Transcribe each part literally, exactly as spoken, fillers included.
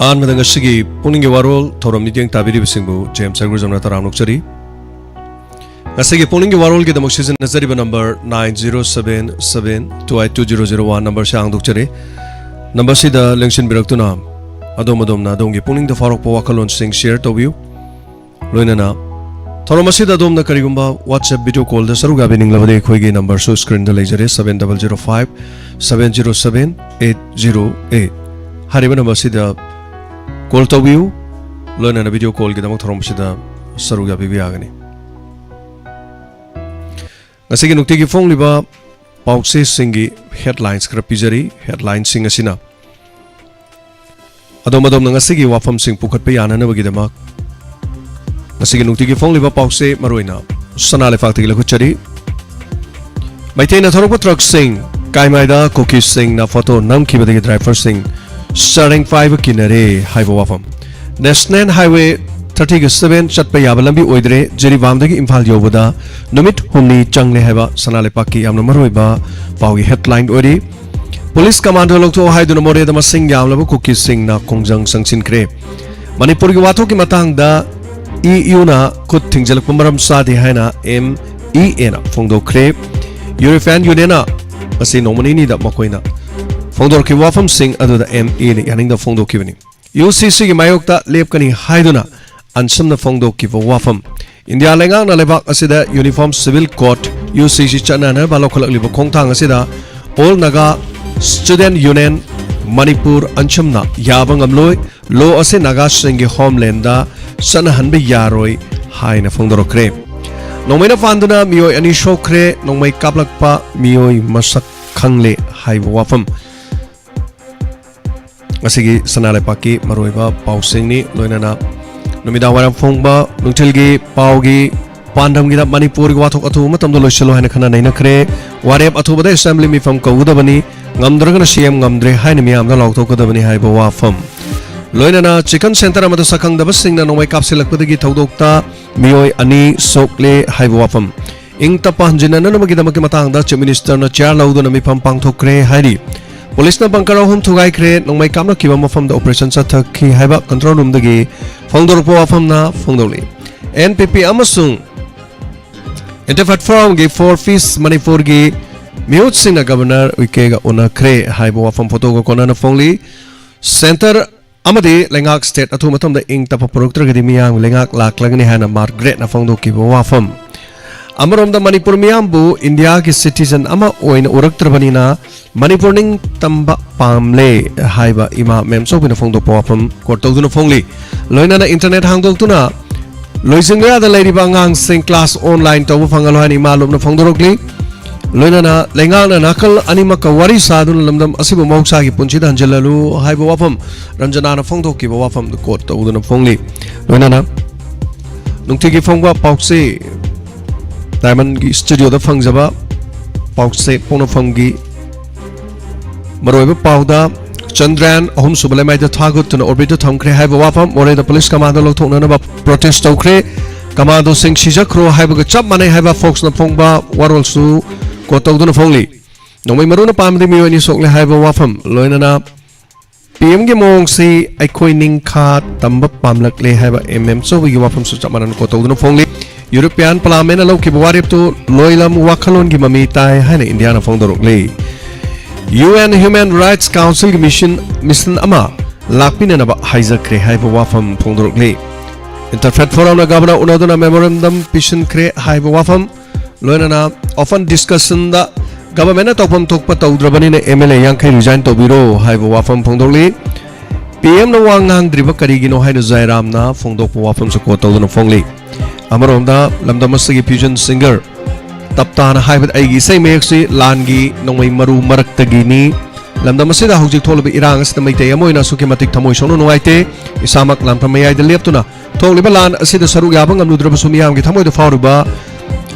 ꯑꯍꯥꯟꯕꯗ ꯉꯁꯤꯒꯤ ꯄꯨꯛꯅꯤꯡꯒꯤ ꯋꯥꯔꯣꯜ ꯊꯧꯔꯝ ꯃꯤꯠꯌꯦꯡ ꯇꯥꯕꯤꯔꯤꯕꯁꯤꯡꯕꯨ ꯖꯦꯝꯁ ꯁꯔꯒꯨꯖꯝꯅ ꯇꯔꯥꯝꯅ ꯑꯣꯛꯆꯔꯤ꯫ ꯉꯁꯤꯒꯤ ꯄꯨꯛꯅꯤꯡꯒꯤ ꯋꯥꯔꯣꯜꯒꯤꯗꯃꯛ ꯁꯤꯖꯤꯟꯅꯖꯔꯤꯕ number nine zero seven seven two eight two zero zero one ꯅꯝꯕꯔꯁꯤ ꯍꯥꯡꯗꯣꯛꯆꯔꯤ꯫ ꯅꯝꯕꯔꯁꯤꯗ ꯂꯦꯡꯁꯤꯟꯕꯤꯔꯛꯇꯨꯅ ꯑꯗꯣꯝ ꯑꯗꯣꯝꯅ ꯑꯗꯣꯝꯒꯤ ꯄꯨꯛꯅꯤꯡꯗ ꯐꯥꯎꯔꯛꯄ ꯋꯥꯈꯜꯂꯣꯟꯁꯤꯡ ꯁꯤꯌꯔ ꯇꯧꯕꯤꯌꯨ꯫ ꯂꯣꯏꯅꯅ ꯊꯧꯔꯝ ꯑꯁꯤꯗ ꯑꯗꯣꯝꯅ ꯀꯔꯤꯒꯨꯝꯕ WhatsApp video callꯗ ꯁꯔꯨꯛ ꯌꯥꯕꯤꯅꯤꯡꯂꯕꯗꯤ ꯑꯩꯈꯣꯏꯒꯤ ꯅꯝꯕꯔꯁꯨ ꯁ꯭ꯀ꯭ꯔꯤꯟꯗ ꯂꯩꯖꯔꯦ, seven double zero five seven zero seven eight zero eight꯫ ꯍꯥꯏꯔꯤꯕ ꯅꯝꯕꯔꯁꯤꯗ ꯀꯣꯜ ꯇꯧꯕꯤꯌꯨ꯫ ꯂꯣꯏꯅꯅ video callꯒꯤꯗꯃꯛ ꯊꯧꯔꯝ ꯑꯁꯤꯗ ꯁꯔꯨꯛ ꯌꯥꯕꯤꯕ ꯌꯥꯒꯅꯤ꯫ ꯉꯁꯤꯒꯤ ꯅꯨꯡꯇꯤꯒꯤ ꯐꯣꯡꯂꯤꯕ ꯄꯥꯎꯆꯦꯁꯤꯡꯒꯤ headlines ꯈꯔ ꯄꯤꯖꯔꯤ꯫ Headlineꯁꯤꯡ ꯑꯁꯤꯅ ꯑꯗꯣꯝ ꯑꯗꯣꯝꯅ ꯉꯁꯤꯒꯤ ꯋꯥꯐꯝꯁꯤꯡ ꯄꯨꯈꯠꯄ ꯌꯥꯅꯅꯕꯒꯤꯗꯃꯛ ꯉꯁꯤꯒꯤ ꯅꯨꯡꯇꯤꯒꯤ ꯐꯣꯡꯂꯤꯕ ꯄꯥꯎꯆꯦ ꯃꯔꯨꯑꯣꯏꯅ ꯁꯅꯥ ꯂꯩꯄꯥꯛꯇꯒꯤ ꯂꯧꯈꯠꯆꯔꯤ꯫ ꯃꯩꯇꯩꯅ ꯊꯧꯔꯛꯄ ꯇ꯭ꯔꯛꯁꯤꯡ ꯀꯥꯏꯃꯥꯏꯗ ꯀꯨꯀꯤꯁꯤꯡꯅ ꯐꯣꯇꯣ ꯅꯝꯈꯤꯕꯗꯒꯤ ꯗ꯭ꯔꯥꯏꯚꯔꯁꯤꯡ ꯆꯥꯔꯦꯡ ꯄꯥꯏꯕ ꯀꯤꯅꯔꯦ ꯍꯥꯏꯕ ꯋꯥꯐꯝ꯫ National Highway thirty seven ꯆꯠꯄ ꯌꯥꯕ ꯂꯝꯕꯤ ꯑꯣꯏꯗ꯭ꯔꯦ, ꯖꯤꯔꯤꯕꯥꯝꯗꯒꯤ ꯏꯝꯐꯥꯜ ꯌꯧꯕꯗ ꯅꯨꯃꯤꯠ ꯍꯨꯝꯅꯤ ꯆꯪꯂꯦ ꯍꯥꯏꯕ ꯁꯅꯥ ꯂꯩꯄꯥꯛꯀꯤ ꯌꯥꯝꯅ ꯃꯔꯨꯑꯣꯏꯕ ꯄꯥꯎꯒꯤ headline ꯑꯣꯏꯔꯤ꯫ ꯄꯨꯂꯤꯁ ꯀꯃꯥꯟꯗꯣ ꯂꯧꯊꯣꯛꯑꯣ ꯍꯥꯏꯗꯨꯅ ꯃꯣꯔꯦꯗ ꯃꯁꯤꯡ ꯌꯥꯝꯂꯕ ꯀꯨꯀꯤꯁꯤꯡꯅ ꯈꯣꯡꯖꯪ ꯆꯪꯁꯤꯟꯈ꯭ꯔꯦ꯫ ꯃꯅꯤꯄꯨꯔꯒꯤ ꯋꯥꯊꯣꯛꯀꯤ ꯃꯇꯥꯡꯗ EUꯅ ꯈꯨꯠ ꯊꯤꯡꯖꯤꯜꯂꯛꯄ ꯃꯔꯝ ꯆꯥꯗꯦ ꯍꯥꯏꯅ MEAꯅ ꯐꯣꯡꯗꯣꯛꯈ꯭ꯔꯦ꯫ European Unionꯅ ꯉꯁꯤ ꯅꯣꯡꯃ ꯅꯤꯅꯤꯗ ꯃꯈꯣꯏꯅ ꯐꯣꯡꯗꯣꯔꯛꯈꯤꯕ ꯋꯥꯐꯝꯁꯤꯡ ꯑꯗꯨꯗ MEꯅ ꯌꯥꯅꯤꯡꯗꯕ ꯐꯣꯡꯗꯣꯛꯈꯤꯕꯅꯤ꯫ UCCꯒꯤ ꯃꯥꯌꯣꯛꯇ ꯂꯦꯞꯀꯅꯤ ꯍꯥꯏꯗꯨꯅ ꯑꯟꯁꯝꯅ ꯐꯣꯡꯗꯣꯛꯈꯤꯕ ꯋꯥꯐꯝ꯫ ꯏꯟꯗꯤꯌꯥ ꯂꯩꯉꯥꯛꯅ ꯂꯩꯕꯥꯛ ꯑꯁꯤꯗ Uniform Civil Code, UCC ꯆꯠꯅꯅꯕ ꯂꯧꯈꯠꯂꯛꯂꯤꯕ ꯈꯣꯡꯊꯥꯡ ꯑꯁꯤꯗ All Naga Student Union Manipur ꯑꯟꯁꯝꯅ ꯌꯥꯕ ꯉꯝꯂꯣꯏ, law ꯑꯁꯤ ꯅꯥꯒꯥꯁꯤꯡꯒꯤ homelandꯗ ꯆꯠꯅꯍꯟꯕ ꯌꯥꯔꯣꯏ ꯍꯥꯏꯅ ꯐꯣꯡꯗꯣꯔꯛꯈ꯭ꯔꯦ꯫ ꯅꯣꯡꯃꯩꯅ ꯄꯥꯟꯗꯨꯅ ꯃꯤꯑꯣꯏ ꯑꯅꯤ ꯁꯣꯛꯈ꯭ꯔꯦ, ꯅꯣꯡꯃꯩ ꯀꯥꯞꯂꯛꯄ ꯃꯤꯑꯣꯏ ꯃꯁꯛ ꯈꯪꯂꯦ ꯍꯥꯏꯕ ꯋꯥꯐꯝ꯫ ꯉꯁꯤꯒꯤ ꯁꯅꯥ ꯂꯩꯄꯥꯛꯀꯤ ꯃꯔꯨꯑꯣꯏꯕ ꯄꯥꯎꯁꯤꯡꯅꯤ꯫ ꯂꯣꯏꯅꯅ ꯅꯨꯃꯤꯗꯥꯡ ꯋꯥꯏꯔꯝ ꯐꯣꯡꯕ ꯅꯨꯡꯊꯤꯜꯒꯤ ꯄꯥꯎꯒꯤ ꯄꯥꯟꯗꯝꯒꯤꯗꯃꯛ ꯃꯅꯤꯄꯨꯔꯒꯤ ꯋꯥꯊꯣꯛ ꯑꯊꯨꯕ ꯃꯇꯝꯗ ꯂꯣꯏꯁꯤꯜꯂꯨ ꯍꯥꯏꯅ ꯈꯟꯅ ꯅꯩꯅꯈ꯭ꯔꯦ꯫ ꯋꯥꯔꯦꯞ ꯑꯊꯨꯕꯗ assembly ꯃꯤꯐꯝ ꯀꯧꯒꯗꯕꯅꯤ, ꯉꯝꯗ꯭ꯔꯒꯅ CM ꯉꯝꯗ꯭ꯔꯦ ꯍꯥꯏꯅ ꯃꯤꯌꯥꯝꯗ ꯂꯥꯎꯊꯣꯛꯀꯗꯕꯅꯤ ꯍꯥꯏꯕ ꯋꯥꯐꯝ꯫ ꯂꯣꯏꯅꯅ chicken centre ꯑꯃꯗ ꯁꯛꯈꯪꯗꯕꯁꯤꯡꯅ ꯅꯣꯡꯃꯩ ꯀꯥꯞꯁꯤꯜꯂꯛꯄꯗꯒꯤ ꯊꯧꯗꯣꯛꯇ ꯃꯤꯑꯣꯏ ꯑꯅꯤ ꯁꯣꯛꯂꯦ ꯍꯥꯏꯕ ꯋꯥꯐꯝ꯫ ꯏꯪ ꯇꯞꯄ ꯍꯟꯖꯤꯟꯅꯅꯕꯒꯤꯗꯃꯛꯀꯤ ꯃꯇꯥꯡꯗ Chief Ministerꯅ chair ꯂꯧꯗꯨꯅ ꯃꯤꯐꯝ ꯄꯥꯡꯊꯣꯛꯈ꯭ꯔꯦ ꯍꯥꯏꯔꯤ꯫ ꯄꯨꯂꯤꯁꯅ ꯕꯪꯀꯔ ꯑꯍꯨꯝ ꯊꯨꯒꯥꯏꯈ꯭ꯔꯦ, ꯅꯣꯡꯃꯩ ꯀꯥꯞꯅꯈꯤꯕ ꯃꯐꯝꯗ ꯑꯣꯄꯔꯦꯁꯟ ꯆꯠꯊꯈꯤ ꯍꯥꯏꯕ ꯀꯟꯇ꯭ꯔꯣꯜ ꯔꯨꯝꯗꯒꯤ ꯐꯣꯡꯗꯣꯔꯛꯄ ꯋꯥꯐꯝꯅ ꯐꯣꯡꯗꯣꯛꯂꯤ꯫ ꯑꯦꯟ ꯄꯤ ꯄꯤ ꯑꯃꯁꯨꯡ ꯏꯟꯇꯔꯐꯦꯠ ꯐꯣꯔꯝꯒꯤ ꯐꯣꯔ ꯄꯤꯁ ꯃꯅꯤꯄꯨꯔꯒꯤ ꯃꯤꯍꯨꯠꯁꯤꯡꯅ ꯒꯕꯔꯅꯔ ꯎꯏꯀꯦꯒ ꯎꯅꯈ꯭ꯔꯦ ꯍꯥꯏꯕ ꯋꯥꯐꯝ ꯐꯣꯇꯣꯒ ꯀꯣꯟꯅꯅ ꯐꯣꯡꯂꯤ꯫ ꯁꯦꯟꯇꯔ ꯑꯃꯗꯤ ꯂꯩꯉꯥꯛ ꯁ꯭ꯇꯦꯠ ꯑꯊꯨꯕ ꯃꯇꯝꯗ ꯏꯪ ꯇꯞꯄ ꯄꯨꯔꯛꯇ꯭ꯔꯒꯗꯤ ꯃꯤꯌꯥꯝꯒꯤ ꯂꯩꯉꯥꯛ ꯂꯥꯛꯂꯒꯅꯤ ꯍꯥꯏꯅ ꯃꯥꯔꯒ꯭ꯔꯦꯠꯅ ꯐꯣꯡꯗꯣꯛꯈꯤꯕ ꯋꯥꯐꯝ꯫ ꯑꯃꯔꯣꯝꯗ ꯃꯅꯤꯄꯨꯔ ꯃꯤꯌꯥꯝꯕꯨ ꯏꯟꯗꯤꯌꯥꯒꯤ ꯁꯤꯇꯤꯖꯟ ꯑꯃ ꯑꯣꯏꯅ ꯎꯔꯛꯇ꯭ꯔꯕꯅꯤꯅ ꯃꯅꯤꯄꯨꯔ ꯅꯤꯡꯇꯝꯕ ꯄꯥꯝꯂꯦ ꯍꯥꯏꯕ ꯏꯃꯥ ꯃꯦꯝꯆꯧꯕꯤꯅ ꯐꯣꯡꯗꯣꯛꯄ ꯋꯥꯐꯝ ꯀꯣꯠ ꯇꯧꯗꯨꯅ ꯐꯣꯡꯂꯤ꯫ ꯂꯣꯏꯅꯅ ꯏꯟꯇꯔꯅꯦꯠ ꯍꯥꯡꯗꯣꯛꯇꯨꯅ ꯂꯣꯏꯁꯤꯟꯕ ꯌꯥꯗ ꯂꯩꯔꯤꯕ ꯑꯉꯥꯡꯁꯤꯡ ꯀ꯭ꯂꯥꯁ ꯑꯣꯟꯂꯥꯏꯟ ꯇꯧꯕ ꯐꯪꯍꯜꯂꯣ ꯍꯥꯏꯅ ꯏꯃꯥ ꯂꯨꯞꯅ ꯐꯣꯡꯗꯣꯔꯛꯂꯤ꯫ ꯂꯣꯏꯅꯅ ꯂꯩꯉꯥꯛꯅ ꯅꯥꯀꯜ ꯑꯅꯤꯃꯛꯀ ꯋꯥꯔꯤ ꯁꯥꯗꯨꯅ ꯂꯝꯗꯝ ꯑꯁꯤꯕꯨ ꯃꯍꯧꯁꯥꯒꯤ ꯄꯨꯟꯁꯤꯗ ꯍꯟꯖꯤꯜꯍꯜꯂꯨ ꯍꯥꯏꯕ ꯋꯥꯐꯝ ꯔꯟꯖꯅꯥꯅ ꯐꯣꯡꯗꯣꯛꯈꯤꯕ ꯋꯥꯐꯝꯗꯨ ꯀꯣꯠ ꯇꯧꯗꯨꯅ ꯐꯣꯡꯂꯤ꯫ ꯂꯣꯏꯅꯅ ꯅꯨꯡꯇꯤꯒꯤ ꯐꯣꯡꯕ ꯄꯥꯎꯆꯦ ꯗꯥꯏꯃꯟꯒꯤ ꯁ꯭ꯇꯨꯗꯤꯑꯣꯗ ꯐꯪꯖꯕ ꯄꯥꯎꯆꯦ ꯄꯣꯛꯅꯐꯝꯒꯤ ꯃꯔꯨꯑꯣꯏꯕ ꯄꯥꯎꯗ ꯆꯟꯗ꯭ꯔꯌꯥꯟ ꯑꯍꯨꯝꯁꯨꯕ ꯂꯩꯃꯥꯏꯗ ꯊꯥꯒꯠꯇꯨꯅ ꯑꯣꯔꯕꯤꯠꯇ ꯊꯝꯈ꯭ꯔꯦ ꯍꯥꯏꯕ ꯋꯥꯐꯝ, ꯃꯣꯔꯦꯗ ꯄꯨꯂꯤꯁ ꯀꯃꯥꯟꯗꯣ ꯂꯧꯊꯣꯛꯅꯅꯕ ꯄ꯭ꯔꯣꯇꯦꯁ ꯇꯧꯈ꯭ꯔꯦ, ꯀꯃꯥꯟꯗꯣꯁꯤꯡ ꯁꯤꯖꯈ꯭ꯔꯣ ꯍꯥꯏꯕꯒ ꯆꯞ ꯃꯥꯟꯅꯩ ꯍꯥꯏꯕ ꯐꯣꯛꯁꯅ ꯐꯣꯡꯕ ꯋꯥꯔꯣꯜꯁꯨ ꯀꯣꯠ ꯇꯧꯗꯨꯅ ꯐꯣꯡꯂꯤ꯫ ꯅꯣꯡꯃꯩ ꯃꯔꯨꯅ ꯄꯥꯟꯕꯗꯤ ꯃꯤꯑꯣꯏ ꯑꯅꯤ ꯁꯣꯛꯂꯦ ꯍꯥꯏꯕ ꯋꯥꯐꯝ, ꯂꯣꯏꯅꯅ ꯄꯤ ꯑꯦꯝꯒꯤ ꯃꯑꯣꯡꯁꯤ ꯑꯩꯈꯣꯏ ꯅꯤꯡꯈꯥ ꯇꯝꯕ ꯄꯥꯝꯂꯛꯂꯦ ꯍꯥꯏꯕ ꯑꯦꯝ ꯑꯦꯝ ꯆꯧꯕꯒꯤ ꯋꯥꯐꯝꯁꯨ ꯆꯞ ꯃꯥꯟꯅꯅ ꯀꯣꯠ ꯇꯧꯗꯨꯅ ꯐꯣꯡꯂꯤ꯫ ꯌꯨꯔꯣꯄꯤꯌꯥꯟ ꯄꯥꯔꯂꯥꯃꯦꯟꯅ ꯂꯧꯈꯤꯕ ꯋꯥꯔꯦꯞꯇꯨ ꯂꯣꯏꯂꯝ ꯋꯥꯈꯜꯂꯣꯟꯒꯤ ꯃꯃꯤ ꯇꯥꯏ ꯍꯥꯏꯅ ꯏꯟꯗꯤꯌꯥꯅ ꯐꯣꯡꯗꯣꯔꯛꯂꯤ꯫ ꯌꯨ ꯑꯦꯟ ꯍ꯭ꯌꯨꯃꯦꯟ ꯔꯥꯏꯠꯁ ꯀꯥꯎꯟꯁꯤꯜꯒꯤ ꯃꯤꯁꯟ, ꯃꯤꯁꯟ ꯑꯃ ꯂꯥꯛꯄꯤꯅꯅꯕ ꯍꯥꯏꯖꯈ꯭ꯔꯦ ꯍꯥꯏꯕ ꯋꯥꯐꯝ ꯐꯣꯡꯗꯣꯔꯛꯂꯤ꯫ ꯏꯟꯇꯔꯐꯦꯠ ꯐꯣꯔꯝꯅ ꯒꯕꯔꯅꯔ ꯎꯅꯗꯨꯅ ꯃꯦꯃꯣꯔꯦꯟꯗꯝ ꯄꯤꯁꯤꯟꯈ꯭ꯔꯦ ꯍꯥꯏꯕ ꯋꯥꯐꯝ, ꯂꯣꯏꯅꯅ ꯑꯣꯄꯟ ꯗꯤꯁꯀꯁꯟꯗ ꯒꯕꯔꯃꯦꯟꯅ ꯇꯧꯐꯝ ꯊꯣꯛꯄ ꯇꯧꯗ꯭ꯔꯕꯅꯤꯅ ꯑꯦꯝ ꯑꯦꯜ ꯑꯦ ꯌꯥꯡꯈꯩ ꯔꯤꯖꯥꯏꯟ ꯇꯧꯕꯤꯔꯣ ꯍꯥꯏꯕ ꯋꯥꯐꯝ ꯐꯣꯡꯗꯣꯛꯂꯤ꯫ ꯄꯤ ꯑꯦꯝꯅ ꯋꯥ ꯉꯥꯡꯗ꯭ꯔꯤꯕ ꯀꯔꯤꯒꯤꯅꯣ ꯍꯥꯏꯅ ꯖꯌꯔꯥꯝꯅ ꯐꯣꯡꯗꯣꯛꯄ ꯋꯥꯐꯝꯁꯨ ꯀꯣꯠ ꯇꯧꯗꯨꯅ ꯐꯣꯡꯂꯤ꯫ ꯑꯃꯔꯣꯝꯗ ꯂꯝꯗꯝ ꯑꯁꯤꯒꯤ ꯐ꯭ꯌꯨꯖꯟ ꯁꯤꯡꯒꯔ ꯇꯞꯇꯥꯅ ꯍꯥꯏꯕꯗ ꯑꯩꯒꯤ ꯏꯁꯩ ꯃꯌꯦꯛꯁꯤ ꯂꯥꯟꯒꯤ ꯅꯣꯡꯃꯩ ꯃꯔꯨ ꯃꯔꯛꯇꯒꯤꯅꯤ꯫ ꯂꯝꯗꯝ ꯑꯁꯤꯗ ꯍꯧꯖꯤꯛ ꯊꯣꯛꯂꯤꯕ ꯏꯔꯥꯡ ꯑꯁꯤꯗ ꯃꯩꯇꯩ ꯑꯃ ꯑꯣꯏꯅ ꯑꯁꯨꯛꯀꯤ ꯃꯇꯤꯛ ꯊꯃꯣꯏ ꯁꯣꯛꯅ ꯅꯨꯡꯉꯥꯏꯇꯦ꯫ ꯏꯁꯥꯃꯛ ꯂꯥꯟꯐꯝ ꯃꯌꯥꯏꯗ ꯂꯦꯞꯇꯨꯅ ꯊꯣꯛꯂꯤꯕ ꯂꯥꯟ ꯑꯁꯤꯗ ꯁꯔꯨꯛ ꯌꯥꯕ ꯉꯝꯂꯨꯗ꯭ꯔꯕꯁꯨ ꯃꯤꯌꯥꯝꯒꯤ ꯊꯃꯣꯏꯗ ꯐꯥꯎꯔꯤꯕ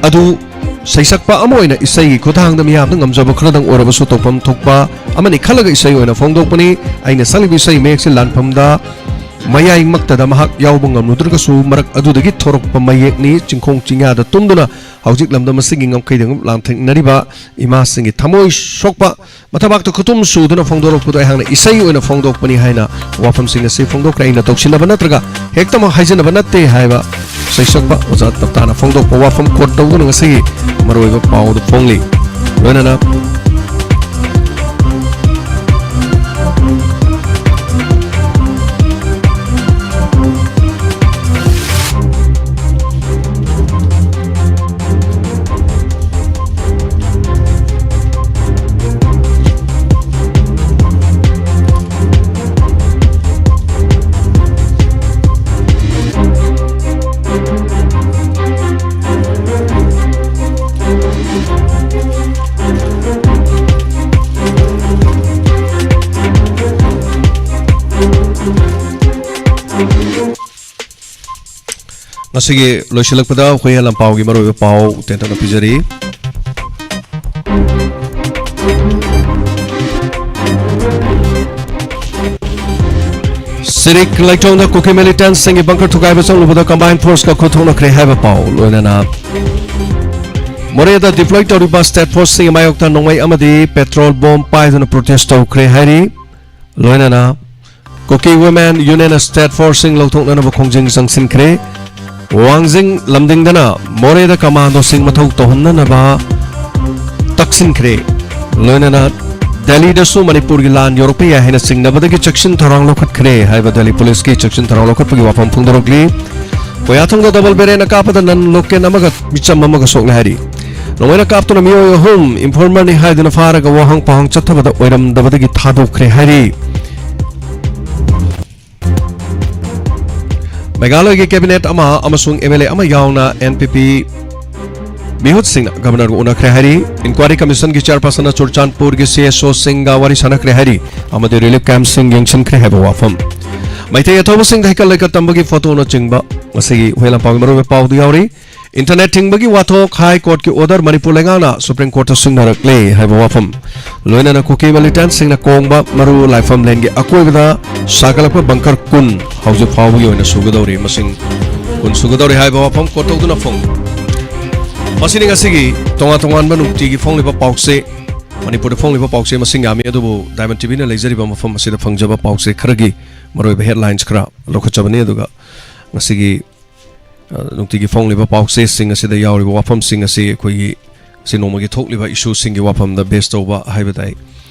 ꯑꯗꯨ ꯁꯩꯁꯛꯄ ꯑꯃ ꯑꯣꯏꯅ ꯏꯁꯩꯒꯤ ꯈꯨꯠꯊꯥꯡꯗ ꯃꯤꯌꯥꯝꯗ ꯉꯝꯖꯕ ꯈꯔꯗꯪ ꯑꯣꯏꯔꯕꯁꯨ ꯇꯧꯐꯝ ꯊꯣꯛꯄ ꯑꯃꯅꯤ ꯈꯜꯂꯒ ꯏꯁꯩ ꯑꯣꯏꯅ ꯐꯣꯡꯗꯣꯛꯄꯅꯤ꯫ ꯑꯩꯅ ꯁꯛꯂꯤꯕ ꯏꯁꯩ ꯃꯌꯦꯛꯁꯤ ꯂꯥꯟꯐꯝꯗ ꯃꯌꯥꯏꯃꯛꯇꯗ ꯃꯍꯥꯛ ꯌꯥꯎꯕ ꯉꯝꯂꯨꯗ꯭ꯔꯒꯁꯨ, ꯃꯔꯛ ꯑꯗꯨꯗꯒꯤ ꯊꯣꯔꯛꯄ ꯃꯌꯦꯛꯅꯤ꯫ ꯆꯤꯡꯈꯣꯡ ꯆꯤꯡꯌꯥꯗ ꯇꯨꯝꯗꯨꯅ ꯍꯧꯖꯤꯛ ꯂꯝꯗꯝ ꯑꯁꯤꯒꯤ ꯉꯝꯈꯩꯗ ꯂꯥꯟꯊꯦꯡꯅꯔꯤꯕ ꯏꯃꯥꯁꯤꯡꯒꯤ ꯊꯃꯣꯏ ꯁꯣꯛꯄ, ꯃꯊꯕꯥꯛꯇ ꯈꯨꯇꯨꯝ ꯁꯨꯗꯨꯅ ꯐꯣꯡꯗꯣꯔꯛꯄꯗꯣ ꯑꯩꯍꯥꯛꯅ ꯏꯁꯩ ꯑꯣꯏꯅ ꯐꯣꯡꯗꯣꯛꯄꯅꯤ ꯍꯥꯏꯅ ꯋꯥꯐꯝꯁꯤꯡ ꯑꯁꯤ ꯐꯣꯡꯗꯣꯛꯈ꯭ꯔꯦ꯫ ꯑꯩꯅ ꯇꯧꯁꯤꯟꯅꯕ ꯅꯠꯇ꯭ꯔꯒ ꯍꯦꯛꯇꯃꯛ ꯍꯥꯏꯖꯟꯅꯕ ꯅꯠꯇꯦ ꯍꯥꯏꯕ ꯁꯩꯁꯛꯄ ꯑꯣꯖꯥ ꯇꯞꯇꯥꯅ ꯐꯣꯡꯗꯣꯛꯄ ꯋꯥꯐꯝ ꯀꯣꯠ ꯇꯧꯗꯨꯅ ꯉꯁꯤꯒꯤ ꯃꯔꯨꯑꯣꯏꯕ ꯄꯥꯎꯗꯨ ꯐꯣꯡꯂꯤ꯫ ꯂꯣꯏꯅꯅ ꯉꯁꯤꯒꯤ ꯂꯣꯏꯁꯤꯜꯂꯛꯄꯗ ꯑꯩꯈꯣꯏ ꯂꯝꯄꯥꯎꯒꯤ ꯃꯔꯨꯑꯣꯏꯕ ꯄꯥꯎ ꯇꯦꯟꯇꯛꯅ ꯄꯤꯖꯔꯤ꯫ ꯁꯤꯔꯤꯛ ꯂꯩꯇꯣꯡꯗ ꯀꯨꯀꯤ ꯃꯤꯂꯤꯇꯦꯟꯠꯁꯤꯡꯒꯤ ꯕꯪꯀꯔ ꯊꯨꯒꯥꯏꯕ ꯆꯪꯂꯨꯕꯗ ꯀꯝꯕꯥꯏꯟ ꯐꯣꯔꯁꯀ ꯈꯨꯠ ꯊꯣꯛꯅꯈ꯭ꯔꯦ ꯍꯥꯏꯕ ꯄꯥꯎ꯫ ꯂꯣꯏꯅꯅ ꯃꯣꯔꯦꯗ ꯗꯤꯄ꯭ꯂꯣꯏ ꯇꯧꯔꯤꯕ ꯁ꯭ꯇꯦꯠ ꯐꯣꯔꯁꯁꯤꯡꯒꯤ ꯃꯥꯌꯣꯛꯇ ꯅꯣꯡꯃꯩ ꯑꯃꯗꯤ ꯄꯦꯇ꯭ꯔꯣꯜ ꯕꯣꯝ ꯄꯥꯏꯗꯨꯅ ꯄ꯭ꯔꯣꯇꯦꯁ ꯇꯧꯈ꯭ꯔꯦ ꯍꯥꯏꯔꯤ꯫ ꯂꯣꯏꯅꯅ ꯀꯨꯀꯤ ꯋꯨꯃꯦꯟ ꯌꯨꯅꯤꯌꯟꯅ ꯁ꯭ꯇꯦꯠ ꯐꯣꯔꯁꯁꯤꯡ ꯂꯧꯊꯣꯛꯅꯅꯕ ꯈꯣꯡꯖꯪ ꯆꯪꯁꯤꯟꯈ꯭ꯔꯦ꯫ ꯋꯥꯡꯖꯤꯡ ꯂꯝꯗꯤꯡꯗꯅ ꯃꯣꯔꯦꯗ ꯀꯃꯥꯟꯗꯣꯁꯤꯡ ꯃꯊꯧ ꯇꯧꯍꯟꯅꯅꯕ ꯇꯛꯁꯤꯟꯈ꯭ꯔꯦ꯫ ꯂꯣꯏꯅꯅ ꯗꯦꯜꯂꯤꯗꯁꯨ ꯃꯅꯤꯄꯨꯔꯒꯤ ꯂꯥꯟ ꯌꯧꯔꯛꯄ ꯌꯥꯏ ꯍꯥꯏꯅ ꯆꯤꯡꯅꯕꯗꯒꯤ ꯆꯦꯛꯁꯤꯟ ꯊꯧꯔꯥꯡ ꯂꯧꯈꯠꯈ꯭ꯔꯦ ꯍꯥꯏꯕ ꯗꯦꯜꯂꯤ ꯄꯨꯂꯤꯁꯀꯤ ꯆꯦꯛꯁꯤꯟ ꯊꯧꯔꯥꯡ ꯂꯧꯈꯠꯄꯒꯤ ꯋꯥꯐꯝ ꯐꯣꯡꯗꯣꯔꯛꯂꯤ꯫ ꯀꯣꯌꯥꯊꯣꯡꯗ ꯗꯕꯜ ꯕꯦꯔꯦꯟꯅ ꯀꯥꯞꯄꯗ ꯅꯟ ꯂꯣꯀꯦꯟ ꯑꯃꯒ ꯃꯤꯆꯝ ꯑꯃꯒ ꯁꯣꯛꯂꯦ ꯍꯥꯏꯔꯤ꯫ ꯅꯣꯡꯃꯩꯅ ꯀꯥꯞꯇꯨꯅ ꯃꯤꯑꯣꯏ ꯑꯍꯨꯝ ꯏꯟꯐꯣꯔꯃꯔꯅꯤ ꯍꯥꯏꯗꯨꯅ ꯐꯥꯔꯒ ꯋꯥꯍꯪ ꯄꯥꯎꯍꯪ ꯆꯠꯊꯕꯗ ꯑꯣꯏꯔꯝꯗꯕꯗꯒꯤ ꯊꯥꯗꯣꯛꯈ꯭ꯔꯦ ꯍꯥꯏꯔꯤ꯫ ꯃꯦꯘꯥꯂꯌꯒꯤ ꯀꯦꯕꯤꯅꯦꯠ ꯑꯃ ꯑꯃꯁꯨꯡ ꯑꯦꯝ ꯑꯦꯜ ꯑꯦ ꯑꯃ ꯌꯥꯎꯅ ꯑꯦꯟ ꯄꯤ ꯄꯤ ꯃꯤꯍꯨꯠꯁꯤꯡꯅ ꯒꯕꯔꯅꯔꯒ ꯎꯅꯈ꯭ꯔꯦ ꯍꯥꯏꯔꯤ꯫ ꯏꯟꯀ꯭ꯋꯥꯔꯤ ꯀꯃꯤꯁꯟꯒꯤ ꯆꯦꯌꯔꯄꯔꯁꯟꯅ ꯆꯨꯔꯆꯥꯟꯄꯨꯔꯒꯤ ꯁꯤ ꯑꯦꯁ ꯑꯣꯁꯤꯡꯒ ꯋꯥꯔꯤ ꯁꯥꯟꯅꯈ꯭ꯔꯦ ꯍꯥꯏꯔꯤ ꯑꯃꯗꯤ ꯔꯤꯂꯤꯐ ꯀꯦꯝꯞꯁꯤꯡ ꯌꯦꯡꯁꯤꯟꯈ꯭ꯔꯦ ꯍꯥꯏꯕ ꯋꯥꯐꯝ꯫ ꯃꯩꯇꯩ ꯑꯊꯧꯕꯁꯤꯡꯗ ꯍꯩꯀꯠ ꯂꯩꯀꯠ ꯇꯝꯕꯒꯤ ꯐꯣꯇꯣꯅꯆꯤꯡꯕ ꯉꯁꯤꯒꯤ ꯍꯨꯏ ꯂꯝꯄꯥꯛꯀꯤ ꯃꯔꯨꯑꯣꯏꯕ ꯄꯥꯎꯗ ꯌꯥꯎꯔꯤ꯫ ꯏꯟꯇꯔꯅꯦꯠ ꯊꯤꯡꯕꯒꯤ ꯋꯥꯊꯣꯛ ꯍꯥꯏ ꯀꯣꯔꯠꯀꯤ ꯑꯣꯔꯗꯔ ꯃꯅꯤꯄꯨꯔ ꯂꯩꯉꯥꯛꯅ ꯁꯨꯄ꯭ꯔꯤꯝ ꯀꯣꯔꯠꯇ ꯁꯤꯡꯅꯔꯛꯂꯦ ꯍꯥꯏꯕ ꯋꯥꯐꯝ, ꯂꯣꯏꯅꯅ ꯀꯨꯀꯤ ꯃꯤꯂꯤꯇꯦꯟꯠꯁꯤꯡꯅ ꯀꯣꯡꯕ ꯃꯔꯨ ꯂꯥꯏꯐꯝ ꯂꯦꯟꯒꯤ ꯑꯀꯣꯏꯕꯗ ꯁꯥꯒꯠꯂꯛꯄ ꯕꯪꯀꯔ ꯀꯨꯟ ꯍꯧꯖꯤꯛ ꯐꯥꯎꯕꯒꯤ ꯑꯣꯏꯅ ꯁꯨꯒꯗꯧꯔꯤ꯫ ꯃꯁꯤꯡ ꯀꯨꯟ ꯁꯨꯒꯗꯧꯔꯤ ꯍꯥꯏꯕ ꯋꯥꯐꯝ ꯀꯣꯔꯠ ꯇꯧꯗꯨꯅ ꯐꯣꯡ꯫ ꯃꯁꯤꯅꯤ ꯉꯁꯤꯒꯤ ꯇꯣꯉꯥꯟ ꯇꯣꯉꯥꯟꯕ ꯅꯨꯡꯇꯤꯒꯤ ꯐꯣꯡꯂꯤꯕ ꯄꯥꯎꯆꯦ, ꯃꯅꯤꯄꯨꯔꯗ ꯐꯣꯡꯂꯤꯕ ꯄꯥꯎꯆꯦ ꯃꯁꯤꯡ ꯌꯥꯝꯃꯤ꯫ ꯑꯗꯨꯕꯨ ꯗꯥꯏꯃꯟ ꯇꯤꯚꯤꯅ ꯂꯩꯖꯔꯤꯕ ꯃꯐꯝ ꯑꯁꯤꯗ ꯐꯪꯖꯕ ꯄꯥꯎꯆꯦ ꯈꯔꯒꯤ ꯃꯔꯨꯑꯣꯏꯕ ꯍꯦꯗꯂꯥꯏꯟꯁ ꯈꯔ ꯂꯧꯈꯠꯆꯕꯅꯤ꯫ ꯑꯗꯨꯒ ꯉꯁꯤꯒꯤ ꯑ, ꯅꯨꯡꯇꯤꯒꯤ ꯐꯣꯡꯂꯤꯕ ꯄꯥꯎꯆꯦꯁꯤꯡ ꯑꯁꯤꯗ ꯌꯥꯎꯔꯤꯕ ꯋꯥꯐꯝꯁꯤꯡ ꯑꯁꯤ ꯑꯩꯈꯣꯏꯒꯤ ꯉꯁꯤ ꯅꯣꯡꯃꯒꯤ ꯊꯣꯛꯂꯤꯕ ꯏꯁꯨꯁꯤꯡꯒꯤ ꯋꯥꯐꯝꯗ ꯕꯦꯁ ꯇꯧꯕ ꯍꯥꯏꯕ ꯇꯥꯏ꯫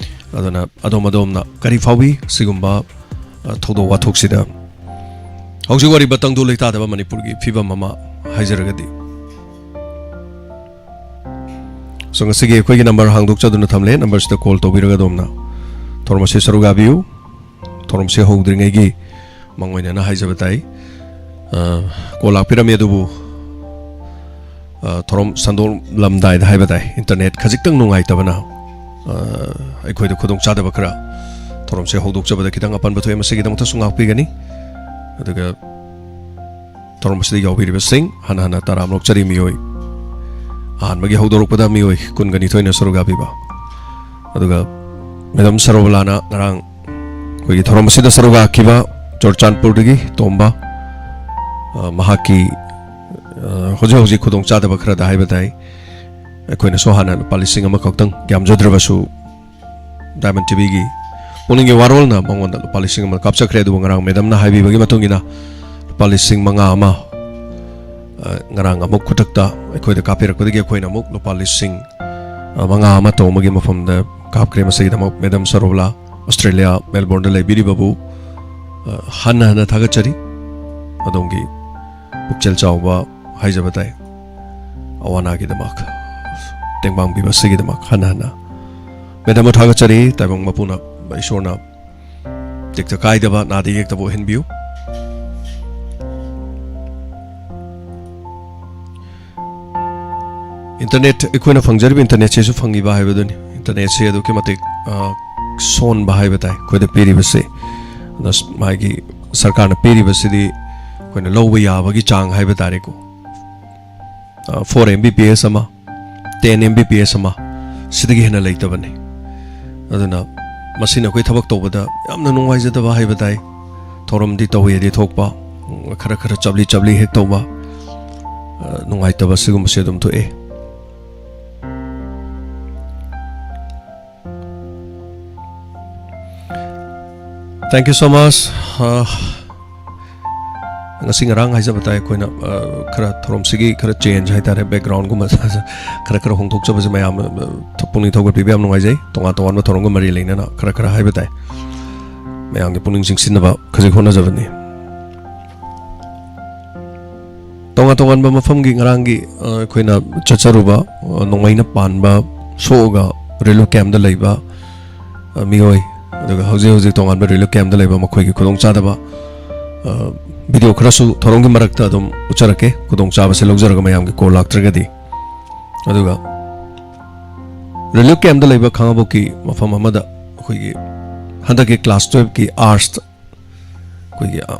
ꯑꯗꯨꯅ ꯑꯗꯣꯝ ꯑꯗꯣꯝꯅ ꯀꯔꯤ ꯐꯥꯎꯏ ꯁꯤꯒꯨꯝꯕ, ꯑ, ꯊꯧꯗꯣꯛ ꯋꯥꯊꯣꯛꯁꯤꯗ? ꯍꯧꯖꯤꯛ ꯑꯣꯏꯔꯤꯕ ꯇꯪꯗꯨ ꯂꯩꯇꯥꯗꯕ ꯃꯅꯤꯄꯨꯔꯒꯤ ꯐꯤꯕꯝ ꯑꯃ ꯍꯥꯏꯖꯔꯒꯗꯤ, ꯁꯣ, ꯉꯁꯤꯒꯤ ꯑꯩꯈꯣꯏꯒꯤ ꯅꯝꯕꯔ ꯍꯥꯡꯗꯣꯛꯆꯗꯨꯅ ꯊꯝꯂꯦ꯫ ꯅꯝꯕꯔꯁꯤꯗ ꯀꯣꯜ ꯇꯧꯕꯤꯔꯒ ꯑꯗꯣꯝꯅ ꯊꯧꯔꯝ ꯑꯁꯤ ꯁꯔꯨꯛ ꯌꯥꯕꯤꯌꯨ꯫ ꯊꯧꯔꯝꯁꯤ ꯍꯧꯗ꯭ꯔꯤꯉꯩꯒꯤ ꯃꯥꯡꯑꯣꯏꯅꯅ ꯍꯥꯏꯖꯕ ꯇꯥꯏ꯫ ꯑ, ꯀꯣꯜ ꯂꯥꯛꯄꯤꯔꯝꯃꯤ ꯑꯗꯨꯕꯨ, ꯑ, ꯊꯧꯔꯝ ꯁꯟꯗꯣꯛꯂꯝꯗꯥꯏꯗ ꯍꯥꯏꯕ ꯇꯥꯏ, ꯏꯟꯇꯔꯅꯦꯠ ꯈꯖꯤꯛꯇꯪ ꯅꯨꯡꯉꯥꯏꯇꯕꯅ, ꯑ, ꯑꯩꯈꯣꯏꯗ ꯈꯨꯗꯣꯡꯆꯥꯗꯕ ꯈꯔ ꯊꯧꯔꯝꯁꯦ ꯍꯧꯗꯣꯛꯆꯕꯗ ꯈꯤꯇꯪ ꯑꯄꯟꯕ ꯊꯣꯛꯑꯦ꯫ ꯃꯁꯤꯒꯤꯗꯃꯛꯇꯁꯨ ꯉꯥꯛꯄꯤꯒꯅꯤ꯫ ꯑꯗꯨꯒ ꯊꯧꯔꯝ ꯑꯁꯤꯗ ꯌꯥꯎꯕꯤꯔꯤꯕꯁꯤꯡ ꯍꯟꯅ ꯍꯟꯅ ꯇꯔꯥꯝꯅ ꯑꯣꯛꯆꯔꯤ꯫ ꯃꯤꯑꯣꯏ ꯑꯍꯥꯟꯕꯒꯤ ꯍꯧꯗꯣꯔꯛꯄꯗ ꯃꯤꯑꯣꯏ ꯀꯨꯟꯒ ꯅꯤꯊꯣꯏꯅ ꯁꯔꯨꯛ ꯌꯥꯕꯤꯕ, ꯑꯗꯨꯒ ꯃꯦꯗꯥꯝ ꯁꯔꯣꯕꯂꯥꯅ ꯉꯔꯥꯡ ꯑꯩꯈꯣꯏꯒꯤ ꯊꯧꯔꯝ ꯑꯁꯤꯗ ꯁꯔꯨꯛ ꯌꯥꯈꯤꯕ ꯆꯨꯔꯆꯥꯟꯄꯨꯔꯗꯒꯤ ꯇꯣꯝꯕ, ꯑ, ꯃꯍꯥꯛꯀꯤ, ꯑ, ꯍꯧꯖꯤꯛ ꯍꯧꯖꯤꯛ ꯈꯨꯗꯣꯡꯆꯥꯗꯕ ꯈꯔꯗ ꯍꯥꯏꯕ ꯇꯥꯏ, ꯑꯩꯈꯣꯏꯅꯁꯨ ꯍꯥꯟꯅ ꯂꯨꯄꯥ ꯂꯤꯁꯤꯡ ꯑꯃꯈꯛꯇꯪ ꯌꯥꯝꯖꯗ꯭ꯔꯕꯁꯨ ꯗꯥꯏꯃꯟ ꯇꯤꯚꯤꯒꯤ ꯄꯨꯛꯅꯤꯡꯒꯤ ꯋꯥꯔꯣꯜꯅ ꯃꯉꯣꯟꯗ ꯂꯨꯄꯥ ꯂꯤꯁꯤꯡ ꯑꯃ ꯀꯥꯞꯆꯈ꯭ꯔꯦ꯫ ꯑꯗꯨꯕꯨ ꯉꯔꯥꯡ ꯃꯦꯗꯥꯝꯅ ꯍꯥꯏꯕꯤꯕꯒꯤ ꯃꯇꯨꯡ ꯏꯟꯅ ꯂꯨꯄꯥ ꯂꯤꯁꯤꯡ ꯃꯉꯥ ꯑꯃ, ꯑ, ꯉꯔꯥꯡ ꯑꯃꯨꯛ ꯈꯨꯗꯛꯇ ꯑꯩꯈꯣꯏꯗ ꯀꯥꯞꯄꯤꯔꯛꯄꯗꯒꯤ ꯑꯩꯈꯣꯏꯅ ꯑꯃꯨꯛ ꯂꯨꯄꯥ ꯂꯤꯁꯤꯡ, ꯑ, ꯃꯉꯥ ꯑꯃ ꯇꯣꯝꯕꯒꯤ ꯃꯐꯝꯗ ꯀꯥꯞꯈ꯭ꯔꯦ꯫ ꯃꯁꯤꯒꯤꯗꯃꯛ ꯃꯦꯗꯥꯝ ꯁꯔꯣꯕꯂꯥ, ꯑꯣꯁꯇ꯭ꯔꯦꯂꯤꯌꯥ, ꯃꯦꯜꯕꯣꯔꯟꯗ ꯂꯩꯕꯤꯔꯤꯕꯕꯨ, ꯑ, ꯍꯟꯅ ꯍꯟꯅ ꯊꯥꯒꯠꯆꯔꯤ꯫ ꯑꯗꯣꯝꯒꯤ ꯄꯨꯛꯆꯦꯜ ꯆꯥꯎꯕ ꯍꯥꯏꯖꯕ ꯇꯥꯏ, ꯑꯋꯥ ꯑꯅꯥꯒꯤꯗꯃꯛ ꯇꯦꯡꯕꯥꯡꯕꯤꯕ ꯑꯁꯤꯒꯤꯗꯃꯛ ꯍꯟꯅ ꯍꯟꯅ ꯃꯦꯗꯥꯝꯕꯨ ꯊꯥꯒꯠꯆꯔꯤ꯫ ꯇꯥꯏꯕꯪ ꯃꯄꯨꯅ, ꯏꯁꯣꯔꯅ ꯇꯦꯛꯇ ꯀꯥꯏꯗꯕ, ꯅꯥꯗ ꯌꯦꯛꯇꯕ ꯑꯣꯏꯍꯟꯕꯤꯌꯨ꯫ ꯏꯟꯇꯔꯅꯦꯠ, ꯑꯩꯈꯣꯏꯅ ꯐꯪꯖꯔꯤꯕ ꯏꯟꯇꯔꯅꯦꯠꯁꯤꯁꯨ ꯐꯪꯉꯤꯕ ꯍꯥꯏꯕꯗꯨꯅꯤ꯫ ꯏꯟꯇꯔꯅꯦꯠꯁꯤ ꯑꯗꯨꯛꯀꯤ ꯃꯇꯤꯛ, ꯑ, ꯁꯣꯟꯕ ꯍꯥꯏꯕ ꯇꯥꯏ ꯑꯩꯈꯣꯏꯗ ꯄꯤꯔꯤꯕꯁꯦ꯫ ꯑꯗ ꯃꯥꯒꯤ ꯁꯔꯀꯥꯔꯅ ꯄꯤꯔꯤꯕꯁꯤꯗꯤ ꯑꯩꯈꯣꯏꯅ ꯂꯧꯕ ꯌꯥꯕꯒꯤ ꯆꯥꯡ ꯍꯥꯏꯕ ꯇꯥꯔꯦꯀꯣ꯫ ꯐꯣꯔ ꯑꯦꯝ ꯕꯤ ꯕꯤ ꯑꯦꯁ ꯑꯃ, ꯇꯦꯟ ꯑꯦꯝ ꯕꯤ ꯕꯤ ꯑꯦꯁ ꯑꯃ, ꯁꯤꯗꯒꯤ ꯍꯦꯟꯅ ꯂꯩꯇꯕꯅꯤ꯫ ꯑꯗꯨꯅ ꯃꯁꯤꯅ ꯑꯩꯈꯣꯏ ꯊꯕꯛ ꯇꯧꯕꯗ ꯌꯥꯝꯅ ꯅꯨꯡꯉꯥꯏꯖꯗꯕ ꯍꯥꯏꯕ ꯇꯥꯏ꯫ ꯊꯧꯔꯝꯗꯤ ꯇꯧꯋꯦꯗꯤ ꯊꯣꯛꯄ, ꯈꯔ ꯈꯔ ꯆꯞꯂꯤ ꯆꯞꯂꯤ ꯍꯦꯛ ꯇꯧꯕ, ꯑ, ꯅꯨꯡꯉꯥꯏꯇꯕ ꯁꯤꯒꯨꯝꯕꯁꯦ ꯑꯗꯨꯝ ꯊꯣꯛꯑꯦ꯫ Thank you so much. ꯑ, ꯉꯁꯤ ꯉꯔꯥꯡ ꯍꯥꯏꯖꯕ ꯇꯥꯏ, ꯑꯩꯈꯣꯏꯅ, ꯑ, ꯈꯔ ꯊꯧꯔꯝꯁꯤꯒꯤ ꯈꯔ ꯆꯦꯟꯖ ꯍꯥꯏꯇꯥꯔꯦ, ꯕꯦꯛꯒ꯭ꯔꯥꯎꯟꯒꯨꯝꯕ ꯈꯔ ꯈꯔ ꯍꯣꯡꯗꯣꯛꯆꯕꯁꯦ ꯃꯌꯥꯝ, ꯑ, ꯄꯨꯛꯅꯤꯡ ꯊꯧꯒꯠꯄꯤꯕ ꯌꯥꯝ ꯅꯨꯡꯉꯥꯏꯖꯩ꯫ ꯇꯣꯉꯥꯟ ꯇꯣꯉꯥꯟꯕ ꯊꯧꯔꯝꯒ ꯃꯔꯤ ꯂꯩꯅꯅ ꯈꯔ ꯈꯔ ꯍꯥꯏꯕ ꯇꯥꯏ, ꯃꯌꯥꯝꯒꯤ ꯄꯨꯛꯅꯤꯡ ꯆꯤꯡꯁꯤꯟꯅꯕ ꯈꯖꯤꯛ ꯍꯣꯠꯅꯖꯕꯅꯤ꯫ ꯇꯣꯉꯥꯟ ꯇꯣꯉꯥꯟꯕ ꯃꯐꯝꯒꯤ ꯉꯔꯥꯡꯒꯤ, ꯑ, ꯑꯩꯈꯣꯏꯅ ꯆꯠꯆꯔꯨꯕ, ꯑ, ꯅꯣꯡꯃꯩꯅ ꯄꯥꯟꯕ ꯁꯣꯛꯑꯒ ꯔꯤꯂꯤꯐ ꯀꯦꯝꯞꯇ ꯂꯩꯕ, ꯑ, ꯃꯤꯑꯣꯏ, ꯑꯗꯨꯒ ꯍꯧꯖꯤꯛ ꯍꯧꯖꯤꯛ ꯇꯣꯉꯥꯟꯕ ꯔꯤꯂꯤꯐ ꯀꯦꯝꯞꯇ ꯂꯩꯕ ꯃꯈꯣꯏꯒꯤ ꯈꯨꯗꯣꯡꯆꯥꯗꯕ, ꯑ, ꯚꯤꯗꯤꯑꯣ ꯈꯔꯁꯨ ꯊꯧꯔꯝꯒꯤ ꯃꯔꯛꯇ ꯑꯗꯨꯝ ꯎꯠꯆꯔꯛꯀꯦ꯫ ꯈꯨꯗꯣꯡꯆꯥꯕꯁꯦ ꯂꯧꯖꯔꯒ ꯃꯌꯥꯝꯒꯤ ꯀꯣꯜ ꯂꯥꯛꯇ꯭ꯔꯒꯗꯤ꯫ ꯑꯗꯨꯒ ꯔꯤꯂꯤꯐ ꯀꯦꯝꯞꯇ ꯂꯩꯕ ꯈꯥꯉꯕꯣꯛꯀꯤ ꯃꯐꯝ ꯑꯃꯗ ꯑꯩꯈꯣꯏꯒꯤ ꯍꯟꯗꯛꯀꯤ ꯀ꯭ꯂꯥꯁ ꯇꯨꯌꯦꯜꯞꯀꯤ ꯑꯥꯔꯠꯁꯇ ꯑꯩꯈꯣꯏꯒꯤ, ꯑ,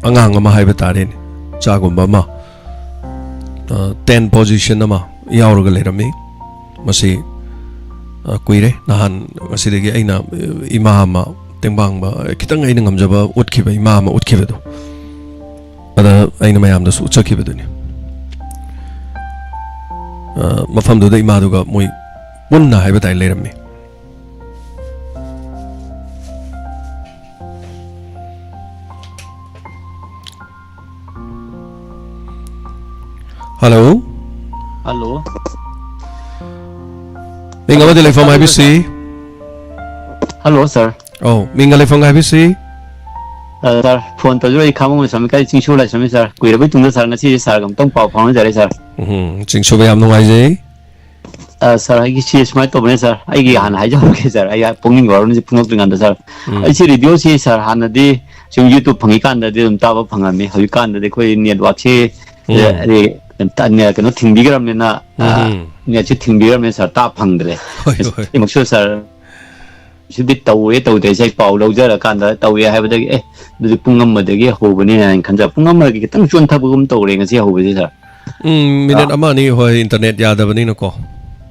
ꯑꯉꯥꯡ ꯑꯃ ꯍꯥꯏꯕ ꯇꯥꯔꯦꯅꯦ, ꯏꯆꯥꯒꯨꯝꯕ ꯑꯃ, ꯑ, ꯇꯦꯟ ꯄꯣꯖꯤꯁꯟ ꯑꯃ ꯌꯥꯎꯔꯒ ꯂꯩꯔꯝꯃꯤ꯫ ꯃꯁꯤ, ꯑ, ꯀꯨꯏꯔꯦ꯫ ꯅꯍꯥꯟ ꯉꯁꯤꯗꯒꯤ ꯑꯩꯅ, ꯑ, ꯏꯃꯥ ꯑꯃ, ꯇꯦꯡꯕꯥꯡꯕ, ꯑ, ꯈꯤꯇꯪ ꯑꯩꯅ ꯉꯝꯖꯕ ꯎꯠꯈꯤꯕ ꯏꯃꯥ ꯑꯃ ꯎꯠꯈꯤꯕꯗꯣ, ꯑꯗ ꯑꯩꯅ ꯃꯌꯥꯝꯗꯁꯨ ꯎꯠꯆꯈꯤꯕꯗꯨꯅꯤ꯫ ꯑ, ꯃꯐꯝꯗꯨꯗ ꯏꯃꯥꯗꯨꯒ ꯃꯣꯏ ꯄꯨꯟꯅ ꯍꯥꯏꯕ ꯇꯥꯔꯦ ꯂꯩꯔꯝꯃꯤ꯫ ꯍꯜꯂꯣ꯫ ꯍꯜꯂꯣ꯫ ꯃꯤꯡ ꯑꯃꯗꯤ ꯂꯩꯐꯝ ꯍꯥꯏꯕꯤꯁꯤ꯫ ꯍꯜꯂꯣ, ꯁꯥꯔ꯫ ꯑꯧ, ꯃꯤꯡꯒ ꯂꯩꯐꯝꯒ ꯍꯥꯏꯕꯤꯁꯤ꯫ ꯑ, ꯁꯥꯔ, ꯐꯣꯟ ꯇꯧꯖꯔꯛꯏ ꯈꯥꯃꯣ ꯁ꯭ꯋꯥꯃꯤ ꯀꯥꯏ ꯆꯤꯡꯁꯨ ꯂꯥꯏꯁ꯭ꯋꯥꯃꯤ, ꯁꯥꯔ꯫ ꯀꯨꯏꯔꯕꯩ ꯇꯨꯡꯗ, ꯁꯥꯔ, ꯉꯁꯤꯗꯤ ꯁꯥꯔꯒ ꯑꯃꯨꯛꯇꯪ ꯄꯥꯎ ꯐꯥꯎꯅꯖꯔꯦ, ꯁꯥꯔ꯫ ꯎꯝ, ꯆꯤꯡꯁꯨꯕ ꯌꯥꯝ ꯅꯨꯡꯉꯥꯏꯖꯩ꯫ ꯑ, ꯁꯥꯔ, ꯑꯩꯒꯤ ꯁꯤ ꯁꯨꯃꯥꯏꯅ ꯇꯧꯕꯅꯦ, ꯁꯥꯔ꯫ ꯑꯩꯒꯤ ꯎꯝ꯫ ꯍꯥꯟꯅ ꯍꯥꯏꯖꯍꯧꯒꯦ, ꯁꯥꯔ꯫ ꯑꯩ ꯄꯨꯛꯅꯤꯡꯒꯤ ꯋꯥꯔꯣꯜꯁꯦ ꯐꯣꯡꯗꯣꯛꯇ꯭ꯔꯤꯉꯩꯗ, ꯁꯥꯔ꯫ ꯎꯝ꯫ ꯑꯩꯁꯤ ꯔꯦꯗꯤꯑꯣꯁꯤ, ꯁꯥꯔ, ꯍꯥꯟꯅꯗꯤ ꯁꯨꯝ YouTube ꯐꯪꯉꯤꯀꯥꯟꯗꯗꯤ ꯑꯗꯨꯝ ꯇꯥꯕ ꯐꯪꯉꯝꯃꯤ꯫ ꯍꯧꯖꯤꯛꯀꯥꯟꯗꯗꯤ ꯑꯩꯈꯣꯏ ꯅꯦꯠꯋꯥꯛꯁꯤ, ꯎꯝ꯫ ꯑ, ꯀꯩꯅꯣ ꯊꯤꯡꯕꯤꯈ꯭ꯔꯕꯅꯤꯅ, ꯑ, ꯎꯝ꯫ ꯅꯦꯠꯁꯤ ꯊꯤꯡꯕꯤꯈ꯭ꯔꯕꯅꯤꯅ, ꯁꯥꯔ, ꯇꯥꯕ ꯐꯪꯗ꯭ꯔꯦ꯫ ꯍꯣꯏ, ꯍꯣꯏ꯫ ꯁꯤꯃꯛꯁꯨ, ꯁꯥꯔ, ꯁꯤꯗꯤ ꯇꯧꯋꯦ ꯇꯧꯗꯦꯁꯦ ꯑꯩ ꯄꯥꯎ ꯂꯧꯖꯔꯀꯥꯟꯗ ꯇꯧꯋꯦ ꯍꯥꯏꯕꯗꯒꯤ, "ꯑꯦ, ꯑꯗꯨꯗꯤ ꯄꯨꯡ ꯑꯃꯗꯒꯤ ꯍꯧꯕꯅꯤꯅ" ꯍꯥꯏꯅ ꯈꯟꯖꯕ꯫ ꯄꯨꯡ ꯑꯃꯒꯤ ꯈꯤꯇꯪ ꯆꯣꯟꯊꯕꯒꯨꯝ ꯇꯧꯔꯦ ꯉꯁꯤ ꯍꯧꯕꯁꯦ, ꯁꯥꯔ꯫ ꯎꯝ, ꯃꯤꯅꯤꯠ ꯑꯥ꯫ ꯑꯃ ꯑꯅꯤ, ꯍꯣꯏ, ꯏꯟꯇꯔꯅꯦꯠ ꯌꯥꯗꯕꯅꯤꯅꯀꯣ꯫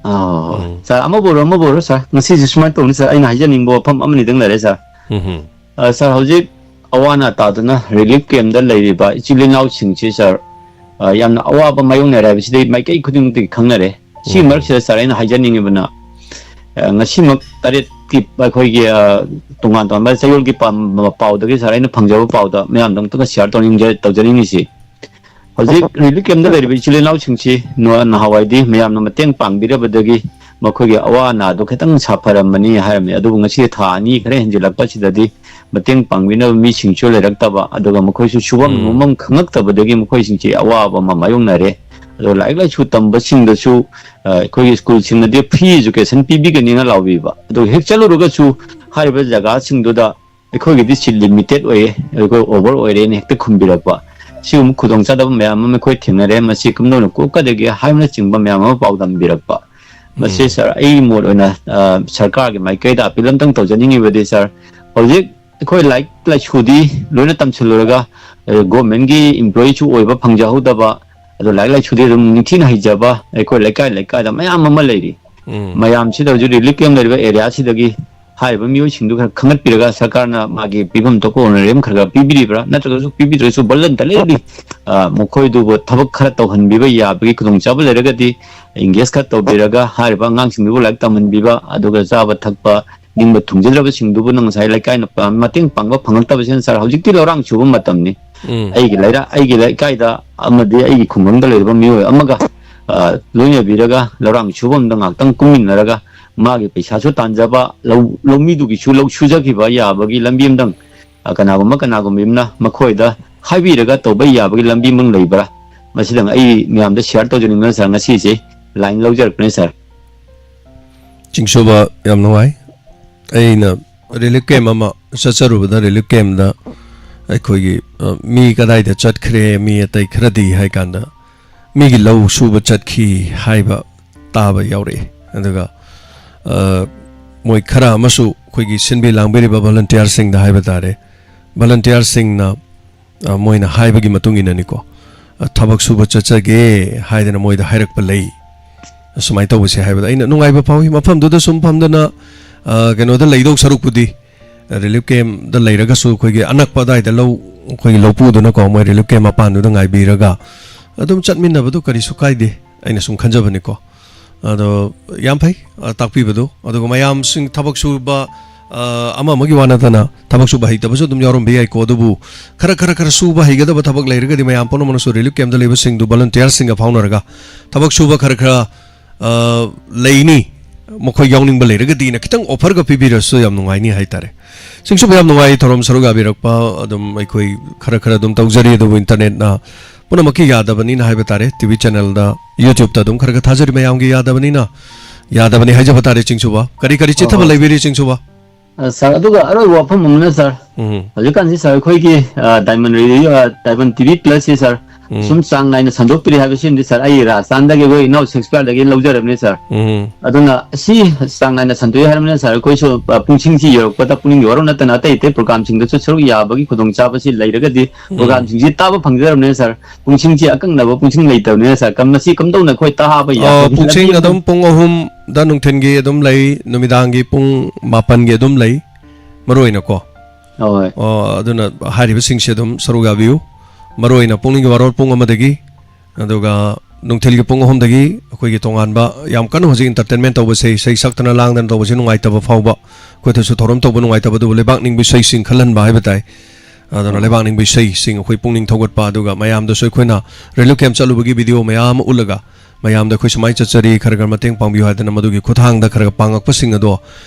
ꯑꯥ, ꯍꯣꯏ, ꯍꯣꯏ꯫ ꯎꯝ꯫ ꯁꯥꯔ, ꯑꯃꯕꯨ ꯑꯣꯏꯔꯣ, ꯑꯃꯕꯨ ꯑꯣꯏꯔꯣ, ꯁꯥꯔ, ꯉꯁꯤꯁꯦ ꯁꯨꯃꯥꯏꯅ ꯇꯧꯅꯤ, ꯁꯥꯔ, ꯑꯩꯅ ꯍꯥꯏꯖꯅꯤꯡꯕ ꯋꯥꯐꯝ ꯑꯃꯅꯤꯗꯪ ꯂꯩꯔꯦ, ꯁꯥꯔ꯫ ꯎꯝ ꯍꯨꯝ꯫ ꯑ, ꯁꯥꯔ, ꯍꯧꯖꯤꯛ ꯑꯋꯥ ꯑꯅꯥ ꯇꯥꯗꯨꯅ ꯔꯤꯂꯤꯐ ꯀꯦꯝꯞꯇ ꯂꯩꯔꯤꯕ ꯏꯆꯤꯜ ꯏꯅꯥꯎꯁꯤꯡꯁꯤ, ꯁꯥꯔ, ꯑ, ꯌꯥꯝꯅ ꯑꯋꯥꯕ ꯃꯥꯌꯣꯛꯅꯔꯦ ꯍꯥꯏꯕꯁꯤꯗꯤ ꯃꯥꯏꯀꯩ ꯈꯨꯗꯤꯡꯃꯛꯇꯒꯤ ꯈꯪꯅꯔꯦ꯫ ꯁꯤꯒꯤ ꯎꯝ꯫ ꯃꯔꯛꯁꯤꯗ, ꯁꯥꯔ, ꯑꯩꯅ ꯍꯥꯏꯖꯅꯤꯡꯉꯤꯕꯅ, ꯑ, ꯉꯁꯤꯃꯛ ꯇꯔꯦꯠꯀꯤ ꯑꯩꯈꯣꯏꯒꯤ, ꯑ, ꯇꯣꯉꯥꯟ ꯇꯣꯉꯥꯟꯕ ꯆꯌꯣꯜꯒꯤ ꯄꯥꯝ-, ꯄꯥꯎꯗꯒꯤ, ꯁꯥꯔ, ꯑꯩꯅ ꯐꯪꯖꯕ ꯄꯥꯎꯗ ꯃꯌꯥꯝꯗ ꯑꯃꯨꯛꯇꯪꯒ ꯁꯤꯌꯥꯔ ꯇꯧꯅꯤꯡꯖ-, ꯇꯧꯖꯅꯤꯡꯉꯤꯁꯤ꯫ ꯍꯧꯖꯤꯛ ꯔꯤꯂꯤꯐ ꯀꯦꯝꯞꯇ ꯂꯩꯔꯤꯕ ꯏꯆꯤꯜ ꯏꯅꯥꯎꯁꯤꯡꯁꯤ ꯅ-, ꯅꯍꯥꯟꯋꯥꯏꯗꯤ ꯃꯌꯥꯝꯅ ꯃꯇꯦꯡ ꯄꯥꯡꯕꯤꯔꯕꯗꯒꯤ ꯃꯈꯣꯏꯒꯤ ꯑꯋꯥ ꯑꯅꯥꯗꯣ ꯈꯤꯇꯪ ꯁꯥꯐꯔꯝꯕꯅꯤ ꯍꯥꯏꯔꯝꯃꯤ꯫ ꯑꯗꯨꯕꯨ ꯉꯁꯤ ꯊꯥ ꯑꯅꯤ ꯈꯔ ꯍꯦꯟꯖꯤꯜꯂꯛꯄꯁꯤꯗꯗꯤ ꯃꯇꯦꯡ ꯄꯥꯡꯕꯤꯅꯕ ꯃꯤꯁꯤꯡꯁꯨ ꯂꯩꯔꯛꯇꯕ, ꯑꯗꯨꯒ ꯃꯈꯣꯏꯁꯨ ꯁꯨꯐꯝ ꯎꯝ꯫ ꯅꯣꯝꯐꯝ ꯈꯪꯉꯛꯇꯕꯗꯒꯤ ꯃꯈꯣꯏꯁꯤꯡꯁꯤ ꯑꯋꯥꯕ ꯑꯃ ꯃꯥꯌꯣꯛꯅꯔꯦ꯫ ꯑꯗꯨꯒ ꯂꯥꯏꯔꯤꯛ ꯂꯥꯏꯁꯨ ꯇꯝꯕꯁꯤꯡꯗꯁꯨ, ꯑ, ꯑꯩꯈꯣꯏꯒꯤ ꯁ꯭ꯀꯨꯜꯁꯤꯡꯅꯗꯤ ꯐ꯭ꯔꯤ ꯑꯦꯖꯨꯀꯦꯁꯟ ꯄꯤꯕꯤꯒꯅꯤꯅ ꯂꯥꯎꯕꯤꯕ, ꯑꯗꯨꯒ ꯍꯦꯛ ꯆꯠꯂꯨꯔꯒꯁꯨ ꯍꯥꯏꯔꯤꯕ ꯖꯒꯥꯁꯤꯡꯗꯨꯗ ꯑꯩꯈꯣꯏꯒꯤꯗꯤ ꯁꯤꯠ ꯂꯤꯃꯤꯇꯦꯠ ꯑꯣꯏꯌꯦ, ꯑꯩꯈꯣꯏ ꯑꯣꯚꯔ ꯑꯣꯏꯔꯦꯅ ꯍꯦꯛꯇ ꯈꯨꯝꯕꯤꯔꯛꯄ꯫ ꯁꯤꯒꯨꯝꯕ ꯈꯨꯗꯣꯡꯆꯥꯗꯕ ꯃꯌꯥꯝ ꯑꯃ ꯑꯩꯈꯣꯏ ꯊꯦꯡꯅꯔꯦ꯫ ꯃꯁꯤ ꯀꯝꯗꯧꯅ ꯀꯣꯛꯀꯗꯒꯦ ꯍꯥꯏꯕꯅꯆꯤꯡꯕ ꯃꯌꯥꯝ ꯑꯃ ꯄꯥꯎꯗꯝꯕꯤꯔꯛꯄ꯫ ꯃꯁꯤ, ꯎꯝ꯫ ꯁꯥꯔ, ꯑꯩꯒꯤ ꯃꯣꯠ ꯑꯣꯏꯅ, ꯑ, ꯁꯔꯀꯥꯔꯒꯤ ꯃꯥꯏꯀꯩꯗ ꯑꯄꯤꯜ ꯑꯝꯇꯪ ꯇꯧꯖꯅꯤꯡꯉꯤꯕꯗꯤ, ꯁꯥꯔ, ꯍꯧꯖꯤꯛ ꯑꯩꯈꯣꯏ ꯂꯥꯏꯔꯤꯛ ꯂꯥꯏꯁꯨꯗꯤ ꯂꯣꯏꯅ ꯇꯝꯁꯤꯜꯂꯨꯔꯒ, ꯑ, ꯒꯣꯔꯃꯦꯟꯒꯤ ꯏꯝꯄ꯭ꯂꯣꯌꯤꯁꯨ ꯑꯣꯏꯕ ꯐꯪꯖꯍꯧꯗꯕ, ꯑꯗꯣ ꯂꯥꯏꯔꯤꯛ ꯂꯥꯏꯁꯨꯗꯤ ꯑꯗꯨꯝ ꯅꯤꯡꯊꯤꯅ ꯍꯩꯖꯕ ꯑꯩꯈꯣꯏ ꯂꯩꯀꯥꯏ ꯂꯩꯀꯥꯏꯗ ꯃꯌꯥꯝ ꯑꯃ ꯂꯩꯔꯤ꯫ ꯎꯝ꯫ ꯃꯌꯥꯝꯁꯤꯗ ꯍꯧꯖꯤꯛ ꯔꯤꯂꯤꯐ ꯀꯦꯝꯞ ꯂꯩꯔꯤꯕ ꯑꯦꯔꯤꯌꯥꯁꯤꯗꯒꯤ ꯍꯥꯏꯔꯤꯕ ꯃꯤꯑꯣꯏꯁꯤꯡꯗꯨ ꯈꯔ ꯈꯪꯒꯠꯄꯤꯔꯒ ꯁꯔꯀꯥꯔꯅ ꯃꯥꯒꯤ ꯄꯤꯐꯝ ꯊꯣꯛꯄ ꯑꯣꯅꯔꯦꯔꯤꯌꯝ ꯈꯔ ꯈꯔ ꯄꯤꯕꯤꯔꯤꯕ꯭ꯔꯥ? ꯅꯠꯇ꯭ꯔꯒꯁꯨ ꯄꯤꯕꯤꯗ꯭ꯔꯁꯨ ꯕꯣꯂꯟꯇꯔꯤꯂꯤ, ꯑ, ꯃꯈꯣꯏꯗꯨꯕꯨ ꯊꯕꯛ ꯈꯔ ꯇꯧꯍꯟꯕꯤꯕ ꯌꯥꯕꯒꯤ ꯈꯨꯗꯣꯡꯆꯥꯕ ꯂꯩꯔꯒꯗꯤ ꯑꯦꯡꯒꯦꯖ ꯈꯔ ꯇꯧꯕꯤꯔꯒ ꯍꯥꯏꯔꯤꯕ ꯑꯉꯥꯡꯁꯤꯡꯗꯨꯕꯨ ꯂꯥꯏꯔꯤꯛ ꯇꯝꯍꯟꯕꯤꯕ, ꯑꯗꯨꯒ ꯆꯥꯕ ꯊꯛꯄ ꯅꯤꯡꯕ ꯊꯨꯡꯖꯗ꯭ꯔꯕꯁꯤꯡꯗꯨꯕꯨ ꯅꯪ ꯉꯁꯥꯏ ꯂꯩꯀꯥꯏꯅ ꯄ-, ꯃꯇꯦꯡ ꯄꯥꯡꯕ ꯐꯪꯉꯛꯇꯕꯁꯤꯅ, ꯁꯥꯔ, ꯍꯧꯖꯤꯛꯇꯤ ꯂꯧꯔꯥꯡ ꯁꯨꯕ ꯃꯇꯝꯅꯤ꯫ ꯎꯝ꯫ ꯑꯩꯒꯤ ꯂꯩꯔ-, ꯑꯩꯒꯤ ꯂꯩꯀꯥꯏꯗ ꯑꯃꯗꯤ ꯑꯩꯒꯤ ꯈꯨꯡꯒꯪꯗ ꯂꯩꯔꯤꯕ ꯃꯤꯑꯣꯏ ꯑꯃꯒ, ꯑ, ꯂꯣꯏꯅꯕꯤꯔꯒ ꯂꯧꯔꯥꯡ ꯁꯨꯕ ꯑꯃꯗ ꯉꯥꯏꯍꯥꯛꯇꯪ ꯀꯨꯝꯃꯤꯟꯅꯔꯒ ꯃꯥꯒꯤ ꯄꯩꯁꯥꯁꯨ ꯇꯥꯟꯖꯕ, ꯂꯧ-, ꯂꯧꯃꯤꯗꯨꯒꯤꯁꯨ ꯂꯧ ꯁꯨꯖꯈꯤꯕ ꯌꯥꯕꯒꯤ ꯂꯝꯕꯤ ꯑꯃꯗꯪ, ꯑ, ꯀꯅꯥꯒꯨꯝꯕ ꯀꯅꯥꯒꯨꯝꯕꯤ ꯑꯃꯅ ꯃꯈꯣꯏꯗ ꯍꯥꯏꯕꯤꯔꯒ ꯇꯧꯕ ꯌꯥꯕꯒꯤ ꯂꯝꯕꯤ ꯑꯃ ꯂꯩꯕ꯭ꯔꯥ? ꯃꯁꯤꯗꯪ ꯑꯩ ꯃꯌꯥꯝꯗ ꯁꯤꯌꯥꯔ ꯇꯧꯖꯅꯤꯡꯗꯅ, ꯁꯥꯔ, ꯉꯁꯤꯁꯦ ꯂꯥꯏꯟ ꯂꯧꯖꯔꯛꯄꯅꯦ, ꯁꯥꯔ꯫ ꯆꯤꯡꯁꯨꯕ, ꯌꯥꯝ ꯅꯨꯡꯉꯥꯏ꯫ ꯑꯩꯅ ꯔꯤꯂꯤꯐ ꯀꯦꯝꯞ ꯑꯃ ꯆꯠꯆꯔꯨꯕꯗ, ꯔꯤꯂꯤꯐ ꯀꯦꯝꯞꯇ ꯑꯩꯈꯣꯏꯒꯤ, ꯑ, ꯃꯤ ꯀꯗꯥꯏꯗ ꯆꯠꯈ꯭ꯔꯦ, ꯃꯤ ꯑꯇꯩ ꯈꯔꯗꯤ ꯍꯥꯏ ꯀꯥꯟꯗ, ꯃꯤꯒꯤ ꯂꯧ ꯁꯨꯕ ꯆꯠꯈꯤ ꯍꯥꯏꯕ ꯇꯥꯕ ꯌꯥꯎꯔꯛꯏ꯫ ꯑꯗꯨꯒ, ꯑ, ꯃꯣꯏ ꯈꯔ ꯑꯃꯁꯨ ꯑꯩꯈꯣꯏꯒꯤ ꯁꯤꯟꯕꯤ ꯂꯥꯡꯕꯤꯔꯤꯕ ꯚꯣꯂꯨꯟꯇꯤꯌꯥꯔꯁꯤꯡꯗ ꯍꯥꯏꯕ ꯇꯥꯔꯦ, ꯚꯣꯂꯨꯟꯇꯤꯌꯥꯔꯁꯤꯡꯅ, ꯑ, ꯃꯣꯏꯅ ꯍꯥꯏꯕꯒꯤ ꯃꯇꯨꯡ ꯏꯟꯅꯅꯤꯀꯣ, ꯊꯕꯛ ꯁꯨꯕ ꯆꯠꯆꯒꯦ ꯍꯥꯏꯗꯅ ꯃꯣꯏꯗ ꯍꯥꯏꯔꯛꯄ ꯂꯩ꯫ ꯑꯁꯨꯃꯥꯏꯅ ꯇꯧꯕꯁꯦ ꯍꯥꯏꯕꯗ ꯑꯩꯅ ꯅꯨꯡꯉꯥꯏꯕ ꯐꯥꯎꯏ꯫ ꯃꯐꯝꯗꯨꯗ ꯁꯨꯝ ꯐꯝꯗꯅ, ꯑ, ꯀꯩꯅꯣꯗ ꯂꯩꯗꯧ ꯁꯔꯨꯛꯄꯨꯗꯤ, ꯔꯤꯂꯤꯐ ꯀꯦꯝꯞꯇ ꯂꯩꯔꯒꯁꯨ ꯑꯩꯈꯣꯏꯒꯤ ꯑꯅꯛꯄ ꯑꯗꯥꯏꯗ ꯂꯧ, ꯑꯩꯈꯣꯏꯒꯤ ꯂꯧꯄꯨꯗꯨꯅꯀꯣ, ꯃꯣꯏ ꯔꯤꯂꯤꯐ ꯀꯦꯝꯞ ꯃꯄꯥꯟꯗꯨꯗ ꯉꯥꯏꯕꯤꯔꯒ ꯑꯗꯨꯝ ꯆꯠꯃꯤꯟꯅꯕꯗꯨ ꯀꯔꯤꯁꯨ ꯀꯥꯏꯗꯦ, ꯑꯩꯅ ꯁꯨꯝ ꯈꯟꯖꯕꯅꯤꯀꯣ꯫ ꯑꯗꯣ ꯌꯥꯝ ꯐꯩ, ꯑ, ꯇꯥꯛꯄꯤꯕꯗꯨ꯫ ꯑꯗꯨꯒ ꯃꯌꯥꯝꯁꯤꯡ ꯊꯕꯛ ꯁꯨꯕ, ꯑ, ꯑꯃ ꯑꯃꯒꯤ ꯋꯥ ꯅꯠꯇꯅ ꯊꯕꯛ ꯁꯨꯕ ꯍꯩꯇꯕꯁꯨ ꯑꯗꯨꯝ ꯌꯥꯎꯔꯝꯕ ꯌꯥꯏꯀꯣ꯫ ꯑꯗꯨꯕꯨ ꯈꯔ, ꯈꯔ, ꯈꯔ ꯁꯨꯕ ꯍꯩꯒꯗꯕ ꯊꯕꯛ ꯂꯩꯔꯒꯗꯤ ꯃꯌꯥꯝ ꯄꯨꯝꯅꯃꯛꯅꯁꯨ ꯔꯤꯂꯤꯐ ꯀꯦꯝꯞꯇ ꯂꯩꯕꯁꯤꯡꯗꯨ ꯚꯣꯂꯨꯟꯇꯤꯌꯔꯁꯤꯡꯒ ꯐꯥꯎꯅꯔꯒ ꯊꯕꯛ ꯁꯨꯕ ꯈꯔ, ꯈꯔ, ꯑ, ꯂꯩꯅꯤ, ꯃꯈꯣꯏ ꯌꯥꯎꯅꯤꯡꯕ ꯂꯩꯔꯒꯗꯤꯅ ꯈꯤꯇꯪ ꯑꯣꯐꯔꯒ ꯄꯤꯕꯤꯔꯁꯨ ꯌꯥꯝ ꯅꯨꯡꯉꯥꯏꯅꯤ ꯍꯥꯏꯇꯥꯔꯦ꯫ ꯁꯤꯡꯁꯨꯕ, ꯌꯥꯝ ꯅꯨꯡꯉꯥꯏ ꯊꯧꯔꯝ ꯁꯔꯨꯛ ꯌꯥꯕꯤꯔꯛꯄ꯫ ꯑꯗꯨꯝ ꯑꯩꯈꯣꯏ ꯈꯔ, ꯈꯔ ꯑꯗꯨꯝ ꯇꯧꯖꯔꯤ, ꯑꯗꯨꯕꯨ ꯏꯟꯇꯔꯅꯦꯠꯅ ꯄꯨꯝꯅꯃꯛꯀꯤ ꯌꯥꯗꯕꯅꯤꯅ ꯍꯥꯏꯕ ꯇꯥꯔꯦ꯫ ꯇꯤ ꯚꯤ ꯆꯦꯅꯦꯜꯗ, YouTube-ꯇ ꯑꯗꯨꯝ ꯈꯔ ꯈꯔ ꯊꯥꯖꯔꯤ, ꯃꯌꯥꯝꯒꯤ ꯌꯥꯗꯕꯅꯤꯅ, ꯌꯥꯗꯕꯅꯤ ꯍꯥꯏꯖꯕ ꯇꯥꯔꯦ꯫ ꯆꯤꯡꯁꯨꯕ, ꯀꯔꯤ ꯀꯔꯤ ꯍꯣꯏ, ꯆꯤꯠꯊꯕ ꯍꯣꯏ꯫ ꯂꯩꯕꯤꯔꯤ, ꯆꯤꯡꯁꯨꯕ? ꯑ, ꯁꯥꯔ, ꯑꯗꯨꯒ ꯑꯔꯣꯏꯕ ꯋꯥꯐꯝ ꯑꯃꯅ, ꯁꯥꯔ, ꯎꯝ꯫ ꯍꯧꯖꯤꯛꯀꯥꯟꯁꯤ, ꯁꯥꯔ, ꯑꯩꯈꯣꯏꯒꯤ, ꯑ, ꯗꯥꯏꯃꯟ ꯔꯦꯗꯤꯑꯣ, ꯑ, ꯗꯥꯏꯃꯟ ꯇꯤ ꯚꯤ ꯄ꯭ꯂꯁꯁꯤ, ꯁꯥꯔ, ꯎꯝ꯫ ꯁꯨꯝ ꯆꯥꯡ ꯅꯥꯏꯅ ꯁꯟꯗꯣꯛꯄꯤꯔꯤ ꯍꯥꯏꯕꯁꯤꯃꯗꯤ, ꯁꯥꯔ, ꯑꯩ ꯔꯥꯖꯁꯊꯥꯟꯗꯒꯤ ꯑꯩꯈꯣꯏ ꯏꯅꯥꯎ ꯁꯦꯛꯁꯄꯤꯌꯔꯗꯒꯤ ꯂꯧꯖꯔꯕꯅꯤ, ꯁꯥꯔ꯫ ꯎꯝ꯫ ꯑꯗꯨꯅ ꯁꯤ ꯆꯥꯡ ꯅꯥꯏꯅ ꯁꯟꯗꯣꯛꯏ ꯍꯥꯏꯔꯕꯅꯤꯅ, ꯁꯥꯔ, ꯑꯩꯈꯣꯏꯁꯨ, ꯑ, ꯄꯨꯡꯁꯤꯡꯁꯤ ꯌꯧꯔꯛꯄꯗ ꯄꯨꯛꯅꯤꯡꯒꯤ ꯋꯥꯔꯧ ꯅꯠꯇꯅ ꯑꯇꯩ ꯑꯇꯩ ꯄ꯭ꯔꯣꯒꯥꯝꯁꯤꯡꯗꯁꯨ ꯁꯔꯨꯛ ꯌꯥꯕꯒꯤ ꯈꯨꯗꯣꯡꯆꯥꯕꯁꯤ ꯂꯩꯔꯒꯗꯤ, ꯎꯝ꯫ ꯄ꯭ꯔꯣꯒꯥꯝꯁꯤꯡꯁꯤ ꯇꯥꯕ ꯐꯪꯖꯔꯕꯅꯤꯅ, ꯁꯥꯔ, ꯄꯨꯡꯁꯤꯡꯁꯤ ꯑꯀꯛꯅꯕ ꯄꯨꯡꯁꯤꯡ ꯂꯩꯇꯕꯅꯤꯅ, ꯁꯥꯔ, ꯀꯝ-, ꯃꯁꯤ ꯀꯝꯗꯧꯅ ꯑꯩꯈꯣꯏ ꯇꯥꯕ ꯑ, ꯌꯥꯒꯅꯤ? ꯄꯨꯡꯁꯤꯡ ꯂꯝꯕꯤ ꯑꯗꯨꯝ ꯄꯨꯡ ꯑꯍꯨꯝꯗ ꯅꯨꯡꯊꯤꯟꯒꯤ ꯑꯗꯨꯝ ꯂꯩ, ꯅꯨꯃꯤꯗꯥꯡꯒꯤ ꯄꯨꯡ ꯃꯥꯄꯟꯒꯤ ꯑꯗꯨꯝ ꯂꯩ, ꯃꯔꯨ ꯑꯣꯏꯅꯀꯣ꯫ ꯍꯣꯏ꯫ ꯑꯣ, ꯑꯗꯨꯅ ꯍꯥꯏꯔꯤꯕꯁꯤꯡꯁꯦ ꯑꯗꯨꯝ ꯁꯔꯨꯛ ꯌꯥꯕꯤꯌꯨ꯫ ꯃꯔꯨ ꯑꯣꯏꯅ ꯄꯨꯛꯅꯤꯡꯒꯤ ꯋꯥꯔꯣꯜ ꯄꯨꯡ ꯑꯃꯗꯒꯤ, ꯑꯗꯨꯒ ꯅꯨꯡꯊꯤꯜꯒꯤ ꯄꯨꯡ ꯑꯍꯨꯝꯗꯒꯤ ꯑꯩꯈꯣꯏꯒꯤ ꯇꯣꯉꯥꯟꯕ ꯌꯥꯝ ꯀꯟꯅ ꯍꯧꯖꯤꯛ entertainment ꯇꯧꯕꯁꯦ, ꯏꯁꯩ ꯁꯛꯇꯅ ꯂꯥꯡꯗꯅ ꯇꯧꯕꯁꯦ ꯅꯨꯡꯉꯥꯏꯇꯕ ꯐꯥꯎꯕ, ꯑꯩꯈꯣꯏꯗꯁꯨ ꯊꯧꯔꯝ ꯇꯧꯕ ꯅꯨꯡꯉꯥꯏꯇꯕ, ꯑꯗꯨꯕꯨ ꯂꯩꯕꯥꯛ ꯅꯤꯡꯕ ꯏꯁꯩꯁꯤꯡ ꯈꯜꯍꯟꯕ ꯍꯥꯏꯕ ꯇꯥꯏ꯫ ꯑꯗꯨꯅ ꯑꯣ꯫ ꯂꯩꯕꯥꯛ ꯅꯤꯡꯕ ꯏꯁꯩꯁꯤꯡ ꯑꯩꯈꯣꯏ ꯄꯨꯛꯅꯤꯡ ꯊꯧꯒꯠꯄ, ꯑꯗꯨꯒ ꯃꯌꯥꯝꯗꯁꯨ ꯑꯩꯈꯣꯏꯅ ꯔꯤꯂꯤꯐ ꯀꯦꯝꯞ ꯆꯠꯂꯨꯕꯒꯤ ꯚꯤꯗꯤꯑꯣ ꯃꯌꯥꯝ ꯑꯃ ꯎꯠꯂꯒ ꯃꯌꯥꯝꯗ ꯑꯩꯈꯣꯏ ꯁꯨꯃꯥꯏꯅ ꯆꯠꯆꯔꯤ, ꯈꯔ ꯈꯔ ꯃꯇꯦꯡ ꯄꯥꯡꯕꯤꯌꯨ ꯍꯥꯏꯗꯅ ꯃꯗꯨꯒꯤ ꯈꯨꯠꯊꯥꯡꯗ ꯈꯔ ꯈꯔ ꯄꯥꯡꯉꯛꯄꯁꯤꯡ ꯑꯗꯣ,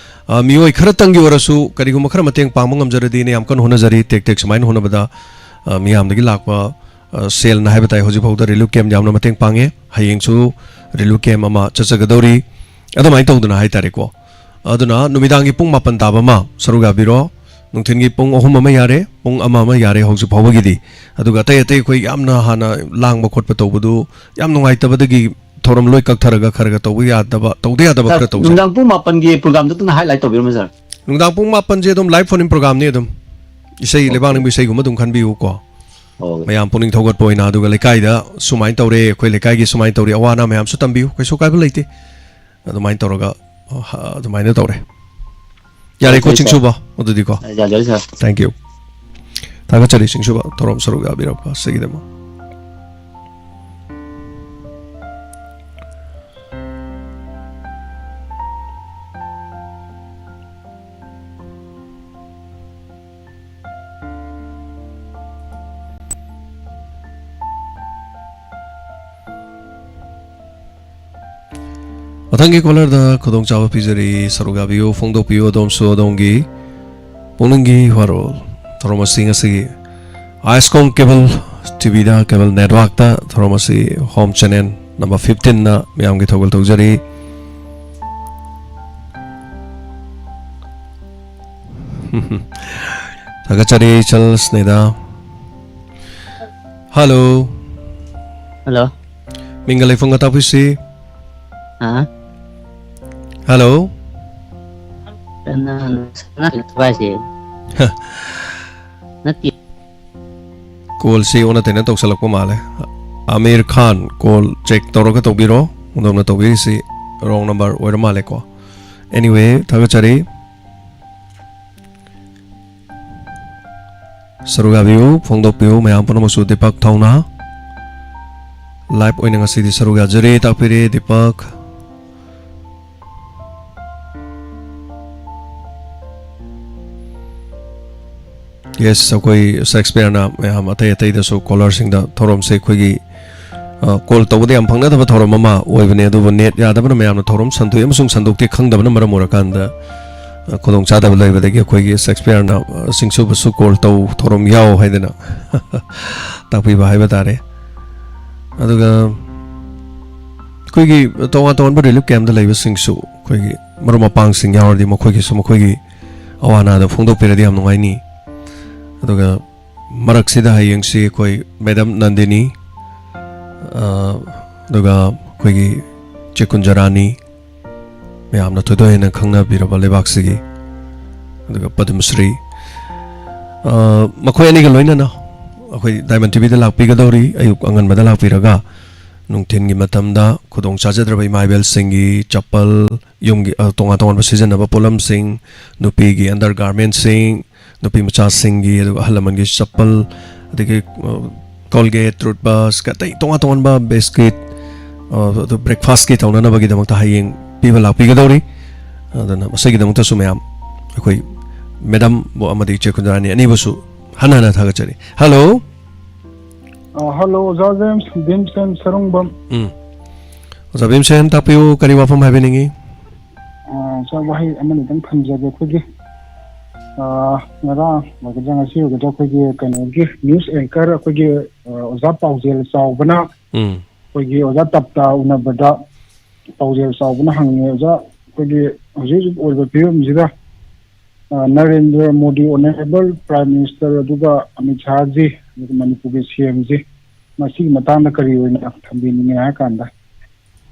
ꯑ, ꯃꯤꯑꯣꯏ ꯈꯔꯇꯪꯒꯤ ꯑꯣꯏꯔꯁꯨ ꯀꯔꯤꯒꯨꯝꯕ ꯈꯔ ꯃꯇꯦꯡ ꯄꯥꯡꯕ ꯉꯝꯖꯔꯗꯤꯅ ꯌꯥꯝ ꯀꯟꯅ ꯍꯣꯠꯅꯖꯔꯤ꯫ ꯇꯦꯛ ꯇꯦꯛ ꯁꯨꯃꯥꯏꯅ ꯍꯣꯠꯅꯕꯗ, ꯑ, ꯃꯤꯌꯥꯝꯗꯒꯤ ꯂꯥꯛꯄ, ꯑ, ꯁꯦꯜꯅ ꯍꯥꯏꯕ ꯇꯥꯏ, ꯍꯧꯖꯤꯛꯐꯥꯎꯗ ꯔꯤꯂꯤꯐ ꯀꯦꯝꯞ ꯌꯥꯝꯅ ꯃꯇꯦꯡ ꯄꯥꯡꯉꯦ꯫ ꯍꯌꯦꯡꯁꯨ ꯔꯤꯂꯤꯐ ꯀꯦꯝꯞ ꯑꯃ ꯆꯠꯆꯒꯗꯧꯔꯤ꯫ ꯑꯗꯨꯃꯥꯏꯅ ꯇꯧꯗꯅ ꯍꯥꯏ ꯇꯥꯔꯦꯀꯣ꯫ ꯑꯗꯨꯅ ꯅꯨꯃꯤꯗꯥꯡꯒꯤ ꯄꯨꯡ ꯃꯥꯄꯟ ꯇꯥꯕ ꯑꯃ ꯁꯔꯨꯛ ꯌꯥꯕꯤꯔꯣ꯫ ꯅꯨꯡꯊꯤꯜꯒꯤ ꯄꯨꯡ ꯑꯍꯨꯝ ꯑꯃ ꯌꯥꯔꯦ, ꯄꯨꯡ ꯑꯃ ꯑꯃ ꯌꯥꯔꯦ ꯍꯧꯖꯤꯛ ꯐꯥꯎꯕꯒꯤꯗꯤ꯫ ꯑꯗꯨꯒ ꯑꯇꯩ ꯑꯇꯩ ꯑꯩꯈꯣꯏ ꯌꯥꯝꯅ ꯍꯥꯟꯅ ꯂꯥꯡꯕ ꯈꯣꯠꯄ ꯇꯧꯕꯗꯨ ꯌꯥꯝ ꯅꯨꯡꯉꯥꯏꯇꯕꯗꯒꯤ ꯊꯧꯔꯝ ꯂꯣꯏ ꯀꯛꯊꯔꯒ ꯈꯔ ꯈꯔ ꯇꯧꯕ ꯌꯥꯗꯕ, ꯇꯧꯗ ꯌꯥꯗꯕ ꯁꯥꯔ, ꯈꯔ ꯇꯧꯖꯩ꯫ ꯅꯨꯡꯗꯥꯡ ꯄꯨꯡ ꯃꯥꯄꯟꯒꯤ ꯄ꯭ꯔꯣꯒꯥꯝꯗꯨꯇꯪ highlight ꯇꯧꯕꯤꯔꯝꯃꯨ, ꯁꯥꯔ꯫ ꯅꯨꯡꯗꯥꯡ ꯄꯨꯡ ꯃꯥꯄꯟꯁꯦ ꯑꯗꯨꯝ live phone-in program-ꯅꯤ ꯑꯗꯨꯝ꯫ ꯏꯁꯩ, ꯑꯣꯀꯦ꯫ ꯂꯩꯕꯥꯛ ꯅꯤꯡꯕ ꯏꯁꯩꯒꯨꯝꯕ ꯑꯗꯨꯝ ꯈꯟꯕꯤꯌꯨꯀꯣ꯫ ꯑꯣ꯫ ꯃꯌꯥꯝ ꯄꯨꯛꯅꯤꯡ ꯊꯧꯒꯠꯄ ꯑꯣꯏꯅ, ꯑꯗꯨꯒ ꯂꯩꯀꯥꯏꯗ ꯁꯨꯃꯥꯏꯅ ꯇꯧꯔꯦ, ꯑꯩꯈꯣꯏ ꯂꯩꯀꯥꯏꯒꯤ ꯁꯨꯃꯥꯏꯅ ꯇꯧꯔꯦ, ꯑꯋꯥ ꯑꯅꯥ ꯃꯌꯥꯝꯁꯨ ꯇꯝꯕꯤꯌꯨ, ꯀꯩꯁꯨ ꯀꯥꯏꯕ ꯂꯩꯇꯦ꯫ ꯑꯗꯨꯃꯥꯏꯅ ꯇꯧꯔꯒ, ꯑ, ꯑꯗꯨꯃꯥꯏꯅ ꯇꯧꯔꯦ꯫ ꯌꯥꯔꯦꯀꯣ, ꯌꯥꯖꯔꯦ, ꯁꯥꯔ꯫ ꯆꯤꯡꯁꯨꯕ? ꯑꯗꯨꯗꯤꯀꯣ꯫ ꯌꯥꯖꯔꯦ, ꯁꯥꯔ꯫ Thank you꯫ ꯊꯥꯒꯠꯆꯔꯤ, ꯆꯤꯡꯁꯨꯕ, ꯊꯧꯔꯝ ꯁꯔꯨꯛ ꯌꯥꯕꯤꯔꯛꯄ ꯑꯁꯤꯒꯤꯗꯃꯛ꯫ ꯃꯊꯪꯒꯤ ꯀꯣꯂꯔꯗ ꯈꯨꯗꯣꯡꯆꯥꯕ ꯄꯤꯖꯔꯤ꯫ ꯁꯔꯨꯛ ꯌꯥꯕꯤꯌꯨ, ꯐꯣꯡꯗꯣꯛꯄꯤꯌꯨ ꯑꯗꯣꯝꯁꯨ ꯑꯗꯣꯝꯒꯤ ꯄꯨꯛꯅꯤꯡꯒꯤ ꯋꯥꯔꯣꯜ꯫ ꯊꯧꯔꯝ ꯑꯁꯤ ꯉꯁꯤꯒꯤ ꯑꯥꯏꯁꯀꯣꯝ ꯀꯦꯕꯜ ꯇꯤꯚꯤꯗ, ꯀꯦꯕꯜ ꯅꯦꯠꯋꯥꯔꯛꯇ ꯊꯧꯔꯝ ꯑꯁꯤ ꯍꯣꯝ ꯆꯦꯅꯦꯜ ꯅꯝꯕꯔ ꯐꯤꯐꯇꯤꯟꯅ ꯃꯌꯥꯝꯒꯤ ꯊꯧꯒꯜ ꯇꯧꯖꯔꯤ꯫ ꯊꯥꯒꯠꯆꯔꯤ, ꯆꯥꯔꯜꯁ ꯅꯦꯗꯥ꯫ ꯍꯜꯂꯣ꯫ ꯍꯜꯂꯣ꯫ ꯃꯤꯡꯒ ꯂꯩꯐꯝꯒ ꯇꯥꯛꯄꯤꯁꯤ꯫ ꯑꯥ꯫ ꯍꯜꯂꯣ꯫ ꯀꯅꯥꯅꯣ ꯁꯅꯥ ꯊꯨꯒꯥꯏꯁꯦ? ꯅꯠꯇꯦ꯫ ꯀꯣꯜꯁꯤ ꯑꯣꯟꯅ ꯇꯩꯅ ꯇꯧꯁꯜꯂꯛꯄ ꯃꯥꯜꯂꯦ꯫ ꯑꯃꯤꯔ ꯈꯥꯟ, ꯀꯣꯜ ꯆꯦꯛ ꯇꯧꯔꯒ ꯇꯧꯕꯤꯔꯣ꯫ ꯑꯗꯣꯝꯅ ꯇꯧꯕꯤꯔꯤꯁꯤ ꯔꯣꯡ ꯅꯝꯕꯔ ꯑꯣꯏꯔ ꯃꯥꯜꯂꯦꯀꯣ꯫ ꯑꯦꯅꯤꯋꯦ, ꯊꯥꯒꯠꯆꯔꯤ꯫ ꯁꯔꯨꯛ ꯌꯥꯕꯤꯌꯨ, ꯐꯣꯡꯗꯣꯛꯄꯤꯌꯨ, ꯃꯌꯥꯝ ꯄꯨꯝꯅꯃꯛꯁꯨ ꯗꯤꯄꯛ ꯊꯧꯅꯥ꯫ ꯂꯥꯏꯚ ꯑꯣꯏꯅ ꯉꯁꯤꯗꯤ ꯁꯔꯨꯛ ꯌꯥꯖꯔꯤ, ꯇꯥꯛꯄꯤꯔꯤ ꯗꯤꯄꯛ꯫ ꯌꯦꯁ, ꯑꯩꯈꯣꯏ ꯁꯦꯛꯁꯄꯤꯌꯔꯅ ꯃꯌꯥꯝ ꯑꯇꯩ ꯑꯇꯩꯗꯁꯨ ꯀꯣꯂꯔꯁꯤꯡꯗ ꯊꯧꯔꯝꯁꯦ ꯑꯩꯈꯣꯏꯒꯤ, ꯑ, ꯀꯣꯜ ꯇꯧꯕꯗ ꯌꯥꯝ ꯐꯪꯅꯗꯕ ꯊꯧꯔꯝ ꯑꯃ ꯑꯣꯏꯕꯅꯦ, ꯑꯗꯨꯕꯨ ꯅꯦꯠ ꯌꯥꯗꯕꯅ ꯃꯌꯥꯝꯅ ꯊꯧꯔꯝ ꯁꯟꯗꯣꯛꯏ ꯑꯃꯁꯨꯡ ꯁꯟꯗꯣꯛꯇꯦ ꯈꯪꯗꯕꯅ ꯃꯔꯝ ꯑꯣꯏꯔꯀꯥꯟꯗ, ꯑ, ꯈꯨꯗꯣꯡꯆꯥꯗꯕ ꯂꯩꯕꯗꯒꯤ ꯑꯩꯈꯣꯏꯒꯤ ꯁꯦꯛꯁꯄꯤꯌꯔꯅ, ꯑ, ꯆꯤꯡꯁꯨꯕꯁꯨ ꯀꯣꯜ ꯇꯧ, ꯊꯧꯔꯝ ꯌꯥꯎ ꯍꯥꯏꯗꯅ ꯇꯥꯛꯄꯤꯕ ꯍꯥꯏꯕ ꯇꯥꯔꯦ꯫ ꯑꯗꯨꯒ ꯑꯩꯈꯣꯏꯒꯤ ꯇꯣꯉꯥꯟ ꯇꯣꯉꯥꯟꯕ ꯔꯤꯂꯤꯐ ꯀꯦꯝꯞꯇ ꯂꯩꯕꯁꯤꯡꯁꯨ ꯑꯩꯈꯣꯏꯒꯤ ꯃꯔꯨꯞ ꯃꯄꯥꯡꯁꯤꯡ ꯌꯥꯎꯔꯗꯤ ꯃꯈꯣꯏꯒꯤꯁꯨ ꯃꯈꯣꯏꯒꯤ ꯑꯋꯥ ꯑꯅꯥꯗꯣ ꯐꯣꯡꯗꯣꯛꯄꯤꯔꯗꯤ ꯌꯥꯝ ꯅꯨꯡꯉꯥꯏꯅꯤ꯫ ꯑꯗꯨꯒ ꯃꯔꯛꯁꯤꯗ ꯍꯌꯦꯡꯁꯤ ꯑꯩꯈꯣꯏ ꯃꯦꯗꯝ ꯅꯟꯗꯤꯅꯤ, ꯑ, ꯑꯗꯨꯒ ꯑꯩꯈꯣꯏꯒꯤ ꯆꯦ ꯀꯨꯟꯖꯔꯥꯅꯤ, ꯃꯌꯥꯝꯅ ꯊꯣꯏꯗꯣꯛ ꯍꯦꯟꯅ ꯈꯪꯅꯕꯤꯔꯕ ꯂꯩꯕꯥꯛꯁꯤꯒꯤ, ꯑꯗꯨꯒ ꯄꯗꯃꯁ꯭ꯔꯤ, ꯑ, ꯃꯈꯣꯏ ꯑꯅꯤꯒ ꯂꯣꯏꯅꯅ ꯑꯩꯈꯣꯏ ꯗꯥꯏꯃꯟ ꯇꯤꯚꯤꯗ ꯂꯥꯛꯄꯤꯒꯗꯧꯔꯤ꯫ ꯑꯌꯨꯛ ꯑꯉꯟꯕꯗ ꯂꯥꯛꯄꯤꯔꯒ ꯅꯨꯡꯊꯤꯟꯒꯤ ꯃꯇꯝꯗ ꯈꯨꯗꯣꯡ ꯆꯥꯖꯗ꯭ꯔꯕ ꯏꯃꯥ ꯏꯕꯦꯜꯁꯤꯡꯒꯤ ꯆꯄꯜ, ꯌꯨꯝꯒꯤ, ꯑ, ꯇꯣꯉꯥꯟ ꯇꯣꯉꯥꯟꯕ ꯁꯤꯖꯤꯟꯅꯕ ꯄꯣꯠꯂꯝꯁꯤꯡ, ꯅꯨꯄꯤꯒꯤ ꯑꯟꯗꯔ ꯒꯥꯔꯃꯦꯟꯁꯤꯡ, ꯅꯨꯄꯤ ꯃꯆꯥꯁꯤꯡꯒꯤ, ꯑꯗꯨꯒ ꯑꯍꯜ ꯂꯃꯟꯒꯤ ꯆꯄꯜ, ꯑꯗꯒꯤ, ꯑ, ꯀꯣꯜꯒꯦꯠ, ꯇꯨꯠꯕ꯭ꯔꯁ, ꯑꯇꯩ ꯇꯣꯉꯥꯟ ꯇꯣꯉꯥꯟꯕ ꯕꯤꯁꯀꯤꯠ, ꯑ, ꯑꯗꯨ ꯕ꯭ꯔꯦꯛꯐꯥꯁꯀꯤ ꯇꯧꯅꯅꯕꯒꯤꯗꯃꯛꯇ ꯍꯌꯦꯡ ꯄꯤꯕ ꯂꯥꯛꯄꯤꯒꯗꯧꯔꯤ꯫ ꯑꯗꯨꯅ ꯃꯁꯤꯒꯤꯗꯃꯛꯇꯁꯨ ꯃꯌꯥꯝ ꯑꯩꯈꯣꯏ ꯃꯦꯗꯝꯕꯨ ꯑꯃꯗꯤ ꯏꯆꯦ ꯀꯨꯟꯗ꯭ꯔꯥꯅꯤ ꯑꯅꯤꯕꯨꯁꯨ ꯍꯟꯅ ꯍꯟꯅ ꯊꯥꯒꯠꯆꯔꯤ꯫ ꯍꯜꯂꯣ꯫ ꯑ, ꯍꯜꯂꯣ, ꯑꯣꯖꯥ ꯖꯦꯝꯁ, ꯚꯤꯝꯁꯦꯟ ꯁꯔꯨꯡꯕꯝ꯫ ꯎꯝ꯫ ꯑꯣꯖꯥ ꯚꯤꯝꯁꯦꯟ, ꯇꯥꯛꯄꯤꯌꯨ, ꯀꯔꯤ ꯋꯥꯐꯝ ꯍꯥꯏꯕꯤꯅꯤꯡꯉꯤ? ꯑ, ꯑꯣꯖꯥ, ꯋꯥꯍꯩ ꯑꯃꯅꯤꯗꯪ ꯊꯝꯖꯒꯦ꯫ ꯑꯩꯈꯣꯏꯒꯤ, ꯑ, ꯉꯔꯥꯡ ꯑꯣꯏꯒꯗ꯭ꯔꯥ, ꯉꯁꯤ ꯑꯣꯏꯒꯗ꯭ꯔꯥ, ꯑꯩꯈꯣꯏꯒꯤ ꯀꯩꯅꯣꯒꯤ ꯅ꯭ꯌꯨꯁ ꯑꯦꯡꯀꯔ, ꯑꯩꯈꯣꯏꯒꯤ, ꯑ, ꯑꯣꯖꯥ ꯄꯥꯎꯖꯦꯜ ꯆꯥꯎꯕꯅ ꯎꯝ꯫ ꯑꯩꯈꯣꯏꯒꯤ ꯑꯣꯖꯥ ꯇꯞꯇꯥ ꯎꯅꯕꯗ ꯄꯥꯎꯖꯦꯜ ꯆꯥꯎꯕꯅ ꯍꯪꯉꯦ, "ꯑꯣꯖꯥ, ꯑꯩꯈꯣꯏꯒꯤ ꯍꯧꯖꯤꯛ ꯍꯧꯖꯤꯛ ꯑꯣꯏꯕ ꯐꯤꯕꯝꯁꯤꯗ, ꯑ, Narendra Modi, honourable prime minister, ꯑꯗꯨꯒ ꯑꯃꯤꯠ ꯁꯥꯍꯖꯤ, ꯑꯗꯨꯒ ꯃꯅꯤꯄꯨꯔꯒꯤ ꯁꯤ ꯑꯦꯝꯁꯤ, ꯃꯁꯤꯒꯤ ꯃꯇꯥꯡꯗ ꯀꯔꯤ ꯑꯣꯏꯅ ꯊꯝꯕꯤꯅꯤꯡꯉꯦ?" ꯍꯥꯏ ꯀꯥꯟꯗ,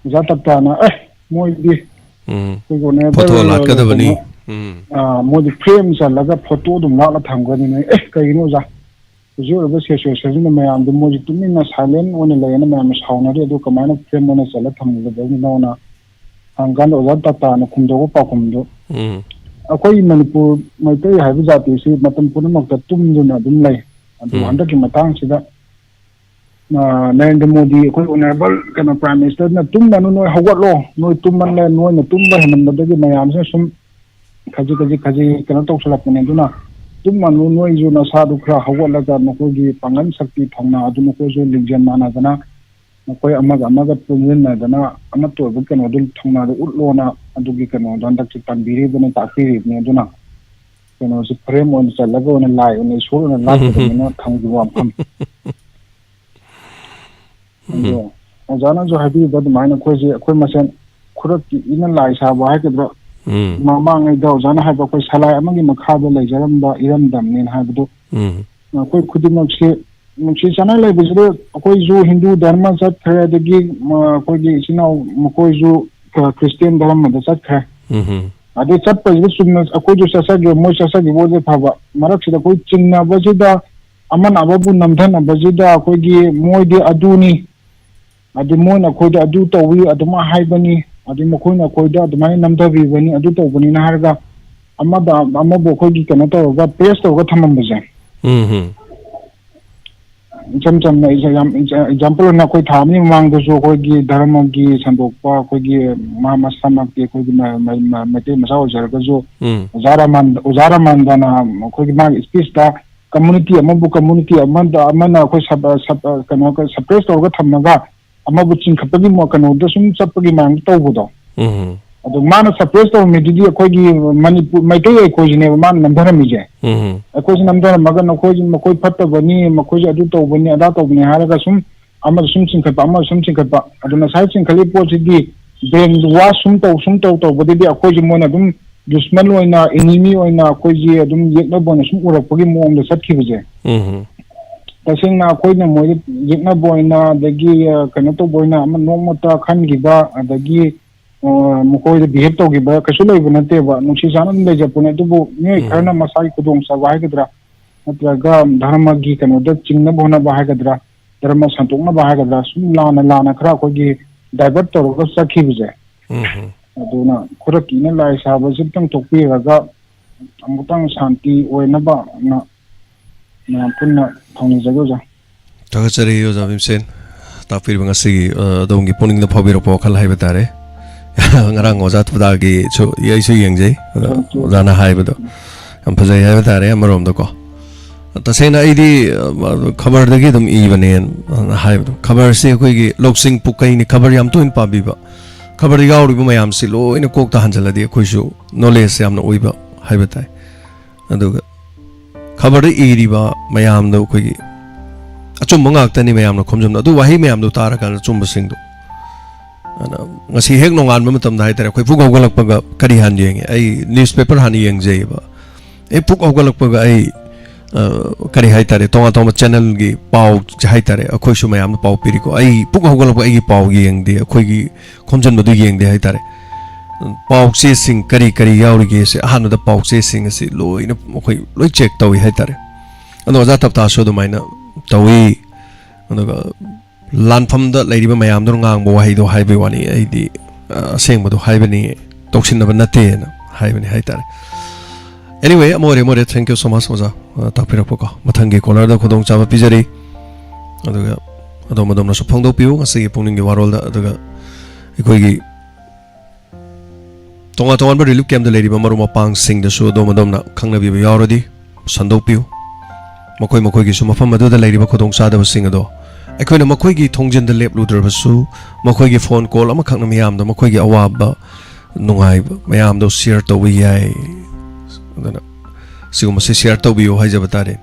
ꯑꯣꯖꯥ ꯇꯞꯇꯥꯅ, "ꯑꯦ, ꯃꯣꯏꯗꯤ ꯎꯝ꯫ ꯑꯩꯈꯣꯏꯒꯤ ꯑꯣꯅꯔꯦꯕꯜ, ꯐꯣꯇꯣ ꯂꯥꯠꯀꯗꯕꯅꯤ꯫ ꯀꯩꯅꯣ, ꯎꯝ꯫ ꯑ, ꯃꯣꯏꯗꯤ ꯐ꯭ꯔꯦꯝ ꯆꯜꯂꯒ ꯐꯣꯇꯣ ꯑꯗꯨꯝ ꯂꯥꯠꯂ ꯊꯝꯒꯅꯤꯅꯦ꯫ ꯑꯦ, ꯀꯩꯒꯤꯅꯣ ꯑꯣꯖꯥ? ꯍꯧꯖꯤꯛ ꯑꯣꯏꯔꯤꯕ ꯁꯤꯆꯨꯋꯦꯁꯟꯁꯤꯅ ꯃꯌꯥꯝꯗꯨ ꯃꯣꯏꯁꯨ ꯇꯨꯃꯤꯟꯅ ꯁꯥꯏꯂꯦꯟ ꯑꯣꯏꯅ ꯂꯩꯌꯦꯅ ꯃꯌꯥꯝꯅ ꯁꯥꯎꯅꯔꯤ꯫ ꯑꯗꯨ ꯀꯃꯥꯏꯅ ꯐ꯭ꯔꯦꯝ ꯑꯣꯏꯅ ꯆꯠꯂ ꯊꯝꯒꯗꯕꯅꯣꯅ ꯍꯪꯀꯥꯟꯗ ꯑꯣꯖꯥ ꯇꯥꯇꯥꯅ ꯈꯨꯝꯗꯣꯛꯄ ꯄꯥꯎꯈꯨꯝꯗꯨ, ꯎꯝ꯫ ꯑꯩꯈꯣꯏ ꯃꯅꯤꯄꯨꯔ ꯃꯩꯇꯩ ꯍꯥꯏꯕ ꯖꯥꯇꯤꯁꯤ ꯃꯇꯝ ꯄꯨꯝꯅꯃꯛꯇ ꯇꯨꯝꯗꯨꯅ ꯑꯗꯨꯝ ꯂꯩ꯫ ꯑꯗꯨ ꯎꯝ꯫ ꯍꯟꯗꯛꯀꯤ ꯃꯇꯥꯡꯁꯤꯗ, ꯑ, ꯅꯔꯦꯟꯗ꯭ꯔ ꯃꯣꯗꯤ, ꯑꯩꯈꯣꯏ ꯑꯣꯅꯔꯦꯕꯜ ꯀꯩꯅꯣ ꯄ꯭ꯔꯥꯏꯝ ꯃꯤꯅꯤꯁꯇꯔꯅ, "ꯇꯨꯝꯃꯅꯨ, ꯅꯣꯏ ꯍꯧꯒꯠꯂꯣ, ꯅꯣꯏ ꯇꯨꯝꯃꯜꯂꯦ, ꯅꯣꯏꯅ ꯇꯨꯝꯕ ꯍꯦꯟꯃꯟꯕꯗꯒꯤ ꯃꯌꯥꯝꯁꯤꯅ ꯁꯨꯝ ꯈꯖꯤꯛ ꯈꯖꯤꯛ ꯈꯖꯤꯛ ꯀꯩꯅꯣ ꯇꯧꯁꯜꯂꯛꯄꯅꯦ꯫ ꯑꯗꯨꯅ ꯇꯨꯝꯃꯅꯨ, ꯅꯣꯏꯁꯨ ꯅꯁꯥꯗꯨ ꯈꯔ ꯍꯧꯒꯠꯂꯒ ꯅꯈꯣꯏꯒꯤ ꯄꯥꯡꯒꯜ ꯁꯛꯇꯤ ꯊꯧꯅꯥ ꯑꯗꯨ ꯅꯈꯣꯏꯁꯨ ꯂꯤꯡꯖꯦꯜ ꯃꯥꯟꯅꯗꯅ ꯅꯈꯣꯏ ꯑꯃꯒ ꯑꯃꯒ ꯄꯨꯟꯁꯤꯟꯅꯗꯅ ꯑꯃꯠꯇ ꯑꯣꯏꯕ ꯀꯩꯅꯣꯗꯨ ꯊꯧꯅꯥꯗꯨ ꯎꯠꯂꯣꯅ ꯑꯗꯨꯒꯤ ꯀꯩꯅꯣꯗꯣ ꯍꯟꯗꯛꯁꯦ ꯇꯝꯕꯤꯔꯤꯕꯅꯤ, ꯇꯥꯛꯄꯤꯔꯤꯕꯅꯤ꯫ ꯑꯗꯨꯅ ꯀꯩꯅꯣꯁꯦ ꯐ꯭ꯔꯦꯝ ꯑꯣꯏꯅ ꯆꯜꯂꯒ ꯑꯣꯏꯅ ꯂꯥꯏ ꯑꯣꯏꯅ ꯏꯁꯣꯔ ꯑꯣꯏꯅ ꯂꯥꯠꯀꯗꯕꯅꯤꯅ ꯊꯝꯈꯤꯕ ꯋꯥꯐꯝ꯫ ꯑꯗꯣ ꯑꯣꯖꯥꯅꯁꯨ ꯍꯥꯏꯕꯤꯕ ꯑꯗꯨꯃꯥꯏꯅ ꯑꯩꯈꯣꯏꯁꯦ ꯑꯩꯈꯣꯏ ꯃꯁꯦꯟ ꯈꯨꯔꯛꯀꯤ ꯏꯅ ꯂꯥꯏ ꯁꯥꯕ ꯍꯥꯏꯒꯗ꯭ꯔꯥ, ꯎꯝ꯫ ꯃꯃꯥꯡꯉꯩꯗ ꯑꯣꯖꯥꯅ ꯍꯥꯏꯕ ꯑꯩꯈꯣꯏ ꯁꯂꯥꯏ ꯑꯃꯒꯤ ꯃꯈꯥꯗ ꯂꯩꯖꯔꯝꯕ ꯏꯔꯝꯗꯝꯅꯦꯅ ꯍꯥꯏꯕꯗꯨ ꯎꯝ꯫ ꯑꯩꯈꯣꯏ ꯈꯨꯗꯤꯡꯃꯛꯁꯦ ꯅꯨꯡꯁꯤ ꯆꯥꯟꯅ ꯂꯩꯕꯁꯤꯗ ꯑꯩꯈꯣꯏꯁꯨ ꯍꯤꯟꯗꯨ ꯙꯔꯃ ꯆꯠꯈ꯭ꯔꯦ, ꯑꯗꯒꯤ, ꯑ, ꯑꯩꯈꯣꯏꯒꯤ ꯏꯆꯤꯟ ꯏꯅꯥꯎ ꯃꯈꯣꯏꯁꯨ, ꯑ, ꯈ꯭ꯔꯤꯁꯇꯤꯌꯥꯟ ꯙꯔꯃꯗ ꯆꯠꯈ꯭ꯔꯦ꯫ ꯎꯝ꯫ ꯑꯗꯩ ꯆꯠꯄꯁꯤꯗ ꯆꯨꯝꯅ ꯑꯩꯈꯣꯏꯁꯨ ꯆꯠꯆꯒꯦ, ꯃꯣꯏ ꯆꯠꯆꯈꯤꯕ ꯑꯣꯏꯔꯗꯤ ꯐꯕ꯫ ꯃꯔꯛꯁꯤꯗ ꯑꯩꯈꯣꯏ ꯆꯤꯡꯅꯕꯁꯤꯗ ꯑꯃꯅ ꯑꯃꯕꯨ ꯅꯝꯊꯅꯕꯁꯤꯗ ꯑꯩꯈꯣꯏꯒꯤ ꯃꯣꯏꯗꯤ ꯑꯗꯨꯅꯤ, ꯑꯗꯨ ꯃꯣꯏꯅ ꯑꯩꯈꯣꯏꯗ ꯑꯗꯨ ꯇꯧꯏ, ꯑꯗꯨꯃꯥꯏꯅ ꯍꯥꯏꯕꯅꯤ, ꯑꯗꯨ ꯃꯈꯣꯏꯅ ꯑꯩꯈꯣꯏꯗ ꯑꯗꯨꯃꯥꯏꯅ ꯅꯝꯊꯕꯤꯕꯅꯤ, ꯑꯗꯨ ꯇꯧꯕꯅꯤꯅ ꯍꯥꯏꯔꯒ ꯑꯃꯗ ꯑꯃꯕꯨ ꯑꯩꯈꯣꯏꯒꯤ ꯀꯩꯅꯣ ꯇꯧꯔꯒ ꯄ꯭ꯔꯦꯁ ꯇꯧꯔꯒ ꯊꯝꯃꯝꯕꯁꯦ꯫ ꯎꯝ ꯍꯝ꯫ ꯏꯆꯝ ꯆꯝꯅ ꯑꯦꯛꯖꯥꯝ-, ꯑꯦꯛꯖꯥꯝꯄꯜ ꯑꯣꯏꯅ ꯑꯩꯈꯣꯏ ꯊꯥ ꯑꯃꯒꯤ ꯃꯃꯥꯡꯗꯁꯨ ꯑꯩꯈꯣꯏꯒꯤ ꯙꯔꯃꯒꯤ ꯁꯟꯗꯣꯛꯄ, ꯑꯩꯈꯣꯏꯒꯤ ꯃꯥ ꯃꯁꯥꯃꯛꯇꯤ ꯑꯩꯈꯣꯏꯒꯤ ꯃ-, ꯃ-, ꯃ-, ꯃꯩꯇꯩ ꯃꯆꯥ ꯑꯣꯏꯖꯔꯒꯁꯨ ꯎꯝ꯫ ꯑꯣꯖꯥ ꯔꯥꯃꯥꯟ-, ꯑꯣꯖꯥ ꯔꯥꯃꯥꯟꯗꯅ ꯑꯩꯈꯣꯏꯒꯤ ꯃꯥꯒꯤ ꯏꯁꯄꯤꯁꯇ ꯀꯝꯃꯨꯅꯤꯇꯤ ꯑꯃꯕꯨ ꯀꯝꯃꯨꯅꯤꯇꯤ ꯑꯃꯗ, ꯑꯃꯅ ꯑꯩꯈꯣꯏ ꯁꯞ-, ꯁꯞ-, ꯀꯩꯅꯣ, ꯁꯞꯄ꯭ꯔꯦꯁ ꯇꯧꯔꯒ ꯊꯝꯃꯒ ꯑꯃꯕꯨ ꯆꯤꯡꯈꯠꯄꯒꯤ ꯃꯑꯣ-, ꯀꯩꯅꯣꯗ ꯁꯨꯝ ꯆꯠꯄꯒꯤ ꯃꯑꯣꯡꯗ ꯇꯧꯕꯗꯣ꯫ ꯎꯝ꯫ ꯑꯗꯣ ꯃꯥꯅ ꯁꯞꯄ꯭ꯔꯦꯁ ꯇꯧꯔꯝꯃꯤꯗꯨꯗꯤ ꯑꯩꯈꯣꯏꯒꯤ ꯃꯅꯤꯄꯨꯔ ꯃꯩꯇꯩ ꯑꯩꯈꯣꯏꯁꯤꯅꯦꯕ ꯃꯥꯅ ꯅꯝꯊꯔꯝꯃꯤꯁꯦ꯫ ꯎꯝ꯫ ꯑꯩꯈꯣꯏꯁꯤ ꯅꯝꯊꯔꯝꯃꯒ ꯅꯈꯣꯏꯁꯤ, ꯃꯈꯣꯏ ꯐꯠꯇꯕꯅꯤ, ꯃꯈꯣꯏꯁꯤ ꯑꯗꯨ ꯇꯧꯕꯅꯤ, ꯑꯗꯥ ꯇꯧꯕꯅꯤ ꯍꯥꯏꯔꯒ ꯁꯨꯝ ꯑꯃꯗ ꯁꯨꯝ ꯆꯤꯡꯈꯠꯄ, ꯑꯃꯗ ꯁꯨꯝ ꯆꯤꯡꯈꯠꯄ꯫ ꯑꯗꯨ ꯉꯁꯥꯏ ꯆꯤꯡꯈꯠꯂꯤꯕ ꯄꯣꯠꯁꯤꯗꯤ ꯕ꯭ꯔꯦꯟ ꯋꯥꯁ ꯁꯨꯝ ꯇꯧ, ꯁꯨꯝ ꯇꯧ ꯇꯧꯕꯗꯗꯤ ꯑꯩꯈꯣꯏꯁꯤ ꯃꯣꯏꯅ ꯑꯗꯨꯝ ꯗꯨꯁꯃꯟ ꯑꯣꯏꯅ, ꯑꯦꯅꯤꯃꯤ ꯑꯣꯏꯅ ꯑꯩꯈꯣꯏꯁꯤ ꯑꯗꯨꯝ ꯌꯦꯛꯅꯕ ꯑꯣꯏꯅ ꯁꯨꯝ ꯎꯔꯛꯄꯒꯤ ꯃꯑꯣꯡꯗ ꯆꯠꯈꯤꯕꯁꯦ꯫ ꯎꯝ꯫ ꯇꯁꯦꯡꯅ ꯑꯩꯈꯣꯏꯅ ꯃꯣꯏꯗ ꯌꯦꯛꯅꯕ ꯑꯣꯏꯅ, ꯑꯗꯒꯤ, ꯑ, ꯀꯩꯅꯣ ꯇꯧꯕ ꯑꯣꯏꯅ ꯑꯃ ꯅꯣꯡꯃꯇ ꯈꯟꯈꯤꯕ, ꯑꯗꯒꯤ, ꯑ, ꯃꯈꯣꯏꯗ ꯕꯤꯍꯦꯕ ꯇꯧꯈꯤꯕ ꯀꯩꯁꯨ ꯂꯩꯕ ꯅꯠꯇꯦꯕ꯫ ꯅꯨꯡꯁꯤ ꯆꯥꯟꯅꯅ ꯂꯩꯖꯄꯣꯠꯅꯦ꯫ ꯑꯗꯨꯕꯨ ꯃꯤꯑꯣꯏ ꯎꯝ꯫ ꯈꯔꯅ ꯃꯁꯥꯒꯤ ꯈꯨꯗꯣꯡꯆꯥꯕ ꯍꯥꯏꯒꯗ꯭ꯔꯥ, ꯅꯠꯇ꯭ꯔꯒ ꯙꯔꯃꯒꯤ ꯀꯩꯅꯣꯗ ꯆꯤꯡꯅꯕ ꯍꯣꯠꯅꯕ ꯍꯥꯏꯒꯗ꯭ꯔꯥ, ꯙꯔꯃ ꯁꯟꯗꯣꯛꯅꯕ ꯍꯥꯏꯒꯗ꯭ꯔꯥ, ꯁꯨꯝ ꯂꯥꯟꯅ ꯂꯥꯟꯅ ꯈꯔ ꯑꯩꯈꯣꯏꯒꯤ ꯗꯥꯏꯚꯔꯠ ꯇꯧꯔꯒ ꯆꯠꯈꯤꯕꯁꯦ꯫ ꯎꯝ꯫ ꯑꯗꯨꯅ ꯈꯨꯗꯛꯀꯤꯅ ꯂꯥꯏ ꯁꯥꯕꯁꯤ ꯑꯝꯇꯪ ꯇꯣꯛꯄꯤꯔꯒ ꯑꯃꯨꯛꯇꯪ ꯁꯥꯟꯇꯤ ꯑꯣꯏꯅꯕꯅ ꯃꯌꯥꯝ ꯄꯨꯟꯅ ꯊꯧꯅꯤꯖꯒꯦ, ꯑꯣꯖꯥ꯫ ꯊꯥꯒꯠꯆꯔꯤ, ꯑꯣꯖꯥ ꯚꯤꯝꯁꯦꯟ꯫ ꯇꯥꯛꯄꯤꯔꯤꯕ ꯉꯁꯤꯒꯤ, ꯑ, ꯑꯗꯣꯝꯒꯤ ꯄꯨꯛꯅꯤꯡꯗ ꯐꯥꯎꯕꯤꯔꯛꯄ ꯋꯥꯈꯜ ꯍꯥꯏꯕ ꯇꯥꯔꯦ꯫ ꯉꯔꯥꯡ ꯑꯣꯖꯥ ꯊꯨꯗꯥꯒꯤꯁꯨ ꯑꯩꯁꯨ ꯌꯦꯡꯖꯩ꯫ ꯑꯗꯣ ꯊꯦꯡꯀ꯭ꯌꯨ꯫ ꯑꯣꯖꯥꯅ ꯍꯥꯏꯕꯗꯣ ꯌꯥꯝ ꯐꯖꯩ ꯍꯥꯏꯕ ꯇꯥꯔꯦ ꯑꯃꯔꯣꯝꯗꯀꯣ꯫ ꯇꯁꯦꯡꯅ ꯑꯩꯗꯤ, ꯑ, ꯈꯕꯔꯗꯒꯤ ꯑꯗꯨꯝ ꯏꯕꯅꯦꯅ ꯍꯥꯏꯕꯗꯣ꯫ ꯈꯕꯔꯁꯦ ꯑꯩꯈꯣꯏꯒꯤ ꯂꯧꯁꯤꯡ ꯄꯨꯀꯩꯅꯤ, ꯈꯕꯔ ꯌꯥꯝ ꯇꯣꯏꯅ ꯄꯥꯕꯤꯕ꯫ ꯈꯕꯔꯗ ꯌꯥꯎꯔꯤꯕ ꯃꯌꯥꯝꯁꯤ ꯂꯣꯏꯅ ꯀꯣꯛꯇ ꯍꯟꯖꯤꯜꯂꯗꯤ ꯑꯩꯈꯣꯏꯁꯨ ꯅꯣꯂꯦꯖ ꯌꯥꯝꯅ ꯑꯣꯏꯕ ꯍꯥꯏꯕ ꯇꯥꯏ꯫ ꯑꯗꯨꯒ ꯈꯕꯔꯗ ꯏꯔꯤꯕ ꯃꯌꯥꯝꯗꯣ ꯑꯩꯈꯣꯏꯒꯤ ꯑꯆꯨꯝꯕ ꯉꯥꯛꯇꯅꯤ ꯃꯌꯥꯝꯅ ꯈꯣꯝꯖꯤꯟꯕ꯫ ꯑꯗꯨ ꯋꯥꯍꯩ ꯃꯌꯥꯝꯗꯣ ꯇꯥꯔꯀꯥꯟꯗ ꯑꯆꯨꯝꯕꯁꯤꯡꯗꯣ꯫ ꯑꯗꯨꯅ ꯉꯁꯤ ꯍꯦꯛ ꯅꯣꯡꯉꯥꯟꯕ ꯃꯇꯝꯗ ꯍꯥꯏꯇꯥꯔꯦ, ꯑꯩꯈꯣꯏ ꯄꯨꯛ ꯍꯧꯒꯠꯂꯛꯄꯒ ꯀꯔꯤ ꯍꯥꯟꯅ ꯌꯦꯡꯉꯤ? ꯑꯩ ꯅ꯭ꯌꯨꯁꯄꯦꯄꯔ ꯍꯥꯟꯅ ꯌꯦꯡꯖꯩꯌꯦꯕ꯫ ꯑꯩ ꯄꯨꯛ ꯍꯧꯒꯠꯂꯛꯄꯒ ꯑꯩ, ꯑ, ꯀꯔꯤ ꯍꯥꯏꯇꯥꯔꯦ, ꯇꯣꯉꯥꯟ ꯇꯣꯉꯥꯟꯕ ꯆꯦꯅꯦꯜꯒꯤ ꯄꯥꯎ ꯍꯥꯏꯇꯥꯔꯦ, ꯑꯩꯈꯣꯏꯁꯨ ꯃꯌꯥꯝꯅ ꯄꯥꯎ ꯄꯤꯔꯤꯀꯣ꯫ ꯑꯩ ꯄꯨꯛ ꯍꯧꯒꯠꯂꯛꯄ ꯑꯩꯒꯤ ꯄꯥꯎ ꯌꯦꯡꯗꯦ, ꯑꯩꯈꯣꯏꯒꯤ ꯈꯣꯝꯖꯤꯟꯕꯗꯨ ꯌꯦꯡꯗꯦ ꯍꯥꯏꯇꯥꯔꯦ꯫ ꯄꯥꯎ ꯆꯦꯁꯤꯡ ꯀꯔꯤ ꯀꯔꯤ ꯌꯥꯎꯔꯤꯒꯦꯁꯦ, ꯑꯍꯥꯟꯕꯗ ꯄꯥꯎ ꯆꯦꯁꯤꯡ ꯑꯁꯤ ꯂꯣꯏꯅ ꯑꯩꯈꯣꯏ ꯂꯣꯏ ꯆꯦꯛ ꯇꯧꯏ ꯍꯥꯏꯇꯥꯔꯦ꯫ ꯑꯗꯣ ꯑꯣꯖꯥ ꯇꯞꯇꯥꯁꯨ ꯑꯗꯨꯃꯥꯏꯅ ꯇꯧꯏ꯫ ꯑꯗꯨꯒ ꯂꯥꯟꯐꯝꯗ ꯂꯩꯔꯤꯕ ꯃꯌꯥꯝꯗꯨꯅ ꯉꯥꯡꯕ ꯋꯥꯍꯩꯗꯣ ꯍꯥꯏꯕꯒꯤ ꯋꯥꯅꯤ, ꯑꯩꯗꯤ, ꯑ, ꯑꯁꯦꯡꯕꯗꯣ ꯍꯥꯏꯕꯅꯤ, ꯇꯧꯁꯤꯟꯅꯕ ꯅꯠꯇꯦꯅ ꯍꯥꯏꯕꯅꯤ ꯍꯥꯏꯇꯥꯔꯦ꯫ Anyway, ꯑꯃ ꯑꯣꯏꯔꯦ, ꯑꯃ ꯑꯣꯏꯔꯦ, thank you so much ꯑꯣꯖꯥ, ꯑ, ꯇꯥꯛꯄꯤꯔꯛꯄꯀꯣ꯫ ꯃꯊꯪꯒꯤ caller ꯗ ꯈꯨꯗꯣꯡꯆꯥꯕ ꯄꯤꯖꯔꯤ꯫ ꯑꯗꯨꯒ ꯑꯗꯣꯝ ꯑꯗꯣꯝꯅꯁꯨ ꯐꯣꯡꯗꯣꯛꯄꯤꯌꯨ ꯉꯁꯤꯒꯤ ꯄꯨꯛꯅꯤꯡꯒꯤ ꯋꯥꯔꯣꯜꯗ꯫ ꯑꯗꯨꯒ ꯑꯩꯈꯣꯏꯒꯤ ꯇꯣꯉꯥꯟ ꯇꯣꯉꯥꯟꯕ relief camp ꯇ ꯂꯩꯔꯤꯕ ꯃꯔꯨꯞ ꯃꯄꯥꯡꯁꯤꯡꯗꯁꯨ ꯑꯗꯣꯝ ꯑꯗꯣꯝꯅ ꯈꯪꯅꯕꯤꯕ ꯌꯥꯎꯔꯗꯤ ꯁꯟꯗꯣꯛꯄꯤꯌꯨ꯫ ꯃꯈꯣꯏ ꯃꯈꯣꯏꯒꯤꯁꯨ ꯃꯐꯝ ꯑꯗꯨꯗ ꯂꯩꯔꯤꯕ ꯈꯨꯗꯣꯡꯆꯥꯗꯕꯁꯤꯡ ꯑꯗꯣ ꯑꯩꯈꯣꯏꯅ ꯃꯈꯣꯏꯒꯤ ꯊꯣꯡꯖꯤꯟꯗ ꯂꯦꯞꯂꯨꯗ꯭ꯔꯕꯁꯨ, ꯃꯈꯣꯏꯒꯤ phone call ꯑꯃꯈꯛꯅ ꯃꯤꯌꯥꯝꯗ ꯃꯈꯣꯏꯒꯤ ꯑꯋꯥꯕ ꯅꯨꯡꯉꯥꯏꯕ ꯃꯌꯥꯝꯗꯣ share ꯇꯧꯕ ꯌꯥꯏ꯫ ꯑꯗꯨꯅ ꯁꯤꯒꯨꯝꯕꯁꯤ share ꯇꯧꯕꯤꯌꯨ ꯍꯥꯏꯖꯕ ꯇꯥꯔꯦ꯫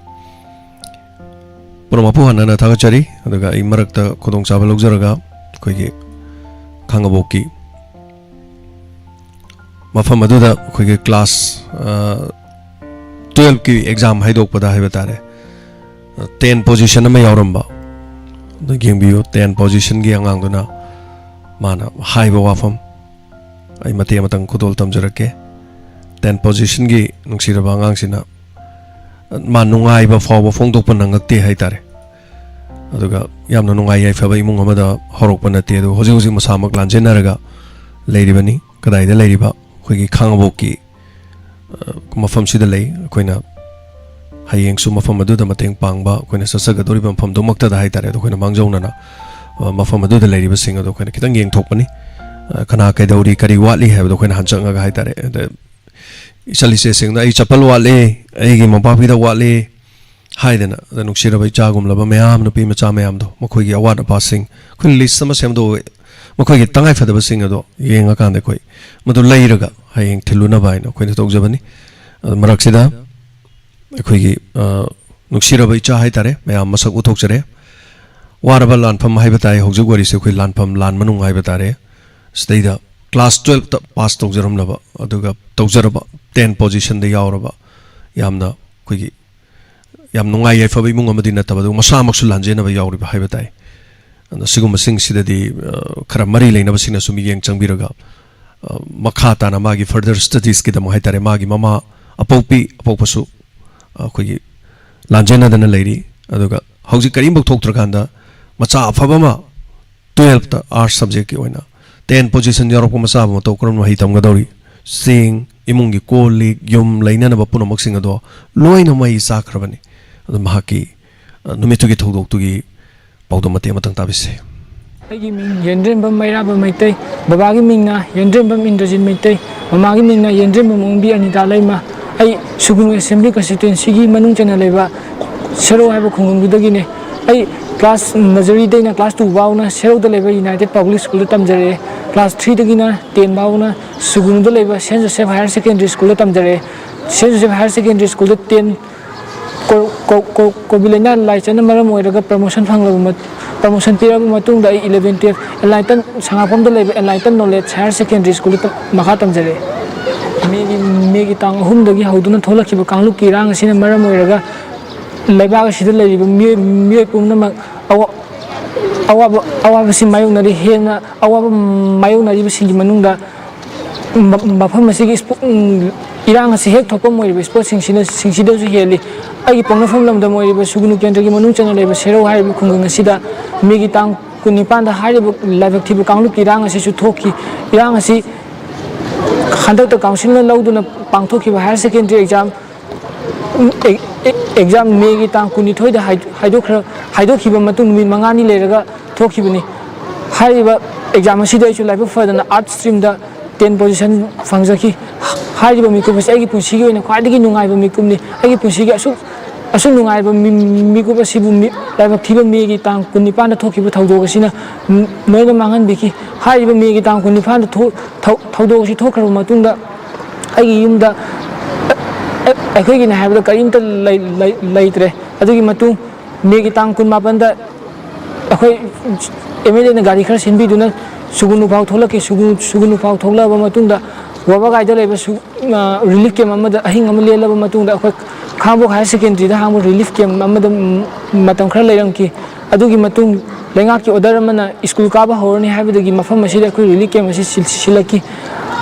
ꯄꯨꯝꯅꯃꯛꯄꯨ ꯍꯟꯅ ꯍꯟꯅ ꯊꯥꯒꯠꯆꯔꯤ꯫ ꯑꯗꯨꯒ ꯑꯩ ꯃꯔꯛꯇ ꯈꯨꯗꯣꯡꯆꯥꯕ ꯂꯧꯖꯔꯒ ꯑꯩꯈꯣꯏꯒꯤ ꯈꯥꯉꯕꯣꯛꯀꯤ ꯃꯐꯝ ꯑꯗꯨꯗ ꯑꯩꯈꯣꯏꯒꯤ class, ꯑ, twelve ꯀꯤ exam ꯍꯥꯏꯗꯣꯛꯄꯗ ꯍꯥꯏꯕ ꯇꯥꯔꯦ, ꯑ, ten position ꯑꯃ ꯌꯥꯎꯔꯝꯕ꯫ ꯑꯗꯨ ꯌꯦꯡꯕꯤꯌꯨ, ten position ꯒꯤ ꯑꯉꯥꯡꯗꯨꯅ ꯃꯥꯅ ꯍꯥꯏꯕ ꯋꯥꯐꯝ꯫ ꯑꯩ ꯃꯇꯦꯛ ꯑꯃꯇꯪ ꯈꯨꯗꯣꯜ ꯇꯝꯖꯔꯛꯀꯦ꯫ Ten position ꯒꯤ ꯅꯨꯡꯁꯤꯔꯕ ꯑꯉꯥꯡꯁꯤꯅ ꯃꯥ ꯅꯨꯡꯉꯥꯏꯕ ꯐꯥꯎꯕ ꯐꯣꯡꯗꯣꯛꯄ ꯅꯪꯉꯛꯇꯦ ꯍꯥꯏꯇꯥꯔꯦ꯫ ꯑꯗꯨꯒ ꯌꯥꯝꯅ ꯅꯨꯡꯉꯥꯏ ꯌꯥꯏꯐꯕ ꯏꯃꯨꯡ ꯑꯃꯗ ꯍꯧꯔꯛꯄ ꯅꯠꯇꯦ, ꯑꯗꯨ ꯍꯧꯖꯤꯛ ꯍꯧꯖꯤꯛ ꯃꯁꯥꯃꯛ ꯂꯥꯟꯖꯦꯟꯅꯔꯒ ꯂꯩꯔꯤꯕꯅꯤ꯫ ꯀꯗꯥꯏꯗ ꯂꯩꯔꯤꯕ? ꯑꯩꯈꯣꯏꯒꯤ ꯈꯥꯉꯕꯣꯛꯀꯤ, ꯑ, ꯃꯐꯝꯁꯤꯗ ꯂꯩ꯫ ꯑꯩꯈꯣꯏꯅ ꯍꯌꯦꯡꯁꯨ ꯃꯐꯝ ꯑꯗꯨꯗ ꯃꯇꯦꯡ ꯄꯥꯡꯕ, ꯑꯩꯈꯣꯏꯅ ꯆꯠꯆꯒꯗꯧꯔꯤꯕ ꯃꯐꯝꯗꯨꯃꯛꯇꯗ ꯍꯥꯏꯇꯥꯔꯦ, ꯑꯗꯣ ꯑꯩꯈꯣꯏꯅ ꯃꯥꯡꯖꯧꯅꯅ, ꯑ, ꯃꯐꯝ ꯑꯗꯨꯗ ꯂꯩꯔꯤꯕꯁꯤꯡ ꯑꯗꯣ ꯑꯩꯈꯣꯏꯅ ꯈꯤꯇꯪ ꯌꯦꯡꯊꯣꯛꯄꯅꯤ꯫ ꯑ, ꯀꯅꯥ ꯀꯩꯗꯧꯔꯤ, ꯀꯔꯤ ꯋꯥꯠꯂꯤ ꯍꯥꯏꯕꯗꯣ ꯑꯩꯈꯣꯏꯅ ꯍꯟꯆꯪꯉꯒ ꯍꯥꯏꯇꯥꯔꯦ꯫ ꯑꯗ ꯏꯆꯜ ꯏꯆꯦꯁꯤꯡꯗ "ꯑꯩ ꯆꯄꯜ ꯋꯥꯠꯂꯤ, ꯑꯩꯒꯤ ꯃꯣꯝꯄꯥꯛ ꯐꯤꯗꯛ ꯋꯥꯠꯂꯤ" ꯍꯥꯏꯗꯅ, ꯑꯗ ꯅꯨꯡꯁꯤꯔꯕ ꯏꯆꯥꯒꯨꯝꯂꯕ ꯃꯌꯥꯝ, ꯅꯨꯄꯤ ꯃꯆꯥ ꯃꯌꯥꯝꯗꯣ, ꯃꯈꯣꯏꯒꯤ ꯑꯋꯥꯠ ꯑꯄꯥꯁꯤꯡ ꯑꯩꯈꯣꯏꯅ list ꯑꯃ ꯁꯦꯝꯗꯣꯛꯑꯒ, ꯃꯈꯣꯏꯒꯤ ꯇꯉꯥꯏꯐꯗꯕꯁꯤꯡ ꯑꯗꯣ ꯌꯦꯡꯉꯀꯥꯟꯗ ꯑꯩꯈꯣꯏ ꯃꯗꯨ ꯂꯩꯔꯒ ꯍꯌꯦꯡ ꯊꯤꯜꯂꯨꯅꯕ ꯍꯥꯏꯅ ꯑꯩꯈꯣꯏꯅ ꯇꯧꯖꯕꯅꯤ꯫ ꯑꯗꯨ ꯃꯔꯛꯁꯤꯗ ꯑꯩꯈꯣꯏꯒꯤ, ꯑ, ꯅꯨꯡꯁꯤꯔꯕ ꯏꯆꯥ ꯍꯥꯏꯇꯥꯔꯦ, ꯃꯌꯥꯝ ꯃꯁꯛ ꯎꯊꯣꯛꯆꯔꯦ꯫ ꯋꯥꯔꯕ ꯂꯥꯟꯐꯝ ꯍꯥꯏꯕ ꯇꯥꯏ, ꯍꯧꯖꯤꯛ ꯋꯥꯔꯤꯁꯦ ꯑꯩꯈꯣꯏ ꯂꯥꯟꯐꯝ, ꯂꯥꯟ ꯃꯅꯨꯡ ꯍꯥꯏꯕ ꯇꯥꯔꯦ꯫ ꯁꯤꯗꯩꯗ class twelve ꯇ pass ꯇꯧꯖꯔꯝꯂꯕ, ꯑꯗꯨꯒ ꯇꯧꯖꯔꯕ, ten position ꯗ ꯌꯥꯎꯔꯕ, ꯌꯥꯝꯅ ꯑꯩꯈꯣꯏꯒꯤ ꯌꯥꯝ ꯅꯨꯡꯉꯥꯏ ꯌꯥꯏꯐꯕ ꯏꯃꯨꯡ ꯑꯃꯗꯤ ꯅꯠꯇꯕ, ꯑꯗꯨꯒ ꯃꯁꯥꯃꯛꯁꯨ ꯂꯥꯟꯖꯦꯟꯅꯕ ꯌꯥꯎꯔꯤꯕ ꯍꯥꯏꯕ ꯇꯥꯏ꯫ ꯑꯗꯣ ꯁꯤꯒꯨꯝꯕꯁꯤꯡꯁꯤꯗꯗꯤ, ꯑ, ꯈꯔ ꯃꯔꯤ ꯂꯩꯅꯕꯁꯤꯡꯅꯁꯨ ꯃꯤꯠꯌꯦꯡ ꯆꯪꯕꯤꯔꯒ, ꯑ, ꯃꯈꯥ ꯇꯥꯅ ꯃꯥꯒꯤ further studies ꯀꯤꯗꯃꯛ ꯍꯥꯏꯇꯥꯔꯦ, ꯃꯥꯒꯤ ꯃꯃꯥ ꯑꯄꯣꯛꯄꯤ ꯑꯄꯣꯛꯄꯁꯨ, ꯑ, ꯑꯩꯈꯣꯏꯒꯤ ꯂꯥꯟꯖꯦꯟꯅꯗꯅ ꯂꯩꯔꯤ꯫ ꯑꯗꯨꯒ ꯍꯧꯖꯤꯛ ꯀꯔꯤꯝꯐꯥꯎ ꯊꯣꯛꯇ꯭ꯔꯀꯥꯟꯗ ꯃꯆꯥ ꯑꯐꯕ ꯑꯃ twelfth arts subjectꯀꯤ ꯑꯣꯏꯅ ten position ꯌꯥꯎꯔꯛꯄ ꯃꯆꯥ ꯑꯃ ꯃꯇꯧ ꯀꯔꯝꯅ ꯃꯍꯩ ꯇꯝꯒꯗꯧꯔꯤ? ꯆꯦꯡ, ꯏꯃꯨꯡꯒꯤ ꯀꯣꯜ ꯂꯤꯛ, ꯌꯨꯝ ꯂꯩꯅꯅꯕ ꯄꯨꯝꯅꯃꯛꯁꯤꯡ ꯑꯗꯣ ꯂꯣꯏꯅ ꯃꯩ ꯆꯥꯛꯈ꯭ꯔꯕꯅꯤ꯫ ꯑꯗꯨ ꯃꯍꯥꯛꯀꯤ, ꯑ, ꯅꯨꯃꯤꯠꯇꯨꯒꯤ ꯊꯧꯗꯣꯛꯇꯨꯒꯤ ꯄꯥꯎꯗꯝ ꯃꯇꯦꯛ ꯑꯃꯇꯪ ꯇꯥꯕꯤꯁꯤ꯫ ꯑꯩꯒꯤ ꯃꯤꯡ ꯌꯦꯟꯗ꯭ꯔꯦꯝꯕꯝ ꯃꯩꯔꯥꯕ ꯃꯩꯇꯩ꯫ ꯕꯕꯥꯒꯤ ꯃꯤꯡꯅ ꯌꯦꯟꯗ꯭ꯔꯦꯝꯕꯝ ꯏꯟꯗ꯭ꯔꯖꯤꯠ ꯃꯩꯇꯩ꯫ ꯃꯃꯥꯒꯤ ꯃꯤꯡꯅ ꯌꯦꯟꯗ꯭ꯔꯦꯝꯕꯝ ꯑꯣꯡꯕꯤ ꯑꯅꯤꯇꯥ ꯂꯩꯃ꯫ ꯑꯩ ꯁꯨꯒꯨꯅꯨ Assembly Constituencyꯒꯤ ꯃꯅꯨꯡ ꯆꯟꯅ ꯂꯩꯕ ꯁꯦꯔꯧ ꯍꯥꯏꯕ ꯈꯨꯡꯒꯪꯗꯨꯗꯒꯤꯅꯦ꯫ ꯑꯩ class nurseryꯗꯩꯅ class two ꯐꯥꯎꯅ ꯁꯦꯔꯧꯗ ꯂꯩꯕ United Public Schoolꯗ ꯇꯝꯖꯔꯛꯑꯦ꯫ Class threeꯗꯒꯤꯅ ten ꯐꯥꯎꯅ ꯁꯨꯒꯨꯅꯨꯗ ꯂꯩꯕ Saint Joseph Higher Secondary Schoolꯗ ꯇꯝꯖꯔꯛꯑꯦ꯫ Saint Joseph Higher Secondary Schoolꯗ ten ꯀꯣ-, ꯀꯣ-, ꯀꯣ-, ꯀꯣꯚꯤꯗ ꯂꯥꯏꯅꯥ ꯂꯥꯏꯆꯠꯅ ꯃꯔꯝ ꯑꯣꯏꯔꯒ promotion ꯐꯪꯂꯕ ꯃꯠ-, promotion ꯄꯤꯔꯕ ꯃꯇꯨꯡꯗ ꯑꯩ eleven twelve Enlighten, ꯁꯉꯥꯛꯄꯝꯗ ꯂꯩꯕ Enlighten Knowledge Higher Secondary Schoolꯗ ꯇꯝ-, ꯃꯈꯥ ꯇꯝꯖꯔꯛꯑꯦ꯫ Mayꯒꯤ, Mayꯒꯤ ꯇꯥꯡ ꯑꯍꯨꯝꯗꯒꯤ ꯍꯧꯗꯨꯅ ꯊꯣꯛꯂꯛꯈꯤꯕ ꯀꯥꯡꯂꯨꯞꯀꯤ ꯏꯔꯥꯡ ꯑꯁꯤꯅ ꯃꯔꯝ ꯑꯣꯏꯔꯒ ꯂꯩꯕꯥꯛ ꯑꯁꯤꯗ ꯂꯩꯔꯤꯕ ꯃꯤꯑꯣꯏ, ꯃꯤꯑꯣꯏ ꯄꯨꯝꯅꯃꯛ ꯑꯋꯥ-, ꯑꯋꯥꯕ, ꯑꯋꯥꯕꯁꯤ ꯃꯥꯌꯣꯛꯅꯔꯤ꯫ ꯍꯦꯟꯅ ꯑꯋꯥꯕ ꯃꯥꯌꯣꯛꯅꯔꯤꯕꯁꯤꯡꯒꯤ ꯃꯅꯨꯡꯗ ꯃ-, ꯃꯐꯝ ꯑꯁꯤꯒꯤ ꯏꯁꯄꯣ-, ꯎꯝ, ꯏꯔꯥꯡ ꯑꯁꯤ ꯍꯦꯛ ꯊꯣꯛꯐꯝ ꯑꯣꯏꯔꯤꯕ ꯏꯁꯄꯣꯔꯠꯁꯤꯡꯁꯤꯅ, ꯁꯤꯡꯁꯤꯗꯁꯨ ꯍꯦꯜꯂꯤ꯫ ꯑꯩꯒꯤ ꯄꯣꯛꯅꯐꯝ ꯂꯝꯗꯝ ꯑꯣꯏꯔꯤꯕ ꯁꯨꯒꯨꯅꯨ ꯀꯦꯟꯗ꯭ꯔꯒꯤ ꯃꯅꯨꯡ ꯆꯟꯅ ꯂꯩꯕ ꯁꯦꯔꯧ ꯍꯥꯏꯔꯤꯕ ꯈꯨꯡꯒꯪ ꯑꯁꯤꯗ Mayꯒꯤ ꯇꯥꯡ ꯀꯨꯟꯅꯤꯄꯥꯟꯗ ꯍꯥꯏꯔꯤꯕ ꯂꯥꯏꯕꯛ ꯊꯤꯕ ꯀꯥꯡꯂꯨꯞꯀꯤ ꯏꯔꯥꯡ ꯑꯁꯤꯁꯨ ꯊꯣꯛꯈꯤ꯫ ꯏꯔꯥꯡ ꯑꯁꯤ ꯍꯟꯗꯛꯇ councilꯅ ꯂꯧꯗꯨꯅ ꯄꯥꯡꯊꯣꯛꯈꯤꯕ higher secondary exam, ꯑꯦ-, ꯑꯦ-, exam Mayꯒꯤ ꯇꯥꯡ ꯀꯨꯟꯅꯤꯊꯣꯏꯗ ꯍꯥꯏ-, ꯍꯥꯏꯗꯣꯛꯈ꯭ꯔ-, ꯍꯥꯏꯗꯣꯛꯈꯤꯕ ꯃꯇꯨꯡ ꯅꯨꯃꯤꯠ ꯃꯉꯥꯅꯤ ꯂꯩꯔꯒ ꯊꯣꯛꯈꯤꯕꯅꯤ꯫ ꯍꯥꯏꯔꯤꯕ exam ꯑꯁꯤꯗ ꯑꯩꯁꯨ ꯂꯥꯏꯕꯛ ꯐꯗꯅ Arts streamꯗ ten position ꯐꯪꯖꯈꯤ꯫ ꯍꯥꯏꯔꯤꯕ ꯃꯤꯀꯨꯞ ꯑꯁꯤ ꯑꯩꯒꯤ ꯄꯨꯟꯁꯤꯒꯤ ꯑꯣꯏꯅ ꯈ꯭ꯋꯥꯏꯗꯒꯤ ꯅꯨꯡꯉꯥꯏꯕ ꯃꯤꯀꯨꯞꯅꯤ꯫ ꯑꯩꯒꯤ ꯄꯨꯟꯁꯤꯒꯤ ꯑꯁꯨꯛ, ꯑꯁꯨꯛ ꯅꯨꯡꯉꯥꯏꯕ ꯃꯤ-, ꯃꯤꯀꯨꯞ ꯑꯁꯤꯕꯨ ꯃꯤ-, ꯂꯥꯏꯕꯛ ꯊꯤꯕ Mayꯒꯤ ꯇꯥꯡ ꯀꯨꯟꯅꯤꯄꯥꯟꯗ ꯊꯣꯛꯈꯤꯕ ꯊꯧꯗꯣꯛ ꯑꯁꯤꯅ ꯂꯣꯏꯅ ꯃꯥꯡꯍꯟꯕꯤꯈꯤ꯫ ꯍꯥꯏꯔꯤꯕ Mayꯒꯤ ꯇꯥꯡ ꯀꯨꯟꯅꯤꯄꯥꯟꯗ ꯊꯣꯛ-, ꯊꯧ-, ꯊꯧꯗꯣꯛ ꯑꯁꯤ ꯊꯣꯛꯈ꯭ꯔꯕ ꯃꯇꯨꯡꯗ ꯑꯩꯒꯤ ꯌꯨꯝꯗ ꯑꯩꯈꯣꯏꯒꯤꯅꯤ ꯍꯥꯏꯕꯗ ꯀꯔꯤꯝꯇ ꯂꯩ-, ꯂꯩ-, ꯂꯩꯇ꯭ꯔꯦ꯫ ꯑꯗꯨꯒꯤ ꯃꯇꯨꯡ Mayꯒꯤ ꯇꯥꯡ ꯀꯨꯟꯃꯥꯄꯟꯗ ꯑꯩꯈꯣꯏ MLAꯅ ꯒꯥꯔꯤ ꯈꯔ ꯁꯤꯟꯕꯤꯗꯨꯅ ꯁꯨꯒꯨꯅꯨ ꯐꯥꯎ ꯊꯣꯛꯂꯛꯈꯤ꯫ ꯁꯨꯒꯨ-, ꯁꯨꯒꯨꯅꯨ ꯐꯥꯎ ꯊꯣꯛꯂꯛꯑꯕ ꯃꯇꯨꯡꯗ ꯋꯥꯕꯒꯥꯏꯗ ꯂꯩꯕ ꯁꯨ-, ꯑ, relief camp ꯑꯃꯗ ꯑꯍꯤꯡ ꯑꯃ ꯂꯦꯜꯂꯕ ꯃꯇꯨꯡꯗ ꯑꯩꯈꯣꯏ ꯈꯥꯡꯉꯕꯣꯛ Higher Secondary ꯗ ꯍꯥꯡꯕ relief camp ꯑꯃꯗ ꯃꯇꯝ ꯈꯔ ꯂꯩꯔꯝꯈꯤ꯫ ꯑꯗꯨꯒꯤ ꯃꯇꯨꯡ ꯂꯩꯉꯥꯛꯀꯤ order ꯑꯃꯅ school ꯀꯥꯕ ꯍꯧꯔꯅꯤ ꯍꯥꯏꯕꯗꯒꯤ ꯃꯐꯝ ꯑꯁꯤꯗ ꯑꯩꯈꯣꯏ relief camp ꯑꯁꯤ ꯁꯤꯜ-, ꯁꯤꯜꯂꯛꯈꯤ꯫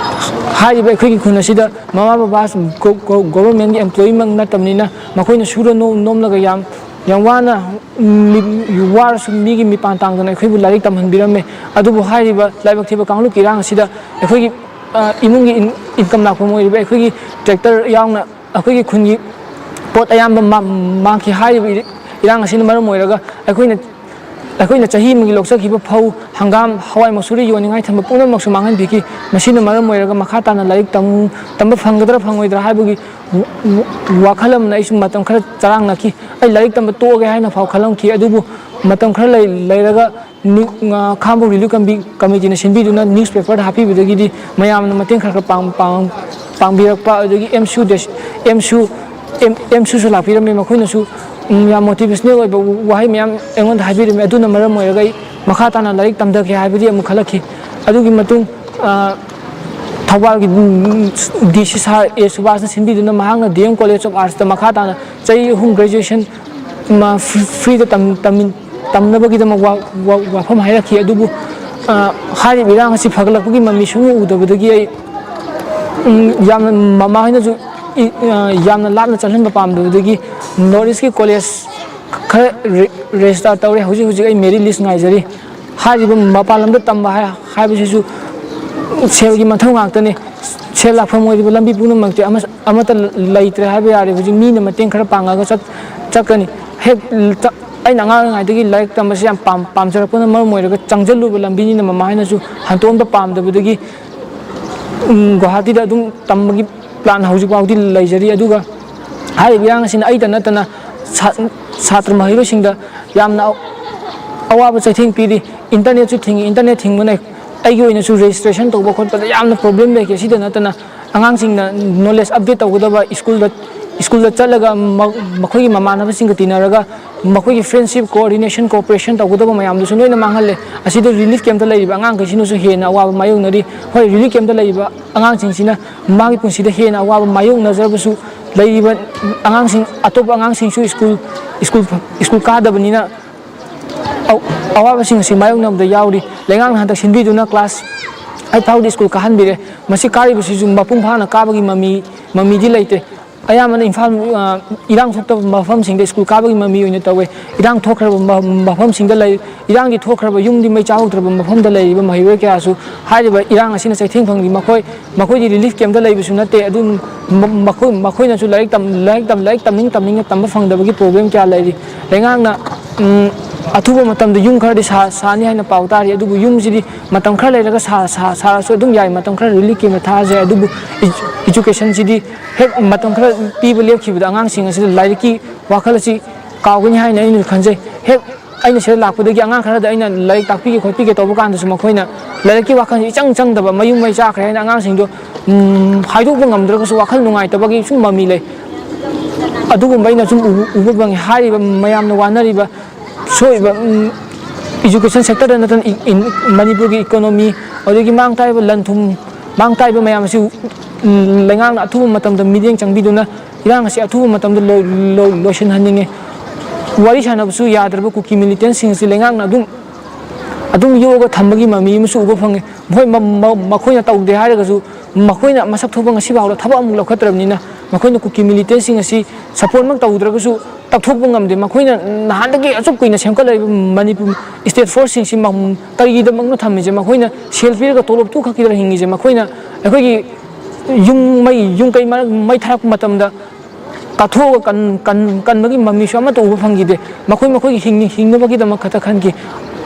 ꯍꯥꯏꯔꯤꯕ ꯑꯩꯈꯣꯏꯒꯤ ꯈꯨꯟ ꯑꯁꯤꯗ ꯃꯃꯥ ꯕꯕꯥ ꯒꯣ-, ꯒꯣ-, ꯒꯣꯕꯔꯃꯦꯟꯒꯤ ꯑꯦꯝꯄ꯭ꯂꯣꯌꯤꯃꯛ ꯅꯠꯇꯕꯅꯤꯅ, ꯃꯈꯣꯏꯅ ꯁꯨꯔ ꯅꯣꯝ-, ꯅꯣꯝꯂꯒ ꯌꯥꯝ, ꯌꯥꯝ ꯋꯥꯅ, ꯎꯝ, ꯃꯤ-, ꯋꯥꯔꯁꯨ ꯃꯤꯒꯤ ꯃꯤꯄꯥꯟ ꯇꯥꯡꯗꯅ ꯑꯩꯈꯣꯏꯕꯨ ꯂꯥꯏꯔꯤꯛ ꯇꯝꯍꯟꯕꯤꯔꯝꯃꯦ꯫ ꯑꯗꯨꯕꯨ ꯍꯥꯏꯔꯤꯕ ꯂꯥꯏꯕꯛ ꯊꯤꯕ ꯀꯥꯡꯂꯨꯞꯀꯤ ꯏꯔꯥꯡ ꯑꯁꯤꯗ ꯑꯩꯈꯣꯏꯒꯤ, ꯑ, ꯏꯃꯨꯡꯒꯤ ꯏꯟ-, ꯏꯟꯀꯝ ꯂꯥꯛꯐꯝ ꯑꯣꯏꯔꯤꯕ ꯑꯩꯈꯣꯏꯒꯤ ꯇ꯭ꯔꯦꯛꯇꯔ ꯌꯥꯎꯅ ꯑꯩꯈꯣꯏꯒꯤ ꯈꯨꯟꯒꯤ ꯄꯣꯠ ꯑꯌꯥꯝꯕ ꯃꯥ-, ꯃꯥꯡꯈꯤ꯫ ꯍꯥꯏꯔꯤꯕ ꯏꯔ-, ꯏꯔꯥꯡ ꯑꯁꯤꯅ ꯃꯔꯝ ꯑꯣꯏꯔꯒ ꯑꯩꯈꯣꯏꯅ, ꯑꯩꯈꯣꯏꯅ ꯆꯍꯤ ꯑꯃꯒꯤ ꯂꯣꯛꯆꯈꯤꯕ ꯐꯧ, ꯍꯪꯒꯥꯝ, ꯍꯋꯥꯏ ꯃꯨꯁꯨꯔꯤ ꯌꯣꯟꯅꯤꯡꯉꯥꯏ ꯊꯝꯕ ꯄꯨꯝꯅꯃꯛꯁꯨ ꯃꯥꯡꯍꯟꯕꯤꯈꯤ꯫ ꯃꯁꯤꯅ ꯃꯔꯝ ꯑꯣꯏꯔꯒ ꯃꯈꯥ ꯇꯥꯅ ꯂꯥꯏꯔꯤꯛ ꯇꯝ-, ꯇꯝꯕ ꯐꯪꯒꯗ꯭ꯔꯥ ꯐꯪꯉꯣꯏꯗ꯭ꯔꯥ ꯍꯥꯏꯕꯒꯤ ꯋꯥ-, ꯋꯥꯈꯜ ꯑꯃꯅ ꯑꯩꯁꯨ ꯃꯇꯝ ꯈꯔ ꯆꯔꯥꯡꯅꯈꯤ꯫ ꯑꯩ ꯂꯥꯏꯔꯤꯛ ꯇꯝꯕ ꯇꯣꯛꯑꯒꯦ ꯍꯥꯏꯅ ꯐꯥꯎ ꯈꯜꯂꯝꯈꯤ꯫ ꯑꯗꯨꯕꯨ ꯃꯇꯝ ꯈꯔ ꯂꯩ-, ꯂꯩꯔꯒ ꯅ꯭ꯌꯨ-, ꯑ, ꯈꯥꯉꯕꯣꯛ ꯔꯤꯂꯤꯐ ꯀꯝꯕꯤ-, ꯀꯃꯤꯇꯤꯅ ꯁꯤꯟꯕꯤꯗꯨꯅ ꯅ꯭ꯌꯨꯁꯄꯦꯄꯔꯗ ꯍꯥꯞꯄꯤꯕꯗꯒꯤꯗꯤ ꯃꯌꯥꯝꯅ ꯃꯇꯦꯡ ꯈꯔ ꯈꯔ ꯄꯥꯡ-, ꯄꯥꯡ-, ꯄꯥꯡꯕꯤꯔꯛꯄ, ꯑꯗꯨꯗꯒꯤ ꯑꯦꯝꯁꯨ ꯗꯦꯁ-, ꯑꯦꯝꯁꯨ, ꯑꯦꯝ-, ꯑꯦꯝꯁꯨꯁꯨ ꯂꯥꯛꯄꯤꯔꯝꯃꯤ꯫ ꯃꯈꯣꯏꯅꯁꯨ, ꯎꯝ, ꯌꯥꯝ ꯃꯣꯇꯤꯚꯦꯁꯅꯦꯜ ꯑꯣꯏꯕ ꯋꯥꯍꯩ ꯃꯌꯥꯝ ꯑꯩꯉꯣꯟꯗ ꯍꯥꯏꯕꯤꯔꯝꯃꯤ꯫ ꯑꯗꯨꯅ ꯃꯔꯝ ꯑꯣꯏꯔꯒ ꯑꯩ ꯃꯈꯥ ꯇꯥꯅ ꯂꯥꯏꯔꯤꯛ ꯇꯝꯊꯒꯦ ꯍꯥꯏꯕꯗꯤ ꯑꯃꯨꯛ ꯈꯜꯂꯛꯈꯤ꯫ ꯑꯗꯨꯒꯤ ꯃꯇꯨꯡ, ꯑ, ꯊꯧꯕꯥꯜꯒꯤ, ꯎꯝ, ꯗꯤ ꯁꯤ ꯁꯥꯔ ꯑꯦ ꯁꯨꯕꯥꯁꯅ ꯁꯤꯟꯕꯤꯗꯨꯅ ꯃꯍꯥꯛꯅ ꯗꯤ ꯑꯦꯝ ꯀꯣꯂꯦꯖ ꯑꯣꯐ ꯑꯥꯔꯠꯁꯇ ꯃꯈꯥ ꯇꯥꯅ ꯆꯍꯤ ꯑꯍꯨꯝ ꯒ꯭ꯔꯦꯖꯨꯑꯦꯁꯟ ꯃꯥ ꯐ꯭ꯔꯤ-, ꯐ꯭ꯔꯤꯗ ꯇꯝ-, ꯇꯝꯃꯤꯟ-, ꯇꯝꯅꯕꯒꯤꯗꯃꯛ ꯋꯥ-, ꯋꯥ-, ꯋꯥꯐꯝ ꯍꯥꯏꯔꯛꯈꯤ꯫ ꯑꯗꯨꯕꯨ, ꯑ, ꯍꯥꯏꯔꯤꯕ ꯏꯔꯥꯡ ꯑꯁꯤ ꯐꯒꯠꯂꯛꯄꯒꯤ ꯃꯃꯤ ꯁꯨꯡꯎ ꯎꯗꯕꯗꯒꯤ ꯑꯩ, ꯎꯝ, ꯌꯥꯝꯅ ꯃꯃꯥ ꯍꯣꯏꯅꯁꯨ ꯏ-, ꯑ, ꯌꯥꯝꯅ ꯂꯥꯞꯅ ꯆꯠꯍꯟꯕ ꯄꯥꯝꯗꯕꯗꯒꯤ ꯅꯣꯔꯠ ꯏꯁꯀꯤ ꯀꯣꯂꯦꯖ ꯈꯔ ꯔꯦ-, ꯔꯦꯖꯤꯁꯇꯥꯔ ꯇꯧꯔꯦ꯫ ꯍꯧꯖꯤꯛ ꯍꯧꯖꯤꯛ ꯑꯩ ꯃꯦꯔꯤꯠ ꯂꯤꯁ ꯉꯥꯏꯖꯔꯤ꯫ ꯍꯥꯏꯔꯤꯕ ꯃꯄꯥꯟ ꯂꯝꯗ ꯇꯝꯕ ꯍꯥꯏ-, ꯍꯥꯏꯕꯁꯤꯁꯨ ꯁꯦꯜꯒꯤ ꯃꯊꯧ ꯉꯥꯛꯇꯅꯤ꯫ ꯁꯦꯜ ꯂꯥꯛꯐꯝ ꯑꯣꯏꯔꯤꯕ ꯂꯝꯕꯤ ꯄꯨꯝꯅꯃꯛꯇꯤ ꯑꯃ-, ꯑꯃꯠꯇ ꯂꯩꯇ꯭ꯔꯦ ꯍꯥꯏꯕ ꯌꯥꯔꯦ꯫ ꯍꯧꯖꯤꯛ ꯃꯤꯅ ꯃꯇꯦꯡ ꯈꯔ ꯄꯥꯡꯉꯒ ꯆꯠ-, ꯆꯠꯀꯅꯤ꯫ ꯍꯦꯛ ꯆ-, ꯑꯩꯅ ꯑꯉꯥꯡ ꯑꯣꯏꯔꯤꯉꯩꯗꯒꯤ ꯂꯥꯏꯔꯤꯛ ꯇꯝꯕꯁꯦ ꯌꯥꯝ ꯄꯥꯝ-, ꯄꯥꯝꯖꯔꯛꯄꯅ ꯃꯔꯝ ꯑꯣꯏꯔꯒ ꯆꯪꯁꯤꯜꯂꯨꯕ ꯂꯝꯕꯤꯅꯤꯅ ꯃꯃꯥ ꯍꯣꯏꯅꯁꯨ ꯍꯟꯇꯣꯛ ꯑꯝꯇ ꯄꯥꯝꯗꯕꯗꯒꯤ, ꯎꯝ, ꯒꯨꯋꯥꯍꯥꯇꯤꯗ ꯑꯗꯨꯝ ꯇꯝꯕꯒꯤ ꯄ꯭ꯂꯥꯟ ꯍꯧꯖꯤꯛ ꯐꯥꯎꯗꯤ ꯂꯩꯖꯔꯤ꯫ ꯑꯗꯨꯒ ꯍꯥꯏꯔꯤꯕ ꯏꯔꯥꯡ ꯑꯁꯤꯅ ꯑꯩꯇ ꯅꯠꯇꯅ ꯁꯥ-, ꯁꯥꯇ꯭ꯔ ꯃꯍꯩꯔꯣꯏꯁꯤꯡꯗ ꯌꯥꯝꯅ ꯑ-, ꯑꯋꯥꯕ ꯆꯩꯊꯦꯡ ꯄꯤꯔꯤ꯫ ꯏꯟꯇꯔꯅꯦꯠꯁꯨ ꯊꯤꯡꯉꯤ꯫ ꯏꯟꯇꯔꯅꯦꯠ ꯊꯤꯡꯕꯅ ꯑꯩꯒꯤ ꯑꯣꯏꯅꯁꯨ ꯔꯦꯖꯤꯁꯇ꯭ꯔꯦꯁꯟ ꯇꯧꯕ ꯈꯣꯠꯄꯗ ꯌꯥꯝꯅ ꯄ꯭ꯔꯣꯕ꯭ꯂꯦꯝ ꯂꯩꯈꯤ꯫ ꯑꯁꯤꯗ ꯅꯠꯇꯅ ꯑꯉꯥꯡꯁꯤꯡꯅ ꯅꯣꯂꯦꯖ ꯑꯞꯗꯦꯠ ꯇꯧꯒꯗꯕ ꯁ꯭ꯀꯨꯜꯗ, ꯁ꯭ꯀꯨꯜꯗ ꯆꯠꯂꯒ ꯃ-, ꯃꯈꯣꯏꯒꯤ ꯃꯃꯥꯟꯅꯕꯁꯤꯡꯒ ꯇꯤꯟꯅꯔꯒ ꯃꯈꯣꯏꯒꯤ ꯐ꯭ꯔꯦꯟꯁꯤꯞ, ꯀꯣꯑꯣꯔꯗꯤꯅꯦꯁꯟ, ꯀꯣꯑꯣꯄꯔꯦꯁꯟ ꯇꯧꯒꯗꯕ ꯃꯌꯥꯝꯗꯨꯁꯨ ꯂꯣꯏꯅ ꯃꯥꯡꯍꯜꯂꯦ꯫ ꯑꯁꯤꯗ ꯔꯤꯂꯤꯐ ꯀꯦꯝꯞꯇ ꯂꯩꯔꯤꯕ ꯑꯉꯥꯡꯈꯩꯁꯤꯅꯁꯨ ꯍꯦꯟꯅ ꯑꯋꯥꯕ ꯃꯥꯌꯣꯛꯅꯔꯤ꯫ ꯍꯣꯏ, ꯔꯤꯂꯤꯐ ꯀꯦꯝꯞꯇ ꯂꯩꯔꯤꯕ ꯑꯉꯥꯡꯁꯤꯡꯁꯤꯅ ꯃꯥꯒꯤ ꯄꯨꯟꯁꯤꯗ ꯍꯦꯟꯅ ꯑꯋꯥꯕ ꯃꯥꯌꯣꯛꯅꯖꯔꯕꯁꯨ, ꯂꯩꯔꯤꯕ ꯑꯉꯥꯡꯁꯤꯡ, ꯑꯇꯣꯞꯄ ꯑꯉꯥꯡꯁꯤꯡꯁꯨ ꯁ꯭ꯀꯨꯜ, ꯁ꯭ꯀꯨꯜ, ꯁ꯭ꯀꯨꯜ ꯀꯥꯗꯕꯅꯤꯅ ꯑ-, ꯑꯋꯥꯕꯁꯤꯡ ꯑꯁꯤ ꯃꯥꯌꯣꯛꯅꯕꯗ ꯌꯥꯎꯔꯤ꯫ ꯂꯩꯉꯥꯛꯅ ꯍꯟꯗꯛ ꯁꯤꯟꯕꯤꯗꯨꯅ ꯀ꯭ꯂꯥꯁ ꯑꯩꯠ ꯐꯥꯎꯗꯤ ꯁ꯭ꯀꯨꯜ ꯀꯥꯍꯟꯕꯤꯔꯦ꯫ ꯃꯁꯤ ꯀꯥꯔꯤꯕꯁꯤꯁꯨ ꯃꯄꯨꯡ ꯐꯥꯅ ꯀꯥꯕꯒꯤ ꯃꯃꯤ, ꯃꯃꯤꯗꯤ ꯂꯩꯇꯦ꯫ ꯑꯌꯥꯝꯕꯅ ꯏꯝꯐꯥꯜ, ꯑ, ꯏꯔꯥꯡ ꯊꯣꯛꯇꯕ ꯃꯐꯝꯁꯤꯡꯗ ꯁ꯭ꯀꯨꯜ ꯀꯥꯕꯒꯤ ꯃꯃꯤ ꯑꯣꯏꯅ ꯇꯧꯋꯦ꯫ ꯏꯔꯥꯡ ꯊꯣꯛꯈ꯭ꯔꯕ ꯃ-, ꯃꯐꯝꯁꯤꯡꯗ ꯂꯩ, ꯏꯔꯥꯡꯒꯤ ꯊꯣꯛꯈ꯭ꯔꯕ ꯌꯨꯝꯗꯤ ꯃꯩ ꯆꯥꯍꯧꯗ꯭ꯔꯕ ꯃꯐꯝꯗ ꯂꯩꯔꯤꯕ ꯃꯍꯩꯔꯣꯏ ꯀꯌꯥꯁꯨ ꯍꯥꯏꯔꯤꯕ ꯏꯔꯥꯡ ꯑꯁꯤꯅ ꯆꯩꯊꯦꯡ ꯐꯪꯂꯤ꯫ ꯃꯈꯣꯏ, ꯃꯈꯣꯏꯗꯤ ꯔꯤꯂꯤꯐ ꯀꯦꯝꯞꯇ ꯂꯩꯕꯁꯨ ꯅꯠꯇꯦ꯫ ꯑꯗꯨꯝ ꯃ-, ꯃꯈꯣꯏ, ꯃꯈꯣꯏꯅꯁꯨ ꯂꯥꯏꯔꯤꯛ ꯇꯝ-, ꯂꯥꯏꯔꯤꯛ ꯇꯝ-, ꯂꯥꯏꯔꯤꯛ ꯇꯝꯅꯤꯡ ꯇꯝꯅꯤꯡꯅ ꯇꯝꯕ ꯐꯪꯗꯕꯒꯤ ꯄ꯭ꯔꯣꯕ꯭ꯂꯦꯝ ꯀꯌꯥ ꯂꯩꯔꯤ꯫ ꯂꯩꯉꯥꯛꯅ, ꯎꯝ, ꯑꯊꯨꯕ ꯃꯇꯝꯗ ꯌꯨꯝ ꯈꯔꯗꯤ ꯁꯥ-, ꯁꯥꯅꯤ ꯍꯥꯏꯅ ꯄꯥꯎ ꯇꯥꯔꯤ꯫ ꯑꯗꯨꯕꯨ ꯌꯨꯝꯁꯤꯗꯤ ꯃꯇꯝ ꯈꯔ ꯂꯩꯔꯒ ꯁꯥ-, ꯁꯥ-, ꯁꯥꯔꯁꯨ ꯑꯗꯨꯝ ꯌꯥꯏ, ꯃꯇꯝ ꯈꯔ ꯔꯤꯂꯤꯐ ꯀꯦꯝꯞꯇ ꯊꯥꯖꯩ꯫ ꯑꯗꯨꯕꯨ ꯏꯖꯨ-, ꯏꯖꯨꯀꯦꯁꯟꯁꯤꯗꯤ ꯍꯦꯛ ꯃꯇꯝ ꯈꯔ ꯄꯤꯕ ꯂꯦꯞꯈꯤꯕꯗ ꯑꯉꯥꯡꯁꯤꯡ ꯑꯁꯤꯗ ꯂꯥꯏꯔꯤꯛꯀꯤ ꯋꯥꯈꯜ ꯑꯁꯤ ꯀꯥꯎꯒꯅꯤ ꯍꯥꯏꯅ ꯑꯩꯅ ꯈꯟꯖꯩ꯫ ꯍꯦꯛ ꯑꯩꯅ ꯁꯤꯗ ꯂꯥꯛꯄꯗꯒꯤ ꯑꯉꯥꯡ ꯈꯔꯗ ꯑꯩꯅ ꯂꯥꯏꯔꯤꯛ ꯇꯥꯛꯄꯤꯒꯦ ꯈꯣꯠꯄꯤꯒꯦ ꯇꯧꯕ ꯀꯥꯟꯗꯁꯨ ꯃꯈꯣꯏꯅ ꯂꯥꯏꯔꯤꯛꯀꯤ ꯋꯥꯈꯜꯁꯤ ꯏꯆꯪ ꯆꯪꯗꯕ, ꯃꯌꯨꯝ ꯃꯩ ꯆꯥꯈ꯭ꯔꯦ ꯍꯥꯏꯅ ꯑꯉꯥꯡꯁꯤꯡꯗꯣ, ꯎꯝ, ꯍꯥꯏꯗꯣꯛꯄ ꯉꯝꯗ꯭ꯔꯒꯁꯨ ꯋꯥꯈꯜ ꯅꯨꯡꯉꯥꯏꯇꯕꯒꯤ ꯁꯨꯝ ꯃꯃꯤ ꯂꯩ꯫ ꯑꯗꯨꯒꯨꯝꯕ ꯑꯩꯅ ꯁꯨꯝ ꯎ-, ꯎꯕ ꯐꯪꯉꯤ꯫ ꯍꯥꯏꯔꯤꯕ ꯃꯌꯥꯝꯅ ꯋꯥꯅꯔꯤꯕ, ꯁꯣꯛꯏꯕ, ꯎꯝ, ꯏꯖꯨꯀꯦꯁꯟ ꯁꯦꯛꯇꯔꯗ ꯅꯠꯇꯅ ꯏ-, ꯏꯟ-, ꯃꯅꯤꯄꯨꯔꯒꯤ ꯏꯀꯣꯅꯣꯃꯤ, ꯑꯗꯨꯗꯒꯤ ꯃꯥꯡ ꯇꯥꯛꯏꯕ ꯂꯟ ꯊꯨꯝ, ꯃꯥꯡ ꯇꯥꯛꯏꯕ ꯃꯌꯥꯝ ꯑꯁꯤ, ꯎꯝ, ꯂꯩꯉꯥꯛꯅ ꯑꯊꯨꯕ ꯃꯇꯝꯗ ꯃꯤꯠꯌꯦꯡ ꯆꯪꯕꯤꯗꯨꯅ ꯏꯔꯥꯡ ꯑꯁꯤ ꯑꯊꯨꯕ ꯃꯇꯝꯗ ꯂꯣꯏ-, ꯂꯣꯏ-, ꯂꯣꯏꯁꯤꯟꯍꯟꯅꯤꯡꯉꯤ꯫ ꯋꯥꯔꯤ ꯁꯥꯟꯅꯕꯁꯨ ꯌꯥꯗ꯭ꯔꯕ ꯀꯨꯀꯤ ꯃꯤꯂꯤꯇꯦꯟꯁꯤꯡ ꯑꯁꯤ ꯂꯩꯉꯥꯛꯅ ꯑꯗꯨꯝ, ꯑꯗꯨꯝ ꯌꯣꯛꯑꯒ ꯊꯝꯕꯒꯤ ꯃꯃꯤ ꯑꯃꯁꯨ ꯎꯕ ꯐꯪꯉꯤ꯫ ꯃꯈꯣꯏ ꯃ-, ꯃ-, ꯃꯈꯣꯏꯅ ꯇꯧꯗꯦ ꯍꯥꯏꯔꯒꯁꯨ ꯃꯈꯣꯏꯅ ꯃꯁꯛ ꯊꯣꯛꯄ ꯉꯁꯤ ꯐꯥꯎꯗ ꯊꯕꯛ ꯑꯃꯨꯛ ꯂꯧꯈꯠꯇ꯭ꯔꯕꯅꯤꯅ ꯃꯈꯣꯏꯅ ꯀꯨꯀꯤ ꯃꯤꯂꯤꯇꯦꯟꯁꯤꯡ ꯑꯁꯤ ꯁꯄꯣꯔꯠꯃꯛ ꯇꯧꯗ꯭ꯔꯒꯁꯨ ꯇꯛꯊꯣꯛꯄ ꯉꯝꯗꯦ꯫ ꯃꯈꯣꯏꯅ ꯅꯍꯥꯟꯗꯒꯤ ꯑꯁꯨꯛ ꯀꯨꯏꯅ ꯁꯦꯝꯒꯠꯂꯛꯏꯕ ꯃꯅꯤꯄꯨꯔ ꯁ꯭ꯇꯦꯠ ꯐꯣꯔꯁꯁꯤꯡꯁꯤ ꯃ-, ꯀꯔꯤꯒꯤꯗꯃꯛꯅꯣ ꯊꯝꯃꯤꯁꯦ? ꯃꯈꯣꯏꯅ ꯁꯦꯜ ꯄꯤꯔꯒ ꯇꯣꯂꯣꯞꯇꯨ ꯈꯛꯀꯤꯗ ꯍꯤꯡꯉꯤꯁꯦ? ꯃꯈꯣꯏꯅ ꯑꯩꯈꯣꯏꯒꯤ ꯌꯨꯝ ꯃꯩ, ꯌꯨꯝ ꯀꯩ ꯃꯔꯛ ꯃꯩ ꯊꯥꯔꯛꯄ ꯃꯇꯝꯗ ꯀꯠꯊꯣꯛꯑꯒ ꯀꯟ-, ꯀꯟ-, ꯀꯟꯕꯒꯤ ꯃꯃꯤꯁꯨ ꯑꯃꯠꯇ ꯎꯕ ꯐꯪꯈꯤꯗꯦ꯫ ꯃꯈꯣꯏ ꯃꯈꯣꯏꯒꯤ ꯍꯤꯡ-, ꯍꯤꯡꯅꯕꯒꯤꯗꯃꯛ ꯈꯛꯇ ꯈꯟꯈꯤ꯫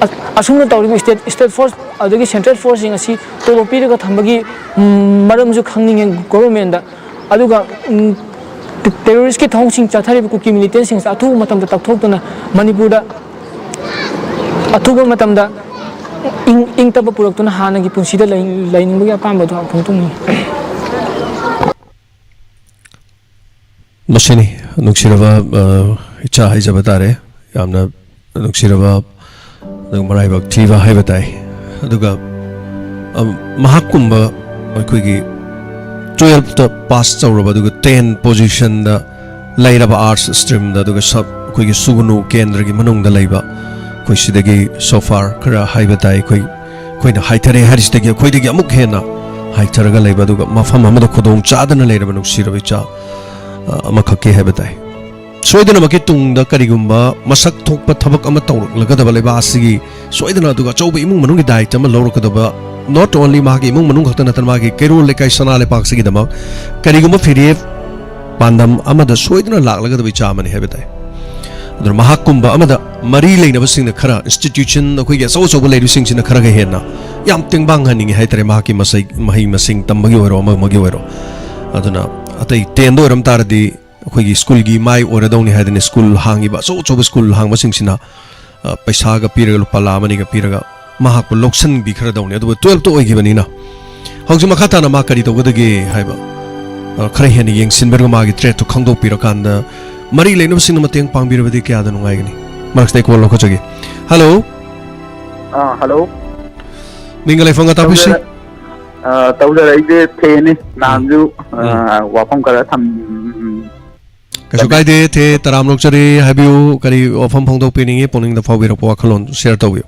ꯑ-, ꯑꯁꯨꯝꯅ ꯇꯧꯔꯤꯕ ꯁ꯭ꯇꯦꯠ, ꯁ꯭ꯇꯦꯠ ꯐꯣꯔꯁ ꯑꯗꯒꯤ ꯁꯦꯟꯇ꯭ꯔꯦꯜ ꯐꯣꯔꯁꯁꯤꯡ ꯑꯁꯤ ꯇꯣꯂꯣꯞ ꯄꯤꯔꯒ ꯊꯝꯕꯒꯤ, ꯎꯝ, ꯃꯔꯝꯁꯨ ꯈꯪꯅꯤꯡꯉꯦ ꯒꯣꯕꯔꯃꯦꯟꯗ꯫ ꯑꯗꯨꯒ, ꯎꯝ, ꯇꯦ-, ꯇꯦꯔꯣꯔꯤꯁꯀꯤ ꯊꯧꯑꯣꯡꯁꯤꯡ ꯆꯠꯊꯔꯤꯕ ꯀꯨꯀꯤ ꯃꯤꯂꯤꯇꯦꯟꯁꯤꯡꯁꯦ ꯑꯊꯨꯕ ꯃꯇꯝꯗ ꯇꯛꯊꯣꯛꯇꯨꯅ ꯃꯅꯤꯄꯨꯔꯗ ꯑꯊꯨꯕ ꯃꯇꯝꯗ ꯏꯪ-, ꯏꯪ ꯇꯞꯄ ꯄꯨꯔꯛꯇꯨꯅ ꯍꯥꯟꯅꯒꯤ ꯄꯨꯟꯁꯤꯗ ꯂꯩ-, ꯂꯩꯅꯤꯡꯕꯒꯤ ꯑꯄꯥꯝꯕꯗꯣ ꯐꯣꯡꯗꯣꯛꯅꯤꯡꯉꯤ꯫ ꯃꯁꯤꯅꯤ, ꯅꯨꯡꯁꯤꯔꯕ, ꯑ, ꯏꯆꯥ ꯍꯥꯏꯖꯕ ꯇꯥꯔꯦ, ꯌꯥꯝꯅ ꯅꯨꯡꯁꯤꯔꯕ, ꯑꯗꯨꯒ ꯃꯔꯥꯏꯕꯛ ꯊꯤꯕ ꯍꯥꯏꯕ ꯇꯥꯏ꯫ ꯑꯗꯨꯒ, ꯑ, ꯃꯍꯥꯛꯀꯨꯝꯕ ꯑꯩꯈꯣꯏꯒꯤ ꯇꯨꯌꯦꯜꯐꯇ ꯄꯥꯁ ꯇꯧꯔꯕ, ꯑꯗꯨꯒ ꯇꯦꯟ ꯄꯣꯖꯤꯁꯟꯗ ꯂꯩꯔꯕ ꯑꯥꯔꯠꯁ ꯁ꯭ꯇ꯭ꯔꯤꯝꯗ, ꯑꯗꯨꯒ ꯁꯕ-, ꯑꯩꯈꯣꯏꯒꯤ ꯁꯨꯒꯅꯨ ꯀꯦꯟꯗ꯭ꯔꯒꯤ ꯃꯅꯨꯡꯗ ꯂꯩꯕ, ꯑꯩꯈꯣꯏ ꯁꯤꯗꯒꯤ ꯁꯣꯐꯥꯔ ꯈꯔ ꯍꯥꯏꯕ ꯇꯥꯏ, ꯑꯩꯈꯣꯏ ꯑꯩꯈꯣꯏꯅ ꯍꯥꯏꯊꯔꯦ ꯍꯥꯏꯔꯤꯁꯤꯗꯒꯤ ꯑꯩꯈꯣꯏꯗꯒꯤ ꯑꯃꯨꯛ ꯍꯦꯟꯅ ꯍꯥꯏꯊꯔꯒ ꯂꯩꯕ, ꯑꯗꯨꯒ ꯃꯐꯝ ꯑꯃꯗ ꯈꯨꯗꯣꯡ ꯆꯥꯗꯅ ꯂꯩꯔꯕ ꯅꯨꯡꯁꯤꯔꯕ ꯏꯆꯥ, ꯑ, ꯑꯃꯈꯛꯀꯤ ꯍꯥꯏꯕ ꯇꯥꯏ꯫ ꯁꯣꯏꯗꯅꯃꯛꯀꯤ ꯇꯨꯡꯗ ꯀꯔꯤꯒꯨꯝꯕ ꯃꯁꯛ ꯊꯣꯛꯄ ꯊꯕꯛ ꯑꯃ ꯇꯧꯔꯛꯂꯒꯗꯕ ꯂꯩꯕꯥꯛ ꯑꯁꯤꯒꯤ, ꯁꯣꯏꯗꯅ ꯑꯗꯨꯒ ꯑꯆꯧꯕ ꯏꯃꯨꯡ ꯃꯅꯨꯡꯒꯤ ꯗꯥꯌꯤꯠꯇ ꯑꯃ ꯂꯧꯔꯛꯀꯗꯕ, not only ꯃꯍꯥꯛꯀꯤ ꯏꯃꯨꯡ ꯃꯅꯨꯡ ꯈꯛꯇ ꯅꯠꯇꯅ ꯃꯥꯒꯤ ꯀꯩꯔꯣꯜ ꯂꯩꯀꯥꯏ ꯁꯅꯥ ꯂꯩꯄꯥꯛꯁꯤꯒꯤꯗꯃꯛ ꯀꯔꯤꯒꯨꯝꯕ ꯐꯤꯔꯦꯞ ꯄꯥꯟꯗꯝ ꯑꯃꯗ ꯁꯣꯏꯗꯅ ꯂꯥꯛꯂꯒꯗꯕ ꯏꯆꯥ ꯑꯃꯅꯤ ꯍꯥꯏꯕ ꯇꯥꯏ꯫ ꯑꯗꯨꯅ ꯃꯍꯥꯛꯀꯨꯝꯕ ꯑꯃꯗ ꯃꯔꯤ ꯂꯩꯅꯕꯁꯤꯡꯅ ꯈꯔ, institution ꯑꯩꯈꯣꯏꯒꯤ ꯑꯆꯧ ꯑꯆꯧꯕ ꯂꯩꯔꯤꯕꯁꯤꯡꯁꯤꯅ ꯈꯔꯒ ꯍꯦꯟꯅ ꯌꯥꯝ ꯇꯦꯡꯕꯥꯡꯍꯟꯅꯤꯡꯉꯤ ꯍꯥꯏꯇꯥꯔꯦ, ꯃꯍꯥꯛꯀꯤ ꯃꯁꯩ-, ꯃꯍꯩ ꯃꯁꯤꯡ ꯇꯝꯕꯒꯤ ꯑꯣꯏꯔꯣ, ꯑꯃ ꯑꯃꯒꯤ ꯑꯣꯏꯔꯣ꯫ ꯑꯗꯨꯅ ꯑꯇꯩ tenꯗ ꯑꯣꯏꯔꯝ ꯇꯥꯔꯗꯤ ꯑꯩꯈꯣꯏꯒꯤ ꯁ꯭ꯀꯨꯜꯒꯤ ꯃꯥꯏ ꯑꯣꯏꯔꯗꯧꯅꯤ ꯍꯥꯏꯗꯅ ꯁ꯭ꯀꯨꯜ ꯍꯥꯡꯉꯤꯕ, ꯑꯆꯧ ꯑꯆꯧꯕ ꯁ꯭ꯀꯨꯜ ꯍꯥꯡꯕꯁꯤꯡꯁꯤꯅ, ꯑ, ꯄꯩꯁꯥꯒ ꯄꯤꯔꯒ, ꯂꯨꯄꯥ ꯂꯥꯈ ꯑꯃꯅꯤꯒ ꯄꯤꯔꯒ ꯃꯍꯥꯛꯄꯨ ꯂꯧꯁꯤꯟꯕꯤꯈ꯭ꯔꯗꯧꯅꯤ꯫ ꯑꯗꯨꯕꯨ twelfthꯇ ꯑꯣꯏꯈꯤꯕꯅꯤꯅ ꯍꯧꯖꯤꯛ ꯃꯈꯥ ꯇꯥꯅ ꯃꯥ ꯀꯔꯤ ꯇꯧꯒꯗꯒꯦ ꯍꯥꯏꯕ, ꯑ, ꯈꯔ ꯍꯦꯟꯅ ꯌꯦꯡꯁꯤꯟꯕꯤꯔꯒ ꯃꯥꯒꯤ trackꯇꯨ ꯈꯪꯗꯣꯛꯄꯤꯔꯀꯥꯟꯗ ꯃꯔꯤ ꯂꯩꯅꯕꯁꯤꯡꯅ ꯃꯇꯦꯡ ꯄꯥꯡꯕꯤꯔꯕꯗꯤ ꯀꯌꯥꯗ ꯅꯨꯡꯉꯥꯏꯒꯅꯤ? ꯃꯔꯛꯁꯤꯗ ꯑꯩ call ꯂꯧꯈꯠꯆꯒꯦ꯫ Hello꯫ ꯑꯥ, hello꯫ ꯃꯤꯡꯒ ꯂꯩꯐꯝꯒ ꯇꯥꯛꯄꯤꯁꯤ꯫ ꯇꯧꯖꯔ-, ꯑꯥ, ꯇꯧꯖꯔꯛꯏꯁꯦ ꯊꯦꯅꯤ꯫ ꯎꯝ꯫ ꯅꯍꯥꯟꯁꯨ, ꯎꯝ꯫ ꯑꯥ, ꯋꯥꯐꯝ ꯈꯔ ꯊꯝ-, ꯀꯩꯁꯨ ꯀꯥꯏꯗꯦ, ꯊꯦ, ꯇꯔꯥꯝꯅ ꯑꯣꯛꯆꯔꯤ꯫ ꯍꯥꯏꯕꯤꯌꯨ, ꯀꯔꯤ ꯋꯥꯐꯝ ꯐꯣꯡꯗꯣꯛꯄꯤꯅꯤꯡꯉꯤ? ꯄꯨꯛꯅꯤꯡꯗ ꯐꯥꯎꯕꯤꯔꯛꯄ ꯋꯥꯈꯜꯂꯣꯟ share ꯇꯧꯕꯤꯌꯨ꯫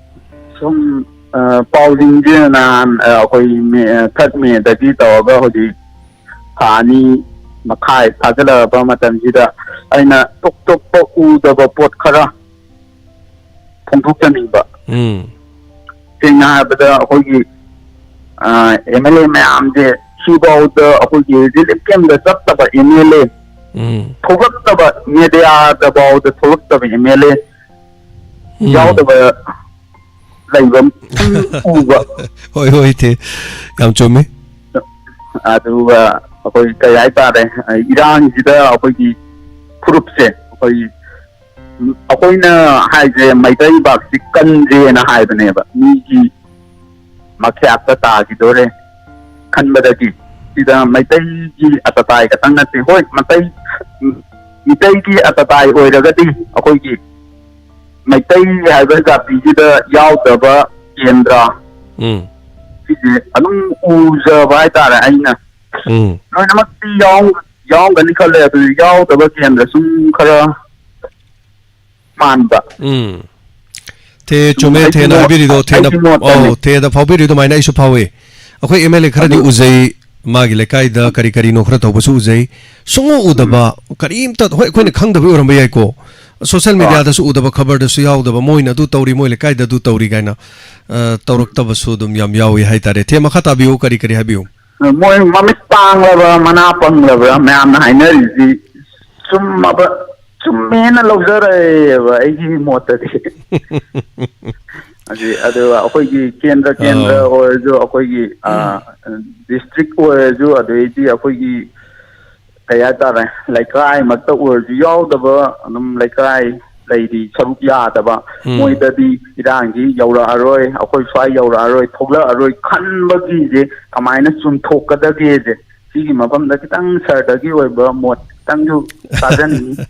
ꯁꯨꯝ, ꯑ, ꯄꯥꯎꯁꯤꯡꯁꯦ ꯅꯍꯥꯟ, ꯑ, ꯑꯩꯈꯣꯏ ꯃꯦ-, ꯑ, third Mayꯗꯒꯤ ꯇꯧꯔꯒ ꯍꯧꯖꯤꯛ ꯊꯥ ꯑꯅꯤ ꯃꯈꯥꯏ ꯐꯥꯖꯤꯜꯂꯛꯑꯕ ꯃꯇꯝꯁꯤꯗ ꯑꯩꯅ ꯇꯣꯞ ꯇꯣꯞꯄ ꯎꯗꯕ ꯄꯣꯠ ꯈꯔ ꯐꯣꯡꯗꯣꯛꯆꯅꯤꯡꯕ꯫ ꯎꯝ꯫ ꯁꯦꯡꯅ ꯍꯥꯏꯔꯕꯗ ꯑꯩꯈꯣꯏꯒꯤ, ꯑ, MLA ꯃꯌꯥꯝꯁꯦ ꯁꯤꯐꯥꯎꯗ ꯑꯩꯈꯣꯏꯒꯤ relief campꯇ ꯆꯠꯇꯕ MLA, ꯎꯝ꯫ ꯊꯣꯛꯂꯛꯇꯕ, mediaꯗ ꯐꯥꯎꯗ ꯊꯣꯛꯂꯛꯇꯕ MLA ꯎꯝ꯫ ꯌꯥꯎꯗꯕ ꯂꯩꯕ ꯎꯕ꯫ ꯍꯣꯏ, ꯍꯣꯏ, ꯊꯦ꯫ ꯌꯥꯝ ꯆꯨꯝꯃꯤ꯫ ꯑꯗꯨꯒ ꯑꯩꯈꯣꯏ ꯀꯩ ꯍꯥꯏꯇꯥꯔꯦ, ꯏꯔꯥꯡꯁꯤꯗ ꯑꯩꯈꯣꯏꯒꯤ ꯐꯨꯔꯨꯞꯁꯦ, ꯑꯩꯈꯣꯏ, ꯑꯩꯈꯣꯏꯅ ꯍꯥꯏꯁꯦ ꯃꯩꯇꯩ ꯄꯥꯛꯁꯤ ꯀꯟꯗꯦꯅ ꯍꯥꯏꯕꯅꯦꯕ, ꯃꯤꯒꯤ ꯃꯈ꯭ꯌꯥꯠꯇ ꯇꯥꯈꯤꯗꯣꯔꯦ ꯈꯟꯕꯗꯒꯤ꯫ ꯁꯤꯗ ꯃꯩꯇꯩꯒꯤ ꯑꯇꯇꯥꯏ ꯈꯛꯇꯪ ꯅꯠꯇꯦ, ꯍꯣꯏ, ꯃꯩꯇꯩ, ꯃꯤꯇꯩꯒꯤ ꯑꯇꯇꯥꯏ ꯑꯣꯏꯔꯒꯗꯤ ꯑꯩꯈꯣꯏꯒꯤ ꯃꯩꯇꯩ ꯍꯥꯏꯕ ꯖꯥꯇꯤꯁꯤꯗ ꯌꯥꯎꯗꯕ ꯀꯦꯟꯗ꯭ꯔ ꯎꯝ꯫ ꯁꯤꯁꯦ ꯑꯗꯨꯝ ꯎꯖꯕ ꯍꯥꯏꯇꯥꯔꯦ ꯑꯩꯅ꯫ ꯎꯝ꯫ ꯂꯣꯏꯅꯃꯛꯇꯤ ꯌꯥꯎ-, ꯌꯥꯎꯔꯝꯒꯅꯤ ꯈꯜꯂꯦ, ꯑꯗꯨ ꯌꯥꯎꯗꯕ ꯀꯦꯟꯗ꯭ꯔ ꯁꯨꯝ ꯈꯔ ꯃꯥꯟꯕ꯫ ꯎꯝ꯫ ꯊꯦ, ꯆꯨꯝꯃꯦ, ꯑꯩꯒꯤ ꯊꯦꯅ ꯃꯣꯠ-, ꯍꯥꯏꯕꯤꯔꯤꯗꯣ, ꯊꯦꯅ, ꯑꯩꯒꯤ ꯃꯣꯠꯇꯅꯤ꯫ ꯑꯧ, ꯊꯦꯗ ꯐꯥꯎꯕꯤꯔꯤꯗꯣ ꯑꯗꯨꯃꯥꯏꯅ ꯑꯩꯁꯨ ꯐꯥꯎꯏ꯫ ꯑꯩꯈꯣꯏ ꯑꯦꯝ ꯑꯦꯜ ꯑꯦ ꯈꯔꯗꯤ ꯑꯗꯨ ꯎꯖꯩ, ꯃꯥꯒꯤ ꯂꯩꯀꯥꯏꯗ ꯀꯔꯤ ꯀꯔꯤꯅꯣ ꯈꯔ ꯇꯧꯕꯁꯨ ꯎꯖꯩ꯫ ꯁꯨꯡꯎ ꯎꯗꯕ, ꯀꯔꯤꯝꯇ, ꯍꯣꯏ, ꯑꯩꯈꯣꯏꯅ ꯈꯪꯗꯕꯩ ꯑꯣꯏꯔꯝꯕ ꯌꯥꯏꯀꯣ꯫ ꯁꯣꯁꯦꯜ ꯑꯥ꯫ ꯃꯦꯗꯤꯌꯥꯗꯁꯨ ꯎꯗꯕ, ꯈꯕꯔꯗꯁꯨ ꯌꯥꯎꯗꯕ, ꯃꯣꯏꯅ ꯑꯗꯨ ꯇꯧꯔꯤ, ꯃꯣꯏ ꯂꯩꯀꯥꯏꯗ ꯑꯗꯨ ꯇꯧꯔꯤ ꯀꯥꯏꯅ, ꯑ, ꯇꯧꯔꯛꯇꯕꯁꯨ ꯑꯗꯨꯝ ꯌꯥꯝ ꯌꯥꯎꯏ ꯍꯥꯏꯇꯥꯔꯦ꯫ ꯊꯦ, ꯃꯈꯥ ꯇꯥꯕꯤꯌꯨ, ꯀꯔꯤ ꯀꯔꯤ ꯍꯥꯏꯕꯤꯌꯨ? ꯃꯣꯏ ꯃꯃꯤꯠ ꯄꯥꯡꯂꯕ, ꯃꯅꯥ ꯄꯪꯂꯕ꯭ꯔꯥ ꯃꯌꯥꯝꯅ ꯍꯥꯏꯅꯔꯤꯁꯤ ꯆꯨꯝꯃꯕ, ꯆꯨꯝꯃꯦꯅ ꯂꯧꯖꯔꯛꯑꯦꯕ ꯑꯩꯒꯤ ꯃꯣꯠꯇꯗꯤ꯫ ꯍꯥꯏꯗꯤ, ꯑꯗꯨꯒ ꯑꯩꯈꯣꯏꯒꯤ ꯀꯦꯟꯗ꯭ꯔ, ꯀꯦꯟꯗ꯭ꯔ ꯑꯥ꯫ ꯑꯣꯏꯔꯁꯨ, ꯑꯩꯈꯣꯏꯒꯤ, ꯑ, ꯗꯤꯁꯇ꯭ꯔꯤꯛ ꯑꯣꯏꯔꯁꯨ, ꯑꯗꯩꯗꯤ ꯑꯩꯈꯣꯏꯒꯤ, ꯀꯩ ꯍꯥꯏꯇꯥꯔꯦ, ꯂꯩꯀꯥꯏꯃꯛꯇ ꯑꯣꯏꯔꯁꯨ ꯌꯥꯎꯗꯕ, ꯑꯗꯨꯝ ꯂꯩꯀꯥꯏ ꯂꯩꯔꯤ ꯁꯔꯨꯛ ꯌꯥꯗꯕ, ꯎꯝ꯫ ꯃꯣꯏꯗꯗꯤ ꯏꯔꯥꯡꯁꯤ ꯌꯧꯔꯛꯑꯔꯣꯏ, ꯑꯩꯈꯣꯏ ꯁ꯭ꯋꯥꯏ ꯌꯧꯔꯛꯑꯔꯣꯏ, ꯊꯣꯛꯂꯛꯑꯔꯣꯏ ꯈꯟꯕꯒꯤꯁꯦ ꯀꯃꯥꯏꯅ ꯆꯨꯝꯊꯣꯛꯀꯗꯒꯦꯁꯦ, ꯁꯤꯒꯤ ꯃꯐꯝꯗ ꯈꯤꯇꯪ ꯁꯥꯔꯗꯒꯤ ꯑꯣꯏꯕ ꯃꯣꯠ ꯈꯤꯇꯪꯁꯨ ꯇꯥꯖꯅꯤꯡꯉꯤ꯫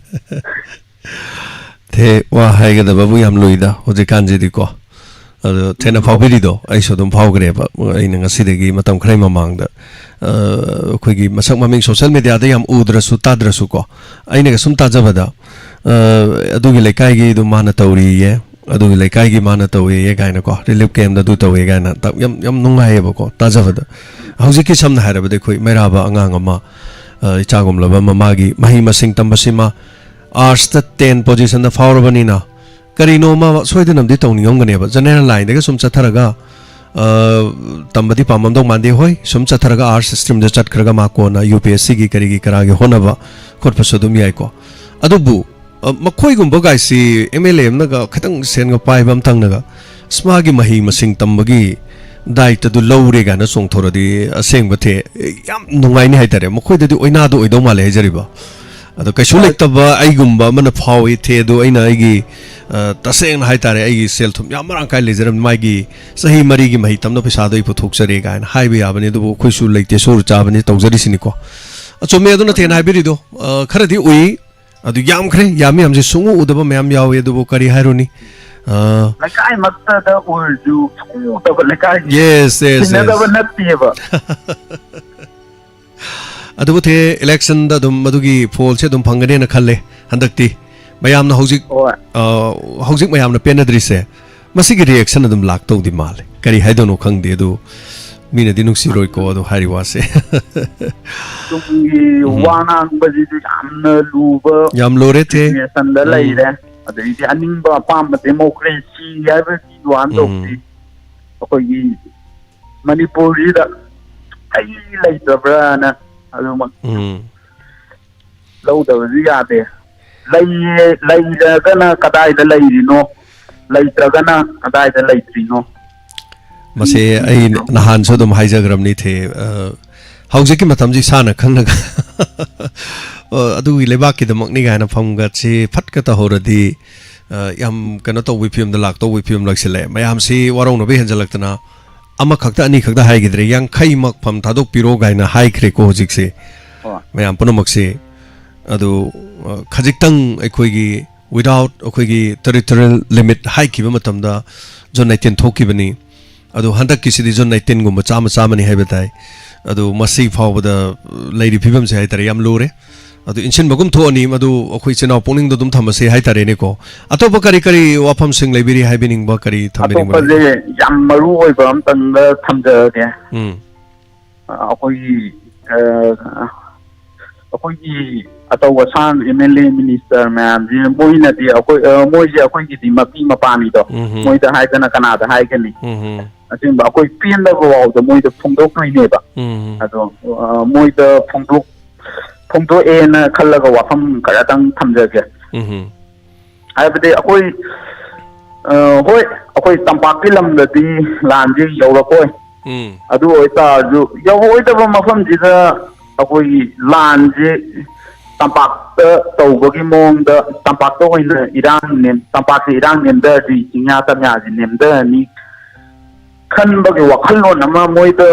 ꯊꯦ, ꯋꯥ ꯍꯥꯏꯒꯗꯕꯕꯨ ꯌꯥꯝ ꯂꯨꯏꯗ ꯍꯧꯖꯤꯛꯀꯥꯟꯁꯤꯗꯤꯀꯣ꯫ ꯑꯗꯣ ꯊꯦꯅ ꯐꯥꯎꯕꯤꯔꯤꯗꯣ ꯑꯩꯁꯨ ꯑꯗꯨꯝ ꯐꯥꯎꯈ꯭ꯔꯦꯕ꯫ ꯑꯩꯅ ꯉꯁꯤꯗꯒꯤ ꯃꯇꯝ ꯈꯔꯒꯤ ꯃꯃꯥꯡꯗ, ꯑ, ꯑꯩꯈꯣꯏꯒꯤ ꯃꯁꯛ ꯃꯃꯤꯡ ꯁꯣꯁꯦꯜ ꯃꯦꯗꯤꯌꯥꯗ ꯌꯥꯝ ꯎꯗ꯭ꯔꯁꯨ ꯇꯥꯗ꯭ꯔꯁꯨꯀꯣ, ꯑꯩꯅꯒ ꯁꯨꯝ ꯇꯥꯖꯕꯗ, ꯑ, ꯑꯗꯨꯒꯤ ꯂꯩꯀꯥꯏꯒꯤ ꯑꯗꯨꯝ ꯃꯥꯅ ꯇꯧꯔꯤꯌꯦ, ꯑꯗꯨꯒꯤ ꯂꯩꯀꯥꯏꯒꯤ ꯃꯥꯅ ꯇꯧꯋꯦꯌꯦ ꯀꯥꯏꯅꯀꯣ, ꯔꯤꯂꯤꯐ ꯀꯦꯝꯗ ꯑꯗꯨ ꯇꯧꯋꯦ ꯀꯥꯏꯅ ꯇ-, ꯌꯥꯝ, ꯌꯥꯝ ꯅꯨꯡꯉꯥꯏꯌꯦꯕꯀꯣ ꯇꯥꯖꯕꯗ꯫ ꯍꯧꯖꯤꯛꯀꯤ ꯁꯝꯅ ꯍꯥꯏꯔꯕꯗ ꯑꯩꯈꯣꯏ ꯃꯩꯔꯥꯕ ꯑꯉꯥꯡ ꯑꯃ, ꯑ, ꯏꯆꯥꯒꯨꯝꯂꯕ ꯑꯃ, ꯃꯥꯒꯤ ꯃꯍꯩ ꯃꯁꯤꯡ ꯇꯝꯕꯁꯤꯃ ꯑꯥꯔꯠꯁꯇ ꯇꯦꯟ ꯄꯣꯖꯤꯁꯟꯗ ꯐꯥꯎꯔꯕꯅꯤꯅ, ꯀꯔꯤꯅꯣ ꯑꯃ ꯁꯣꯏꯗꯅ ꯑꯃꯗꯤ ꯇꯧꯅꯤꯡꯉꯝꯒꯅꯦꯕ꯫ ꯖꯦꯅꯦꯔꯦꯜ ꯂꯥꯏꯟꯗꯒ ꯁꯨꯝ ꯆꯠꯊꯔꯒ, ꯑ, ꯇꯝꯕꯗꯤ ꯄꯥꯝꯃꯝꯗꯧ ꯃꯥꯟꯗꯦ꯫ ꯍꯣꯏ, ꯁꯨꯝ ꯆꯠꯊꯔꯒ ꯑꯥꯔꯠꯁ ꯁ꯭ꯇ꯭ꯔꯤꯝꯗ ꯆꯠꯈ꯭ꯔꯒ ꯃꯥ ꯀꯣꯟꯅ ꯌꯨ ꯄꯤ ꯑꯦꯁ ꯁꯤꯒꯤ ꯀꯔꯤꯒꯤ ꯀꯔꯥꯒꯤ ꯍꯣꯠꯅꯕ ꯈꯣꯠꯄꯁꯨ ꯑꯗꯨꯝ ꯌꯥꯏꯀꯣ꯫ ꯑꯗꯨꯕꯨ, ꯑ, ꯃꯈꯣꯏꯒꯨꯝꯕ ꯒꯥꯏꯁꯤ ꯑꯦꯝ ꯑꯦꯜ ꯑꯦ ꯑꯃꯅꯒ ꯈꯤꯇꯪ ꯁꯦꯟꯒ ꯄꯥꯏꯕ ꯑꯃꯇꯪꯅꯒ, "ꯑꯁ, ꯃꯥꯒꯤ ꯃꯍꯩ ꯃꯁꯤꯡ ꯇꯝꯕꯒꯤ ꯗꯥꯏꯇꯗꯨ ꯂꯧꯔꯦ" ꯀꯥꯏꯅ ꯆꯣꯡꯊꯣꯔꯗꯤ ꯑꯁꯦꯡꯕ ꯊꯦ, ꯌꯥꯝ ꯅꯨꯡꯉꯥꯏꯅꯤ ꯍꯥꯏꯇꯥꯔꯦ꯫ ꯃꯈꯣꯏꯗꯗꯤ ꯑꯣꯏꯅꯥꯗ ꯑꯣꯏꯗꯧ ꯃꯥꯜꯂꯦ ꯍꯥꯏꯖꯔꯤꯕ꯫ ꯑꯗꯣ ꯀꯩꯁꯨ ꯍꯣꯏ꯫ ꯂꯩꯇꯕ ꯑꯩꯒꯨꯝꯕ ꯑꯃꯅ ꯐꯥꯎꯏ ꯊꯦ, ꯑꯗꯨ ꯑꯩꯅ ꯑꯩꯒꯤ, ꯑ, ꯇꯁꯦꯡꯅ ꯍꯥꯏꯇꯥꯔꯦ, ꯑꯩꯒꯤ ꯁꯦꯜ ꯊꯨꯝ ꯌꯥꯝ ꯃꯔꯥꯡ ꯀꯥꯏ ꯂꯩꯖꯔꯝꯃꯤ꯫ ꯃꯥꯒꯤ ꯆꯍꯤ ꯃꯔꯤꯒꯤ ꯃꯍꯩ ꯇꯝꯅ ꯄꯩꯁꯥꯗꯣ ꯑꯩ ꯄꯨꯊꯣꯛꯆꯔꯦ ꯀꯥꯏꯅ ꯍꯥꯏꯕ ꯌꯥꯕꯅꯤ, ꯑꯗꯨꯕꯨ ꯑꯩꯈꯣꯏꯁꯨ ꯂꯩꯇꯦ, ꯁꯣꯔ ꯆꯥꯕꯅꯤ, ꯇꯧꯖꯔꯤꯁꯤꯅꯤꯀꯣ꯫ ꯑꯆꯨꯝꯃꯦ, ꯑꯗꯨꯅ ꯊꯦꯅ ꯍꯥꯏꯕꯤꯔꯤꯗꯣ, ꯑ, ꯈꯔꯗꯤ ꯎꯏ, ꯑꯗꯨ ꯌꯥꯝꯈ꯭ꯔꯦ, ꯌꯥꯝꯃꯤ ꯌꯥꯝꯁꯦ ꯁꯨꯡꯎ ꯎꯗꯕ ꯃꯌꯥꯝ ꯌꯥꯎꯋꯦ, ꯑꯗꯨꯕꯨ ꯀꯔꯤ ꯍꯥꯏꯔꯨꯅꯤ? ꯑ, ꯂꯩꯀꯥꯏꯃꯛꯇꯗ ꯑꯣꯏꯔꯁꯨ ꯁꯨꯡꯎ ꯎꯗꯕ ꯂꯩꯀꯥꯏ ꯌꯦꯁ, ꯌꯦꯁ, ꯊꯦꯡꯅꯗꯕ ꯌꯦꯁ꯫ ꯅꯠꯇꯦꯕ꯫ ꯑꯗꯨꯕꯨ ꯊꯦ, ꯏꯂꯦꯛꯁꯟꯗ ꯑꯗꯨꯝ ꯃꯗꯨꯒꯤ ꯐꯣꯜꯁꯦ ꯑꯗꯨꯝ ꯐꯪꯒꯅꯦꯅ ꯈꯜꯂꯦ ꯍꯟꯗꯛꯇꯤ꯫ ꯃꯌꯥꯝꯅ ꯍꯧꯖꯤꯛ, ꯍꯣꯏ꯫ ꯑ, ꯍꯧꯖꯤꯛ ꯃꯌꯥꯝꯅ ꯄꯦꯟꯅꯗ꯭ꯔꯤꯁꯦ, ꯃꯁꯤꯒꯤ reaction ꯑꯗꯨꯝ ꯂꯥꯛꯇꯧꯗꯤ ꯃꯥꯜꯂꯦ꯫ ꯀꯔꯤ ꯍꯥꯏꯗꯣꯏꯅꯣ ꯈꯪꯗꯦ, ꯑꯗꯨ ꯃꯤꯅꯗꯤ ꯅꯨꯡꯁꯤꯔꯣꯏꯀꯣ ꯑꯗꯨ ꯍꯥꯏꯔꯤ ꯋꯥꯁꯦ꯫ ꯇꯨꯡꯒꯤ ꯎꯝ꯫ ꯋꯥ ꯉꯥꯡꯕꯁꯤꯁꯨ ꯌꯥꯝꯅ ꯂꯨꯕ ꯌꯥꯝ ꯂꯨꯔꯦ ꯊꯦ꯫ ꯁꯤꯆꯨꯋꯦꯁꯟꯗ ꯎꯝ꯫ ꯂꯩꯔꯦ꯫ ꯑꯗꯩꯗꯤ ꯑꯅꯤꯡꯕ ꯑꯄꯥꯝꯕ ꯗꯦꯃꯣꯀ꯭ꯔꯦꯁꯤ ꯍꯥꯏꯕꯒꯤ ꯋꯥꯍꯟꯊꯣꯛꯇꯤ ꯎꯝ꯫ ꯑꯩꯈꯣꯏꯒꯤ ꯃꯅꯤꯄꯨꯔꯁꯤꯗ ꯑꯩ ꯂꯩꯇꯕ꯭ꯔꯥꯅ ꯑꯗꯨꯃꯛ ꯎꯝ꯫ ꯂꯧꯗꯕꯁꯨ ꯌꯥꯗꯦ꯫ ꯂꯩꯌꯦ, ꯂꯩꯔꯒꯅ ꯀꯗꯥꯏꯗ ꯂꯩꯔꯤꯅꯣ, ꯂꯩꯇ꯭ꯔꯒꯅ ꯀꯗꯥꯏꯗ ꯂꯩꯇ꯭ꯔꯤꯅꯣ? ꯃꯁꯦ ꯑꯩ ꯅꯍꯥꯟꯁꯨ ꯑꯗꯨꯝ ꯍꯥꯏꯖꯈ꯭ꯔꯕꯅꯤ ꯊꯦ꯫ ꯑ, ꯍꯧꯖꯤꯛꯀꯤ ꯃꯇꯝꯁꯤ ꯏꯁꯥꯅ ꯈꯪꯅꯒ ꯑ, ꯑꯗꯨꯒꯤ ꯂꯩꯕꯥꯛꯀꯤꯗꯃꯛꯅꯤ ꯀꯥꯏꯅ ꯐꯝꯒꯠꯁꯤ ꯐꯠꯀ ꯇꯧꯍꯧꯔꯗꯤ, ꯑ, ꯌꯥꯝ ꯀꯩꯅꯣ ꯇꯧꯕꯒꯤ ꯐꯤꯕꯝꯗ ꯂꯥꯛꯇꯧꯕꯒꯤ ꯐꯤꯕꯝ ꯂꯥꯛꯁꯤꯜꯂꯛꯑꯦ꯫ ꯃꯌꯥꯝꯁꯤ ꯋꯥꯔꯧꯅꯕ ꯍꯦꯟꯖꯜꯂꯛꯇꯅ ꯑꯃꯈꯛꯇ ꯑꯅꯤꯈꯛꯇ ꯍꯥꯏꯈꯤꯗ꯭ꯔꯦ, ꯌꯥꯡꯈꯩꯃꯛ ꯐꯝ ꯊꯥꯗꯣꯛꯄꯤꯔꯣ ꯀꯥꯏꯅ ꯍꯥꯏꯈ꯭ꯔꯦꯀꯣ ꯍꯧꯖꯤꯛꯁꯦ꯫ ꯍꯣꯏ꯫ ꯃꯌꯥꯝ ꯄꯨꯝꯅꯃꯛꯁꯤ꯫ ꯑꯗꯨ, ꯑ, ꯈꯖꯤꯛꯇꯪ ꯑꯩꯈꯣꯏꯒꯤ without ꯑꯩꯈꯣꯏꯒꯤ territorial limit ꯍꯥꯏꯈꯤꯕ ꯃꯇꯝꯗ zone nineteen ꯊꯣꯛꯈꯤꯕꯅꯤ꯫ ꯑꯗꯨ ꯍꯟꯗꯛꯀꯤꯁꯤꯗꯤ zone nineteenꯒꯨꯝꯕ ꯆꯥꯝꯃ ꯆꯥꯝꯃꯅꯤ ꯍꯥꯏꯕ ꯇꯥꯏ꯫ ꯑꯗꯨ ꯃꯁꯤ ꯐꯥꯎꯕꯗ ꯂꯩꯔꯤ ꯐꯤꯕꯝꯁꯦ ꯍꯥꯏꯇꯥꯔꯦ ꯌꯥꯝ ꯂꯨꯔꯦ꯫ ꯑꯗꯨ ꯏꯟꯁꯤꯟꯕꯒꯨꯝ ꯊꯣꯛꯑꯅꯤ, ꯃꯗꯨ ꯑꯩꯈꯣꯏ ꯏꯆꯤꯟ ꯏꯅꯥꯎ ꯄꯨꯛꯅꯤꯡꯗ ꯑꯗꯨꯝ ꯊꯝꯃꯁꯦ ꯍꯥꯏꯇꯥꯔꯦꯅꯦꯀꯣ꯫ ꯑꯇꯣꯞꯄ ꯀꯔꯤ ꯀꯔꯤ ꯋꯥꯐꯝꯁꯤꯡ ꯂꯩꯕꯤꯔꯤ ꯍꯥꯏꯕꯤꯅꯤꯡꯕ, ꯀꯔꯤ ꯊꯝꯕꯤꯅꯤꯡꯕ ꯂꯩ? ꯑꯇꯣꯞꯄꯁꯦ ꯌꯥꯝ ꯃꯔꯨ ꯑꯣꯏꯕ ꯑꯝꯇꯪꯒ ꯊꯝꯖꯔꯒꯦ꯫ ꯎꯝ꯫ ꯑ, ꯑꯩꯈꯣꯏꯒꯤ ꯑ, ꯑꯩꯈꯣꯏꯒꯤ ꯑꯆꯧ ꯑꯁꯥꯡ ꯑꯦꯝ ꯑꯦꯜ ꯑꯦ ꯃꯤꯅꯤꯁꯇꯔ ꯃꯌꯥꯝꯁꯦ ꯃꯣꯏꯅꯗꯤ ꯑꯩꯈꯣꯏ ꯑ, ꯃꯣꯏꯁꯦ ꯑꯩꯈꯣꯏꯒꯤꯗꯤ ꯃꯄꯤ ꯃꯄꯥꯅꯤꯗꯣ꯫ ꯎꯝ꯫ ꯃꯣꯏꯗ ꯍꯥꯏꯗꯅ ꯀꯅꯥꯗ ꯍꯥꯏꯒꯅꯤ? ꯎꯝ꯫ ꯑꯁꯦꯡꯕ ꯑꯩꯈꯣꯏ ꯄꯦꯟꯗꯕ ꯐꯥꯎꯗ ꯃꯣꯏꯗ ꯐꯣꯡꯗꯣꯛꯇꯣꯏꯅꯦꯕ꯫ ꯎꯝ꯫ ꯑꯗꯣ ꯑ, ꯃꯣꯏꯗ ꯐꯣꯡꯗꯣꯛ ꯐꯣꯡꯗꯣꯛꯑꯦꯅ ꯈꯜꯂꯒ ꯋꯥꯐꯝ ꯈꯔꯇꯪ ꯊꯝꯖꯒꯦ꯫ ꯎꯝ꯫ ꯍꯥꯏꯕꯗꯤ ꯑꯩꯈꯣꯏ ꯑ, ꯍꯣꯏ, ꯑꯩꯈꯣꯏ ꯇꯝꯄꯥꯛꯀꯤ ꯂꯝꯗꯗꯤ ꯂꯥꯟꯁꯦ ꯌꯧꯔꯛꯑꯣꯏ꯫ ꯎꯝ꯫ ꯑꯗꯨ ꯑꯣꯏꯇꯥꯔꯁꯨ ꯌꯧꯔꯛꯑꯣꯏꯗꯕ ꯃꯐꯝꯁꯤꯗ ꯑꯩꯈꯣꯏꯒꯤ ꯂꯥꯟꯁꯦ ꯇꯝꯄꯥꯛꯇ ꯇꯧꯕꯒꯤ ꯃꯑꯣꯡꯗ ꯇꯝꯄꯥꯛꯇ ꯑꯣꯏꯅ ꯏꯔꯥꯡ ꯅꯦꯝ-, ꯇꯝꯄꯥꯛꯁꯦ ꯏꯔꯥꯡ ꯅꯦꯝꯊꯔꯗꯤ ꯆꯤꯡꯌꯥ ꯇꯝꯌꯥꯁꯦ ꯅꯦꯝꯊꯔꯅꯤ ꯈꯟꯕꯒꯤ ꯋꯥꯈꯜꯂꯣꯟ ꯑꯃ ꯃꯣꯏꯗ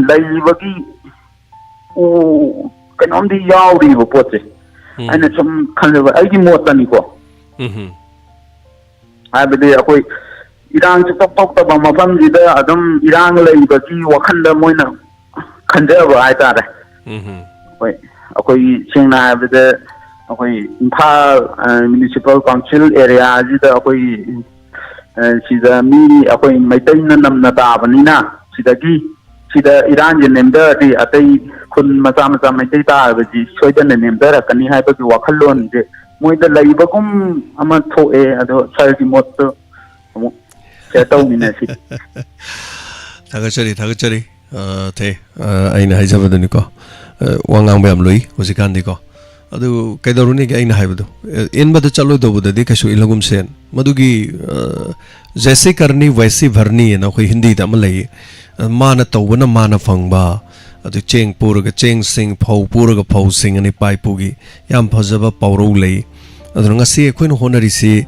ꯂꯩꯕꯒꯤ ꯎ-, ꯀꯩꯅꯣꯝꯗꯤ ꯌꯥꯎꯔꯤꯕ ꯄꯣꯠꯁꯦ꯫ ꯎꯝ꯫ ꯑꯩꯅ ꯁꯨꯝ ꯈꯟꯖꯕ ꯑꯩꯒꯤ ꯃꯣꯠꯇꯅꯤꯀꯣ꯫ ꯎꯝ꯫ ꯍꯥꯏꯕꯗꯤ ꯑꯩꯈꯣꯏ ꯏꯔꯥꯡ ꯁꯨꯡꯊꯣꯛ ꯊꯣꯛꯇꯕ ꯃꯐꯝꯁꯤꯗ ꯑꯗꯨꯝ ꯏꯔꯥꯡ ꯂꯩꯕꯒꯤ ꯋꯥꯈꯜꯗ ꯃꯣꯏꯅ ꯈꯟꯖꯕ ꯍꯥꯏꯇꯥꯔꯦ꯫ ꯎꯝ꯫ ꯑꯩꯈꯣꯏ, ꯑꯩꯈꯣꯏꯒꯤ ꯁꯦꯡꯅ ꯍꯥꯏꯔꯕꯗ ꯑꯩꯈꯣꯏ ꯏꯝꯐꯥꯜ, ꯑ, ꯃ꯭ꯌꯨꯅꯤꯁꯤꯄꯥꯜ ꯀꯥꯎꯟꯁꯤꯜ ꯑꯦꯔꯤꯌꯥꯁꯤꯗ ꯑꯩꯈꯣꯏꯒꯤ ꯑ, ꯁꯤꯗ ꯃꯤ ꯑꯩꯈꯣꯏ ꯃꯩꯇꯩꯅ ꯅꯝꯅ ꯇꯥꯕꯅꯤꯅ, ꯁꯤꯗꯒꯤ, ꯁꯤꯗ ꯏꯔꯥꯡꯁꯦ ꯅꯦꯝꯊꯔꯗꯤ ꯑꯇꯩ ꯈꯨꯟ ꯃꯆꯥ ꯃꯆꯥ ꯃꯩꯇꯩ ꯇꯥꯕꯁꯤ ꯁꯣꯏꯗꯅ ꯅꯦꯝꯊꯔꯛꯀꯅꯤ ꯍꯥꯏꯕꯒꯤ ꯋꯥꯈꯜꯂꯣꯟꯁꯦ ꯃꯣꯏꯗ ꯂꯩꯕꯒꯨꯝ ꯑꯃ ꯊꯣꯛꯑꯦ꯫ ꯑꯗꯣ ꯁꯥꯔꯒꯤ ꯃꯣꯠꯇꯣ ꯑꯃꯨꯛ ꯁꯤꯌꯔ ꯇꯧꯃꯤꯟꯅꯁꯤ꯫ ꯊꯥꯒꯠꯆꯔꯤ, ꯊꯥꯒꯠꯆꯔꯤ꯫ ꯑ, ꯊꯦ, ꯑ, ꯑꯩꯅ ꯍꯥꯏꯖꯕꯗꯨꯅꯤꯀꯣ꯫ ꯑ, ꯋꯥ ꯉꯥꯡꯕ ꯌꯥꯝ ꯂꯨꯏ ꯍꯧꯖꯤꯛꯀꯥꯟꯗꯤꯀꯣ꯫ ꯑꯗꯨ ꯀꯩꯗꯧꯔꯨꯅꯤꯒꯦ, ꯑꯩꯅ ꯍꯥꯏꯕꯗꯣ, ꯑ, ꯏꯟꯕꯗ ꯆꯠꯂꯣꯏꯗꯧꯕꯗꯗꯤ ꯀꯩꯁꯨ ꯏꯜꯂꯒꯨꯝꯁꯦꯟ꯫ ꯃꯗꯨꯒꯤ, ꯑ, "ꯖꯩꯁꯤ ꯀꯔꯅꯤ ꯋꯩꯁꯤ ꯚꯔꯅꯤ" ꯍꯥꯏꯅ ꯑꯩꯈꯣꯏ ꯍꯤꯟꯗꯤꯗ ꯑꯃ ꯂꯩꯌꯦ꯫ ꯑ, ꯃꯥꯅ ꯇꯧꯕꯅ ꯃꯥꯅ ꯐꯪꯕ, ꯑꯗꯨ ꯆꯦꯡ ꯄꯨꯔꯒ ꯆꯦꯡꯁꯤꯡ, ꯐꯧ ꯄꯨꯔꯒ ꯐꯧꯁꯤꯡ ꯑꯅ ꯏꯄꯥ ꯏꯄꯨꯒꯤ ꯌꯥꯝ ꯐꯖꯕ ꯄꯥꯎꯔꯧ ꯂꯩ꯫ ꯑꯗꯨꯅ ꯉꯁꯤ ꯑꯩꯈꯣꯏꯅ ꯍꯣꯠꯅꯔꯤꯁꯤ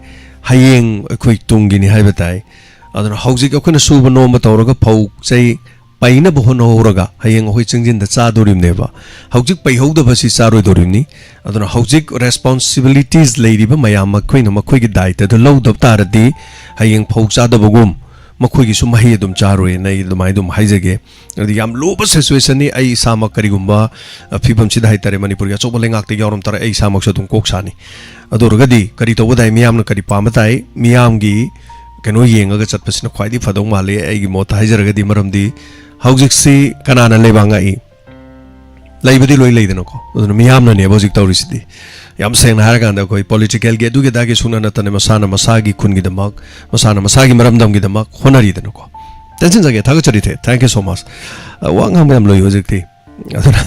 ꯍꯌꯦꯡ ꯑꯩꯈꯣꯏ ꯇꯨꯡꯒꯤꯅꯤ ꯍꯥꯏꯕ ꯇꯥꯏ꯫ ꯑꯗꯨꯅ ꯍꯧꯖꯤꯛ ꯑꯩꯈꯣꯏꯅ ꯁꯨꯕ ꯅꯣꯝꯕ ꯇꯧꯔꯒ ꯐꯧ ꯆꯩ ꯄꯩꯅꯕ ꯍꯣꯠꯅꯍꯧꯔꯒ ꯍꯌꯦꯡ ꯑꯩꯈꯣꯏ ꯆꯤꯡꯖꯤꯟꯗ ꯆꯥꯗꯣꯔꯤꯕꯅꯦꯕ꯫ ꯍꯧꯖꯤꯛ ꯄꯩꯍꯧꯗꯕꯁꯤ ꯆꯥꯔꯣꯏꯗꯣꯔꯤꯕꯅꯤ꯫ ꯑꯗꯨꯅ ꯍꯧꯖꯤꯛ ꯔꯦꯁꯄꯣꯟꯁꯤꯕꯤꯂꯤꯇꯤꯁ ꯂꯩꯔꯤꯕ ꯃꯌꯥꯝ, ꯃꯈꯣꯏꯅ ꯃꯈꯣꯏꯒꯤ ꯗꯥꯏꯇꯗ ꯂꯧꯗꯕ ꯇꯥꯔꯗꯤ ꯍꯌꯦꯡ ꯐꯧ ꯆꯥꯗꯕꯒꯨꯝ ꯃꯈꯣꯏꯒꯤꯁꯨ ꯃꯍꯩ ꯑꯗꯨꯝ ꯆꯥꯔꯣꯏꯅ ꯑꯩ ꯑꯗꯨꯃꯥꯏꯅ ꯑꯗꯨꯝ ꯍꯥꯏꯖꯒꯦ꯫ ꯑꯗꯨ ꯌꯥꯝ ꯂꯨꯕ ꯁꯤꯆꯨꯋꯦꯁꯟꯅꯤ꯫ ꯑꯩ ꯏꯁꯥꯃꯛ ꯀꯔꯤꯒꯨꯝꯕ, ꯑ, ꯐꯤꯕꯝꯁꯤꯗ ꯍꯥꯏꯇꯥꯔꯦ, ꯃꯅꯤꯄꯨꯔꯒꯤ ꯑꯆꯧꯕ ꯂꯩꯉꯥꯛꯇ ꯌꯥꯎꯔꯝ ꯇꯥꯔꯦ, ꯑꯩ ꯏꯁꯥꯃꯛꯁꯨ ꯑꯗꯨꯝ ꯀꯣꯛ ꯁꯥꯅꯤ꯫ ꯑꯗꯨ ꯑꯣꯏꯔꯒꯗꯤ ꯀꯔꯤ ꯇꯧꯕ ꯇꯥꯏ, ꯃꯤꯌꯥꯝꯅ ꯀꯔꯤ ꯄꯥꯝꯕ ꯇꯥꯏ, ꯃꯤꯌꯥꯝꯒꯤ ꯀꯩꯅꯣ ꯌꯦꯡꯉꯒ ꯆꯠꯄꯁꯤꯅ ꯈ꯭ꯋꯥꯏꯗꯒꯤ ꯐꯗꯧ ꯃꯥꯜꯂꯤ꯫ ꯑꯩꯒꯤ ꯃꯣꯠꯇ ꯍꯥꯏꯖꯔꯒꯗꯤ, ꯃꯔꯝꯗꯤ ꯍꯧꯖꯤꯛꯁꯤ ꯀꯅꯥꯅ ꯂꯩꯕꯥꯛ ꯉꯥꯛꯏ? ꯂꯩꯕꯗꯤ ꯂꯣꯏ ꯂꯩꯗꯅꯀꯣ꯫ ꯑꯗꯨꯅ ꯃꯤꯌꯥꯝꯅꯅꯦꯕ ꯍꯧꯖꯤꯛ ꯇꯧꯔꯤꯁꯤꯗꯤ꯫ ꯌꯥꯝ ꯁꯦꯡꯅ ꯍꯥꯏꯔꯀꯥꯟꯗ ꯑꯩꯈꯣꯏ ꯄꯣꯂꯤꯇꯤꯀꯦꯜꯒꯤ ꯑꯗꯨꯒꯤ ꯑꯗꯥꯒꯤ ꯁꯨꯡꯅ ꯅꯠꯇꯅ ꯃꯁꯥꯅ ꯃꯁꯥꯒꯤ ꯈꯨꯟꯒꯤꯗꯃꯛ, ꯃꯁꯥꯅ ꯃꯁꯥꯒꯤ ꯃꯔꯝꯗꯝꯒꯤꯗꯃꯛ ꯍꯣꯠꯅꯔꯤꯗꯅꯀꯣ꯫ ꯇꯦꯟꯁꯤꯟꯖꯒꯦ, ꯊꯥꯒꯠꯆꯔꯤ꯫ ꯊꯦ, thank you so much꯫ ꯑ, ꯋꯥ ꯉꯥꯡꯕ ꯌꯥꯝ ꯂꯣꯏ ꯍꯧꯖꯤꯛꯇꯤ꯫ ꯑꯗꯨꯅ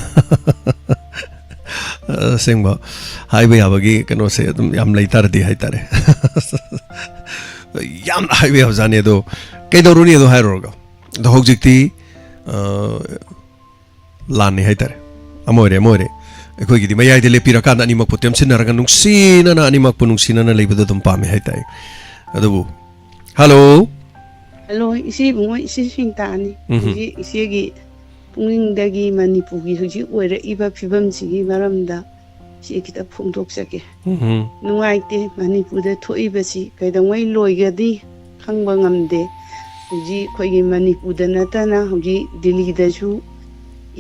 ꯑꯁꯦꯡꯕ ꯍꯥꯏꯕ ꯌꯥꯕꯒꯤ ꯀꯩꯅꯣꯁꯦ ꯑꯗꯨꯝ ꯌꯥꯝ ꯂꯩꯇꯥꯔꯗꯤ ꯍꯥꯏꯇꯥꯔꯦ꯫ ꯌꯥꯝꯅ ꯍꯥꯏꯕ ꯌꯥꯕꯖꯥꯠꯅꯤ꯫ ꯑꯗꯣ ꯀꯩꯗꯧꯔꯨꯅꯤ ꯑꯗꯣ ꯍꯥꯏꯔꯨꯔꯒ꯫ ꯑꯗꯣ ꯍꯧꯖꯤꯛꯇꯤ, ꯑ, ꯂꯥꯟꯅꯤ ꯍꯥꯏꯇꯥꯔꯦ꯫ ꯑꯃ ꯑꯣꯏꯔꯦ, ꯑꯃ ꯑꯣꯏꯔꯦ꯫ ꯑꯩꯈꯣꯏꯒꯤꯗꯤ ꯃꯌꯥꯏꯗ ꯂꯦꯞꯄꯤꯔꯀꯥꯟꯗ ꯑꯅꯤꯃꯛꯄꯨ ꯇꯦꯝꯁꯤꯟꯅꯔꯒ ꯅꯨꯡꯁꯤꯅꯅ, ꯑꯅꯤꯃꯛꯄꯨ ꯅꯨꯡꯁꯤꯅꯅ ꯂꯩꯕꯗꯣ ꯑꯗꯨꯝ ꯄꯥꯝꯃꯦ ꯍꯥꯏꯇꯥꯔꯦ꯫ ꯑꯗꯨꯕꯨ, ꯍꯜꯂꯣ꯫ ꯍꯜꯂꯣ, ꯏꯆꯦ ꯏꯕꯨꯡꯉꯣ, ꯏꯆꯦ ꯁꯤꯡꯇꯥꯅꯤ꯫ ꯎꯝꯍꯨꯝ꯫ ꯍꯧꯖꯤꯛ ꯏꯆꯦꯒꯤ ꯄꯨꯛꯅꯤꯡꯗꯒꯤ ꯃꯅꯤꯄꯨꯔꯒꯤ ꯍꯧꯖꯤꯛ ꯑꯣꯏꯔꯛꯏꯕ ꯐꯤꯕꯝꯁꯤꯒꯤ ꯃꯔꯝꯗ ꯏꯆꯦ ꯈꯤꯇ ꯐꯣꯡꯗꯣꯛꯆꯒꯦ꯫ ꯎꯝꯍꯨꯝ꯫ ꯅꯨꯡꯉꯥꯏꯇꯦ, ꯃꯅꯤꯄꯨꯔꯗ ꯊꯣꯛꯏꯕꯁꯤ ꯀꯩꯗꯧꯉꯩ ꯂꯣꯏꯒꯅꯤ ꯈꯪꯕ ꯉꯝꯗꯦ꯫ ꯍꯧꯖꯤꯛ ꯑꯩꯈꯣꯏꯒꯤ ꯃꯅꯤꯄꯨꯔꯗ ꯅꯠꯇꯅ ꯍꯧꯖꯤꯛ ꯗꯤꯜꯂꯤꯗꯁꯨ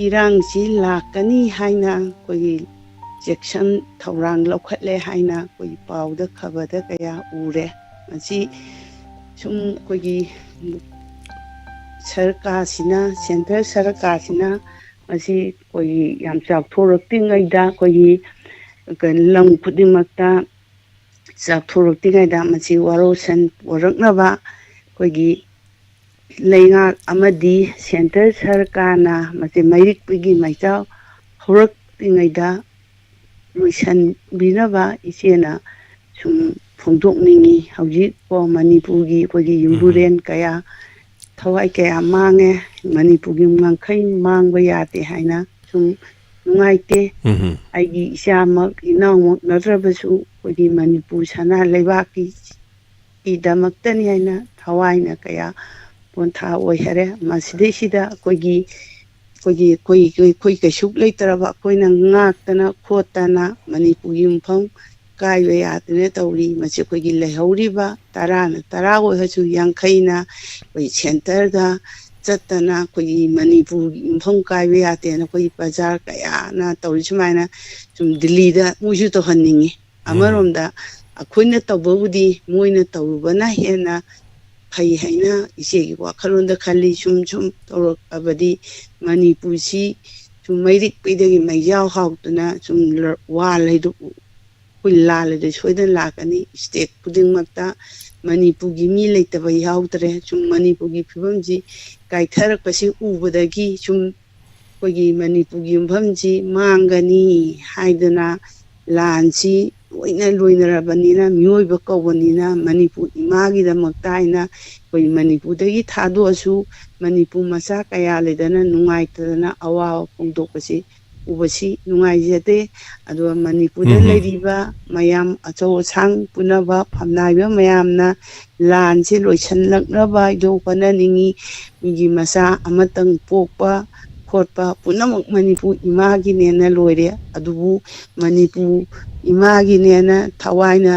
ꯏꯔꯥꯡꯁꯤ ꯂꯥꯛꯀꯅꯤ ꯍꯥꯏꯅ ꯑꯩꯈꯣꯏꯒꯤ ꯆꯦꯛꯁꯤꯟ ꯊꯧꯔꯥꯡ ꯂꯧꯈꯠꯂꯦ ꯍꯥꯏꯅ ꯑꯩꯈꯣꯏꯒꯤ ꯄꯥꯎꯗ ꯈꯕꯔꯗ ꯀꯌꯥ ꯎꯔꯦ꯫ ꯃꯁꯤ ꯁꯨꯝ ꯑꯩꯈꯣꯏꯒꯤ ꯁꯔꯀꯥꯔꯁꯤꯅ, ꯁꯦꯟꯇꯔ ꯁꯔꯀꯥꯔꯁꯤꯅ ꯃꯁꯤ ꯑꯩꯈꯣꯏꯒꯤ ꯌꯥꯝ ꯆꯥꯎꯊꯣꯔꯛꯇ꯭ꯔꯤꯉꯩꯗ, ꯑꯩꯈꯣꯏꯒꯤ ꯂꯝ ꯈꯨꯗꯤꯡꯃꯛꯇ ꯆꯥꯎꯊꯣꯔꯛꯇ꯭ꯔꯤꯉꯩꯗ ꯃꯁꯤ ꯋꯥꯔꯣꯏꯁꯤꯟ ꯄꯨꯔꯛꯅꯕ ꯑꯩꯈꯣꯏꯒꯤ ꯂꯩꯉꯥꯛ ꯑꯃꯗꯤ ꯁꯦꯟꯇꯔ ꯁꯔꯀꯥꯔꯅ ꯃꯁꯤ ꯃꯩꯔꯤꯛꯄꯒꯤ ꯃꯩꯆꯥꯛ ꯍꯧꯔꯛꯇ꯭ꯔꯤꯉꯩꯗ ꯂꯣꯏꯁꯤꯟꯕꯤꯅꯕ ꯏꯆꯦꯅ ꯁꯨꯝ ꯐꯣꯡꯗꯣꯛꯅꯤꯡꯉꯤ꯫ ꯍꯧꯖꯤꯛ ꯀꯣ ꯃꯅꯤꯄꯨꯔꯒꯤ ꯑꯩꯈꯣꯏꯒꯤ ꯌꯨꯝꯕꯨꯔꯦꯟ ꯀꯌꯥ, ꯊꯋꯥꯏ ꯀꯌꯥ ꯃꯥꯡꯉꯦ꯫ ꯃꯅꯤꯄꯨꯔꯒꯤ ꯉꯝꯈꯩ ꯃꯥꯡꯕ ꯌꯥꯗꯦ ꯍꯥꯏꯅ ꯁꯨꯝ ꯅꯨꯡꯉꯥꯏꯇꯦ꯫ ꯑꯩꯒꯤ ꯏꯆꯥꯃꯛ ꯏꯅꯥꯎꯃꯛ ꯅꯠꯇ꯭ꯔꯕꯁꯨ ꯑꯩꯈꯣꯏꯒꯤ ꯃꯅꯤꯄꯨꯔ ꯁꯅꯥ ꯂꯩꯕꯥꯛꯀꯤ ꯀꯤꯗꯃꯛꯇꯅꯤ ꯍꯥꯏꯅ ꯊꯋꯥꯏꯅ ꯀꯌꯥ ꯄꯣꯟꯊꯥ ꯑꯣꯏ ꯍꯥꯏꯔꯦ꯫ ꯃꯁꯤꯗꯩꯁꯤꯗ ꯑꯩꯈꯣꯏꯒꯤ ꯑꯩꯈꯣꯏꯒꯤ ꯑꯩꯈꯣꯏ ꯑꯩꯈꯣꯏ ꯀꯩꯁꯨ ꯂꯩꯇ꯭ꯔꯕ ꯑꯩꯈꯣꯏꯅ ꯉꯥꯛꯇꯅ ꯈꯣꯠꯇꯅ ꯃꯅꯤꯄꯨꯔꯒꯤ ꯃꯐꯝ ꯀꯥꯏꯕ ꯌꯥꯗꯅ ꯇꯧꯔꯤ꯫ ꯃꯁꯤ ꯑꯩꯈꯣꯏꯒꯤ ꯂꯩꯍꯧꯔꯤꯕ ꯇꯔꯥꯅ ꯇꯔꯥ ꯑꯣꯏꯔꯁꯨ ꯌꯥꯡꯈꯩꯅ ꯑꯩꯈꯣꯏ ꯁꯦꯟꯇꯔꯗ ꯆꯠꯇꯅ ꯑꯩꯈꯣꯏꯒꯤ ꯃꯅꯤꯄꯨꯔꯒꯤ ꯃꯐꯝ ꯀꯥꯏꯕ ꯌꯥꯗꯦꯅ ꯑꯩꯈꯣꯏꯒꯤ ꯄ꯭ꯔꯖꯥ ꯀꯌꯥꯅ ꯇꯧꯔꯤ꯫ ꯁꯨꯃꯥꯏꯅ ꯁꯨꯝ ꯗꯤꯜꯂꯤꯗ ꯃꯣꯏꯁꯨ ꯇꯧꯍꯟꯅꯤꯡꯉꯤ꯫ ꯑꯃꯔꯣꯝꯗ ꯑꯩꯈꯣꯏꯅ ꯇꯧꯕꯕꯨꯗꯤ ꯃꯣꯏꯅ ꯇꯧꯔꯨꯕꯅ ꯍꯦꯟꯅ ꯐꯩ ꯍꯥꯏꯅ ꯏꯆꯦꯒꯤ ꯋꯥꯈꯜꯂꯣꯟꯗ ꯈꯜꯂꯤ꯫ ꯁꯨꯝ ꯁꯨꯝ ꯇꯧꯔꯛꯑꯕꯗꯤ ꯃꯅꯤꯄꯨꯔꯁꯤ ꯁꯨꯝ ꯃꯩꯔꯤꯛ ꯄꯩꯗꯒꯤ ꯃꯩꯖꯥꯎ ꯍꯥꯎꯗꯅ ꯁꯨꯝ ꯂ-, ꯋꯥ ꯂꯩꯗꯨ ꯑꯩꯈꯣꯏ ꯂꯥꯜꯂꯗꯤ ꯁꯣꯏꯗꯅ ꯂꯥꯛꯀꯅꯤ꯫ ꯁ꯭ꯇꯦꯠ ꯈꯨꯗꯤꯡꯃꯛꯇ ꯃꯅꯤꯄꯨꯔꯒꯤ ꯃꯤ ꯂꯩꯇꯕ ꯌꯥꯎꯗ꯭ꯔꯦ꯫ ꯁꯨꯝ ꯃꯅꯤꯄꯨꯔꯒꯤ ꯐꯤꯕꯝꯁꯤ ꯀꯥꯏꯊꯔꯛꯄꯁꯤ ꯎꯕꯗꯒꯤ ꯁꯨꯝ ꯑꯩꯈꯣꯏꯒꯤ ꯃꯅꯤꯄꯨꯔꯒꯤ ꯌꯨꯝꯐꯝꯁꯤ ꯃꯥꯡꯒꯅꯤ ꯍꯥꯏꯗꯅ ꯂꯥꯟꯁꯤ ꯂꯣꯏꯅ ꯂꯣꯏꯅꯔꯕꯅꯤꯅ, ꯃꯤꯑꯣꯏꯕ ꯀꯧꯕꯅꯤꯅ ꯃꯅꯤꯄꯨꯔ ꯏꯃꯥꯒꯤꯗꯃꯛꯇ ꯍꯥꯏꯅ ꯑꯩꯈꯣꯏ ꯃꯅꯤꯄꯨꯔꯗꯒꯤ ꯊꯥꯗꯣꯛꯑꯁꯨ ꯃꯅꯤꯄꯨꯔ ꯃꯆꯥ ꯀꯌꯥ ꯂꯩꯗꯅ ꯅꯨꯡꯉꯥꯏꯇꯗꯅ ꯑꯋꯥꯕ ꯐꯣꯡꯗꯣꯛꯄꯁꯤ ꯎꯕꯁꯤ ꯅꯨꯡꯉꯥꯏꯖꯗꯦ꯫ ꯑꯗꯨꯒ ꯃꯅꯤꯄꯨꯔꯗ ꯎꯝ ꯍꯝ꯫ ꯂꯩꯔꯤꯕ ꯃꯌꯥꯝ ꯑꯆꯧ ꯑꯁꯥꯡ ꯄꯨꯟꯅꯕ ꯐꯝꯅꯥꯏꯕ ꯃꯌꯥꯝꯅ ꯂꯥꯟꯁꯦ ꯂꯣꯏꯁꯤꯜꯂꯛꯅꯕ ꯍꯥꯏꯗꯣ ꯍꯣꯠꯅꯅꯤꯡꯉꯤ꯫ ꯃꯤꯒꯤ ꯃꯆꯥ ꯑꯃꯇꯪ ꯄꯣꯛꯄ ꯈꯣꯠꯄ ꯄꯨꯝꯅꯃꯛ ꯃꯅꯤꯄꯨꯔ ꯏꯃꯥꯒꯤꯅꯦꯅ ꯂꯣꯏꯔꯦ꯫ ꯑꯗꯨꯕꯨ ꯃꯅꯤꯄꯨꯔ ꯏꯃꯥꯒꯤꯅꯦꯅ ꯊꯋꯥꯏꯅ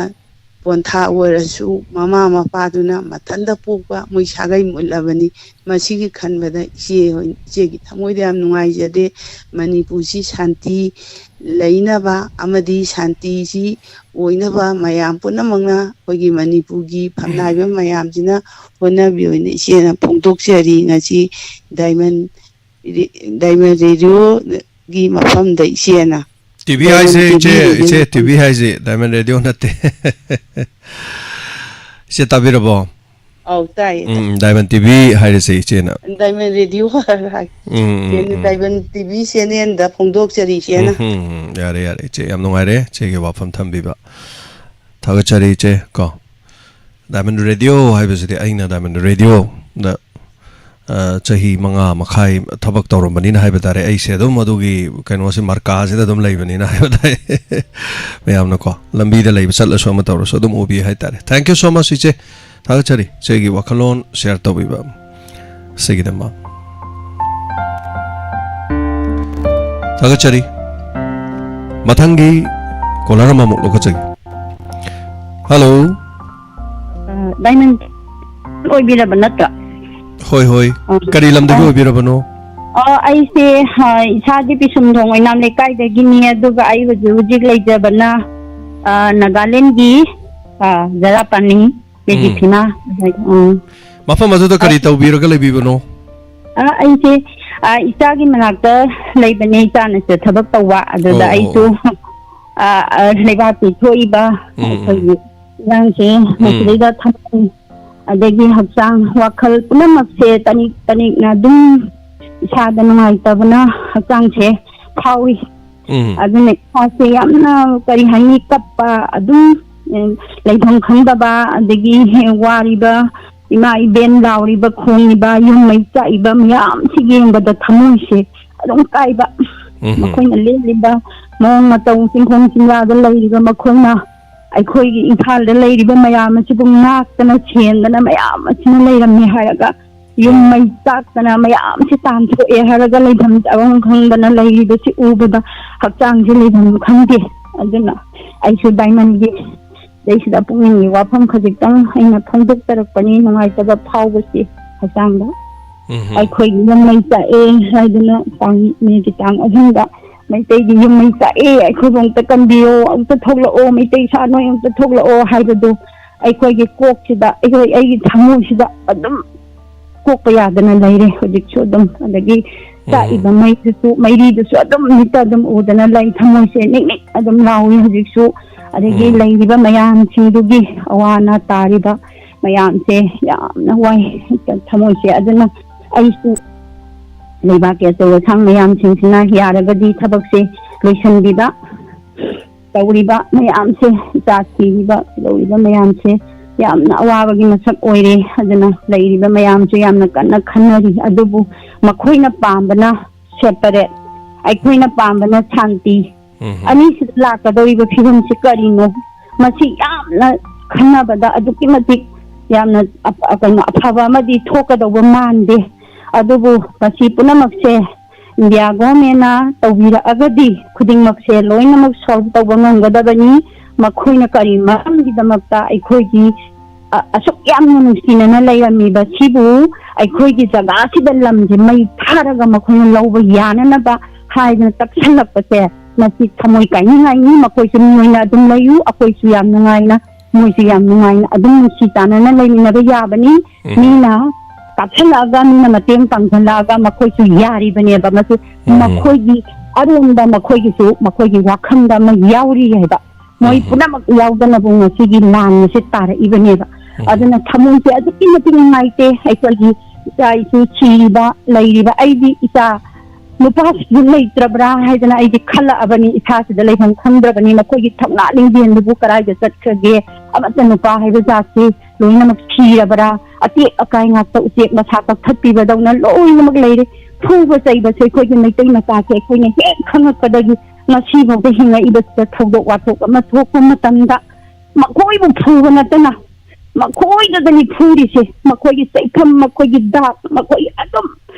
ꯄꯣꯟꯊꯥ ꯑꯣꯏꯔꯁꯨ ꯃꯃꯥ ꯃꯄꯥꯗꯨꯅ ꯃꯊꯟꯇ ꯄꯣꯛꯄ ꯃꯣꯏ ꯁꯥꯒꯩ ꯃꯨꯠꯂꯕꯅꯤ꯫ ꯃꯁꯤꯒꯤ ꯈꯟꯕꯗ ꯏꯆꯦ ꯍꯣꯏ, ꯏꯆꯦꯒꯤ ꯊꯃꯣꯏꯗ ꯌꯥꯝ ꯅꯨꯡꯉꯥꯏꯖꯗꯦ꯫ ꯃꯅꯤꯄꯨꯔꯁꯤ ꯁꯥꯟꯇꯤ ꯂꯩꯅꯕ ꯑꯃꯗꯤ ꯁꯥꯟꯇꯤꯁꯤ ꯑꯣꯏꯅꯕ ꯃꯌꯥꯝ ꯄꯨꯝꯅꯃꯛꯅ, ꯑꯩꯈꯣꯏꯒꯤ ꯃꯅꯤꯄꯨꯔꯒꯤ ꯐꯝꯅꯥꯏꯕ ꯃꯌꯥꯝꯁꯤꯅ ꯍꯣꯠꯅꯕꯤꯌꯨꯅ ꯏꯆꯦꯅ ꯐꯣꯡꯗꯣꯛꯆꯔꯤ꯫ ꯉꯁꯤ ꯗꯥꯏꯃꯟ ꯔꯦ-, ꯗꯥꯏꯃꯟ ꯔꯦꯗꯤꯑꯣꯒꯤ ꯃꯐꯝꯗ ꯏꯆꯦꯅ ꯇꯤꯚꯤ ꯗꯥꯏꯃꯟ ꯍꯥꯏꯁꯦ, ꯏꯆꯦ, ꯇꯤꯚꯤꯒꯤ ꯏꯆꯦ, ꯃꯐꯝ ꯇꯤꯚꯤ ꯍꯥꯏꯁꯦ ꯗꯥꯏꯃꯟ ꯔꯦꯗꯤꯑꯣ ꯅꯠꯇꯦ꯫ ꯏꯆꯦ ꯇꯥꯕꯤꯔꯕꯣ? ꯑꯧ, ꯇꯥꯏꯌꯦ, ꯇꯥꯏ꯫ ꯎꯝ, ꯗꯥꯏꯃꯟ ꯇꯤꯚꯤ ꯍꯥꯏꯔꯁꯦ ꯏꯆꯦꯅ꯫ ꯗꯥꯏꯃꯟ ꯔꯦꯗꯤꯑꯣ ꯍꯥꯏ꯫ ꯎꯝ, ꯎꯝ, ꯏꯆꯦꯅ ꯎꯝ꯫ ꯗꯥꯏꯃꯟ ꯇꯤꯚꯤ ꯆꯦꯅꯦꯜꯗ ꯐꯣꯡꯗꯣꯛꯆꯔꯤ ꯏꯆꯦꯅ꯫ ꯎꯝ, ꯎꯝ, ꯎꯝ꯫ ꯌꯥꯔꯦ, ꯌꯥꯔꯦ, ꯏꯆꯦ, ꯌꯥꯝ ꯅꯨꯡꯉꯥꯏꯔꯦ ꯏꯆꯦꯒꯤ ꯋꯥꯐꯝ ꯊꯝꯕꯤꯕ꯫ ꯊꯥꯒꯠꯆꯔꯤ ꯏꯆꯦ, ꯀꯣ꯫ ꯗꯥꯏꯃꯟ ꯔꯦꯗꯤꯑꯣ ꯍꯥꯏꯕꯁꯤꯗꯤ ꯑꯩꯅ ꯗꯥꯏꯃꯟ ꯔꯦꯗꯤꯑꯣꯗ, ꯑ, ꯆꯍꯤ ꯃꯉꯥ ꯃꯈꯥꯏ ꯊꯕꯛ ꯇꯧꯔꯝꯕꯅꯤꯅ ꯍꯥꯏꯕ ꯇꯥꯔꯦ꯫ ꯑꯩꯁꯦ ꯑꯗꯨꯝ ꯑꯗꯨꯒꯤ ꯀꯩꯅꯣꯁꯦ, ꯃꯥꯔꯀꯥꯁꯤꯗ ꯑꯗꯨꯝ ꯂꯩꯕꯅꯤꯅ ꯍꯥꯏꯕ ꯇꯥꯏ꯫ ꯃꯌꯥꯝꯅꯀꯣ, ꯂꯝꯕꯤꯗ ꯂꯩꯕ ꯆꯠꯂꯁꯨ ꯑꯃ ꯇꯧꯔꯁꯨ ꯑꯗꯨꯝ ꯎꯕꯤ ꯍꯥꯏꯇꯥꯔꯦ꯫ Thank you so much, ꯏꯆꯦ꯫ ꯊꯥꯒꯠꯆꯔꯤ ꯏꯆꯦꯒꯤ ꯋꯥꯈꯜꯂꯣꯟ ꯁꯤꯌꯔ ꯇꯧꯕꯤꯕ ꯁꯤꯒꯤꯗꯃꯛ꯫ ꯊꯥꯒꯠꯆꯔꯤ꯫ ꯃꯊꯪꯒꯤ ꯀꯣꯂꯔ ꯑꯃꯃꯨꯛ ꯂꯧꯈꯠꯆꯒꯦ꯫ ꯍꯜꯂꯣ꯫ ꯑ, ꯗꯥꯏꯃꯟ ꯑꯣꯏꯕꯤꯔꯕ ꯅꯠꯇ꯭ꯔꯣ? ꯍꯣꯏ, ꯍꯣꯏ꯫ ꯑ, ꯀꯔꯤ ꯂꯝꯗꯒꯤ ꯑ, ꯑꯣꯏꯕꯤꯔꯕꯅꯣ? ꯑ, ꯑꯩꯁꯦ, ꯑ, ꯏꯁꯥꯗꯤ ꯄꯤꯁꯨꯝꯊꯣꯡ ꯑꯣꯏꯅꯥꯝ ꯂꯩꯀꯥꯏꯗꯒꯤꯅꯤ, ꯑꯗꯨꯒ ꯑꯩ ꯍꯧꯖꯤꯛ ꯍꯧꯖꯤꯛ ꯂꯩꯖꯕꯅ, ꯑ, ꯅꯥꯒꯥꯂꯦꯟꯒꯤ, ꯑ, ꯖꯔꯥꯄꯥꯅꯤ, ꯎꯝ꯫ ꯃꯦꯖꯤꯊꯤꯅꯥ꯫ ꯎꯝ꯫ ꯃꯐꯝ ꯑꯗꯨꯗ ꯀꯔꯤ ꯑ, ꯇꯧꯕꯤꯔꯒ ꯂꯩꯕꯤꯕꯅꯣ? ꯑ, ꯑꯩꯁꯦ, ꯑ, ꯏꯆꯥꯒꯤ ꯃꯅꯥꯛꯇ ꯂꯩꯕꯅꯦ, ꯏꯆꯥꯅꯁꯨ ꯊꯕꯛ ꯇꯧꯕ, ꯑꯗꯨꯗ ꯑꯣ, ꯑꯣ, ꯑꯩꯁꯨ, ꯑꯣ꯫ ꯑ, ꯑ, ꯂꯩꯕꯥꯛꯀꯤ ꯊꯣꯛꯏꯕ ꯎꯝ, ꯎꯝ꯫ ꯑꯩꯈꯣꯏꯒꯤ ꯏꯔꯥꯡꯁꯦ ꯎꯝ꯫ ꯃꯁꯤꯗꯩꯗ ꯊꯝꯃꯤ꯫ ꯑꯗꯒꯤ ꯍꯛꯆꯥꯡ, ꯋꯥꯈꯜ ꯄꯨꯝꯅꯃꯛꯁꯦ ꯇꯅꯤꯛ ꯇꯅꯤꯛꯅ ꯑꯗꯨꯝ ꯏꯁꯥꯗ ꯅꯨꯡꯉꯥꯏꯇꯕꯅ ꯍꯛꯆꯥꯡꯁꯦ ꯐꯥꯎꯏ꯫ ꯎꯝ꯫ ꯑꯗꯨꯅ ꯏꯁꯥꯁꯦ ꯌꯥꯝꯅ, ꯀꯔꯤ ꯍꯥꯏꯅꯤ, ꯀꯞꯄ ꯑꯗꯨꯝ, ꯎꯝ, ꯂꯩꯐꯝ ꯈꯪꯗꯕ, ꯑꯗꯒꯤ ꯋꯥꯔꯤꯕ ꯏꯃꯥ ꯏꯕꯦꯟ ꯂꯥꯎꯔꯤꯕ, ꯈꯣꯡꯉꯤꯕ, ꯌꯨꯝ ꯃꯩ ꯆꯥꯛꯏꯕ ꯃꯌꯥꯝꯁꯤ ꯌꯦꯡꯕꯗ ꯊꯃꯣꯏꯁꯦ ꯑꯗꯨꯝ ꯀꯥꯏꯕ꯫ ꯎꯝ꯫ ꯃꯈꯣꯏꯅ ꯂꯦꯜꯂꯤꯕ ꯃꯑꯣꯡ ꯃꯇꯧ, ꯆꯤꯡꯈꯣꯡ ꯆꯤꯡꯌꯥꯗ ꯂꯩꯔꯤꯕ ꯃꯈꯣꯏꯅ ꯑꯩꯈꯣꯏꯒꯤ ꯏꯝꯐꯥꯜꯗ ꯂꯩꯔꯤꯕ ꯃꯌꯥꯝ ꯑꯁꯤꯕꯨ ꯉꯥꯛꯇꯅ ꯁꯦꯟꯗꯅ ꯃꯌꯥꯝ ꯑꯁꯤꯅ ꯂꯩꯔꯝꯃꯦ ꯍꯥꯏꯔꯒ, ꯌꯨꯝ ꯎꯝ꯫ ꯃꯩ ꯆꯥꯛꯇꯅ ꯃꯌꯥꯝꯁꯤ ꯇꯥꯟꯊꯣꯛꯑꯦ ꯍꯥꯏꯔꯒ ꯂꯩꯐꯝ ꯆꯥꯐꯝ ꯈꯪꯗꯅ ꯂꯩꯔꯤꯕꯁꯤ ꯎꯕꯗ ꯍꯛꯆꯥꯡꯁꯦ ꯂꯩꯐꯝ ꯈꯪꯗꯦ꯫ ꯑꯗꯨꯅ ꯑꯩꯁꯨ ꯗꯥꯏꯃꯟꯒꯤ ꯁꯤꯗꯩꯁꯤꯗ ꯄꯨꯛꯅꯤꯡꯒꯤ ꯋꯥꯐꯝ ꯈꯖꯤꯛꯇꯪ ꯑꯩꯅ ꯐꯣꯡꯗꯣꯛꯆꯔꯛꯄꯅꯤ, ꯅꯨꯡꯉꯥꯏꯇꯕ ꯐꯥꯎꯕꯁꯤ ꯍꯛꯆꯥꯡꯗ꯫ ꯎꯝ꯫ ꯑꯩꯈꯣꯏꯒꯤ ꯌꯨꯝ ꯃꯩ ꯆꯥꯛꯑꯦ ꯍꯥꯏꯗꯨꯅ ꯇꯥꯡ, ꯃꯦꯒꯤ ꯇꯥꯡ ꯑꯍꯨꯝꯗ ꯃꯩꯇꯩꯒꯤ ꯌꯨꯝ ꯃꯩ ꯆꯥꯛꯑꯦ, ꯑꯩꯈꯣꯏꯕꯨ ꯑꯝꯇ ꯀꯟꯕꯤꯌꯣ, ꯑꯝꯇ ꯊꯣꯛꯂꯛꯑꯣ, ꯃꯩꯇꯩ ꯏꯆꯥ ꯅꯣꯏ ꯑꯝꯇ ꯊꯣꯛꯂꯛꯑꯣ" ꯍꯥꯏꯕꯗꯨ ꯑꯩꯈꯣꯏꯒꯤ ꯀꯣꯛꯁꯤꯗ, ꯑꯩꯈꯣꯏ, ꯑꯩꯒꯤ ꯊꯃꯣꯏꯁꯤꯗ ꯑꯗꯨꯝ ꯀꯣꯛꯄ ꯌꯥꯗꯅ ꯂꯩꯔꯦ ꯍꯧꯖꯤꯛꯁꯨ ꯑꯗꯨꯝ꯫ ꯑꯗꯒꯤ ꯆꯥꯛꯏꯕ ꯃꯩꯗꯨꯁꯨ, ꯃꯩꯔꯤꯗꯨꯁꯨ ꯑꯗꯨꯝ ꯃꯤꯠꯇ ꯑꯗꯨꯝ ꯎꯗꯅ ꯂꯩ꯫ ꯊꯃꯣꯏꯁꯦ ꯅꯤꯛ ꯅꯤꯛ ꯑꯗꯨꯝ ꯂꯥꯎꯏ ꯍꯧꯖꯤꯛꯁꯨ꯫ ꯑꯗꯒꯤ ꯎꯝ꯫ ꯂꯩꯔꯤꯕ ꯃꯌꯥꯝꯁꯤꯡꯗꯨꯒꯤ ꯑꯋꯥ ꯑꯅꯥ ꯇꯥꯔꯤꯕ ꯃꯌꯥꯝꯁꯦ ꯌꯥꯝꯅ ꯋꯥꯏ ꯊꯃꯣꯏꯁꯦ꯫ ꯑꯗꯨꯅ ꯑꯩꯁꯨ ꯂꯩꯕꯥꯛꯀꯤ ꯑꯆꯧ ꯑꯁꯥꯡ ꯃꯌꯥꯝꯁꯤꯡꯁꯤꯅ ꯌꯥꯔꯒꯗꯤ ꯊꯕꯛꯁꯦ ꯂꯣꯏꯁꯤꯟꯕꯤꯕ, ꯇꯧꯔꯤꯕ ꯃꯌꯥꯝꯁꯦ, ꯏꯆꯥ ꯊꯤꯔꯤꯕ, ꯇꯧꯔꯤꯕ ꯃꯌꯥꯝꯁꯦ ꯌꯥꯝꯅ ꯑꯋꯥꯕꯒꯤ ꯃꯁꯛ ꯑꯣꯏꯔꯦ꯫ ꯑꯗꯨꯅ ꯂꯩꯔꯤꯕ ꯃꯌꯥꯝꯁꯦ ꯌꯥꯝꯅ ꯀꯟꯅ ꯈꯟꯅꯔꯤ꯫ ꯑꯗꯨꯕꯨ ꯃꯈꯣꯏꯅ ꯄꯥꯝꯕꯅ separate, ꯑꯩꯈꯣꯏꯅ ꯄꯥꯝꯕꯅ ꯁꯥꯟꯇꯤ꯫ ꯎꯝ꯫ ꯑꯅꯤꯁꯤꯗ ꯂꯥꯛꯀꯗꯧꯔꯤꯕ ꯐꯤꯕꯝꯁꯤ ꯀꯔꯤꯅꯣ? ꯃꯁꯤ ꯌꯥꯝꯅ ꯈꯟꯅꯕꯗ ꯑꯗꯨꯛꯀꯤ ꯃꯇꯤꯛ ꯌꯥꯝꯅ ꯑꯐ-, ꯀꯩꯅꯣ, ꯑꯐꯕ ꯑꯃꯗꯤ ꯊꯣꯛꯀꯗꯧꯕ ꯃꯥꯟꯗꯦ꯫ ꯑꯗꯨꯕꯨ ꯃꯁꯤ ꯄꯨꯝꯅꯃꯛꯁꯦ ꯏꯟꯗꯤꯌꯥ ꯒꯣꯔꯃꯦꯟꯅ ꯇꯧꯕꯤꯔꯛꯑꯒꯗꯤ ꯈꯨꯗꯤꯡꯃꯛꯁꯦ ꯂꯣꯏꯅꯃꯛ solve ꯇꯧꯕ ꯉꯝꯒꯗꯕꯅꯤ꯫ ꯃꯈꯣꯏꯅ ꯀꯔꯤ ꯃꯔꯝꯒꯤꯗꯃꯛꯇ ꯑꯩꯈꯣꯏꯒꯤ, ꯑ-, ꯑꯁꯨꯛ ꯌꯥꯝꯅ ꯅꯨꯡꯁꯤꯅꯅ ꯂꯩꯔꯝꯃꯤꯕ ꯁꯤꯕꯨ ꯑꯩꯈꯣꯏꯒꯤ ꯖꯒꯥꯁꯤꯗ ꯂꯝꯁꯦ ꯃꯩ ꯊꯥꯔꯒ ꯃꯈꯣꯏꯅ ꯂꯧꯕ ꯌꯥꯅꯅꯕ ꯍꯥꯏꯗꯅ ꯇꯛꯁꯜꯂꯛꯄꯁꯦ, ꯃꯁꯤ ꯊꯃꯣꯏ ꯀꯥꯏꯅꯤꯡꯉꯥꯏꯅꯤ꯫ ꯃꯈꯣꯏꯁꯨ ꯃꯤꯑꯣꯏꯅ ꯑꯗꯨꯝ ꯂꯩꯌꯨ, ꯑꯩꯈꯣꯏꯁꯨ ꯌꯥꯝ ꯅꯨꯡꯉꯥꯏꯅ, ꯃꯣꯏꯁꯨ ꯌꯥꯝ ꯅꯨꯡꯉꯥꯏꯅ ꯑꯗꯨꯝ ꯅꯨꯡꯁꯤ ꯆꯥꯟꯅꯅ ꯂꯩꯃꯤꯟꯅꯕ ꯌꯥꯕꯅꯤ꯫ ꯎꯝ꯫ ꯃꯤꯅ ꯀꯥꯞꯁꯤꯜꯂꯛꯑꯒ, ꯃꯤꯅ ꯃꯇꯦꯡ ꯄꯥꯡꯁꯤꯜꯂꯛꯑꯒ ꯃꯈꯣꯏꯁꯨ ꯌꯥꯔꯤꯕꯅꯦꯕ꯫ ꯃꯁꯤ ꯎꯝ꯫ ꯃꯈꯣꯏꯒꯤ ꯑꯔꯣꯟꯕ, ꯃꯈꯣꯏꯒꯤꯁꯨ ꯃꯈꯣꯏꯒꯤ ꯋꯥꯈꯜꯗ ꯑꯃ ꯌꯥꯎꯔꯤ ꯍꯥꯏꯕ꯫ ꯃꯣꯏ ꯎꯝ꯫ ꯄꯨꯝꯅꯃꯛ ꯌꯥꯎꯗꯅꯕꯨ ꯉꯁꯤꯒꯤ ꯂꯥꯟ ꯑꯁꯤ ꯇꯥꯔꯛꯏꯕꯅꯦꯕ꯫ ꯎꯝ꯫ ꯑꯗꯨꯅ ꯊꯃꯣꯏꯁꯦ ꯑꯗꯨꯛꯀꯤ ꯃꯇꯤꯛ ꯅꯨꯡꯉꯥꯏꯇꯦ꯫ ꯑꯩꯈꯣꯏꯒꯤ ꯏꯆꯥ ꯏꯁꯨ ꯁꯤꯔꯤꯕ, ꯂꯩꯔꯤꯕ, ꯑꯩꯗꯤ ꯏꯆꯥ ꯅꯨꯄꯥꯁꯤꯁꯨ ꯂꯩꯇ꯭ꯔꯕ꯭ꯔꯥ ꯍꯥꯏꯗꯅ ꯑꯩꯗꯤ ꯈꯜꯂꯛꯑꯕꯅꯤ꯫ ꯏꯁꯥꯁꯤꯗ ꯂꯩꯐꯝ ꯈꯪꯗ꯭ꯔꯕꯅꯤ꯫ ꯃꯈꯣꯏꯒꯤ ꯊꯧꯅꯥ ꯂꯤꯡꯖꯦꯜꯗꯨꯕꯨ ꯀꯗꯥꯏꯗ ꯆꯠꯈ꯭ꯔꯒꯦ? ꯑꯃꯠꯇ ꯅꯨꯄꯥ ꯍꯥꯏꯕ ꯖꯥꯠꯁꯤ ꯂꯣꯏꯅꯃꯛ ꯁꯤꯔꯕ꯭ꯔꯥ? ꯑꯇꯦꯛ ꯑꯀꯥꯏ ꯉꯥꯛꯇ ꯎꯆꯦꯛ ꯃꯁꯥ ꯀꯛꯊꯠꯄꯤꯕꯗꯧꯅ ꯂꯣꯏꯅꯃꯛ ꯂꯩꯔꯦ꯫ ꯐꯨꯕ ꯆꯩꯕꯁꯦ ꯑꯩꯈꯣꯏꯒꯤ ꯃꯩꯇꯩ ꯃꯆꯥꯁꯦ ꯑꯩꯈꯣꯏꯅ ꯍꯦꯛ ꯈꯪꯉꯛꯄꯗꯒꯤ ꯉꯁꯤꯐꯥꯎꯗ ꯍꯤꯡꯉꯛꯏꯕꯁꯤꯗ ꯊꯧꯗꯣꯛ ꯋꯥꯊꯣꯛ ꯑꯃ ꯊꯣꯛꯄ ꯃꯇꯝꯗ ꯃꯈꯣꯏꯕꯨ ꯐꯨꯕ ꯅꯠꯇꯅ ꯃꯈꯣꯏꯗꯗꯅꯤ ꯐꯨꯔꯤꯁꯦ꯫ ꯃꯈꯣꯏꯒꯤ ꯆꯩꯐꯝ, ꯃꯈꯣꯏꯒꯤ ꯗꯥꯛ, ꯃꯈꯣꯏ ꯑꯗꯨꯝ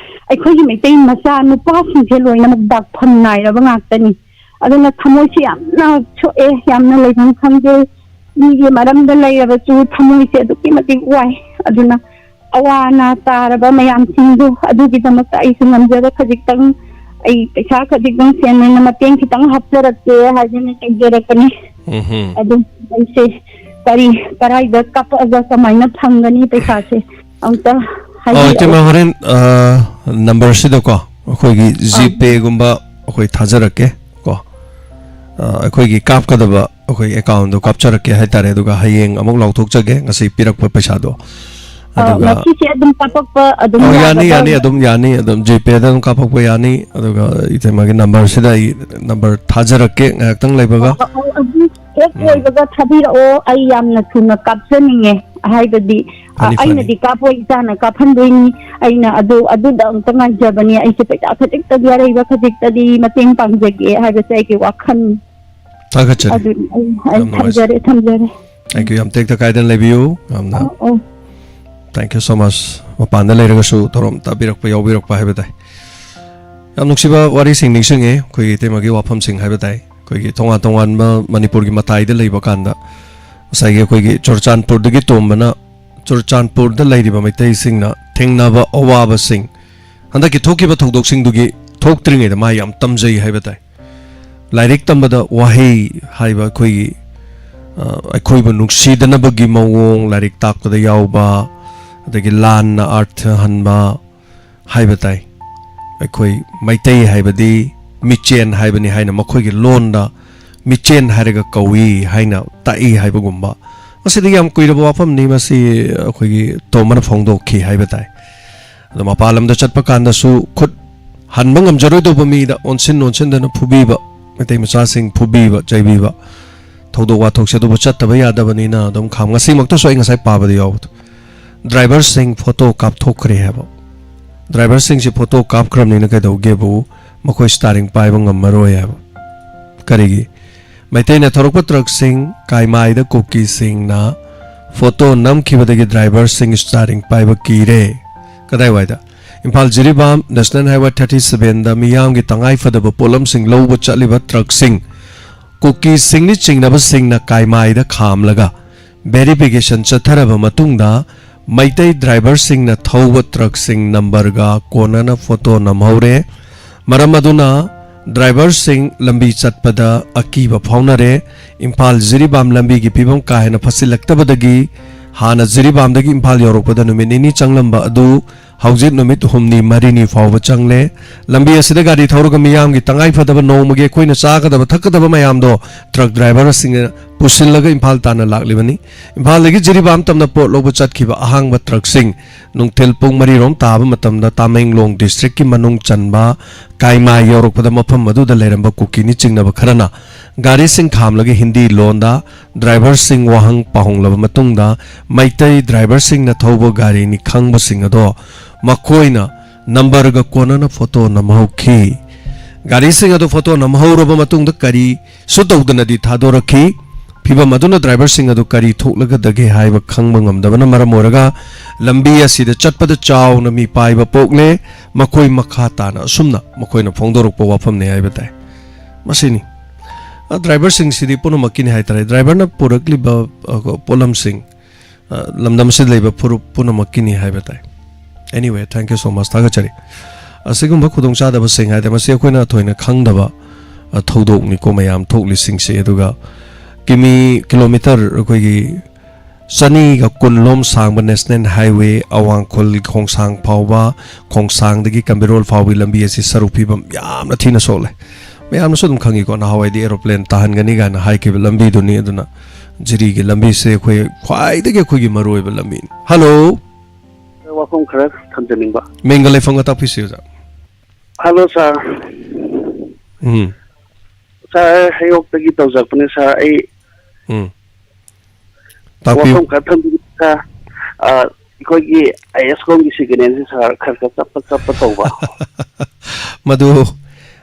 ꯑꯩꯈꯣꯏꯒꯤ ꯃꯩꯇꯩ ꯃꯆꯥ ꯅꯨꯄꯥꯁꯤꯡꯁꯦ ꯂꯣꯏꯅꯃꯛ ꯗꯥꯛꯐꯝ ꯅꯥꯏꯔꯕ ꯉꯥꯛꯇꯅꯤ꯫ ꯑꯗꯨꯅ ꯊꯃꯣꯏꯁꯦ ꯌꯥꯝꯅ ꯁꯣꯛꯑꯦ, ꯌꯥꯝꯅ ꯂꯩꯐꯝ ꯈꯪꯗꯦ꯫ ꯃꯤꯒꯤ ꯃꯔꯝꯗ ꯂꯩꯔꯕꯁꯨ ꯊꯃꯣꯏꯁꯦ ꯑꯗꯨꯛꯀꯤ ꯃꯇꯤꯛ ꯋꯥꯏ꯫ ꯑꯗꯨꯅ ꯑꯋꯥ ꯑꯅꯥ ꯇꯥꯔꯕ ꯃꯌꯥꯝꯁꯤꯡꯗꯨ ꯑꯗꯨꯒꯤꯗꯃꯛꯇ ꯑꯩꯁꯨ ꯉꯝꯖꯕ ꯈꯖꯤꯛꯇꯪ ꯑꯩ ꯄꯩꯁꯥ ꯈꯖꯤꯛꯇꯪ ꯁꯦꯟꯅꯅ ꯃꯇꯦꯡ ꯈꯤꯇꯪ ꯍꯥꯞꯆꯔꯛꯀꯦ ꯍꯥꯏꯗꯅ ꯇꯧꯖꯔꯛꯄꯅꯤ꯫ ꯎꯝ꯫ ꯑꯗꯨ ꯑꯩꯁꯦ ꯀꯔꯤ, ꯀꯔꯥꯏꯗ ꯀꯥꯞꯄꯛꯑꯒ ꯀꯃꯥꯏꯅ ꯐꯪꯒꯅꯤ ꯄꯩꯁꯥꯁꯦ? ꯑꯝꯇ ꯍꯥꯏꯕꯤꯔꯛꯑꯣ꯫ ꯏꯇꯩꯃ, ꯍꯣꯔꯦꯟ ꯅꯝꯕꯔꯁꯤꯗꯀꯣ ꯑꯩꯈꯣꯏꯒꯤ ꯖꯤ ꯄꯦꯒꯨꯝꯕ ꯑꯩꯈꯣꯏ ꯊꯥꯖꯔꯛꯀꯦ ꯀꯣ꯫ ꯑꯩꯈꯣꯏꯒꯤ ꯀꯥꯞꯀꯗꯕ ꯑꯩꯈꯣꯏ ꯑꯦꯀꯥꯎꯟꯗꯣ ꯀꯥꯞꯆꯔꯛꯀꯦ ꯍꯥꯏꯇꯥꯔꯦ꯫ ꯑꯗꯨꯒ ꯍꯌꯦꯡ ꯑꯃꯨꯛ ꯂꯧꯊꯣꯛꯆꯒꯦ ꯉꯁꯤ ꯄꯤꯔꯛꯄ ꯄꯩꯁꯥꯗꯣ꯫ ꯑꯗꯨꯒ ꯉꯁꯤꯁꯦ ꯑꯗꯨꯝ ꯀꯥꯞꯄꯛꯄ ꯑꯗꯨꯝ ꯌꯥꯅꯤ, ꯌꯥꯒꯗ꯭ꯔꯥ? ꯌꯥꯅꯤ, ꯑꯗꯨꯝ ꯌꯥꯅꯤ꯫ ꯑꯗꯨꯝ ꯖꯤ ꯄꯦꯗ ꯑꯗꯨꯝ ꯀꯥꯞꯄꯛꯄ ꯌꯥꯅꯤ꯫ ꯑꯗꯨꯒ ꯏꯇꯩꯃꯒꯤ ꯅꯝꯕꯔꯁꯤꯗ ꯑꯩ ꯅꯝꯕꯔ ꯊꯥꯖꯔꯛꯀꯦ ꯉꯥꯏꯍꯥꯛꯇꯪ ꯂꯩꯕꯒ꯫ ꯑꯗꯨꯝ ꯍꯦꯛ ꯂꯣꯏꯕꯒ ꯊꯥꯕꯤꯔꯛꯑꯣ꯫ ꯑꯩ ꯌꯥꯝꯅ ꯊꯨꯅ ꯀꯥꯞꯆꯅꯤꯡꯉꯦ꯫ ꯍꯥꯏꯕꯗꯤ, ꯑ, ꯐꯅꯤ, ꯐꯅꯤ꯫ ꯑꯩꯅꯗꯤ ꯀꯥꯞꯄꯣꯏ, ꯏꯆꯥꯅ ꯀꯥꯞꯍꯟꯗꯣꯏꯅꯤ꯫ ꯑꯩꯅ ꯑꯗꯨ, ꯑꯗꯨꯗ ꯑꯝꯇ ꯉꯥꯏꯖꯕꯅꯤ꯫ ꯑꯩꯁꯦ ꯄꯩꯁꯥ ꯈꯖꯤꯛꯇꯒꯤ ꯑꯔꯩꯕ ꯈꯖꯤꯛꯇꯗꯤ ꯃꯇꯦꯡ ꯄꯥꯡꯖꯒꯦ ꯍꯥꯏꯕꯁꯦ ꯑꯩꯒꯤ ꯋꯥꯈꯜꯅꯤ꯫ ꯊꯥꯒꯠꯆꯔꯤ꯫ ꯑꯗꯨꯅꯤ ꯑꯩ, ꯑꯩ ꯌꯥꯝ ꯅꯨꯡꯉꯥꯏꯖꯩ꯫ ꯊꯝꯖꯔꯦ, ꯊꯝꯖꯔꯦ꯫ Thank you꯫ ꯌꯥꯝ ꯇꯦꯛꯇ ꯀꯥꯏꯗꯅ ꯂꯩꯕꯤꯌꯨ꯫ ꯌꯥꯝꯅ ꯑꯧ, ꯑꯧ꯫ Thank you so much꯫ ꯃꯄꯥꯟꯗ ꯂꯩꯔꯒꯁꯨ ꯊꯧꯔꯝ ꯇꯥꯕꯤꯔꯛꯄ, ꯌꯥꯎꯕꯤꯔꯛꯄ ꯍꯥꯏꯕ ꯇꯥꯏ꯫ ꯌꯥꯝ ꯅꯨꯡꯁꯤꯕ ꯋꯥꯔꯤꯁꯤꯡ ꯅꯤꯡꯁꯤꯡꯉꯦ, ꯑꯩꯈꯣꯏꯒꯤ ꯏꯇꯩꯃꯒꯤ ꯋꯥꯐꯝꯁꯤꯡ ꯍꯥꯏꯕ ꯇꯥꯏ꯫ ꯑꯩꯈꯣꯏꯒꯤ ꯇꯣꯉꯥꯟ ꯇꯣꯉꯥꯟꯕ ꯃꯅꯤꯄꯨꯔꯒꯤ ꯃꯇꯥꯏꯗ ꯂꯩꯕ ꯀꯥꯟꯗ, ꯉꯁꯥꯏꯒꯤ ꯑꯩꯈꯣꯏꯒꯤ ꯆꯨꯔꯆꯥꯟꯄꯨꯔꯗꯒꯤ ꯇꯣꯝꯕꯅ ꯆꯨꯔꯆꯥꯟꯄꯨꯔꯗ ꯂꯩꯔꯤꯕ ꯃꯩꯇꯩꯁꯤꯡꯅ ꯊꯦꯡꯅꯕ ꯑꯋꯥꯕꯁꯤꯡ, ꯍꯟꯗꯛꯀꯤ ꯊꯣꯛꯈꯤꯕ ꯊꯧꯗꯣꯛꯁꯤꯡꯗꯨꯒꯤ ꯊꯣꯛꯇ꯭ꯔꯤꯉꯩꯗ ꯃꯥ ꯌꯥꯝ ꯇꯝꯖꯩ ꯍꯥꯏꯕ ꯇꯥꯏ꯫ ꯂꯥꯏꯔꯤꯛ ꯇꯝꯕꯗ ꯋꯥꯍꯩ ꯍꯥꯏꯕ ꯑꯩꯈꯣꯏꯒꯤ, ꯑ, ꯑꯩꯈꯣꯏꯕꯨ ꯅꯨꯡꯁꯤꯗꯅꯕꯒꯤ ꯃꯑꯣꯡ, ꯂꯥꯏꯔꯤꯛ ꯇꯥꯛꯄꯗ ꯌꯥꯎꯕ, ꯑꯗꯒꯤ ꯂꯥꯟꯅ ꯑꯥꯔꯊ ꯍꯟꯕ ꯍꯥꯏꯕ ꯇꯥꯏ꯫ ꯑꯩꯈꯣꯏ ꯃꯩꯇꯩ ꯍꯥꯏꯕꯗꯤ ꯃꯤꯆꯦꯟ ꯍꯥꯏꯕꯅꯤ ꯍꯥꯏꯅ ꯃꯈꯣꯏꯒꯤ ꯂꯣꯟꯗ ꯃꯤꯆꯦꯟ ꯍꯥꯏꯔꯒ ꯀꯧꯏ ꯍꯥꯏꯅ ꯇꯥꯛꯏ ꯍꯥꯏꯕꯒꯨꯝꯕ꯫ ꯃꯁꯤꯗꯤ ꯌꯥꯝ ꯀꯨꯏꯔꯕ ꯋꯥꯐꯝꯅꯤ꯫ ꯃꯁꯤ ꯑꯩꯈꯣꯏꯒꯤ ꯇꯣꯝꯕꯅ ꯐꯣꯡꯗꯣꯛꯈꯤ ꯍꯥꯏꯕ ꯇꯥꯏ꯫ ꯑꯗꯣ ꯃꯄꯥꯟ ꯂꯝꯗ ꯆꯠꯄ ꯀꯥꯟꯗꯁꯨ ꯈꯨꯠ ꯍꯟꯕ ꯉꯝꯖꯔꯣꯏꯗꯧꯕ ꯃꯤꯗ ꯑꯣꯟꯁꯤꯟ ꯑꯣꯟꯁꯤꯟꯗꯅ ꯐꯨꯕꯤꯕ, ꯃꯩꯇꯩ ꯃꯆꯥꯁꯤꯡ ꯐꯨꯕꯤꯕ, ꯆꯩꯕꯤꯕ, ꯊꯧꯗꯣꯛ ꯋꯥꯊꯣꯛꯁꯦ ꯑꯗꯨꯕꯨ ꯆꯠꯇꯕ ꯌꯥꯗꯕꯅꯤꯅ ꯑꯗꯨꯝ ꯈꯥꯝ-, ꯉꯁꯤꯃꯛꯇꯁꯨ ꯑꯩ ꯉꯁꯥꯏ ꯄꯥꯕꯗ ꯌꯥꯎꯕꯗꯣ, ꯗ꯭ꯔꯥꯏꯚꯔꯁꯤꯡ ꯐꯣꯇꯣ ꯀꯥꯞꯊꯣꯛꯈ꯭ꯔꯦ ꯍꯥꯏꯕ꯫ ꯗ꯭ꯔꯥꯏꯚꯔꯁꯤꯡꯁꯤ ꯐꯣꯇꯣ ꯀꯥꯞꯈ꯭ꯔꯕꯅꯤꯅ ꯀꯩꯗꯧꯒꯦꯕꯨ, ꯃꯈꯣꯏ ꯁ꯭ꯇꯥꯔꯤꯡ ꯄꯥꯏꯕ ꯉꯝꯃꯔꯣꯏ ꯍꯥꯏꯕ꯫ ꯀꯔꯤꯒꯤ? ꯃꯩꯇꯩꯅ ꯊꯧꯔꯛꯄ ꯇ꯭ꯔꯛꯁꯤꯡ ꯀꯥꯏꯃꯥꯏꯗ ꯀꯨꯀꯤꯁꯤꯡꯅ ꯐꯣꯇꯣ ꯅꯝꯈꯤꯕꯗꯒꯤ ꯗ꯭ꯔꯥꯏꯚꯔꯁꯤꯡ ꯁ꯭ꯇꯥꯔꯤꯡ ꯄꯥꯏꯕ ꯀꯤꯔꯦ꯫ ꯀꯗꯥꯏꯋꯥꯏꯗ? Imphal Jiribam National Highway thirty sevenꯗ ꯃꯤꯌꯥꯝꯒꯤ ꯇꯉꯥꯏ ꯐꯗꯕ ꯄꯣꯠꯂꯝꯁꯤꯡ ꯂꯧꯕ ꯆꯠꯂꯤꯕ ꯇ꯭ꯔꯛꯁꯤꯡ ꯀꯨꯀꯤꯁꯤꯡꯅꯤ ꯆꯤꯡꯅꯕꯁꯤꯡꯅ ꯀꯥꯏꯃꯥꯏꯗ ꯈꯥꯝꯂꯒ ꯚꯦꯔꯤꯐꯤꯀꯦꯁꯟ ꯆꯠꯊꯔꯕ ꯃꯇꯨꯡꯗ ꯃꯩꯇꯩ ꯗ꯭ꯔꯥꯏꯚꯔꯁꯤꯡꯅ ꯊꯧꯕ ꯇ꯭ꯔꯛꯁꯤꯡ ꯅꯝꯕꯔꯒ ꯀꯣꯟꯅꯅ ꯐꯣꯇꯣ ꯅꯝꯍꯧꯔꯦ꯫ ꯃꯔꯝ ꯑꯗꯨꯅ ꯗ꯭ꯔꯥꯏꯚꯔꯁꯤꯡ ꯂꯝꯕꯤ ꯆꯠꯄꯗ ꯑꯀꯤꯕ ꯐꯥꯎꯅꯔꯦ꯫ ꯏꯝꯐꯥꯜ ꯖꯤꯔꯤꯕꯥꯝ ꯂꯝꯕꯤꯒꯤ ꯐꯤꯕꯝ ꯀꯥ ꯍꯦꯟꯅ ꯐꯠꯁꯤꯜꯂꯛꯇꯕꯗꯒꯤ ꯍꯥꯟꯅ ꯖꯤꯔꯤꯕꯥꯝꯗꯒꯤ ꯏꯝꯐꯥꯜ ꯌꯧꯔꯛꯄꯗ ꯅꯨꯃꯤꯠ ꯅꯤꯅꯤ ꯆꯪꯂꯝꯕ ꯑꯗꯨ ꯍꯧꯖꯤꯛ ꯅꯨꯃꯤꯠ ꯍꯨꯝꯅꯤ ꯃꯔꯤꯅꯤ ꯐꯥꯎꯕ ꯆꯪꯂꯦ꯫ ꯂꯝꯕꯤ ꯑꯁꯤꯗ ꯒꯥꯔꯤ ꯊꯧꯔꯒ ꯃꯤꯌꯥꯝꯒꯤ ꯇꯉꯥꯏ ꯐꯗꯕ ꯅꯣꯡꯃꯒꯤ ꯑꯩꯈꯣꯏꯅ ꯆꯥꯒꯗꯕ ꯊꯛꯀꯗꯕ ꯃꯌꯥꯝꯗꯣ ꯇ꯭ꯔꯛ ꯗ꯭ꯔꯥꯏꯚꯔꯁꯤꯡꯅ ꯄꯨꯁꯤꯜꯂꯒ ꯏꯝꯐꯥꯜ ꯇꯥꯟꯅ ꯂꯥꯛꯂꯤꯕꯅꯤ꯫ ꯏꯝꯐꯥꯜꯗꯒꯤ ꯖꯤꯔꯤꯕꯥꯝ ꯇꯝꯅ ꯄꯣꯠ ꯂꯧꯕ ꯆꯠꯈꯤꯕ ꯑꯍꯥꯡꯕ ꯇ꯭ꯔꯛꯁꯤꯡ ꯅꯨꯡꯊꯤꯜ ꯄꯨꯡ ꯃꯔꯤꯔꯣꯝ ꯇꯥꯕ ꯃꯇꯝꯗ ꯇꯥꯃꯦꯡꯂꯣꯡ ꯗꯤꯁꯇ꯭ꯔꯤꯛꯀꯤ ꯃꯅꯨꯡ ꯆꯟꯕ ꯀꯥꯏꯃꯥꯏ ꯌꯧꯔꯛꯄꯗ ꯃꯐꯝ ꯑꯗꯨꯗ ꯂꯩꯔꯝꯕ ꯀꯨꯀꯤꯅꯤ ꯆꯤꯡꯅꯕ ꯈꯔꯅ ꯒꯥꯔꯤꯁꯤꯡ ꯈꯥꯝꯂꯒ ꯍꯤꯟꯗꯤ ꯂꯣꯟꯗ ꯗ꯭ꯔꯥꯏꯚꯔꯁꯤꯡ ꯋꯥꯍꯪ ꯄꯥꯎꯍꯪꯂꯕ ꯃꯇꯨꯡꯗ ꯃꯩꯇꯩ ꯗ꯭ꯔꯥꯏꯚꯔꯁꯤꯡꯅ ꯊꯧꯕ ꯒꯥꯔꯤꯅꯤ ꯈꯪꯕꯁꯤꯡ ꯑꯗꯣ ꯃꯈꯣꯏꯅ ꯅꯝꯕꯔꯒ ꯀꯣꯟꯅꯅ ꯐꯣꯇꯣ ꯅꯝꯍꯧꯈꯤ꯫ ꯒꯥꯔꯤꯁꯤꯡ ꯑꯗꯨ ꯐꯣꯇꯣ ꯅꯝꯍꯧꯔꯕ ꯃꯇꯨꯡꯗ ꯀꯔꯤꯁꯨ ꯇꯧꯗꯅꯗꯤ ꯊꯥꯗꯣꯔꯛꯈꯤ꯫ ꯐꯤꯚꯝ ꯑꯗꯨꯅ ꯗ꯭ꯔꯥꯏꯚꯔꯁꯤꯡ ꯑꯗꯨ ꯀꯔꯤ ꯊꯣꯛꯂꯒꯗꯒꯦ ꯍꯥꯏꯕ ꯈꯪꯕ ꯉꯝꯗꯕꯅ ꯃꯔꯝ ꯑꯣꯏꯔꯒ ꯂꯝꯕꯤ ꯑꯁꯤꯗ ꯆꯠꯄꯗ ꯆꯥꯎꯅ ꯃꯤꯄꯥꯏꯕ ꯄꯣꯛꯂꯦ꯫ ꯃꯈꯣꯏ ꯃꯈꯥ ꯇꯥꯅ ꯑꯁꯨꯝꯅ ꯃꯈꯣꯏꯅ ꯐꯣꯡꯗꯣꯔꯛꯄ ꯋꯥꯐꯝꯅꯤ ꯍꯥꯏꯕ ꯇꯥꯏ꯫ ꯃꯁꯤꯅꯤ꯫ ꯑ, ꯗ꯭ꯔꯥꯏꯚꯔꯁꯤꯡꯁꯤꯗꯤ ꯄꯨꯝꯅꯃꯛꯀꯤꯅꯤ ꯍꯥꯏꯇꯥꯔꯦ꯫ ꯗ꯭ꯔꯥꯏꯚꯔꯅ ꯄꯨꯔꯛꯂꯤꯕ, ꯑ, ꯄꯣꯠꯂꯝꯁꯤꯡ, ꯑ, ꯂꯝꯗꯝ ꯑꯁꯤꯗ ꯂꯩꯕ ꯐꯨꯔꯨꯞ ꯄꯨꯝꯅꯃꯛꯀꯤꯅꯤ ꯍꯥꯏꯕ ꯇꯥꯏ꯫ Anyway, thank you so much꯫ ꯊꯥꯒꯠꯆꯔꯤ꯫ ꯑꯁꯤꯒꯨꯝꯕ ꯈꯨꯗꯣꯡꯆꯥꯗꯕꯁꯤꯡ ꯍꯥꯏꯗꯤ ꯃꯁꯤ ꯑꯩꯈꯣꯏꯅ ꯊꯣꯏꯅ ꯈꯪꯗꯕ, ꯑ, ꯊꯧꯗꯣꯛꯅꯤꯀꯣ ꯃꯌꯥꯝ ꯊꯣꯛꯂꯤꯁꯤꯡꯁꯦ꯫ ꯑꯗꯨꯒ ꯀꯤꯃꯤ, ꯀꯤꯂꯣꯃꯤꯇꯔ ꯑꯩꯈꯣꯏꯒꯤ ꯆꯅꯤꯒ ꯀꯨꯟ ꯂꯣꯝ ꯁꯥꯡꯕ ꯅꯦꯁꯅꯦꯜ ꯍꯥꯏꯋꯦ ꯑꯋꯥꯡꯈꯨꯜ ꯈꯣꯡꯁꯥꯡ ꯐꯥꯎꯕ, ꯈꯣꯡꯁꯥꯡꯗꯒꯤ ꯀꯝꯕꯤꯔꯣꯜ ꯐꯥꯎꯕꯒꯤ ꯂꯝꯕꯤ ꯑꯁꯤ ꯁꯔꯨꯛ ꯐꯤꯕꯝ ꯌꯥꯝꯅ ꯊꯤꯅ ꯁꯣꯛꯂꯦ꯫ ꯃꯌꯥꯝꯅꯁꯨ ꯑꯗꯨꯝ ꯈꯪꯉꯤꯀꯣ, ꯅꯍꯥꯟꯋꯥꯏꯗꯤ ꯑꯦꯔꯣꯄ꯭ꯂꯦꯟ ꯇꯥꯍꯟꯒꯅꯤ ꯀꯥꯏꯅ ꯍꯥꯏꯈꯤꯕ ꯂꯝꯕꯤꯗꯨꯅꯤ꯫ ꯑꯗꯨꯅ ꯖꯤꯔꯤꯒꯤ ꯂꯝꯕꯤꯁꯦ ꯑꯩꯈꯣꯏ ꯈ꯭ꯋꯥꯏꯗꯒꯤ ꯑꯩꯈꯣꯏꯒꯤ ꯃꯔꯨꯑꯣꯏꯕ ꯂꯝꯕꯤꯅꯤ꯫ ꯍꯜꯂꯣ꯫ ꯋꯥꯐꯝ ꯈꯔ ꯊꯝꯖꯅꯤꯡꯕ꯫ ꯃꯤꯡꯒ ꯂꯩꯐꯝꯒ ꯇꯥꯛꯄꯤꯁꯤ, ꯑꯣꯖꯥ꯫ ꯍꯜꯂꯣ, ꯁꯥꯔ꯫ ꯎꯝ꯫ ꯁꯥꯔ, ꯍꯩꯔꯣꯛꯇꯒꯤ ꯇꯧꯖꯔꯛꯄꯅꯦ, ꯁꯥꯔ꯫ ꯑꯩ ꯎꯝ꯫ ꯇꯥꯛꯄꯤꯌꯨ꯫ ꯋꯥꯐꯝ ꯈꯔ ꯊꯝꯖꯅꯤꯡꯕ, ꯁꯥꯔ꯫ ꯑ, ꯑꯩꯈꯣꯏꯒꯤ ꯑꯥꯏ ꯑꯦꯁ ꯀꯣꯝꯒꯤ ꯁꯦꯀꯦꯟ ꯍꯦꯟꯁꯦ, ꯁꯥꯔ, ꯈꯔ ꯈꯔ ꯆꯞꯄ ꯆꯞꯄ ꯇꯧꯕ꯫ ꯃꯗꯨ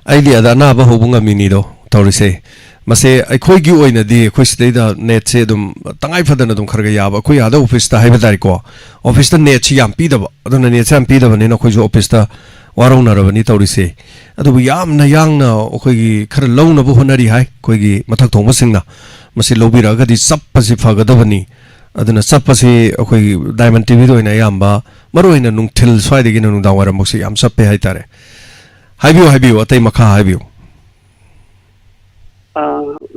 ꯑꯩꯗꯤ ꯑꯗ ꯑꯅꯥꯕ ꯍꯧꯕ ꯉꯝꯃꯤꯅꯤꯗꯣ ꯇꯧꯔꯤꯁꯦ꯫ ꯃꯁꯦ ꯑꯩꯈꯣꯏꯒꯤ ꯑꯣꯏꯅꯗꯤ ꯑꯩꯈꯣꯏ ꯁꯤꯗꯩꯗ ꯅꯦꯠꯁꯦ ꯑꯗꯨꯝ ꯇꯉꯥꯏ ꯐꯗꯅ ꯑꯗꯨꯝ ꯈꯔ ꯈꯔ ꯌꯥꯕ, ꯑꯩꯈꯣꯏ ꯑꯥꯗ ꯑꯣꯐꯤꯁꯇ ꯍꯥꯏꯕ ꯇꯥꯔꯦꯀꯣ, ꯑꯣꯐꯤꯁꯇ ꯅꯦꯠꯁꯤ ꯌꯥꯝ ꯄꯤꯗꯕ, ꯑꯗꯨꯅ ꯅꯦꯠꯁꯦ ꯌꯥꯝ ꯄꯤꯗꯕꯅꯤꯅ ꯑꯩꯈꯣꯏꯁꯨ ꯑꯣꯐꯤꯁꯇ ꯋꯥꯔꯧꯅꯔꯕꯅꯤ ꯇꯧꯔꯤꯁꯦ꯫ ꯑꯗꯨꯕꯨ ꯌꯥꯝꯅ ꯌꯥꯡꯅ ꯑꯩꯈꯣꯏꯒꯤ ꯈꯔ ꯂꯧꯅꯕ ꯍꯣꯠꯅꯔꯤ ꯍꯥꯏ ꯑꯩꯈꯣꯏꯒꯤ ꯃꯊꯛ ꯊꯣꯡꯕꯁꯤꯡꯅ꯫ ꯃꯁꯤ ꯂꯧꯕꯤꯔꯛꯑꯒꯗꯤ ꯆꯞꯄꯁꯤ ꯐꯒꯗꯕꯅꯤ꯫ ꯑꯗꯨꯅ ꯆꯞꯄꯁꯤ ꯑꯩꯈꯣꯏꯒꯤ ꯗꯥꯏꯃꯟ ꯇꯤꯚꯤꯗ ꯑꯣꯏꯅ ꯑꯌꯥꯝꯕ, ꯃꯔꯨꯑꯣꯏꯅ ꯅꯨꯡꯊꯤꯜ ꯁ꯭ꯋꯥꯏꯗꯒꯤꯅ ꯅꯨꯡꯗꯥꯡ ꯋꯥꯏꯔꯝꯐꯥꯎꯁꯤ ꯌꯥꯝ ꯆꯞꯄꯦ ꯍꯥꯏꯇꯥꯔꯦ꯫ ꯍꯥꯏꯕꯤꯌꯨ, ꯍꯥꯏꯕꯤꯌꯨ, ꯑꯇꯩ ꯃꯈꯥ ꯍꯥꯏꯕꯤꯌꯨ꯫ ꯑ,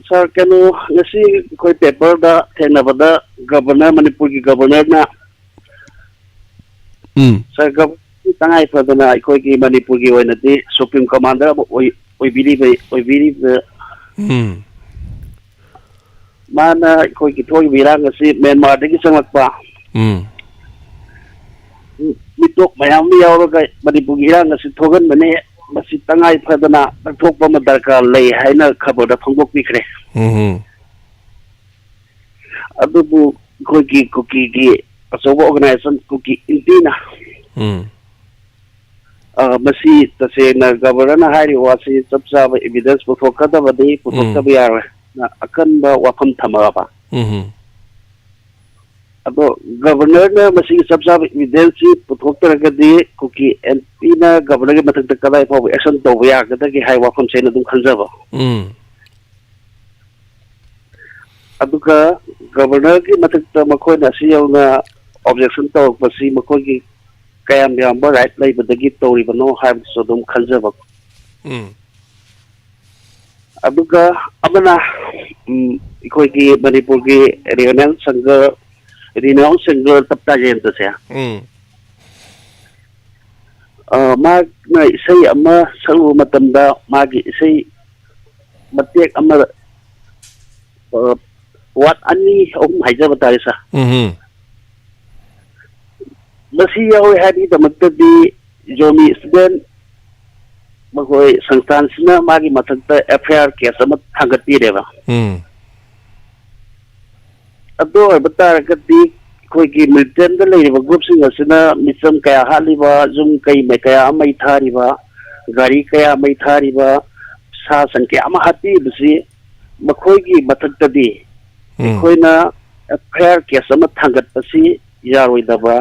ꯁꯥꯔ, ꯀꯩꯅꯣ, ꯉꯁꯤ ꯑꯩꯈꯣꯏ ꯄꯦꯄꯔꯗ ꯊꯦꯡꯅꯕꯗ ꯒꯕꯔꯅꯔ, ꯃꯅꯤꯄꯨꯔꯒꯤ ꯒꯕꯔꯅꯔꯅ, ꯎꯝ ꯁꯥꯔ, ꯒꯕꯔꯅꯔ ꯇꯉꯥꯏ ꯐꯗꯅ ꯑꯩꯈꯣꯏꯒꯤ ꯃꯅꯤꯄꯨꯔꯒꯤ ꯑꯣꯏꯅꯗꯤ ꯁꯨꯄ꯭ꯔꯤꯝ ꯀꯃꯥꯟꯗꯔ ꯑꯃ ꯑꯣꯏ-, ꯑꯣꯏꯕꯤꯔꯤꯕ, ꯑꯣꯏꯕꯤꯔꯤꯕ ꯎꯝ ꯃꯥꯅ ꯑꯩꯈꯣꯏꯒꯤ ꯊꯣꯛꯏꯕ ꯏꯔꯥꯡ ꯑꯁꯤ ꯃ꯭ꯌꯥꯟꯃꯥꯔꯗꯒꯤ ꯆꯪꯂꯛꯄ ꯎꯝ ꯃꯤꯇꯣꯞ ꯃꯌꯥꯝ ꯑꯃ ꯌꯥꯎꯔꯒ ꯃꯅꯤꯄꯨꯔꯒꯤ ꯏꯔꯥꯡ ꯑꯁꯤ ꯊꯣꯛꯍꯟꯕꯅꯦ, ꯃꯁꯤ ꯇꯉꯥꯏ ꯐꯗꯅ ꯂꯧꯊꯣꯛꯄ ꯑꯃ ꯗꯔꯀꯥꯔ ꯂꯩ ꯍꯥꯏꯅ ꯈꯕꯔꯗ ꯐꯣꯡꯗꯣꯛꯄꯤꯈ꯭ꯔꯦ꯫ ꯎꯝ ꯑꯗꯨꯕꯨ ꯑꯩꯈꯣꯏꯒꯤ ꯀꯨꯀꯤꯒꯤ ꯑꯆꯧꯕ ꯑꯣꯔꯒꯅꯥꯏꯖꯦꯁꯟ ꯀꯨꯀꯤ ꯏꯟꯇꯤꯅ ꯎꯝ ꯑ, ꯃꯁꯤ ꯇꯁꯦꯡꯅ ꯒꯕꯔꯅꯔꯅ ꯍꯥꯏꯔꯤꯕ ꯋꯥꯁꯤ ꯆꯞ ꯆꯥꯕ ꯏꯚꯤꯗꯦꯟꯁ ꯄꯨꯊꯣꯛꯀꯗꯕꯅꯤ, ꯄꯨꯊꯣꯛꯇꯕ ꯌꯥꯔꯣꯏ꯫ ꯑꯀꯟꯕ ꯋꯥꯐꯝ ꯊꯝꯃꯛꯑꯕ꯫ ꯎꯝ ꯑꯗꯣ ꯒꯕꯔꯅꯔꯅ ꯃꯁꯤꯒꯤ ꯆꯞ ꯆꯥꯕ ꯏꯚꯤꯗꯦꯟꯁꯁꯤ ꯄꯨꯊꯣꯛꯇ꯭ꯔꯒꯗꯤ ꯀꯨꯀꯤ ꯑꯦꯝ ꯄꯤꯅ ꯒꯕꯔꯅꯔꯒꯤ ꯃꯊꯛꯇ ꯀꯗꯥꯏ ꯐꯥꯎꯕ ꯑꯦꯛꯁꯟ ꯇꯧꯕ ꯌꯥꯒꯗꯒꯦ ꯍꯥꯏꯕ ꯋꯥꯐꯝꯁꯦ ꯑꯩꯅ ꯑꯗꯨꯝ ꯈꯟꯖꯕ꯫ ꯎꯝ ꯑꯗꯨꯒ ꯒꯕꯔꯅꯔꯒꯤ ꯃꯊꯛꯇ ꯃꯈꯣꯏꯅ ꯑꯁꯤ ꯌꯧꯅ ꯑꯣꯕꯖꯦꯛꯁꯟ ꯇꯧꯔꯛꯄꯁꯤ ꯃꯈꯣꯏꯒꯤ ꯀꯌꯥꯝ ꯌꯥꯝꯕ ꯔꯥꯏꯠ ꯂꯩꯕꯗꯒꯤ ꯇꯧꯔꯤꯕꯅꯣ ꯍꯥꯏꯕꯗꯨꯁꯨ ꯑꯗꯨꯝ ꯈꯟꯖꯕ꯫ ꯎꯝ ꯑꯗꯨꯒ ꯑꯃꯅ, ꯎꯝ, ꯑꯩꯈꯣꯏꯒꯤ ꯃꯅꯤꯄꯨꯔꯒꯤ ꯔꯤꯅꯥꯎꯟ ꯁꯪꯒꯔ, ꯔꯤꯅꯥꯎꯟ ꯁꯪꯒꯔ ꯇꯞꯇꯥ ꯖꯌꯟꯇꯁꯦ, ꯎꯝ ꯑ, ꯃꯥꯅ ꯏꯁꯩ ꯑꯃ ꯁꯛꯂꯨꯕ ꯃꯇꯝꯗ ꯃꯥꯒꯤ ꯏꯁꯩ ꯃꯇꯦꯛ ꯑꯃ, ꯑ, ꯋꯥꯠ ꯑꯅꯤ ꯑꯍꯨꯝ ꯍꯥꯏꯖꯕ ꯇꯥꯔꯦ, ꯁꯥꯔ꯫ ꯎꯝ ꯃꯁꯤ ꯌꯥꯎꯔꯦ ꯍꯥꯏꯕꯒꯤꯗꯃꯛꯇꯗꯤ ꯖꯣꯃꯤ ꯏꯁꯇꯨꯗꯦꯟ ꯃꯈꯣꯏ ꯁꯪꯁꯊꯥꯟꯁꯤꯅ ꯃꯥꯒꯤ ꯃꯊꯛꯇ ꯑꯦꯐ ꯑꯥꯏ ꯑꯥꯔ ꯀꯦꯁ ꯑꯃ ꯊꯥꯡꯒꯠꯄꯤꯔꯦꯕ꯫ ꯎꯝ ꯑꯗꯨ ꯑꯣꯏꯕ ꯇꯥꯔꯒꯗꯤ ꯑꯩꯈꯣꯏꯒꯤ ꯃꯤꯂꯤꯇꯦꯟꯗ ꯂꯩꯔꯤꯕ ꯒ꯭ꯔꯨꯞꯁꯤꯡ ꯑꯁꯤꯅ ꯃꯤꯆꯝ ꯀꯌꯥ ꯍꯥꯠꯂꯤꯕ, ꯌꯨꯝ ꯀꯩ ꯀꯌꯥ ꯑꯃ ꯃꯩ ꯊꯥꯔꯤꯕ, ꯒꯥꯔꯤ ꯀꯌꯥ ꯃꯩ ꯊꯥꯔꯤꯕ, ꯁꯥ ꯁꯟ ꯀꯌꯥ ꯑꯃ ꯍꯥꯠꯄꯤꯕꯁꯤ ꯃꯈꯣꯏꯒꯤ ꯃꯊꯛꯇꯗꯤ ꯎꯝ ꯑꯩꯈꯣꯏꯅ ꯑꯦꯐ ꯑꯥꯏ ꯑꯥꯔ ꯀꯦꯁ ꯑꯃ ꯊꯥꯡꯒꯠꯄꯁꯤ ꯌꯥꯔꯣꯏꯗꯕ꯭ꯔꯥ?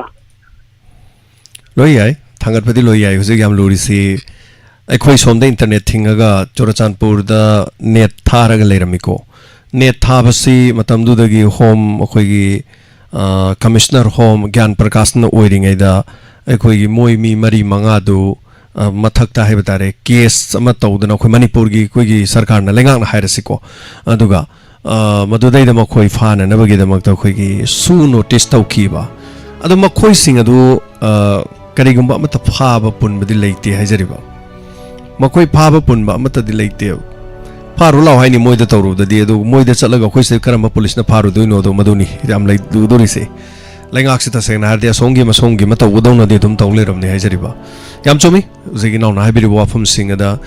ꯂꯣꯏ ꯌꯥꯏ, ꯊꯥꯡꯒꯠꯄꯗꯤ ꯂꯣꯏ ꯌꯥꯏ꯫ ꯍꯧꯖꯤꯛ ꯌꯥꯝ ꯂꯨꯔꯤꯁꯤ ꯑꯩꯈꯣꯏ ꯁꯣꯝꯗ ꯏꯟꯇꯔꯅꯦꯠ ꯊꯤꯡꯉꯒ ꯆꯨꯔꯆꯥꯟꯄꯨꯔꯗ ꯅꯦꯠ ꯊꯥꯔꯒ ꯂꯩꯔꯝꯃꯤꯀꯣ꯫ ꯅꯦꯠ ꯊꯥꯕꯁꯤ ꯃꯇꯝꯗꯨꯗꯒꯤ ꯍꯣꯝ, ꯑꯩꯈꯣꯏꯒꯤ, ꯑ, ꯀꯃꯤꯁꯅꯔ ꯍꯣꯝ ꯒ꯭ꯌꯥꯟ ꯄ꯭ꯔꯀꯥꯁꯅ ꯑꯣꯏꯔꯤꯉꯩꯗ ꯑꯩꯈꯣꯏꯒꯤ ꯃꯣꯏ ꯃꯤ ꯃꯔꯤ ꯃꯉꯥꯗꯨ ꯑ, ꯃꯊꯛꯇ ꯍꯥꯏꯕ ꯇꯥꯔꯦ, ꯀꯦꯁ ꯑꯃ ꯇꯧꯗꯅ ꯑꯩꯈꯣꯏ ꯃꯅꯤꯄꯨꯔꯒꯤ, ꯑꯩꯈꯣꯏꯒꯤ ꯁꯔꯀꯥꯔꯅ, ꯂꯩꯉꯥꯛꯅ ꯍꯥꯏꯔꯁꯤꯀꯣ, ꯑꯗꯨꯒ, ꯑ, ꯃꯗꯨꯗꯩꯗ ꯃꯈꯣꯏ ꯐꯥꯅꯅꯕꯒꯤꯗꯃꯛꯇ ꯑꯩꯈꯣꯏꯒꯤ ꯁꯨ ꯅꯣꯇꯤꯁ ꯇꯧꯈꯤꯕ꯫ ꯑꯗꯣ ꯃꯈꯣꯏꯁꯤꯡ ꯑꯗꯨ, ꯑ, ꯀꯔꯤꯒꯨꯝꯕ ꯑꯃꯠꯇ ꯐꯥꯕ ꯄꯨꯟꯕꯗꯤ ꯂꯩꯇꯦ ꯍꯥꯏꯖꯔꯤꯕ꯫ ꯃꯈꯣꯏ ꯐꯥꯕ ꯄꯨꯟꯕ ꯑꯃꯠꯇꯗꯤ ꯂꯩꯇꯦꯕ꯫ "ꯐꯥꯔꯨ ꯂꯥꯎ" ꯍꯥꯏꯅꯤ ꯃꯣꯏꯗ ꯇꯧꯔꯨꯕꯗꯗꯤ, ꯑꯗꯨ ꯃꯣꯏꯗ ꯆꯠꯂꯒ ꯑꯩꯈꯣꯏ ꯁꯤꯗ ꯀꯔꯝꯕ ꯄꯨꯂꯤꯁꯅ ꯐꯥꯔꯨꯗꯣꯏꯅꯣ? ꯑꯗꯣ ꯃꯗꯨꯅꯤ ꯌꯥꯝ ꯂꯩ-, ꯂꯨꯗꯣꯔꯤꯁꯦ꯫ ꯂꯩꯉꯥꯛꯁꯤ ꯇꯁꯦꯡꯅ ꯍꯥꯏꯔꯗꯤ ꯑꯁꯣꯝꯒꯤ ꯑꯃ ꯁꯣꯝꯒꯤ ꯑꯃ ꯇꯧꯕꯗꯧꯅꯗꯤ ꯑꯗꯨꯝ ꯇꯧ ꯂꯩꯔꯕꯅꯤ ꯍꯥꯏꯖꯔꯤꯕ꯫ ꯌꯥꯝ ꯆꯨꯝꯃꯤ ꯍꯧꯖꯤꯛ ꯏꯅꯥꯎꯅ ꯍꯥꯏꯕꯤꯔꯤꯕ ꯋꯥꯐꯝꯁꯤꯡ ꯑꯗ꯫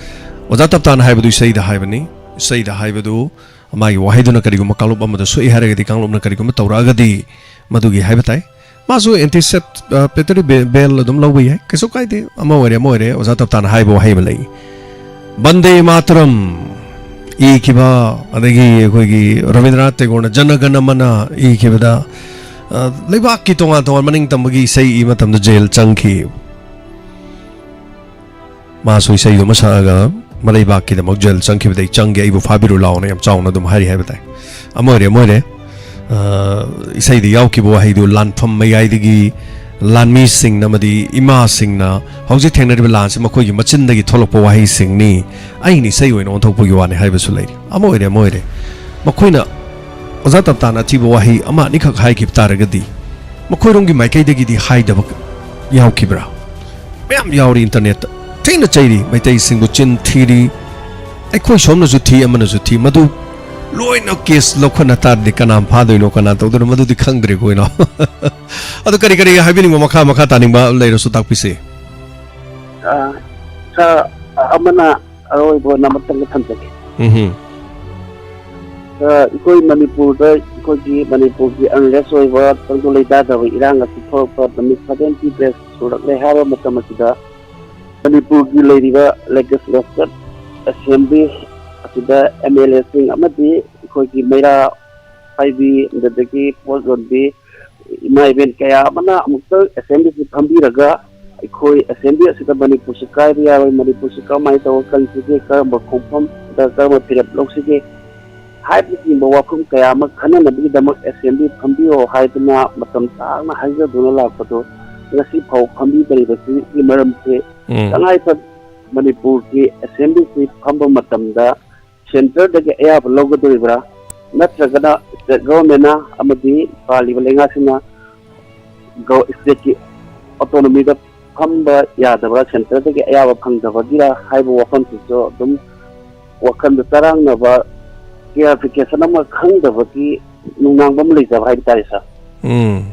ꯑꯣꯖꯥ ꯇꯞꯇꯥꯅ ꯍꯥꯏꯕꯗꯨ ꯏꯁꯩꯗ ꯍꯥꯏꯕꯅꯤ꯫ ꯏꯁꯩꯗ ꯍꯥꯏꯕꯗꯨ ꯃꯥꯒꯤ ꯋꯥꯍꯩꯗꯨꯅ ꯀꯔꯤꯒꯨꯝꯕ ꯀꯥꯡꯂꯨꯞ ꯑꯃꯗ ꯁꯣꯛꯏ ꯍꯥꯏꯔꯒꯗꯤ, ꯀꯥꯡꯂꯨꯞꯅ ꯀꯔꯤꯒꯨꯝꯕ ꯇꯧꯔꯛꯑꯒꯗꯤ, ꯃꯗꯨꯒꯤ ꯍꯥꯏꯕ ꯇꯥꯏ꯫ ꯃꯥꯁꯨ ꯑꯦꯟꯇꯤꯁꯦꯄꯦꯇꯣꯔꯤ ꯕꯦ-, ꯕꯦꯜ ꯑꯗꯨꯝ ꯂꯧꯕ ꯌꯥꯏ, ꯀꯩꯁꯨ ꯀꯥꯏꯗꯦ꯫ ꯑꯃ ꯑꯣꯏꯔꯦ, ꯑꯃ ꯑꯣꯏꯔꯦ, ꯑꯣꯖꯥ ꯇꯞꯇꯥꯅ ꯍꯥꯏꯕ ꯋꯥꯍꯩ ꯑꯃ ꯂꯩ, "ꯕꯟꯗꯦ ꯃꯥꯇꯔꯝ" ꯏꯈꯤꯕ, ꯑꯗꯒꯤ ꯑꯩꯈꯣꯏꯒꯤ ꯔꯕꯤꯟꯗ꯭ꯔꯅꯥꯊ ꯇꯦꯒꯣꯔꯅ "ꯖꯅ ꯒꯅ ꯃꯅ" ꯏꯈꯤꯕꯗ, ꯑ, ꯂꯩꯕꯥꯛꯀꯤ ꯇꯣꯉꯥꯟ ꯇꯣꯉꯥꯟ ꯃꯅꯤꯡ ꯇꯝꯕꯒꯤ ꯏꯁꯩ ꯏ ꯃꯇꯝꯗ ꯖꯦꯜ ꯆꯪꯈꯤ꯫ ꯃꯥꯁꯨ ꯏꯁꯩꯗꯨꯃ ꯁꯛꯑꯒ "ꯃꯔꯩꯕꯥꯛꯀꯤꯗꯃꯛ ꯖꯦꯜ ꯆꯪꯈꯤꯕꯗ ꯑꯩ ꯆꯪꯒꯦ, ꯑꯩꯕꯨ ꯐꯥꯕꯤꯔꯨ ꯂꯥꯎꯅ" ꯌꯥꯝ ꯆꯥꯎꯅ ꯑꯗꯨꯝ ꯍꯥꯏꯔꯤ ꯍꯥꯏꯕ ꯇꯥꯏ꯫ ꯑꯃ ꯑꯣꯏꯔꯦ, ꯑꯃ ꯑꯣꯏꯔꯦ꯫ ꯑ, ꯏꯁꯩꯗ ꯌꯥꯎꯈꯤꯕ ꯋꯥꯍꯩꯗꯨ ꯂꯥꯟꯐꯝ ꯃꯌꯥꯏꯗꯒꯤ ꯂꯥꯟꯃꯤꯁꯤꯡꯅ ꯑꯃꯗꯤ ꯏꯃꯥꯁꯤꯡꯅ ꯍꯧꯖꯤꯛ ꯊꯦꯡꯅꯔꯤꯕ ꯂꯥꯟꯁꯤ ꯃꯈꯣꯏꯒꯤ ꯃꯆꯤꯟꯗꯒꯤ ꯊꯣꯛꯂꯛꯄ ꯋꯥꯍꯩꯁꯤꯡꯅꯤ, ꯑꯩꯅ ꯏꯁꯩ ꯑꯣꯏꯅ ꯑꯣꯟꯊꯣꯛꯄꯒꯤ ꯋꯥꯅꯤ ꯍꯥꯏꯕꯁꯨ ꯂꯩꯔꯤ꯫ ꯑꯃ ꯑꯣꯏꯔꯦ, ꯑꯃ ꯑꯣꯏꯔꯦ꯫ ꯃꯈꯣꯏꯅ ꯑꯣꯖꯥ ꯇꯞꯇꯥꯅ ꯑꯊꯤꯕ ꯋꯥꯍꯩ ꯑꯃ ꯑꯅꯤꯈꯛ ꯍꯥꯏꯈꯤꯕ ꯇꯥꯔꯒꯗꯤ, ꯃꯈꯣꯏꯔꯣꯝꯒꯤ ꯃꯥꯏꯀꯩꯗꯒꯤꯗꯤ ꯍꯥꯏꯗꯕ ꯌꯥꯎꯈꯤꯕ꯭ꯔꯥ? ꯃꯌꯥꯝ ꯌꯥꯎꯔꯤ ꯏꯟꯇꯔꯅꯦꯠꯇ꯫ ꯊꯤꯅ ꯆꯩꯔꯤ, ꯃꯩꯇꯩꯁꯤꯡꯕꯨ ꯆꯤꯟ ꯊꯤꯔꯤ꯫ ꯑꯩꯈꯣꯏ ꯁꯣꯝꯅꯁꯨ ꯊꯤ, ꯑꯃꯅꯁꯨ ꯊꯤ꯫ ꯃꯗꯨ ꯂꯣꯏꯅ ꯀꯦꯁ ꯂꯧꯈꯠꯅ ꯇꯥꯔꯗꯤ ꯀꯅꯥ ꯐꯥꯗꯣꯏꯅꯣ, ꯀꯅꯥ ꯇꯧꯗꯣꯏꯅꯣ, ꯃꯗꯨꯗꯤ ꯈꯪꯗ꯭ꯔꯦꯀꯣ, ꯏꯅꯥꯎ꯫ ꯑꯗꯨ ꯀꯔꯤ ꯀꯔꯤ ꯍꯥꯏꯕꯤꯅꯤꯡꯕ, ꯃꯈꯥ, ꯃꯈꯥ ꯇꯥꯅꯤꯡꯕ ꯂꯩꯔꯁꯨ ꯇꯥꯛꯄꯤꯁꯤ꯫ ꯑ, ꯁꯥꯔ, ꯑꯃꯅ ꯑꯔꯣꯏꯕ ꯑꯣꯏꯅ ꯑꯃꯇꯪꯒ ꯊꯝꯖꯒꯦ꯫ ꯎꯝꯍꯨꯝ꯫ ꯁꯥꯔ, ꯑꯩꯈꯣꯏ ꯃꯅꯤꯄꯨꯔꯗ, ꯑꯩꯈꯣꯏꯒꯤ ꯃꯅꯤꯄꯨꯔꯒꯤ ꯑꯟꯔꯦꯁ ꯑꯣꯏꯕ, ꯇꯪꯗꯨ ꯂꯩꯇꯥꯗꯕ ꯏꯔꯥꯡ ꯑꯁꯤ ꯊꯣꯛꯂꯛꯄ ꯅꯨꯃꯤꯠ seventy days ꯁꯨꯔꯛꯂꯦ ꯍꯥꯏꯕ ꯃꯇꯝ ꯑꯁꯤꯗ, ꯃꯅꯤꯄꯨꯔꯒꯤ ꯂꯩꯔꯤꯕ ꯂꯦꯖꯤꯁꯂꯦꯇꯤꯚ ꯑꯦꯁꯦꯝꯕ꯭ꯂꯤ ꯑꯁꯤꯗ ꯑꯦꯝ ꯑꯦꯜ ꯑꯦꯁꯤꯡ ꯑꯃꯗꯤ ꯑꯩꯈꯣꯏꯒꯤ ꯃꯩꯔꯥ ꯄꯥꯏꯕꯤ, ꯑꯗꯨꯗꯒꯤ ꯄꯣꯠ ꯌꯣꯟꯕꯤ, ꯏꯃꯥ ꯏꯕꯦꯟ ꯀꯌꯥ ꯑꯃꯅ ꯑꯃꯨꯛꯇ ꯑꯦꯁꯦꯝꯕ꯭ꯂꯤꯁꯤ ꯐꯝꯕꯤꯔꯒ, ꯑꯩꯈꯣꯏ ꯑꯦꯁꯦꯝꯕ꯭ꯂꯤ ꯑꯁꯤꯗ ꯃꯅꯤꯄꯨꯔꯁꯤ ꯀꯥꯏꯕ ꯌꯥꯔꯣꯏ, ꯃꯅꯤꯄꯨꯔꯁꯤ ꯀꯔꯝꯍꯥꯏꯅ ꯇꯧꯔꯒ ꯀꯟꯁꯤꯒꯦ, ꯀꯔꯝꯕ ꯈꯣꯡꯐꯝꯗ ꯀꯔꯝꯕ ꯐꯤꯔꯦꯞ ꯂꯧꯁꯤꯒꯦ ꯍꯥꯏꯕꯅꯆꯤꯡꯕ ꯋꯥꯐꯝ ꯀꯌꯥ ꯑꯃ ꯈꯟꯅꯅꯕꯒꯤꯗꯃꯛ ꯑꯦꯁꯦꯝꯕ꯭ꯂꯤ ꯐꯝꯕꯤꯌꯣ ꯍꯥꯏꯗꯨꯅ ꯃꯇꯝ ꯁꯥꯡꯅ ꯍꯥꯏꯖꯗꯨꯅ ꯂꯥꯛꯄꯗꯨ ꯉꯁꯤ ꯐꯥꯎ ꯐꯝꯕꯤꯗ꯭ꯔꯤꯕꯁꯤꯒꯤ ꯃꯔꯝꯁꯦ ꯎꯝ꯫ ꯇꯉꯥꯏ ꯐꯗ ꯃꯅꯤꯄꯨꯔꯒꯤ ꯑꯦꯁꯦꯝꯕ꯭ꯂꯤꯁꯤ ꯐꯝꯕ ꯃꯇꯝꯗ ꯁꯦꯟꯇꯔꯗꯒꯤ ꯑꯌꯥꯕ ꯂꯧꯒꯗꯧꯔꯤꯕ꯭ꯔꯥ, ꯅꯠꯇ꯭ꯔꯒꯅ ꯁ꯭ꯇꯦꯠ ꯒꯣꯚꯔꯟꯃꯦꯟꯅ ꯑꯃꯗꯤ ꯄꯥꯜꯂꯤꯕ ꯂꯩꯉꯥꯛꯁꯤꯡꯅ ꯒꯣ-, ꯁ꯭ꯇꯦꯠꯀꯤ ꯑꯣꯇꯣꯅꯣꯃꯤꯗ ꯐꯝꯕ ꯌꯥꯗꯕ꯭ꯔꯥ, ꯁꯦꯟꯇꯔꯗꯒꯤ ꯑꯌꯥꯕ ꯐꯪꯗꯕꯒꯤꯔꯥ ꯍꯥꯏꯕ ꯋꯥꯐꯝꯁꯤꯁꯨ ꯑꯗꯨꯝ ꯋꯥꯈꯜꯗ ꯆꯔꯥꯡꯅꯕ, ꯀ꯭ꯂꯦꯔꯤꯐꯤꯀꯦꯁꯟ ꯑꯃ ꯈꯪꯗꯕꯒꯤ ꯅꯨꯡꯅꯥꯡꯕ ꯑꯃ ꯂꯩꯖꯕ ꯍꯥꯏꯕ ꯇꯥꯔꯦ, ꯁꯥꯔ꯫ ꯎꯝ꯫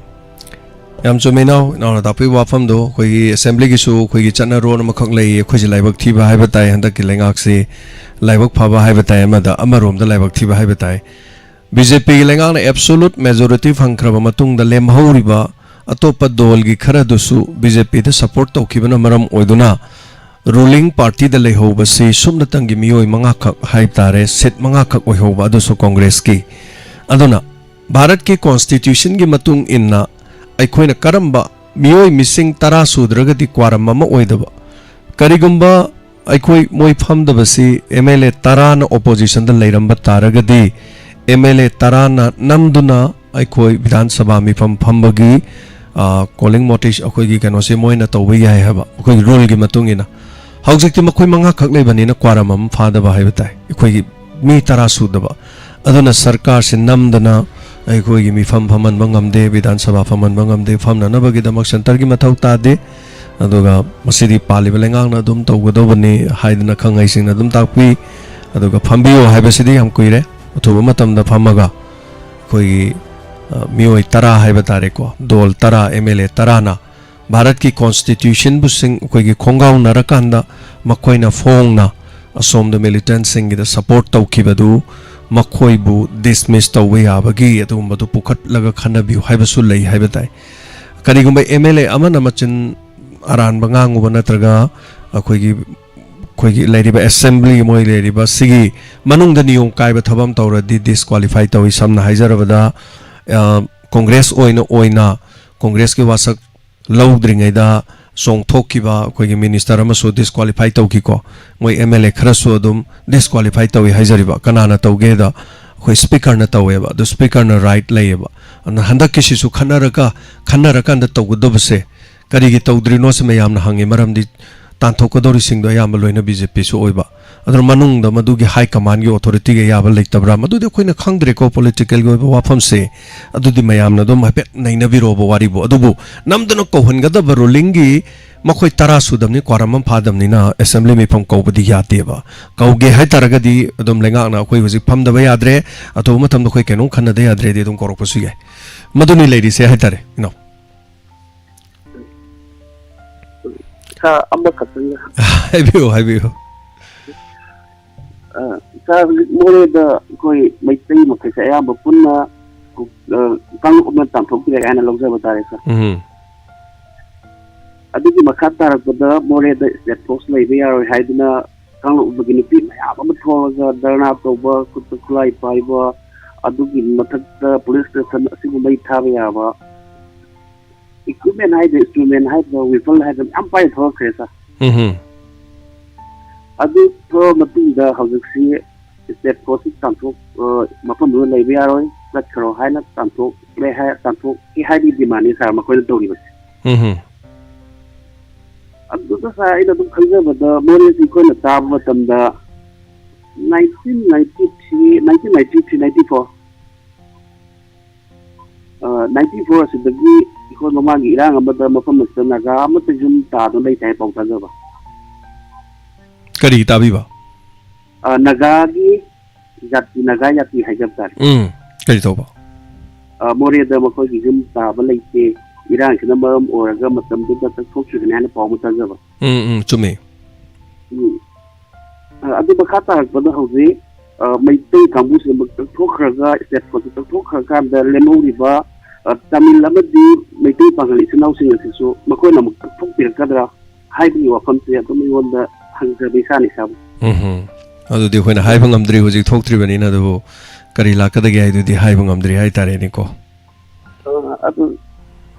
ꯌꯥꯝ ꯆꯨꯝꯃꯦ, ꯏꯅꯥꯎ꯫ ꯏꯅꯥꯎꯅ ꯇꯥꯛꯄꯤꯕ ꯋꯥꯐꯝꯗꯣ꯫ ꯑꯩꯈꯣꯏꯒꯤ ꯑꯦꯁꯦꯝꯕ꯭ꯂꯤꯒꯤꯁꯨ ꯑꯩꯈꯣꯏꯒꯤ ꯆꯠꯅꯔꯣꯟ ꯑꯃꯈꯛ ꯂꯩꯌꯦ, ꯑꯩꯈꯣꯏꯁꯦ ꯂꯥꯏꯕꯛ ꯊꯤꯕ ꯍꯥꯏꯕ ꯇꯥꯏ, ꯍꯟꯗꯛꯀꯤ ꯂꯩꯉꯥꯛꯁꯤ ꯂꯥꯏꯕꯛ ꯐꯕ ꯍꯥꯏꯕ ꯇꯥꯏ, ꯑꯃꯗ, ꯑꯃꯔꯣꯝꯗ ꯂꯥꯏꯕꯛ ꯊꯤꯕ ꯍꯥꯏꯕ ꯇꯥꯏ꯫ ꯕꯤ ꯖꯦ ꯄꯤꯒꯤ ꯂꯩꯉꯥꯛꯅ ꯑꯦꯕꯁꯣꯂꯨꯠ ꯃꯦꯖꯣꯔꯤꯇꯤ ꯐꯪꯈ꯭ꯔꯕ ꯃꯇꯨꯡꯗ ꯂꯦꯝꯍꯧꯔꯤꯕ ꯑꯇꯣꯞꯄ ꯗꯣꯜꯒꯤ ꯈꯔꯗꯨꯁꯨ ꯕꯤ ꯖꯦ ꯄꯤꯗ ꯁꯄꯣꯔꯠ ꯇꯧꯈꯤꯕꯅ ꯃꯔꯝ ꯑꯣꯏꯗꯨꯅ ꯔꯨꯂꯤꯡ ꯄꯥꯔꯇꯤꯗ ꯂꯩꯍꯧꯕꯁꯤ ꯁꯨꯞꯅꯇꯪꯒꯤ ꯃꯤꯑꯣꯏ ꯃꯉꯥꯈꯛ ꯍꯥꯏꯕ ꯇꯥꯔꯦ, ꯁꯤꯠ ꯃꯉꯥꯈꯛ ꯑꯣꯏꯍꯧꯕ, ꯑꯗꯨꯁꯨ ꯀꯣꯡꯒ꯭ꯔꯦꯁꯀꯤ꯫ ꯑꯗꯨꯅ ꯚꯥꯔꯠꯀꯤ ꯀꯣꯟꯁꯇꯤꯇ꯭ꯌꯨꯁꯟꯒꯤ ꯃꯇꯨꯡ ꯏꯟꯅ ꯑꯩꯈꯣꯏꯅ ꯀꯔꯝꯕ ꯃꯤꯑꯣꯏ ꯃꯁꯤꯡ ꯇꯔꯥ ꯁꯨꯗ꯭ꯔꯒꯗꯤ ꯀ꯭ꯋꯥꯔꯝ ꯑꯃ ꯑꯣꯏꯗꯕ, ꯀꯔꯤꯒꯨꯝꯕ ꯑꯩꯈꯣꯏ ꯃꯣꯏ ꯐꯝꯗꯕꯁꯤ ꯑꯦꯝ ꯑꯦꯜ ꯑꯦ ꯇꯔꯥꯅ ꯑꯣꯄꯣꯖꯤꯁꯟꯗ ꯂꯩꯔꯝꯕ ꯇꯥꯔꯒꯗꯤ ꯑꯦꯝ ꯑꯦꯜ ꯑꯦ ꯇꯔꯥꯅ ꯅꯝꯗꯨꯅ ꯑꯩꯈꯣꯏ ꯕꯤꯙꯥꯟ ꯁꯚꯥ ꯃꯤꯐꯝ ꯐꯝꯕꯒꯤ, ꯑ, ꯀꯣꯂꯤꯡ ꯃꯣꯇꯤꯁ ꯑꯩꯈꯣꯏꯒꯤ ꯀꯩꯅꯣꯁꯦ ꯃꯣꯏꯅ ꯇꯧꯕ ꯌꯥꯏ ꯍꯥꯏꯕ, ꯑꯩꯈꯣꯏꯒꯤ ꯔꯨꯜꯒꯤ ꯃꯇꯨꯡ ꯏꯟꯅ꯫ ꯍꯧꯖꯤꯛꯇꯤ ꯃꯈꯣꯏ ꯃꯉꯥꯈꯛ ꯂꯩꯕꯅꯤꯅ ꯀ꯭ꯋꯥꯔꯝ ꯑꯃ ꯐꯥꯗꯕ ꯍꯥꯏꯕ ꯇꯥꯏ, ꯑꯩꯈꯣꯏꯒꯤ ꯃꯤ ꯇꯔꯥ ꯁꯨꯗꯕ꯫ ꯑꯗꯨꯅ ꯁꯔꯀꯥꯔꯁꯤ ꯅꯝꯗꯅ ꯑꯩꯈꯣꯏꯒꯤ ꯃꯤꯐꯝ ꯐꯝꯍꯟꯕ ꯉꯝꯗꯦ, ꯕꯤꯙꯥꯟ ꯁꯚꯥ ꯐꯝꯍꯟꯕ ꯉꯝꯗꯦ, ꯐꯝꯅꯅꯕꯒꯤꯗꯃꯛ ꯁꯦꯟꯇꯔꯒꯤ ꯃꯊꯧ ꯇꯥꯗꯦ꯫ ꯑꯗꯨꯒ ꯃꯁꯤꯗꯤ ꯄꯥꯜꯂꯤꯕ ꯂꯩꯉꯥꯛꯅ ꯑꯗꯨꯝ ꯇꯧꯒꯗꯧꯕꯅꯤ ꯍꯥꯏꯗꯅ ꯈꯪꯍꯩꯁꯤꯡꯅ ꯑꯗꯨꯝ ꯇꯥꯛꯄꯤ꯫ ꯑꯗꯨꯒ ꯐꯝꯕꯤꯌꯨ ꯍꯥꯏꯕꯁꯤꯗꯤ ꯌꯥꯝ ꯀꯨꯏꯔꯦ, ꯑꯊꯨꯕ ꯃꯇꯝꯗ ꯐꯝꯃꯒ ꯑꯩꯈꯣꯏꯒꯤ, ꯑ, ꯃꯤꯑꯣꯏ ꯇꯔꯥ ꯍꯥꯏꯕ ꯇꯥꯔꯦꯀꯣ, ꯗꯣꯜ ꯇꯔꯥ, ꯑꯦꯝ ꯑꯦꯜ ꯑꯦ ꯇꯔꯥꯅ ꯚꯥꯔꯠꯀꯤ ꯀꯣꯟꯁꯇꯤꯇ꯭ꯌꯨꯁꯟꯕꯨꯁꯤꯡ ꯑꯩꯈꯣꯏꯒꯤ ꯈꯣꯡꯒꯥꯎꯅꯔꯀꯥꯟꯗ ꯃꯈꯣꯏꯅ ꯐꯣꯡꯅ ꯑꯁꯣꯝꯗ ꯃꯤꯂꯤꯇꯦꯟꯠꯁꯤꯡꯒꯤꯗ ꯁꯄꯣꯔꯠ ꯇꯧꯈꯤꯕꯗꯨ ꯃꯈꯣꯏꯕꯨ ꯗꯤꯁꯃꯤꯁ ꯇꯧꯕ ꯌꯥꯕꯒꯤ ꯑꯗꯨꯒꯨꯝꯕꯗꯨ ꯄꯨꯈꯠꯂꯒ ꯈꯟꯅꯕꯤꯌꯨ ꯍꯥꯏꯕꯁꯨ ꯂꯩ ꯍꯥꯏꯕ ꯇꯥꯏ꯫ ꯀꯔꯤꯒꯨꯝꯕ ꯑꯦꯝ ꯑꯦꯜ ꯑꯦ ꯑꯃꯅ ꯃꯆꯤꯟ ꯑꯔꯥꯟꯕ ꯉꯥꯡꯉꯨꯕ ꯅꯠꯇ꯭ꯔꯒ ꯑꯩꯈꯣꯏꯒꯤ, ꯑꯩꯈꯣꯏꯒꯤ ꯂꯩꯔꯤꯕ ꯑꯦꯁꯦꯝꯕ꯭ꯂꯤ, ꯃꯣꯏ ꯂꯩꯔꯤꯕ ꯁꯤꯒꯤ ꯃꯅꯨꯡꯗ ꯅꯤꯌꯣꯝ ꯀꯥꯏꯕ ꯊꯕꯛ ꯑꯃ ꯇꯧꯔꯗꯤ ꯗꯤꯁꯀ꯭ꯋꯥꯂꯤꯐꯥꯏ ꯇꯧꯏ꯫ ꯁꯝꯅ ꯍꯥꯏꯖꯔꯕꯗ, ꯑ, ꯀꯣꯡꯒ꯭ꯔꯦꯁ ꯑꯣꯏꯅ, ꯑꯣꯏꯅ ꯀꯣꯡꯒ꯭ꯔꯦꯁꯀꯤ ꯋꯥꯁꯛ ꯂꯧꯗ꯭ꯔꯤꯉꯩꯗ ꯆꯣꯡꯊꯣꯛꯈꯤꯕ ꯑꯩꯈꯣꯏꯒꯤ ꯃꯤꯅꯤꯁꯇꯔ ꯑꯃꯁꯨ ꯗꯤꯁꯀ꯭ꯋꯥꯂꯤꯐꯥꯏ ꯇꯧꯈꯤꯀꯣ꯫ ꯃꯣꯏ ꯑꯦꯝ ꯑꯦꯜ ꯑꯦ ꯈꯔꯁꯨ ꯑꯗꯨꯝ ꯗꯤꯁꯀ꯭ꯋꯥꯂꯤꯐꯥꯏ ꯇꯧꯏ ꯍꯥꯏꯖꯔꯤꯕ꯫ ꯀꯅꯥꯅ ꯇꯧꯒꯦꯗ ꯑꯩꯈꯣꯏ ꯁ꯭ꯄꯤꯀꯔꯅ ꯇꯧꯋꯦꯕ꯫ ꯑꯗꯨ ꯁ꯭ꯄꯤꯀꯔꯅ ꯔꯥꯏꯠ ꯂꯩꯌꯦꯕ꯫ ꯑꯗꯨꯅ ꯍꯟꯗꯛꯀꯤꯁꯤꯁꯨ ꯈꯟꯅꯔꯒ, ꯈꯟꯅꯔꯀꯥꯟꯗ ꯇꯧꯒꯗꯕꯁꯦ ꯀꯔꯤꯒꯤ ꯇꯧꯗ꯭ꯔꯤꯅꯣꯁꯦ ꯃꯌꯥꯝꯅ ꯍꯪꯉꯤ꯫ ꯃꯔꯝꯗꯤ ꯇꯥꯟꯊꯣꯛꯀꯗꯧꯔꯤꯁꯤꯡꯗꯣ ꯑꯌꯥꯝꯕ ꯂꯣꯏꯅ ꯕꯤ ꯖꯦ ꯄꯤꯁꯨ ꯑꯣꯏꯕ꯫ ꯑꯗꯨꯅ ꯃꯅꯨꯡꯗ ꯃꯗꯨꯒꯤ ꯍꯥꯏ ꯀꯃꯥꯟꯒꯤ ꯑꯣꯊꯣꯔꯤꯇꯤꯒ ꯌꯥꯕ ꯂꯩꯇꯕ꯭ꯔꯥ, ꯃꯗꯨꯗꯤ ꯑꯩꯈꯣꯏꯅ ꯈꯪꯗ꯭ꯔꯦꯀꯣ꯫ ꯄꯣꯂꯤꯇꯤꯀꯦꯜꯒꯤ ꯑꯣꯏꯕ ꯋꯥꯐꯝꯁꯦ ꯑꯗꯨꯗꯤ ꯃꯌꯥꯝꯅ ꯑꯗꯨꯝ ꯍꯥꯏꯐꯦꯠ ꯅꯩꯅꯕꯤꯔꯣꯕ ꯋꯥꯔꯤꯕꯨ꯫ ꯑꯗꯨꯕꯨ ꯅꯝꯗꯅ ꯀꯧꯍꯟꯒꯗꯕ ꯔꯨꯂꯤꯡꯒꯤ ꯃꯈꯣꯏ ꯇꯔꯥ ꯁꯨꯗꯕꯅꯤ, ꯀ꯭ꯋꯥꯔꯝ ꯑꯃ ꯐꯥꯗꯕꯅꯤꯅ ꯑꯦꯁꯦꯝꯕ꯭ꯂꯤ ꯃꯤꯐꯝ ꯀꯧꯕꯗꯤ ꯌꯥꯗꯦꯕ꯫ ꯀꯧꯒꯦ ꯍꯥꯏꯇꯥꯔꯒꯗꯤ ꯑꯗꯨꯝ ꯂꯩꯉꯥꯛꯅ ꯑꯩꯈꯣꯏ ꯍꯧꯖꯤꯛ ꯐꯝꯗꯕ ꯌꯥꯗ꯭ꯔꯦ, ꯑꯊꯨꯕ ꯃꯇꯝꯗ ꯑꯩꯈꯣꯏ ꯀꯩꯅꯣꯝ ꯈꯟꯅꯗ ꯌꯥꯗ꯭ꯔꯦꯗꯤ ꯑꯗꯨꯝ ꯀꯧꯔꯛꯄꯁꯨ ꯌꯥꯏ꯫ ꯃꯗꯨꯅꯤ ꯂꯩꯔꯤꯁꯦ ꯍꯥꯏꯇꯥꯔꯦ, ꯏꯅꯥꯎ꯫ ꯁꯥꯔ, ꯑꯃꯈꯛꯇꯪꯒ꯫ ꯍꯥꯏꯕꯤꯌꯨ, ꯍꯥꯏꯕꯤꯌꯨ꯫ ꯑ, ꯁꯥꯔ, ꯍꯧꯖꯤꯛ ꯃꯣꯔꯦꯗ ꯑꯩꯈꯣꯏ ꯃꯩꯇꯩ ꯃꯈꯩꯁꯦ ꯑꯌꯥꯝꯕ ꯄꯨꯟꯅ, ꯑ, ꯀꯥꯡꯂꯨꯞ ꯑꯃ ꯇꯥꯟꯊꯣꯛꯄꯤꯔꯦ ꯍꯥꯏꯅ ꯂꯧꯖꯕ ꯇꯥꯔꯦ, ꯁꯥꯔ꯫ ꯎꯝ꯫ ꯑꯗꯨꯒꯤ ꯃꯈꯥ ꯇꯥꯔꯛꯄꯗ ꯃꯣꯔꯦꯗ ꯁ꯭ꯇꯦꯠ ꯐꯣꯔꯁ ꯂꯩꯕ ꯌꯥꯔꯣꯏ ꯍꯥꯏꯗꯨꯅ ꯀꯥꯡꯂꯨꯞ ꯑꯃꯒꯤ ꯅꯨꯄꯤ ꯃꯌꯥꯝ ꯑꯃ ꯊꯣꯛꯂꯒ ꯙꯔꯅꯥ ꯇꯧꯕ, ꯈꯨꯠꯇ ꯈꯨꯠꯂꯥꯏ ꯄꯥꯏꯕ, ꯑꯗꯨꯒꯤ ꯃꯊꯛꯇ ꯄꯨꯂꯤꯁ ꯁ꯭ꯇꯦꯁꯟ ꯑꯁꯤꯕꯨ ꯃꯩ ꯊꯥꯕ ꯌꯥꯕ, ꯏꯀ꯭ꯋꯤꯞꯃꯦꯟ ꯍꯥꯏꯗ꯭ꯔꯥ, ꯏꯟꯁꯇ꯭ꯔꯨꯃꯦꯟ ꯍꯥꯏꯗ꯭ꯔꯥ, ꯋꯦꯄꯟ ꯍꯥꯏꯗ꯭ꯔꯥ, ꯃꯌꯥꯝ ꯄꯥꯏꯔ ꯊꯣꯛꯂꯛꯈ꯭ꯔꯦ, ꯁꯥꯔ꯫ ꯎꯝ꯫ ꯑꯗꯨ ꯊꯣꯛꯂꯛꯑ ꯃꯇꯨꯡꯗ ꯍꯧꯖꯤꯛꯁꯤ ꯁ꯭ꯇꯦꯠ ꯐꯣꯔꯁꯁꯤ ꯇꯥꯟꯊꯣꯛ-, ꯑ, ꯃꯐꯝꯗꯨꯗ ꯂꯩꯕ ꯌꯥꯔꯣꯏ, ꯆꯠꯈ꯭ꯔꯣ ꯍꯥꯏꯅ ꯇꯥꯟꯊꯣꯛꯂꯦ ꯍꯥꯏ-, ꯇꯥꯟꯊꯣꯛꯀꯦ ꯍꯥꯏꯕꯒꯤ ꯗꯤꯃꯥꯟꯅꯤ, ꯁꯥꯔ, ꯃꯈꯣꯏꯅ ꯇꯧꯔꯤꯕꯁꯦ꯫ ꯎꯝ꯫ ꯑꯗꯨꯗ, ꯁꯥꯔ, ꯑꯩꯅ ꯑꯗꯨꯝ ꯈꯪꯖꯕꯗ ꯃꯣꯔꯦꯁꯤ ꯑꯩꯈꯣꯏꯅ ꯇꯥꯕ ꯃꯇꯝꯗ nineteen ninety three, nineteen ninety three ninety four, ꯑ, ninety four ꯑꯁꯤꯗꯒꯤ ꯑꯩꯈꯣꯏ ꯃꯃꯥꯡꯒꯤ ꯏꯔꯥꯡ ꯑꯃꯗ ꯃꯐꯝ ꯑꯁꯤꯗ ꯅꯥꯒꯥ ꯑꯃꯠꯇ ꯌꯨꯝ ꯇꯥꯗꯨꯅ ꯂꯩꯇꯦ ꯍꯥꯏ ꯄꯥꯎ ꯇꯥꯖꯕ꯫ ꯀꯔꯤ ꯇꯥꯕꯤꯕ? ꯑ, ꯅꯥꯒꯥꯒꯤ ꯖꯥꯇꯤ, ꯅꯥꯒꯥ ꯖꯥꯇꯤ ꯍꯥꯏꯖꯕ ꯇꯥꯔꯦ꯫ ꯎꯝ, ꯀꯔꯤ ꯇꯧꯕ? ꯑ, ꯃꯣꯔꯦꯗ ꯃꯈꯣꯏꯒꯤ ꯌꯨꯝ ꯇꯥꯕ ꯂꯩꯇꯦ, ꯏꯔꯥꯡꯁꯤꯅ ꯃꯔꯝ ꯑꯣꯏꯔꯒ ꯃꯇꯝꯗꯨꯗ ꯆꯠꯊꯣꯛꯈꯤꯕꯅꯤ ꯍꯥꯏꯅ ꯄꯥꯎ ꯑꯃ ꯇꯥꯖꯕ꯫ ꯎꯝ, ꯎꯝ, ꯆꯨꯝꯃꯤ꯫ ꯎꯝ꯫ ꯑ, ꯑꯗꯨ ꯃꯈꯥ ꯇꯥꯔꯛꯄꯗ ꯍꯧꯖꯤꯛ, ꯑ, ꯃꯩꯇꯩ ꯀꯥꯡꯕꯨꯁꯤꯃꯛ ꯆꯠꯊꯣꯛꯈ꯭ꯔꯒ, ꯁ꯭ꯇꯦꯠ ꯐꯣꯔꯁꯁꯤ ꯆꯠꯊꯣꯛꯈ꯭ꯔꯀꯥꯟꯗ ꯂꯦꯝꯍꯧꯔꯤꯕ, ꯑ, ꯇꯥꯃꯤꯜ ꯑꯃꯗꯤ ꯃꯩꯇꯩ ꯄꯥꯉꯜ ꯏꯆꯤꯟ ꯏꯅꯥꯎꯁꯤꯡ ꯑꯁꯤꯁꯨ ꯃꯈꯣꯏꯅ ꯑꯃꯨꯛ ꯆꯠꯊꯣꯛꯄꯤꯔꯛꯀꯗ꯭ꯔꯥ ꯍꯥꯏꯕꯒꯤ ꯋꯥꯐꯝꯁꯦ ꯑꯗꯨꯝ ꯑꯩꯉꯣꯟꯗ ꯍꯪꯖꯕ ꯏꯁꯥꯅ ꯏꯁꯥꯕꯨ꯫ ꯎꯝ꯫ ꯑꯗꯨꯗꯤ ꯑꯩꯈꯣꯏꯅ ꯍꯥꯏꯕ ꯉꯝꯗ꯭ꯔꯤ, ꯍꯧꯖꯤꯛ ꯊꯣꯛꯇ꯭ꯔꯤꯕꯅꯤꯅ, ꯑꯗꯨꯕꯨ ꯀꯔꯤ ꯂꯥꯛꯀꯗꯒꯦ ꯍꯥꯏꯗꯨꯗꯤ ꯍꯥꯏꯕ ꯉꯝꯗ꯭ꯔꯤ ꯍꯥꯏꯇꯥꯔꯦꯅꯦꯀꯣ꯫ ꯑ, ꯑꯗꯨ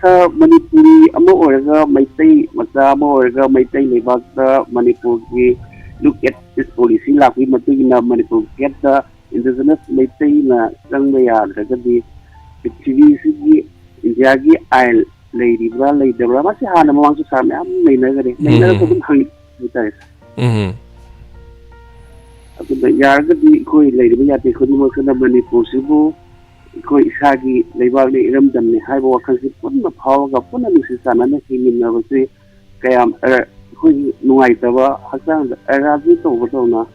ꯁꯥꯔ, ꯃꯅꯤꯄꯨꯔꯤ ꯑꯃ ꯑꯣꯏꯔꯒ, ꯃꯩꯇꯩ ꯃꯆꯥ ꯑꯃ ꯑꯣꯏꯔꯒ, ꯃꯩꯇꯩ ꯂꯩꯕꯥꯛꯇ ꯃꯅꯤꯄꯨꯔꯒꯤ Look at East policy ꯂꯥꯛꯄꯒꯤ ꯃꯇꯨꯡ ꯏꯟꯅ ꯃꯅꯤꯄꯨꯔ ꯒꯦꯠꯇ indigenous ꯃꯩꯇꯩꯅ ꯆꯪꯕ ꯌꯥꯗ꯭ꯔꯒꯗꯤ ꯄ꯭ꯔꯤꯊꯤꯕꯤꯁꯤꯒꯤ ꯏꯟꯗꯤꯌꯥꯒꯤ ꯑꯥꯏꯟ ꯂꯩꯔꯤꯕ꯭ꯔꯥ ꯂꯩꯇꯕ꯭ꯔꯥ, ꯃꯁꯤ ꯍꯥꯟꯅ ꯃꯃꯥꯡꯁꯨ ꯁꯥꯔ ꯃꯌꯥꯝ ꯂꯩꯅꯈꯔꯦ, ꯂꯩꯅꯔꯁꯨ ꯎꯝ꯫ ꯑꯗꯨꯝ ꯍꯪꯉꯤ ꯍꯥꯏꯇꯥꯔꯦ꯫ ꯎꯝ꯫ ꯑꯗꯨꯅ ꯌꯥꯔꯒꯗꯤ ꯑꯩꯈꯣꯏ ꯂꯩꯔꯤꯕ ꯌꯥꯇ꯭ꯔꯤ ꯈꯨꯗꯤꯡꯃꯛꯁꯤꯅ ꯃꯅꯤꯄꯨꯔꯁꯤꯕꯨ ꯑꯩꯈꯣꯏ ꯏꯁꯥꯒꯤ ꯂꯩꯕꯥꯛꯅꯤ, ꯏꯔꯝꯗꯝꯅꯤ ꯍꯥꯏꯕ ꯋꯥꯈꯜꯁꯤ ꯄꯨꯟꯅ ꯐꯥꯎꯔꯒ ꯄꯨꯟꯅ ꯅꯨꯡꯁꯤ ꯆꯥꯟꯅꯅ ꯍꯤꯡꯃꯤꯟꯅꯕꯁꯤ ꯀꯌꯥꯝ, ꯑ, ꯑꯩꯈꯣꯏꯒꯤ ꯅꯨꯡꯉꯥꯏꯇꯕ ꯍꯛꯆꯥꯡꯗ ꯑꯦꯂꯔꯖꯤ ꯇꯧꯕꯗꯧꯅ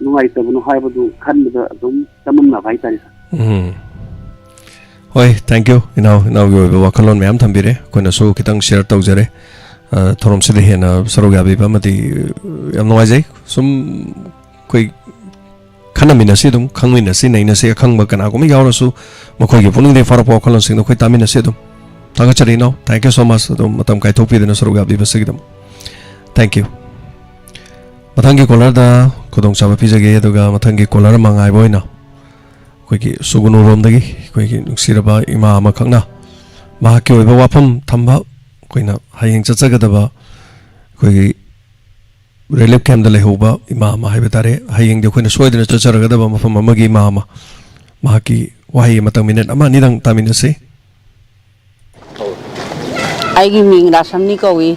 ꯅꯨꯡꯉꯥꯏꯇꯕꯅꯣ ꯍꯥꯏꯕꯗꯨ ꯈꯟꯕꯗ ꯑꯗꯨꯝ ꯆꯃꯝꯅꯕ ꯍꯥꯏꯇꯥꯔꯦ, ꯁꯥꯔ꯫ ꯎꯝ꯫ ꯍꯣꯏ, thank you, ꯏꯅꯥꯎ, ꯏꯅꯥꯎꯒꯤ ꯑꯣꯏꯕ ꯋꯥꯈꯜꯂꯣꯟ ꯃꯌꯥꯝ ꯊꯝꯕꯤꯔꯦ, ꯑꯩꯈꯣꯏꯅꯁꯨ ꯈꯤꯇꯪ share ꯇꯧꯖꯔꯦ꯫ ꯑ, ꯊꯧꯔꯝꯁꯤꯗ ꯍꯦꯟꯅ ꯁꯔꯨꯛ ꯌꯥꯕꯤꯕ ꯑꯃꯗꯤ, ꯑ, ꯌꯥꯝ ꯅꯨꯡꯉꯥꯏꯖꯩ꯫ ꯁꯨꯝ ꯑꯩꯈꯣꯏ ꯈꯟꯅꯃꯤꯟꯅꯁꯤ, ꯑꯗꯨꯝ ꯈꯪꯃꯤꯟꯅꯁꯤ, ꯅꯩꯅꯁꯤ, ꯑꯈꯪꯕ ꯀꯅꯥꯒꯨꯝꯕ ꯌꯥꯎꯔꯁꯨ ꯃꯈꯣꯏꯒꯤ ꯄꯨꯛꯅꯤꯡꯗꯒꯤ ꯐꯥꯎꯔꯛꯄ ꯋꯥꯈꯜꯂꯣꯟꯁꯤꯡꯗꯣ ꯑꯩꯈꯣꯏ ꯇꯥꯃꯤꯟꯅꯁꯤ ꯑꯗꯨꯝ꯫ ꯊꯥꯒꯠꯆꯔꯤ ꯏꯅꯥꯎ, thank you so much, ꯑꯗꯨꯝ ꯃꯇꯝ ꯀꯥꯏꯊꯣꯛꯄꯤꯗꯨꯅ ꯁꯔꯨꯛ ꯌꯥꯕꯤꯕꯁꯤꯒꯤꯗꯃꯛ꯫ Thank you꯫ ꯃꯊꯪꯒꯤ caller ꯗ ꯈꯨꯗꯣꯡꯆꯥꯕ ꯄꯤꯖꯒꯦ, ꯑꯗꯨꯒ ꯃꯊꯪꯒꯤ caller ꯑꯃ ꯉꯥꯏꯕ ꯑꯣꯏꯅ ꯑꯩꯈꯣꯏꯒꯤ ꯁꯨꯒꯨꯅꯨꯔꯣꯝꯗꯒꯤ ꯑꯩꯈꯣꯏꯒꯤ ꯅꯨꯡꯁꯤꯔꯕ ꯏꯃꯥ ꯑꯃꯈꯛꯅ ꯃꯍꯥꯛꯀꯤ ꯑꯣꯏꯕ ꯋꯥꯐꯝ ꯊꯝꯕ, ꯑꯩꯈꯣꯏꯅ ꯍꯌꯦꯡ ꯆꯠꯆꯒꯗꯕ ꯑꯩꯈꯣꯏꯒꯤ relief camp ꯇ ꯂꯩꯍꯧꯕ ꯏꯃꯥ ꯑꯃ ꯍꯥꯏꯕ ꯇꯥꯔꯦ, ꯍꯌꯦꯡꯗꯤ ꯑꯩꯈꯣꯏꯅ ꯁꯣꯏꯗꯅ ꯆꯠꯆꯔꯒꯗꯕ ꯃꯐꯝ ꯑꯃꯒꯤ ꯏꯃꯥ ꯑꯃ, ꯃꯍꯥꯛꯀꯤ ꯋꯥꯍꯩ ꯑꯃꯇꯪ minute ꯑꯃ ꯑꯅꯤꯗꯪ ꯇꯥꯃꯤꯟꯅꯁꯤ꯫ ꯑꯩꯒꯤ ꯃꯤꯡ ꯔꯥꯁꯝꯅꯤ ꯀꯧꯏ꯫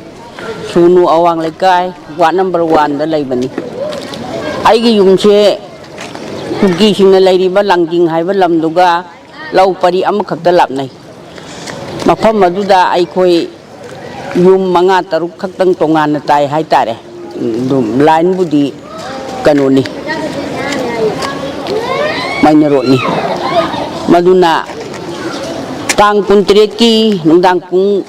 ꯁꯨꯅꯨ ꯑꯋꯥꯡ ꯂꯩꯀꯥꯏ, ward number one ꯗ ꯂꯩꯕꯅꯤ꯫ ꯑꯩꯒꯤ ꯌꯨꯝꯁꯦ ꯀꯨꯀꯤꯁꯤꯡꯅ ꯂꯩꯔꯤꯕ ꯂꯥꯡꯖꯤꯡ ꯍꯥꯏꯕ ꯂꯝꯗꯨꯒ ꯂꯧ ꯄꯔꯤ ꯑꯃꯈꯛꯇ ꯂꯥꯞꯅꯩ꯫ ꯃꯐꯝ ꯑꯗꯨꯗ ꯑꯩꯈꯣꯏ ꯌꯨꯝ ꯃꯉꯥ ꯇꯔꯨꯛ ꯈꯛꯇꯪ ꯇꯣꯉꯥꯟꯅ ꯇꯥꯏ ꯍꯥꯏꯇꯥꯔꯦ꯫ ꯑꯗꯨꯝ line ꯕꯨꯗꯤ ꯀꯩꯅꯣꯅꯤ, ꯃꯩꯅ ꯔꯣꯠꯅꯤ꯫ ꯃꯗꯨꯅ ꯇꯥꯡ ꯀꯨꯟꯇꯔꯦꯠꯀꯤ ꯅꯨꯡꯗꯥꯡ ꯄꯨꯡ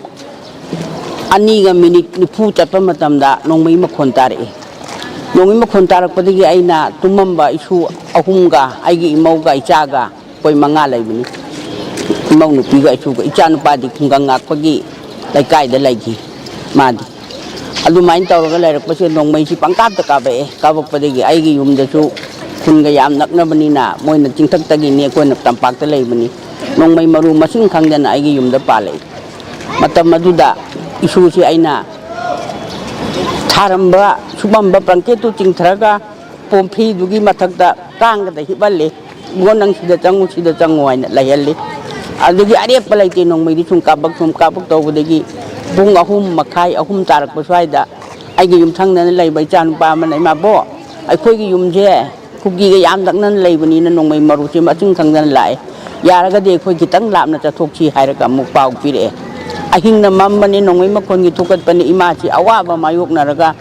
ꯑꯅꯤꯒ minute ꯅꯤꯐꯨ ꯆꯠꯄ ꯃꯇꯝꯗ ꯅꯣꯡꯃꯩ ꯃꯈꯣꯟ ꯇꯥꯔꯛꯏ꯫ ꯅꯣꯡꯃꯩ ꯃꯈꯣꯟ ꯇꯥꯔꯛꯄꯗꯒꯤ ꯑꯩꯅ ꯇꯨꯝꯃꯝꯕ ꯏꯁꯨ ꯑꯍꯨꯝꯒ, ꯑꯩꯒꯤ ꯏꯃꯧꯒ ꯏꯆꯥꯒ, ꯑꯩꯈꯣꯏ ꯃꯉꯥ ꯂꯩꯕꯅꯤ꯫ ꯏꯃꯧ ꯅꯨꯄꯤꯒ ꯏꯆꯨꯒ, ꯏꯆꯥ ꯅꯨꯄꯥꯗꯤ ꯈꯨꯡꯒꯪ ꯉꯥꯛꯄꯒꯤ ꯂꯩꯀꯥꯏꯗ ꯂꯩꯈꯤ꯫ ꯃꯥꯗꯤ ꯑꯗꯨꯃꯥꯏꯅ ꯇꯧꯔꯒ ꯂꯩꯔꯛꯄꯁꯦ ꯅꯣꯡꯃꯩꯁꯤ ꯄꯪꯀꯥꯞꯇ ꯀꯥꯞꯄꯛꯑꯦ꯫ ꯀꯥꯞꯄꯛꯄꯗꯒꯤ ꯑꯩꯒꯤ ꯌꯨꯝꯗꯁꯨ ꯈꯨꯟꯒ ꯌꯥꯝ ꯅꯛꯅꯕꯅꯤꯅ ꯃꯣꯏꯅ ꯆꯤꯡꯊꯛꯇꯒꯤꯅꯤ, ꯑꯩꯈꯣꯏꯅ ꯇꯝꯄꯥꯛꯇ ꯂꯩꯕꯅꯤ꯫ ꯅꯣꯡꯃꯩ ꯃꯔꯨ ꯃꯁꯤꯡ ꯈꯪꯗꯅ ꯑꯩꯒꯤ ꯌꯨꯝꯗ ꯄꯥꯜꯂꯛꯏ꯫ ꯃꯇꯝ ꯑꯗꯨꯗ ꯏꯁꯨꯁꯤ ꯑꯩꯅ ꯊꯥꯔꯝꯕ, ꯁꯨꯃꯝꯕ blanket ꯇꯨ ꯆꯤꯡꯊꯔꯒ ꯄꯣꯝꯐ꯭ꯔꯤꯗꯨꯒꯤ ꯃꯊꯛꯇ ꯀꯥꯡꯒꯗ ꯍꯤꯞꯍꯜꯂꯤ꯫ "ꯏꯕꯨꯡꯉꯣ, ꯅꯪ ꯁꯤꯗ ꯆꯪꯉꯨ, ꯁꯤꯗ ꯆꯪꯉꯨ" ꯍꯥꯏꯅ ꯂꯩꯍꯜꯂꯤ꯫ ꯑꯗꯨꯗꯒꯤ ꯑꯔꯦꯞꯄ ꯂꯩꯇꯦ, ꯅꯣꯡꯃꯩꯗꯤ ꯁꯨꯝ ꯀꯥꯞꯄꯛ ꯁꯨꯝ ꯀꯥꯞꯄꯛ ꯇꯧꯕꯗꯒꯤ ꯄꯨꯡ ꯑꯍꯨꯝ ꯃꯈꯥꯏ, ꯑꯍꯨꯝ ꯇꯥꯔꯛꯄ ꯁ꯭ꯋꯥꯏꯗ ꯑꯩꯒꯤ ꯌꯨꯝꯊꯪꯅꯅ ꯂꯩꯕ ꯏꯆꯥ ꯅꯨꯄꯥ ꯑꯃꯅ, "ꯏꯃꯥꯕꯣ, ꯑꯩꯈꯣꯏꯒꯤ ꯌꯨꯝꯁꯦ ꯀꯨꯀꯤꯒ ꯌꯥꯝ ꯅꯛꯅꯅ ꯂꯩꯕꯅꯤꯅ ꯅꯣꯡꯃꯩ ꯃꯔꯨꯁꯦ ꯃꯆꯤꯟ ꯈꯪꯗꯅ ꯂꯥꯛꯑꯦ, ꯌꯥꯔꯒꯗꯤ ꯑꯩꯈꯣꯏ ꯈꯤꯇꯪ ꯂꯥꯞꯅ ꯆꯠꯊꯣꯛꯁꯤ" ꯍꯥꯏꯔꯒ ꯑꯃꯨꯛ ꯄꯥꯎ ꯄꯤꯔꯛꯑꯦ꯫ ꯑꯍꯤꯡꯅ ꯃꯝꯕꯅꯤ, ꯅꯣꯡꯃꯩ ꯃꯈꯣꯟꯒꯤ ꯊꯣꯛꯀꯠꯄꯅꯤ꯫ ꯏꯃꯥꯁꯤ ꯑꯋꯥꯕ ꯃꯥꯌꯣꯛꯅꯔꯒ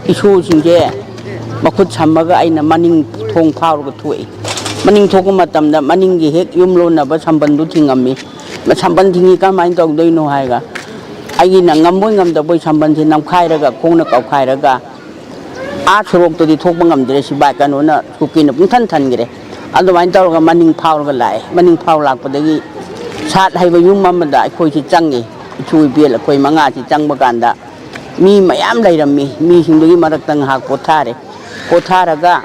ꯏꯁꯨꯁꯤꯡꯁꯦ ꯃꯈꯨꯠ ꯁꯝꯃꯒ ꯑꯩꯅ ꯃꯅꯤꯡ ꯊꯣꯡ ꯐꯥꯎꯔꯒ ꯊꯣꯛꯏ꯫ ꯃꯅꯤꯡ ꯊꯣꯛꯄ ꯃꯇꯝꯗ ꯃꯅꯤꯡꯒꯤ ꯍꯦꯛ ꯌꯨꯝ ꯂꯣꯟꯅꯕ ꯁꯝꯕꯜꯗꯨ ꯊꯤꯡꯉꯝꯃꯤ꯫ ꯁꯝꯕꯜ ꯊꯤꯡꯉꯤ, ꯀꯃꯥꯏꯅ ꯇꯧꯗꯣꯏꯅꯣ ꯍꯥꯏꯔꯒ ꯑꯩꯒꯤꯅ ꯉꯝꯕꯣꯏ ꯉꯝꯗꯕꯣꯏ ꯁꯝꯕꯜꯁꯦ ꯅꯝꯈꯥꯏꯔꯒ, ꯈꯣꯡꯅ ꯀꯥꯎꯈꯥꯏꯔꯒ, ꯑꯥ ꯁꯣꯔꯣꯛꯇꯗꯤ ꯊꯣꯛꯄ ꯉꯝꯗ꯭ꯔꯦ, ꯁꯤꯕꯥꯏ ꯀꯩꯅꯣꯅ, ꯀꯨꯀꯤꯅ ꯄꯨꯡꯊꯟ ꯊꯟꯈ꯭ꯔꯦ꯫ ꯑꯗꯨꯃꯥꯏꯅ ꯇꯧꯔꯒ ꯃꯅꯤꯡ ꯐꯥꯎꯔꯒ ꯂꯥꯛꯑꯦ꯫ ꯃꯅꯤꯡ ꯐꯥꯎ ꯂꯥꯛꯄꯗꯒꯤ ꯁꯥꯠ ꯍꯩꯕ ꯌꯨꯝ ꯑꯃꯗ ꯑꯩꯈꯣꯏꯁꯤ ꯆꯪꯉꯤ꯫ ꯏꯁꯨ ꯏꯕꯦꯜ ꯑꯩꯈꯣꯏ ꯃꯉꯥꯁꯤ ꯆꯪꯕ ꯀꯥꯟꯗ ꯃꯤ ꯃꯌꯥꯝ ꯂꯩꯔꯝꯃꯤ꯫ ꯃꯤꯁꯤꯡꯗꯨꯒꯤ ꯃꯔꯛꯇ ꯉꯥꯏꯍꯥꯛ ꯄꯣꯊꯥꯔꯦ꯫ ꯄꯣꯊꯥꯔꯒ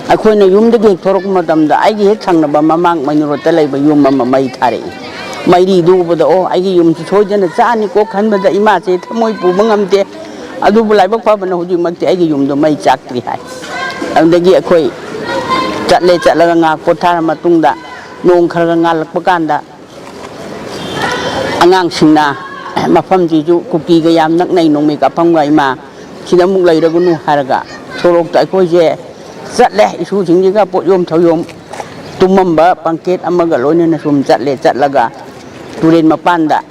ꯑꯩꯈꯣꯏꯅ ꯌꯨꯝꯗꯒꯤ ꯍꯦꯛ ꯊꯣꯔꯛꯄ ꯃꯇꯝꯗ ꯑꯩꯒꯤ ꯍꯦꯛ ꯊꯪꯅꯕ ꯃꯃꯥꯡ ꯃꯩꯅꯣꯔꯣꯠꯇ ꯂꯩꯕ ꯌꯨꯝ ꯑꯃ ꯃꯩ ꯊꯥꯔꯛꯏ꯫ ꯃꯩꯔꯤꯗꯨ ꯎꯕꯗ, "ꯑꯣ, ꯑꯩꯒꯤ ꯌꯨꯝꯁꯤ ꯁꯣꯏꯗꯅ ꯆꯥꯛꯑꯅꯤꯀꯣ" ꯈꯟꯕꯗ ꯏꯃꯥꯁꯦ ꯊꯃꯣꯏ ꯄꯨꯕ ꯉꯝꯗꯦ꯫ ꯑꯗꯨꯕꯨ ꯂꯥꯏꯕꯛ ꯐꯕꯅ ꯍꯧꯖꯤꯛꯃꯛꯇꯤ ꯑꯩꯒꯤ ꯌꯨꯝꯗꯣ ꯃꯩ ꯆꯥꯛꯇ꯭ꯔꯤ ꯍꯥꯏ꯫ ꯑꯗꯨꯗꯒꯤ ꯑꯩꯈꯣꯏ ꯆꯠꯂꯦ, ꯆꯠꯂꯒ ꯉꯥꯏꯍꯥꯛ ꯄꯣꯊꯥꯔ ꯃꯇꯨꯡꯗ ꯅꯣꯡ ꯈꯔ ꯈꯔ ꯉꯥꯜꯂꯛꯄ ꯀꯥꯟꯗ ꯑꯉꯥꯡꯁꯤꯡꯅ ꯃꯐꯝꯁꯤꯁꯨ ꯀꯨꯀꯤꯒ ꯌꯥꯝ ꯅꯛꯅꯩ, ꯅꯣꯡꯃꯩ ꯀꯥꯞꯐꯝꯒ, "ꯏꯃꯥ, ꯁꯤꯗ ꯑꯃꯨꯛ ꯂꯩꯔꯒꯅꯨ" ꯍꯥꯏꯔꯒ ꯁꯣꯔꯣꯛꯇ ꯑꯩꯈꯣꯏꯁꯦ ꯆꯠꯂꯦ꯫ ꯏꯁꯨꯁꯤꯡꯁꯤꯒ ꯄꯣꯠꯌꯣꯝ ꯊꯧꯌꯣꯝ ꯇꯨꯝꯃꯝꯕ ꯄꯪꯀꯦꯠ ꯑꯃꯒ ꯂꯣꯏꯅꯅ ꯁꯨꯝ ꯆꯠꯂꯦ꯫ ꯆꯠꯂꯒ ꯇꯨꯔꯦꯟ ꯃꯄꯥꯟꯗ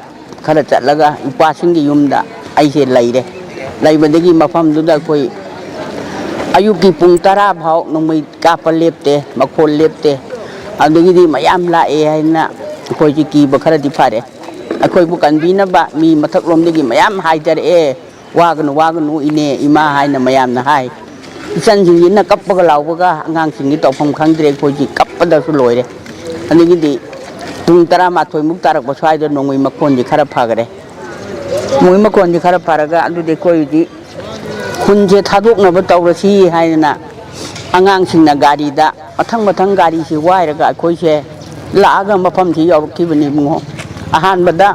ꯈꯔ ꯆꯠꯂꯒ ꯏꯄꯥꯁꯤꯡꯒꯤ ꯌꯨꯝꯗ ꯑꯩꯁꯦ ꯂꯩꯔꯦ꯫ ꯂꯩꯕꯗꯒꯤ ꯃꯐꯝꯗꯨꯗ ꯑꯩꯈꯣꯏ ꯑꯌꯨꯛꯀꯤ ꯄꯨꯡ ꯇꯔꯥ ꯐꯥꯎ ꯅꯣꯡꯃꯩ ꯀꯥꯞꯄ ꯂꯦꯞꯇꯦ, ꯃꯈꯣꯜ ꯂꯦꯞꯇꯦ꯫ ꯑꯗꯒꯤꯗꯤ ꯃꯌꯥꯝ ꯂꯥꯛꯑꯦ ꯍꯥꯏꯅ ꯑꯩꯈꯣꯏꯁꯤ ꯀꯤꯕ ꯈꯔꯗꯤ ꯐꯔꯦ꯫ ꯑꯩꯈꯣꯏꯕꯨ ꯀꯟꯕꯤꯅꯕ ꯃꯤ ꯃꯊꯛꯂꯣꯝꯗꯒꯤ ꯃꯌꯥꯝ ꯍꯥꯏꯊꯔꯛꯑꯦ, "ꯋꯥꯒꯅꯨ, ꯋꯥꯒꯅꯨ, ꯏꯅꯦ, ꯏꯃꯥ" ꯍꯥꯏꯅ ꯃꯌꯥꯝꯅ ꯍꯥꯏ꯫ ꯏꯆꯟꯁꯤꯡꯁꯤꯅ ꯀꯞꯄꯒ ꯂꯥꯎꯕꯒ, ꯑꯉꯥꯡꯁꯤꯡꯒꯤ ꯇꯧꯐꯝ ꯈꯪꯗ꯭ꯔꯦ, ꯑꯩꯈꯣꯏꯁꯤ ꯀꯞꯄꯗꯁꯨ ꯂꯣꯏꯔꯦ꯫ ꯑꯗꯒꯤꯗꯤ ꯄꯨꯡ ꯇꯔꯥꯃꯥꯊꯣꯏꯃꯨꯛ ꯇꯥꯔꯛꯄ ꯁ꯭ꯋꯥꯏꯗ ꯅꯣꯡꯃꯩ ꯃꯈꯣꯟꯁꯤ ꯈꯔ ꯐꯈꯔꯦ꯫ ꯅꯣꯡꯃꯩ ꯃꯈꯣꯟꯁꯤ ꯈꯔ ꯐꯔꯒ ꯑꯗꯨꯗꯤ ꯑꯩꯈꯣꯏꯗꯤ ꯈꯨꯟꯁꯦ ꯊꯥꯗꯣꯛꯅꯕ ꯇꯧꯔꯁꯤ ꯍꯥꯏꯗꯅ ꯑꯉꯥꯡꯁꯤꯡꯅ ꯒꯥꯔꯤꯗ ꯃꯊꯪ ꯃꯊꯪ ꯒꯥꯔꯤꯁꯤ ꯋꯥꯏꯔꯒ ꯑꯩꯈꯣꯏꯁꯦ ꯂꯥꯛꯑꯒ ꯃꯐꯝꯁꯤ ꯌꯧꯔꯛꯈꯤꯕꯅꯤ ꯏꯕꯨꯡꯉꯣ꯫ ꯑꯍꯥꯟꯕꯗ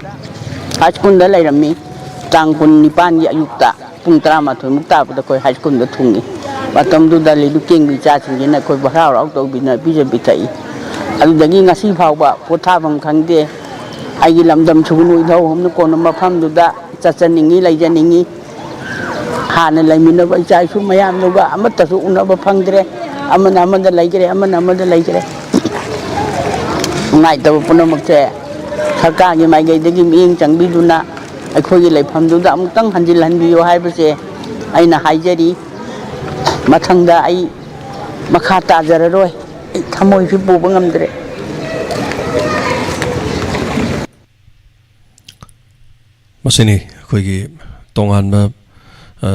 ꯍꯥꯏ ꯁ꯭ꯀꯨꯜꯗ ꯂꯩꯔꯝꯃꯤ꯫ ꯇꯥꯡ ꯀꯨꯟꯅꯤꯄꯥꯟꯒꯤ ꯑꯌꯨꯛꯇ ꯄꯨꯡ ꯇꯔꯥꯃꯥꯊꯣꯏꯃꯨꯛ ꯇꯥꯕꯗ ꯑꯩꯈꯣꯏ ꯍꯥꯏ ꯁ꯭ꯀꯨꯜꯗ ꯊꯨꯡꯉꯤ꯫ ꯃꯇꯝꯗꯨꯗ ꯂꯩꯂꯨ ꯀꯦꯡꯕꯤ ꯏꯆꯥꯁꯤꯡꯁꯤꯅ ꯑꯩꯈꯣꯏꯕꯨ ꯍꯔꯥꯎ ꯍꯔꯥꯎ ꯇꯧꯕꯤꯅ ꯄꯤꯖ ꯄꯤꯊꯛꯏ꯫ ꯑꯗꯨꯗꯒꯤ ꯉꯁꯤ ꯐꯥꯎꯕ ꯄꯣꯊꯥꯐꯝ ꯈꯪꯗꯦ꯫ ꯑꯩꯒꯤ ꯂꯝꯗꯝ ꯁꯨꯒꯅꯨ ꯏꯙꯧ ꯍꯧꯅ ꯀꯣꯟꯅ ꯃꯐꯝꯗꯨꯗ ꯆꯠꯆꯅꯤꯡꯉꯤ, ꯂꯩꯖꯅꯤꯡꯉꯤ꯫ ꯍꯥꯟꯅ ꯂꯩꯃꯤꯟꯅꯕ ꯏꯆꯥ ꯏꯁꯨ ꯃꯌꯥꯝꯗꯨꯒ ꯑꯃꯠꯇꯁꯨ ꯎꯅꯕ ꯐꯪꯗ꯭ꯔꯦ꯫ ꯑꯃꯅ ꯑꯃꯗ ꯂꯩꯈ꯭ꯔꯦ, ꯑꯃꯅ ꯑꯃꯗ ꯂꯩꯈ꯭ꯔꯦ꯫ ꯅꯨꯡꯉꯥꯏꯇꯕ ꯄꯨꯝꯅꯃꯛꯁꯦ ꯁꯔꯀꯥꯔꯒꯤ ꯃꯥꯏꯀꯩꯗꯒꯤ ꯃꯤꯠꯌꯦꯡ ꯆꯪꯕꯤꯗꯨꯅ ꯑꯩꯈꯣꯏꯒꯤ ꯂꯩꯐꯝꯗꯨꯗ ꯑꯃꯨꯛꯇꯪ ꯍꯟꯖꯤꯜꯍꯟꯕꯤꯌꯨ ꯍꯥꯏꯕꯁꯦ ꯑꯩꯅ ꯍꯥꯏꯖꯔꯤ꯫ ꯃꯊꯪꯗ ꯑꯩ ꯃꯈꯥ ꯇꯥꯖꯔꯔꯣꯏ꯫ ꯑꯩ ꯊꯃꯣꯏꯁꯨ ꯄꯨꯕ ꯉꯝꯗ꯭ꯔꯦ꯫ ꯃꯁꯤꯅꯤ ꯑꯩꯈꯣꯏꯒꯤ ꯇꯣꯉꯥꯟꯕ, ꯑ,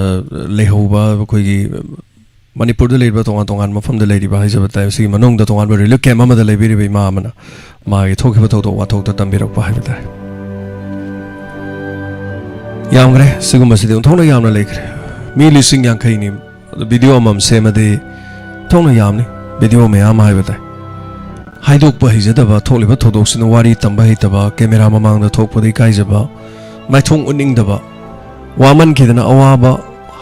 ꯂꯩꯍꯧꯕ ꯑꯩꯈꯣꯏꯒꯤ ꯃꯅꯤꯄꯨꯔꯗ ꯂꯩꯔꯤꯕ ꯇꯣꯉꯥꯟ ꯇꯣꯉꯥꯟꯕ ꯃꯐꯝꯗ ꯂꯩꯔꯤꯕ ꯍꯥꯏꯖꯕ ꯇꯥꯏ꯫ ꯁꯤꯒꯤ ꯃꯅꯨꯡꯗ ꯇꯣꯉꯥꯟꯕ relief camp ꯑꯃꯗ ꯂꯩꯕꯤꯔꯤꯕ ꯏꯃꯥ ꯑꯃꯅ ꯃꯥꯒꯤ ꯊꯣꯛꯈꯤꯕ ꯊꯧꯗꯣꯛ ꯋꯥꯊꯣꯛꯇ ꯇꯝꯕꯤꯔꯛꯄ ꯍꯥꯏꯕ ꯇꯥꯔꯦ꯫ ꯌꯥꯝꯈ꯭ꯔꯦ, ꯁꯤꯒꯨꯝꯕꯁꯤꯗꯤ ꯑꯣꯟꯊꯣꯛꯅ ꯌꯥꯝꯅ ꯂꯩꯈ꯭ꯔꯦ꯫ ꯃꯤ ꯂꯤꯁꯤꯡ ꯌꯥꯡꯈꯩꯅꯤ꯫ ꯑꯗꯨ video ꯑꯃꯃꯝ ꯁꯦꯝꯃꯗꯤ ꯊꯣꯛꯅ ꯌꯥꯝꯅꯤ꯫ Video ꯃꯌꯥꯝ ꯍꯥꯏꯕ ꯇꯥꯏ꯫ ꯍꯥꯏꯗꯣꯛꯄ ꯍꯩꯖꯗꯕ, ꯊꯣꯛꯂꯤꯕ ꯊꯧꯗꯣꯛꯁꯤꯅ ꯋꯥꯔꯤ ꯇꯝꯕ ꯍꯩꯇꯕ, camera ꯃꯃꯥꯡꯗ ꯊꯣꯛꯄꯗ ꯏꯀꯥꯏꯖꯕ, ꯃꯥꯏꯊꯣꯡ ꯎꯠꯅꯤꯡꯗꯕ, ꯋꯥꯃꯟꯈꯤꯗꯅ ꯑꯋꯥꯕ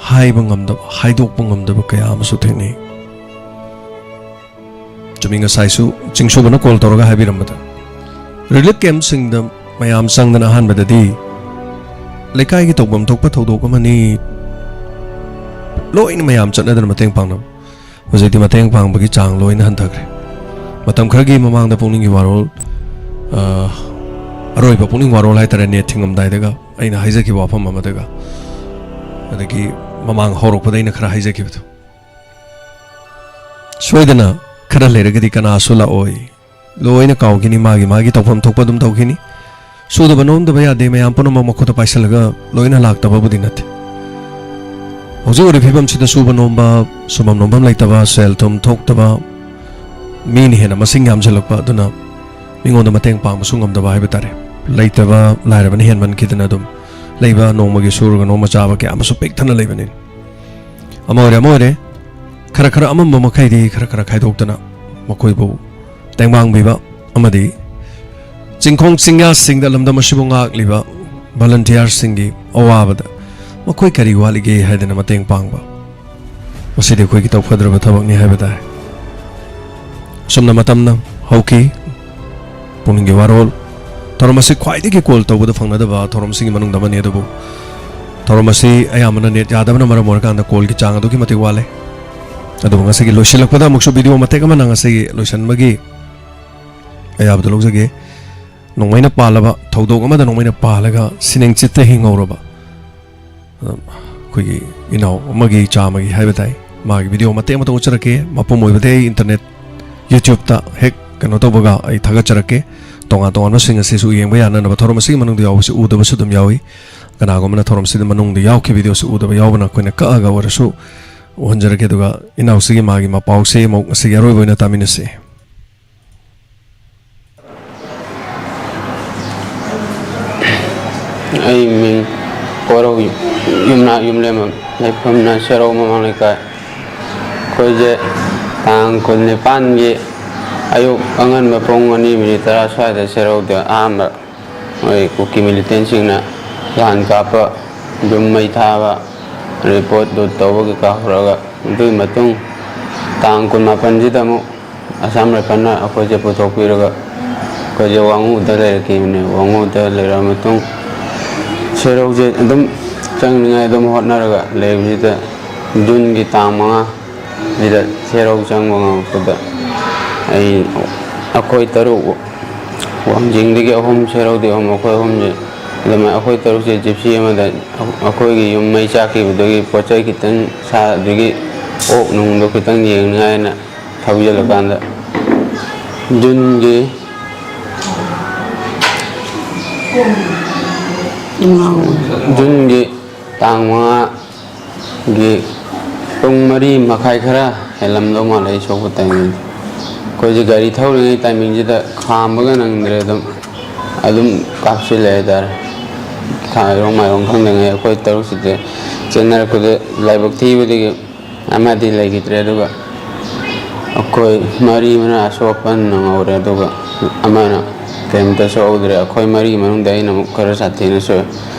ꯍꯥꯏꯕ ꯉꯝꯗꯕ, ꯍꯥꯏꯗꯣꯛꯄ ꯉꯝꯗꯕ ꯀꯌꯥ ꯑꯃꯁꯨ ꯊꯦꯡꯅꯩ꯫ ꯆꯨꯝꯃꯤ, ꯉꯁꯥꯏꯁꯨ ꯆꯤꯡꯁꯨꯕꯅ call ꯇꯧꯔꯒ ꯍꯥꯏꯕꯤꯔꯝꯕꯗ, relief campꯁꯤꯡꯗ ꯃꯌꯥꯝ ꯆꯪꯗꯅ ꯑꯍꯥꯟꯕꯗꯗꯤ ꯂꯩꯀꯥꯏꯒꯤ ꯇꯧꯐꯝ ꯊꯣꯛꯄ ꯊꯧꯗꯣꯛ ꯑꯃꯅꯤ, ꯂꯣꯏꯅ ꯃꯌꯥꯝ ꯆꯠꯅꯗꯅ ꯃꯇꯦꯡ ꯄꯥꯡꯅꯕ꯫ ꯍꯧꯖꯤꯛꯇꯤ ꯃꯇꯦꯡ ꯄꯥꯡꯕꯒꯤ ꯆꯥꯡ ꯂꯣꯏꯅ ꯍꯟꯊꯈ꯭ꯔꯦ꯫ ꯃꯇꯝ ꯈꯔꯒꯤ ꯃꯃꯥꯡꯗ ꯄꯨꯛꯅꯤꯡꯒꯤ ꯋꯥꯔꯣꯜ, ꯑ, ꯑꯔꯣꯏꯕ ꯄꯨꯛꯅꯤꯡ ꯋꯥꯔꯣꯜ ꯍꯥꯏꯇꯥꯔꯦ, net ꯊꯤꯡꯉꯝꯗꯥꯏꯗꯒ ꯑꯩꯅ ꯍꯥꯏꯖꯈꯤꯕ ꯋꯥꯐꯝ ꯑꯃꯗꯒ, ꯑꯗꯒꯤ ꯃꯃꯥꯡ ꯍꯧꯔꯛꯄꯗ ꯑꯩꯅ ꯈꯔ ꯍꯥꯏꯖꯈꯤꯕꯗꯣ, ꯁꯣꯏꯗꯅ ꯈꯔ ꯂꯩꯔꯒꯗꯤ ꯀꯅꯥꯁꯨ ꯂꯥꯛꯑꯣꯏ, ꯂꯣꯏꯅ ꯀꯥꯎꯈꯤꯅꯤ, ꯃꯥꯒꯤ ꯃꯥꯒꯤ ꯇꯧꯐꯝ ꯊꯣꯛꯄ ꯑꯗꯨꯝ ꯇꯧꯈꯤꯅꯤ꯫ ꯁꯨꯗꯕ ꯅꯣꯝꯗꯕ ꯌꯥꯗꯦ, ꯃꯌꯥꯝ ꯄꯨꯝꯅꯃꯛ ꯃꯈꯨꯠꯇ ꯄꯥꯏꯁꯤꯜꯂꯒ ꯂꯣꯏꯅ ꯂꯥꯛꯇꯕꯕꯨꯗꯤ ꯅꯠꯇꯦ꯫ ꯍꯧꯖꯤꯛ ꯑꯣꯏꯔꯤꯕ ꯐꯤꯕꯝꯁꯤꯗ ꯁꯨꯕ ꯅꯣꯝꯕ, ꯁꯨꯐꯝ ꯅꯣꯝꯐꯝ ꯂꯩꯇꯕ, ꯁꯦꯜ ꯊꯨꯝ ꯊꯣꯛꯇꯕ, ꯃꯤꯅ ꯍꯦꯟꯅ ꯃꯁꯤꯡ ꯌꯥꯝꯁꯤꯜꯂꯛꯄ, ꯑꯗꯨꯅ ꯃꯤꯉꯣꯟꯗ ꯃꯇꯦꯡ ꯄꯥꯡꯕꯁꯨ ꯉꯝꯗꯕ ꯍꯥꯏꯕ ꯇꯥꯔꯦ꯫ ꯂꯩꯇꯕ ꯂꯥꯏꯔꯕꯅ ꯍꯦꯟꯃꯟꯈꯤꯗꯅ ꯑꯗꯨꯝ ꯂꯩꯕ, ꯅꯣꯡꯃꯒꯤ ꯁꯨꯔꯒ ꯅꯣꯡꯃ ꯆꯥꯕ ꯀꯌꯥ ꯑꯃꯁꯨ ꯄꯤꯛ ꯊꯟꯅ ꯂꯩꯕꯅꯤ꯫ ꯑꯃ ꯑꯣꯏꯔꯦ, ꯑꯃ ꯑꯣꯏꯔꯦ, ꯈꯔ ꯈꯔ ꯑꯃꯝꯕ ꯃꯈꯩꯗꯤ ꯈꯔ ꯈꯔ ꯈꯥꯏꯗꯣꯛꯇꯅ ꯃꯈꯣꯏꯕꯨ ꯇꯦꯡꯕꯥꯡꯕꯤꯕ ꯑꯃꯗꯤ ꯆꯤꯡꯈꯣꯡ ꯆꯤꯡꯌꯥꯁꯤꯡꯗ ꯂꯝꯗꯝ ꯑꯁꯤꯕꯨ ꯉꯥꯛꯂꯤꯕ volunteerꯁꯤꯡꯒꯤ ꯑꯋꯥꯕꯗ ꯃꯈꯣꯏ ꯀꯔꯤ ꯋꯥꯠꯂꯤꯒꯦ ꯍꯥꯏꯗꯅ ꯃꯇꯦꯡ ꯄꯥꯡꯕ, ꯃꯁꯤꯗꯤ ꯑꯩꯈꯣꯏꯒꯤ ꯇꯧꯐꯗ꯭ꯔꯕ ꯊꯕꯛꯅꯤ ꯍꯥꯏꯕ ꯇꯥꯏ꯫ ꯑꯁꯨꯝꯅ ꯃꯇꯝꯅ ꯍꯧꯈꯤ꯫ ꯄꯨꯛꯅꯤꯡꯒꯤ ꯋꯥꯔꯣꯜ꯫ ꯊꯧꯔꯝ ꯑꯁꯤ ꯈ꯭ꯋꯥꯏꯗꯒꯤ ꯀꯣꯜ ꯇꯧꯕꯗ ꯐꯪꯅꯗꯕ ꯊꯧꯔꯝꯁꯤꯡꯒꯤ ꯃꯅꯨꯡꯗ ꯑꯃꯅꯤ, ꯑꯗꯨꯕꯨ ꯊꯧꯔꯝ ꯑꯁꯤ ꯑꯌꯥꯝꯕꯅ ꯅꯦꯠ ꯌꯥꯗꯕꯅ ꯃꯔꯝ ꯑꯣꯏꯔꯀꯥꯟꯗ ꯀꯣꯜꯒꯤ ꯆꯥꯡ ꯑꯗꯨꯛꯀꯤ ꯃꯇꯤꯛ ꯋꯥꯠꯂꯦ꯫ ꯑꯗꯨꯕꯨ ꯉꯁꯤꯒꯤ ꯂꯣꯏꯁꯤꯜꯂꯛꯄꯗ ꯑꯃꯨꯛꯁꯨ ꯚꯤꯗꯤꯑꯣ ꯃꯇꯦꯛ ꯑꯃꯅ ꯉꯁꯤꯒꯤ ꯂꯣꯏꯁꯤꯟꯕꯒꯤ ꯑꯌꯥꯕꯗꯨ ꯂꯧꯖꯒꯦ꯫ ꯅꯣꯡꯃꯩꯅ ꯄꯥꯜꯂꯕ ꯊꯧꯗꯣꯛ ꯑꯃꯗ ꯅꯣꯡꯃꯩꯅ ꯄꯥꯜꯂꯒ ꯁꯤꯅꯤꯡ ꯆꯤꯠꯇ ꯍꯤꯡꯍꯧꯔꯕ ꯑꯩꯈꯣꯏꯒꯤ ꯏꯅꯥꯎ ꯑꯃꯒꯤ ꯏꯆꯥ ꯑꯃꯒꯤ ꯍꯥꯏꯕ ꯇꯥꯏ, ꯃꯥꯒꯤ ꯚꯤꯗꯤꯑꯣ ꯃꯇꯦꯛ ꯑꯃꯇꯪ ꯎꯠꯆꯔꯛꯀꯦ꯫ ꯃꯄꯨꯝ ꯑꯣꯏꯕꯗꯤ ꯑꯩ ꯏꯟꯇꯔꯅꯦꯠ, YouTubeꯇ ꯍꯦꯛ ꯀꯩꯅꯣ ꯇꯧꯕꯒ ꯑꯩ ꯊꯥꯒꯠꯆꯔꯛꯀꯦ꯫ ꯇꯣꯉꯥꯟ ꯇꯣꯉꯥꯟꯕꯁꯤꯡ ꯑꯁꯤꯁꯨ ꯌꯦꯡꯕ ꯌꯥꯅꯅꯕ ꯊꯧꯔꯝ ꯑꯁꯤꯒꯤ ꯃꯅꯨꯡꯗ ꯌꯥꯎꯕꯁꯤ ꯎꯗꯕꯁꯨ ꯑꯗꯨꯝ ꯌꯥꯎꯏ꯫ ꯀꯅꯥꯒꯨꯝꯕꯅ ꯊꯧꯔꯝꯁꯤꯗ ꯃꯅꯨꯡꯗ ꯌꯥꯎꯈꯤꯕ ꯚꯤꯗꯤꯑꯣꯁꯤ ꯎꯗꯕ ꯌꯥꯎꯕꯅ ꯑꯩꯈꯣꯏꯅ ꯀꯛꯑꯒ ꯑꯣꯏꯔꯁꯨ ꯎꯍꯟꯖꯔꯛꯀꯦ꯫ ꯑꯗꯨꯒ ꯏꯅꯥꯎꯁꯤꯒꯤ ꯃꯥꯒꯤ ꯃꯄꯥꯎꯁꯦ ꯑꯃꯨꯛ ꯉꯁꯤꯒꯤ ꯑꯔꯣꯏꯕ ꯑꯣꯏꯅ ꯇꯥꯃꯤꯟꯅꯁꯤ꯫ ꯑꯩ ꯃꯤꯡ ꯀꯣꯔꯧ ꯌꯨꯝꯅꯥꯛ ꯌꯨꯝꯂꯦꯝꯕꯝ, ꯂꯩꯐꯝꯅ ꯁꯦꯔꯧ ꯃꯃꯥꯡ ꯂꯩꯀꯥꯏ꯫ ꯑꯩꯈꯣꯏꯁꯦ ꯇꯥꯡ ꯀꯨꯟꯅꯤꯄꯥꯟꯒꯤ ꯑꯌꯨꯛ ꯑꯉꯟꯕ ꯄꯨꯡ ꯑꯅꯤ ꯃꯤꯅꯤꯠ ꯇꯔꯥ ꯁ꯭ꯋꯥꯏꯗ ꯁꯦꯔꯧꯗ ꯑꯍꯥꯟꯕ ꯃꯣꯏ ꯀꯨꯀꯤ ꯃꯤꯂꯤꯇꯦꯟꯁꯤꯡꯅ ꯂꯥꯟ ꯀꯥꯞꯄ, ꯌꯨꯝ ꯃꯩ ꯊꯥꯕ, ꯑꯗꯩ ꯄꯣꯠ ꯂꯨꯠ ꯇꯧꯕ ꯀꯩꯀꯥ ꯍꯧꯔꯒ, ꯑꯗꯨꯒꯤ ꯃꯇꯨꯡ ꯇꯥꯡ ꯀꯨꯟꯃꯥꯄꯟꯁꯤꯗ ꯑꯃꯨꯛ ꯑꯁꯥꯝ ꯔꯥꯏꯐꯜꯅ ꯑꯩꯈꯣꯏꯁꯦ ꯄꯨꯊꯣꯛꯄꯤꯔꯒ ꯑꯩꯈꯣꯏꯁꯦ ꯋꯥꯉꯨꯗ ꯂꯩꯔꯛꯈꯤꯕꯅꯦ꯫ ꯋꯥꯉꯨꯗ ꯂꯩꯔꯛꯑ ꯃꯇꯨꯡ ꯁꯦꯔꯧꯁꯦ ꯑꯗꯨꯝ ꯆꯪꯅꯤꯡꯉꯥꯏ ꯑꯗꯨꯝ ꯍꯣꯠꯅꯔꯒ ꯂꯩꯕꯁꯤꯗ ꯖꯨꯟꯒꯤ ꯇꯥꯡ ꯃꯉꯥ ꯁꯤꯗ ꯁꯦꯔꯧ ꯆꯪꯕ ꯉꯝꯃꯛꯄꯗ ꯑꯩ, ꯑꯩꯈꯣꯏ ꯇꯔꯨꯛ, ꯋꯥꯡꯖꯤꯡꯗꯒꯤ ꯑꯍꯨꯝ, ꯁꯦꯔꯧꯗꯒꯤ ꯑꯍꯨꯝ, ꯑꯩꯈꯣꯏ ꯑꯍꯨꯝꯁꯦ ꯑꯗꯨꯃꯥꯏꯅ ꯑꯩꯈꯣꯏ ꯇꯔꯨꯛꯁꯦ ꯖꯤꯞꯁꯤ ꯑꯃꯗ ꯑꯩꯈꯣꯏꯒꯤ ꯌꯨꯝ ꯃꯩ ꯆꯥꯛꯈꯤꯕꯗꯨꯒꯤ ꯄꯣꯠ ꯆꯩ ꯈꯤꯇꯪ ꯁꯥ, ꯑꯗꯒꯤ ꯑꯣꯛ ꯅꯨꯡꯗꯣ ꯈꯤꯇꯪ ꯌꯦꯡꯅꯤꯡꯉꯥꯏꯅ ꯊꯧꯖꯤꯜꯂꯀꯥꯟꯗ ꯖꯨꯟꯒꯤ, ꯖꯨꯟꯒꯤ ꯇꯥꯡ ꯃꯉꯥꯒꯤ ꯄꯨꯡ ꯃꯔꯤ ꯃꯈꯥꯏ ꯈꯔ ꯍꯦꯜꯂꯝꯗꯧ ꯃꯥꯜꯂꯦ ꯑꯩ ꯁꯣꯛꯄ ꯇꯥꯏꯃꯤꯡꯗꯣ꯫ ꯑꯩꯈꯣꯏꯁꯦ ꯒꯥꯔꯤ ꯊꯧꯔꯤꯉꯩ ꯇꯥꯏꯃꯤꯡꯁꯤꯗ ꯈꯥꯝꯕꯒ ꯅꯪꯗ꯭ꯔꯦ, ꯑꯗꯨꯝ, ꯑꯗꯨꯝ ꯀꯥꯞꯁꯤꯜꯂꯦ ꯍꯥꯏꯇꯥꯔꯦ꯫ ꯊꯥꯏꯔꯣꯡ ꯃꯥꯏꯔꯣꯡ ꯈꯪꯗꯉꯩ ꯑꯩꯈꯣꯏ ꯇꯔꯨꯛꯁꯤꯗꯤ ꯆꯦꯟꯅꯔꯛꯄꯗ ꯂꯥꯏꯕꯛ ꯊꯤꯕꯗꯒꯤ ꯑꯃꯗꯤ ꯂꯩꯈꯤꯗ꯭ꯔꯦ꯫ ꯑꯗꯨꯒ ꯑꯩꯈꯣꯏ ꯃꯔꯤ ꯃꯅꯥ ꯑꯁꯣꯛ ꯑꯄꯟ ꯅꯪꯍꯧꯔꯦ, ꯑꯗꯨꯒ ꯑꯃꯅ ꯀꯔꯤꯝꯇ ꯁꯣꯛꯍꯧꯗ꯭ꯔꯦ꯫ ꯑꯩꯈꯣꯏ ꯃꯔꯤꯒꯤ ꯃꯅꯨꯡꯗ ꯑꯩꯅ ꯑꯃꯨꯛ ꯈꯔ ꯁꯥꯊꯤꯅ ꯁꯣꯛꯑꯦ꯫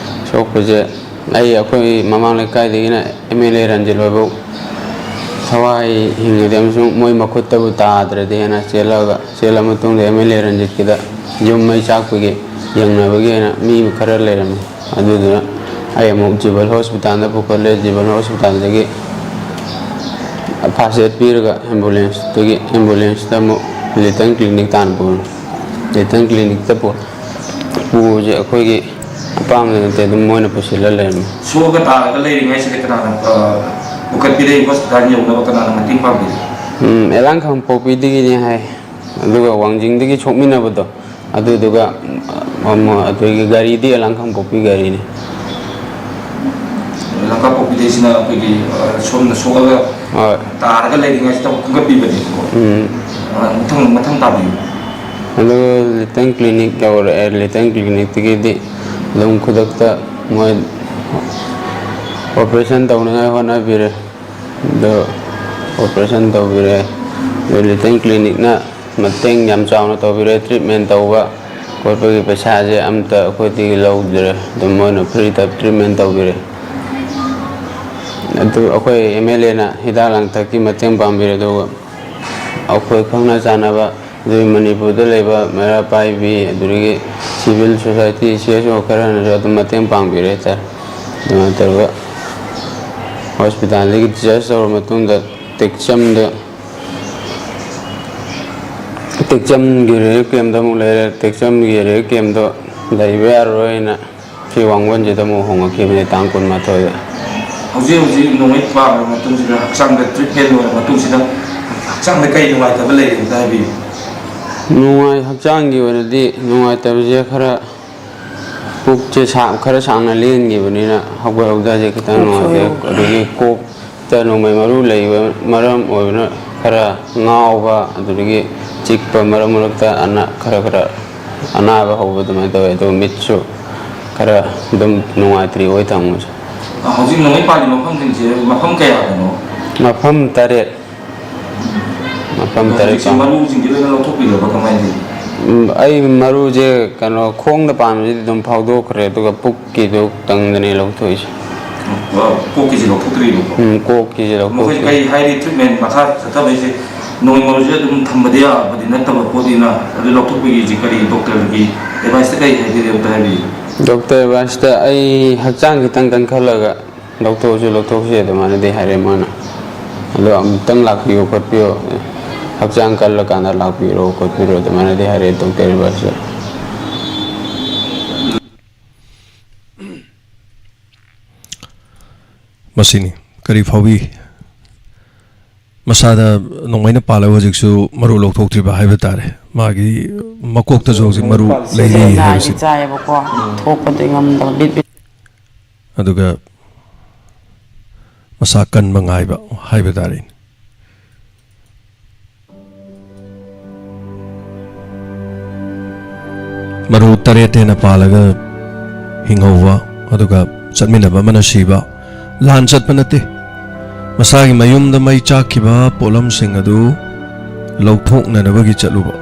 ꯁꯣꯛꯄꯁꯦ ꯑꯩ, ꯑꯩꯈꯣꯏ ꯃꯃꯥꯡ ꯂꯩꯀꯥꯏꯗꯒꯤꯅ MLA ꯔꯟꯖꯤꯠ ꯍꯣꯏꯐꯧ ꯊꯋꯥꯏ ꯍꯤꯡꯉꯗꯤ ꯑꯃꯁꯨꯡ ꯃꯣꯏ ꯃꯈꯨꯠꯇꯕꯨ ꯇꯥꯗ꯭ꯔꯗꯤ ꯍꯥꯏꯅ ꯆꯦꯜꯂꯒ, ꯆꯦꯜꯂ ꯃꯇꯨꯡꯗ ꯑꯦꯝ ꯑꯦꯜ ꯑꯦ ꯔꯟꯖꯤꯠꯀꯤꯗ ꯌꯨꯝ ꯃꯩ ꯆꯥꯛꯄꯒꯤ ꯌꯦꯡꯅꯕꯒꯤ ꯑꯣꯏꯅ ꯃꯤ ꯈꯔ ꯂꯩꯔꯝꯃꯤ꯫ ꯑꯗꯨꯗꯨꯅ ꯑꯩ ꯑꯃꯨꯛ ꯖꯤꯕꯜ ꯍꯣꯁꯄꯤꯇꯥꯜꯗ ꯄꯨꯈꯠꯂꯦ꯫ ꯖꯤꯕꯜ ꯍꯣꯁꯄꯤꯇꯥꯜꯗꯒꯤ ꯐꯥꯔꯁ ꯑꯦꯗ ꯄꯤꯔꯒ ꯑꯦꯝꯕꯨꯂꯦꯟꯁꯇꯒꯤ, ꯑꯦꯝꯕꯨꯂꯦꯟꯁꯇ ꯑꯃꯨꯛ ꯂꯤꯇꯜ ꯀ꯭ꯂꯤꯅꯤꯛ ꯇꯥꯟꯅ ꯄꯨꯔꯦ꯫ ꯂꯤꯇꯜ ꯀ꯭ꯂꯤꯅꯤꯛꯇ ꯄꯨ-, ꯄꯨꯕꯁꯦ ꯑꯩꯈꯣꯏꯒꯤ ꯑꯄꯥꯝꯕ ꯅꯠꯇꯦ, ꯑꯗꯨꯝ ꯃꯣꯏꯅ ꯄꯨꯁꯤꯜꯂ ꯂꯩꯔꯝꯃꯤ꯫ ꯁꯣꯛꯑꯒ ꯇꯥꯔꯒ ꯂꯩꯔꯤꯉꯩꯁꯤꯗ ꯀꯅꯥꯅ, ꯑ, ꯄꯨꯈꯠꯄꯤꯔꯛꯏ, ꯍꯣꯁꯄꯤꯇꯥꯜ ꯌꯧꯅꯕ ꯀꯅꯥꯅ ꯃꯇꯦꯡ ꯄꯥꯡꯕꯤꯔꯤ? ꯎꯝ, ꯑꯦꯂꯥꯡ ꯈꯥꯡꯄꯣꯛꯄꯤꯗꯒꯤꯅꯦ ꯍꯥꯏ, ꯑꯗꯨꯒ ꯋꯥꯡꯖꯤꯡꯗꯒꯤ ꯁꯣꯛꯃꯤꯟꯅꯕꯗꯣ, ꯑꯗꯨꯗꯨꯒ, ꯎꯝ, ꯑꯗꯨꯒꯤ ꯒꯥꯔꯤꯗꯤ ꯑꯦꯂꯥꯡ ꯈꯥꯡꯄꯣꯛꯄꯤ ꯒꯥꯔꯤꯅꯤ꯫ ꯂꯝꯀꯥ ꯄꯣꯛꯄꯤꯗꯩꯁꯤꯅ ꯑꯩꯈꯣꯏꯒꯤ, ꯑ, ꯁꯣꯝꯅ ꯁꯣꯛꯑꯒ ꯍꯣꯏ꯫ ꯇꯥꯔꯒ ꯂꯩꯔꯤꯉꯩꯁꯤꯗ ꯑꯃꯨꯛ ꯈꯨꯝꯒꯠꯄꯤꯕꯅꯦꯕꯀꯣ꯫ ꯎꯝ꯫ ꯑ, ꯃꯊꯪ, ꯃꯊꯪ ꯇꯥꯕꯤꯌꯨ꯫ ꯑꯗꯨꯒ ꯂꯤꯇꯜ ꯀ꯭ꯂꯤꯅꯤꯛ ꯌꯧꯔꯛꯑꯦ꯫ ꯂꯤꯇꯜ ꯀ꯭ꯂꯤꯅꯤꯛꯇꯒꯤꯗꯤ ꯑꯗꯨꯝ ꯈꯨꯗꯛꯇ ꯃꯣꯏ ꯑꯣꯄꯔꯦꯁꯟ ꯇꯧꯅꯉꯥꯏ ꯍꯣꯠꯅꯕꯤꯔꯦ꯫ ꯑꯗꯣ ꯑꯣꯄꯔꯦꯁꯟ ꯇꯧꯕꯤꯔꯦ꯫ ꯑꯗꯣ ꯂꯤꯇꯜ ꯀ꯭ꯂꯤꯅꯤꯛꯅ ꯃꯇꯦꯡ ꯌꯥꯝ ꯆꯥꯎꯅ ꯇꯧꯕꯤꯔꯦ꯫ ꯇ꯭ꯔꯤꯠꯃꯦꯟ ꯇꯧꯕ ꯈꯣꯠꯄꯒꯤ ꯄꯩꯁꯥꯁꯦ ꯑꯝꯇ ꯑꯩꯈꯣꯏꯗꯒꯤ ꯂꯧꯗ꯭ꯔꯦ꯫ ꯑꯗꯨꯝ ꯃꯣꯏꯅ ꯐ꯭ꯔꯤꯗ ꯇ꯭ꯔꯤꯠꯃꯦꯟ ꯇꯧꯕꯤꯔꯦ꯫ ꯑꯗꯨ ꯑꯩꯈꯣꯏ ꯑꯦꯝ ꯑꯦꯜ ꯑꯦꯅ ꯍꯤꯗꯥꯛ ꯂꯥꯡꯊꯛꯀꯤ ꯃꯇꯦꯡ ꯄꯥꯡꯕꯤꯔꯦ꯫ ꯑꯗꯨꯒ ꯑꯩꯈꯣꯏ ꯈꯪꯅ ꯆꯥꯟꯅꯕ, ꯑꯗꯨꯒꯤ ꯃꯅꯤꯄꯨꯔꯗ ꯂꯩꯕ ꯃꯩꯔꯥ ꯄꯥꯏꯕꯤ, ꯑꯗꯨꯗꯒꯤ ꯁꯤꯚꯤꯜ ꯁꯣꯁꯥꯏꯇꯤ, ꯁꯤ ꯑꯦꯁ ꯑꯣ ꯈꯔꯅꯁꯨ ꯑꯗꯨꯝ ꯃꯇꯦꯡ ꯄꯥꯡꯕꯤꯔꯦ ꯍꯥꯏꯇꯥꯔꯦ꯫ ꯑꯗꯨꯃꯥꯏꯅ ꯇꯧꯔꯒ ꯍꯣꯁꯄꯤꯇꯥꯜꯗꯒꯤ ꯗꯤꯆꯥꯔꯖ ꯇꯧꯔꯕ ꯃꯇꯨꯡꯗ ꯇꯦꯛꯆꯝꯗ, ꯇꯦꯛꯆꯝꯒꯤ ꯔꯤꯂꯤꯐ ꯀꯦꯝꯗ ꯑꯃꯨꯛ ꯂꯩꯔꯦ꯫ ꯇꯦꯛꯆꯝꯒꯤ ꯔꯤꯂꯤꯐ ꯀꯦꯝꯗꯣ ꯂꯩꯕ ꯌꯥꯔꯔꯣꯏꯅ ꯁꯤ ꯋꯥꯡꯒꯣꯟꯁꯤꯗ ꯑꯃꯨꯛ ꯍꯣꯡꯉꯛꯈꯤꯕꯅꯦ ꯇꯥꯡ ꯀꯨꯟꯃꯥꯊꯣꯏꯗ꯫ ꯍꯧꯖꯤꯛ ꯍꯧꯖꯤꯛ ꯅꯣꯡꯃꯩ ꯄꯥꯜꯂꯕ ꯃꯇꯨꯡꯁꯤꯗ, ꯍꯛꯆꯥꯡꯗ ꯇ꯭ꯔꯤꯠꯃꯦꯟ ꯂꯣꯏꯔꯕ ꯃꯇꯨꯡꯁꯤꯗ, ꯍꯛꯆꯥꯡꯗ ꯀꯔꯤ ꯅꯨꯡꯉꯥꯏꯇꯕ ꯂꯩꯔꯤ ꯑꯝꯇ ꯍꯥꯏꯕꯤꯌꯨ꯫ ꯅꯨꯡꯉꯥꯏ-, ꯍꯛꯆꯥꯡꯒꯤ ꯑꯣꯏꯅꯗꯤ ꯅꯨꯡꯉꯥꯏꯇꯕꯁꯦ ꯈꯔ ꯄꯨꯛꯁꯦ ꯁꯥ-, ꯈꯔ ꯁꯥꯡꯅ ꯂꯦꯟꯈꯤꯕꯅꯤꯅ ꯍꯧꯒꯠꯍꯧꯗꯁꯦ ꯈꯤꯇꯪ ꯀꯣꯛꯁꯨ ꯅꯨꯡꯉꯥꯏꯇꯦ꯫ ꯌꯥꯝ ꯑꯗꯒꯤ ꯀꯣꯛꯇ ꯅꯣꯡꯃꯩ ꯃꯔꯨ ꯂꯩꯕ ꯃꯔꯝ ꯑꯣꯏꯕꯅ ꯈꯔ ꯉꯥꯎꯕ, ꯑꯗꯨꯗꯒꯤ ꯆꯤꯛꯄ, ꯃꯔꯛ ꯃꯔꯛꯇ ꯑꯅꯥ-, ꯈꯔ ꯈꯔ ꯑꯅꯥꯕ ꯍꯧꯕ ꯑꯗꯨꯃꯥꯏꯅ ꯇꯧꯋꯦ꯫ ꯑꯗꯨꯒ ꯃꯤꯠꯁꯨ ꯈꯔ ꯑꯗꯨꯝ ꯅꯨꯡꯉꯥꯏꯇ꯭ꯔꯤ ꯑꯣꯏ ꯊꯝꯃꯣꯁꯦ꯫ ꯑ, ꯍꯧꯖꯤꯛ ꯅꯣꯡꯃꯩ ꯄꯥꯜꯂꯤ ꯃꯐꯝꯁꯤꯡꯁꯦ ꯃꯐꯝ ꯀꯌꯥꯗꯅꯣ? ꯃꯐꯝ ꯇꯔꯦꯠ꯫ ꯃꯐꯝ ꯑꯗꯣ ꯇꯔꯦꯠ ꯍꯧꯖꯤꯛꯁꯦ ꯄꯥꯜꯂꯤ꯫ ꯃꯔꯨꯁꯤꯡꯁꯦ ꯂꯣꯏꯅ ꯂꯧꯊꯣꯛꯄꯤꯔꯕ ꯀꯃꯥꯏꯅ ꯇꯧꯏ? ꯎꯝ, ꯑꯩ ꯃꯔꯨꯁꯦ ꯀꯩꯅꯣ ꯈꯣꯡꯗ ꯄꯥꯟꯕꯁꯤꯗꯤ ꯑꯗꯨꯝ ꯐꯥꯎꯗꯣꯛꯈ꯭ꯔꯦ, ꯑꯗꯨꯒ ꯄꯨꯛꯀꯤꯗꯨ ꯇꯪꯗꯅꯦ ꯂꯧꯊꯣꯛꯏꯁꯦ꯫ ꯑ, ꯀꯣꯛꯀꯤꯁꯦ ꯂꯧꯊꯣꯛꯇ꯭ꯔꯤꯕꯀꯣ? ꯎꯝ, ꯀꯣꯛꯀꯤꯁꯦ ꯂꯧꯊꯣꯛ- ꯃꯈꯣꯏꯁꯦ ꯀꯔꯤ ꯍꯥꯏꯔꯤ, ꯇ꯭ꯔꯤꯠꯃꯦꯟ ꯃꯈꯥ ꯆꯠꯊꯕꯩꯁꯦ ꯅꯣꯡꯃ ꯃꯔꯨꯁꯦ ꯑꯗꯨꯝ ꯊꯝꯕꯗꯤ ꯌꯥꯕꯗꯤ ꯅꯠꯇꯕ ꯄꯣꯠꯅꯤꯅ, ꯑꯗꯨ ꯂꯧꯊꯣꯛꯄꯒꯤꯁꯦ ꯀꯔꯤ ꯗꯣꯛꯇꯔꯒꯤ ꯑꯦꯗꯚꯥꯏꯁꯇ ꯀꯔꯤ ꯍꯥꯏꯕꯤꯔꯦ ꯑꯝꯇ ꯍꯥꯏꯕꯤꯌꯨ꯫ ꯗꯣꯛꯇꯔ ꯑꯦꯗꯚꯥꯏꯁꯇ ꯑꯩ ꯍꯛꯆꯥꯡ ꯈꯤꯇꯪ ꯀꯟꯈꯠꯂꯒ ꯂꯧꯊꯣꯛꯑꯁꯨ ꯂꯧꯊꯣꯛꯁꯤ ꯑꯗꯨꯃꯥꯏꯅꯗꯤ ꯍꯥꯏꯔꯛꯑꯦ ꯃꯥꯅ꯫ ꯑꯗꯣ ꯑꯃꯨꯛꯇꯪ ꯂꯥꯛꯄꯤꯌꯣ ꯈꯣꯠꯄꯤꯌꯣ, ꯍꯛꯆꯥꯡ ꯀꯜꯂꯀꯥꯟꯗ ꯂꯥꯛꯄꯤꯔꯣ ꯈꯣꯠꯄꯤꯔꯣ ꯑꯗꯨꯃꯥꯏꯅꯗꯤ ꯍꯥꯏꯔꯛꯑꯦ ꯗꯣꯛꯇꯔ ꯑꯦꯗꯚꯥꯏꯁꯇ꯫ ꯃꯁꯤꯅꯤ꯫ ꯀꯔꯤ ꯐꯥꯎꯕꯤ? ꯃꯁꯥꯗ ꯅꯣꯡꯃꯩꯅ ꯄꯥꯜꯂꯒ ꯍꯧꯖꯤꯛꯁꯨ ꯃꯔꯨ ꯂꯧꯊꯣꯛꯇ꯭ꯔꯤꯕ ꯍꯥꯏꯕ ꯇꯥꯔꯦ꯫ ꯃꯥꯒꯤ ꯃꯀꯣꯛꯇꯁꯨ ꯍꯧꯖꯤꯛ ꯃꯔꯨ ꯂꯩꯔꯤ ꯍꯥꯏꯕꯁꯤ꯫ ꯆꯥꯏꯌꯦꯕꯀꯣ꯫ ꯊꯣꯛꯄꯗꯤ ꯉꯝꯗꯕ ꯕꯤꯠ ꯕꯤꯠ꯫ ꯑꯗꯨꯒ ꯃꯁꯥ ꯀꯟꯕ ꯉꯥꯏꯕ ꯍꯥꯏꯕ ꯇꯥꯔꯦꯅꯦ꯫ ꯃꯔꯨ ꯇꯔꯦꯠ ꯍꯦꯟꯅ ꯄꯥꯜꯂꯒ ꯍꯤꯡꯍꯧꯕ, ꯑꯗꯨꯒ ꯆꯠꯃꯤꯟꯅꯕ ꯑꯃꯅ ꯁꯤꯕ, ꯂꯥꯟ ꯆꯠꯄ ꯅꯠꯇꯦ꯫ ꯃꯁꯥꯒꯤ ꯃꯌꯨꯝꯗ ꯃꯩ ꯆꯥꯛꯈꯤꯕ ꯄꯣꯠꯂꯝꯁꯤꯡ ꯑꯗꯨ ꯂꯧꯊꯣꯛꯅꯅꯕꯒꯤ ꯆꯠꯂꯨꯕ꯫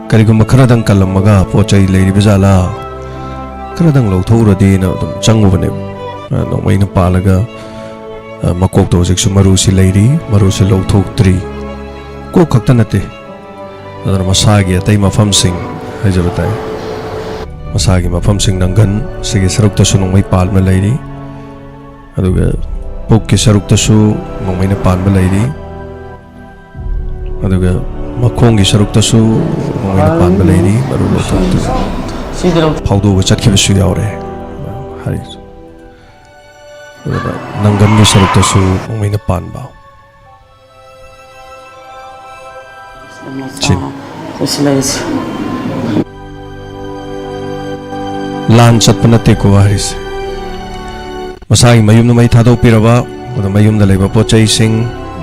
ꯀꯔꯤꯒꯨꯝꯕ ꯈꯔꯗꯪ ꯀꯜꯂꯝꯃꯒ ꯄꯣꯠ ꯆꯩ ꯂꯩꯔꯤꯕ ꯖꯥꯠꯂꯥ, ꯈꯔꯗꯪ ꯂꯧꯊꯣꯛꯎꯔꯗꯤꯅ ꯑꯗꯨꯝ ꯆꯪꯉꯨꯕꯅꯦꯕ꯫ ꯑ, ꯅꯣꯡꯃꯩꯅ ꯄꯥꯜꯂꯒ, ꯑ, ꯃꯀꯣꯛꯇ ꯍꯧꯖꯤꯛꯁꯨ ꯃꯔꯨꯁꯤ ꯂꯩꯔꯤ, ꯃꯔꯨꯁꯤ ꯂꯧꯊꯣꯛꯇ꯭ꯔꯤ꯫ ꯀꯣꯛ ꯈꯛꯇ ꯅꯠꯇꯦ, ꯑꯗꯨꯅ ꯃꯁꯥꯒꯤ ꯑꯇꯩ ꯃꯐꯝꯁꯤꯡ ꯍꯥꯏꯖꯕ ꯇꯥꯏ, ꯃꯁꯥꯒꯤ ꯃꯐꯝꯁꯤꯡ ꯅꯪꯒꯟ ꯁꯤꯒꯤ ꯁꯔꯨꯛꯇꯁꯨ ꯅꯣꯡꯃꯩ ꯄꯥꯟꯕ ꯂꯩꯔꯤ, ꯑꯗꯨꯒ ꯄꯨꯛꯀꯤ ꯁꯔꯨꯛꯇꯁꯨ ꯅꯣꯡꯃꯩꯅ ꯄꯥꯟꯕ ꯂꯩꯔꯤ, ꯑꯗꯨꯒ ꯃꯈꯣꯡꯒꯤ ꯁꯔꯨꯛꯇꯁꯨ ꯅꯣꯡꯃꯩꯅ ꯄꯥꯟꯕ ꯂꯩꯔꯤ, ꯃꯔꯨ ꯂꯧꯊꯣꯛꯇꯨꯅ ꯁꯤꯗ ꯂꯧ- ꯐꯥꯎꯗꯣꯛꯑꯒ ꯆꯠꯈꯤꯕꯁꯨ ꯌꯥꯎꯔꯦ꯫ ꯍꯥꯏꯔꯤ꯫ ꯑꯗꯨꯒ ꯅꯪꯒꯟꯒꯤ ꯁꯔꯨꯛꯇꯁꯨ ꯅꯣꯡꯃꯩꯅ ꯄꯥꯟꯕ꯫ ꯁꯤ꯫ ꯁꯤ ꯂꯩꯔꯤꯁꯦ꯫ ꯂꯥꯟ ꯆꯠꯄ ꯅꯠꯇꯦꯀꯣ ꯍꯥꯏꯔꯤꯁꯦ꯫ ꯃꯁꯥꯒꯤ ꯃꯌꯨꯝꯗ ꯃꯩ ꯊꯥꯗꯣꯛꯄꯤꯔꯕ, ꯑꯗꯨ ꯃꯌꯨꯝꯗ ꯂꯩꯕ ꯄꯣꯠ ꯆꯩꯁꯤꯡ,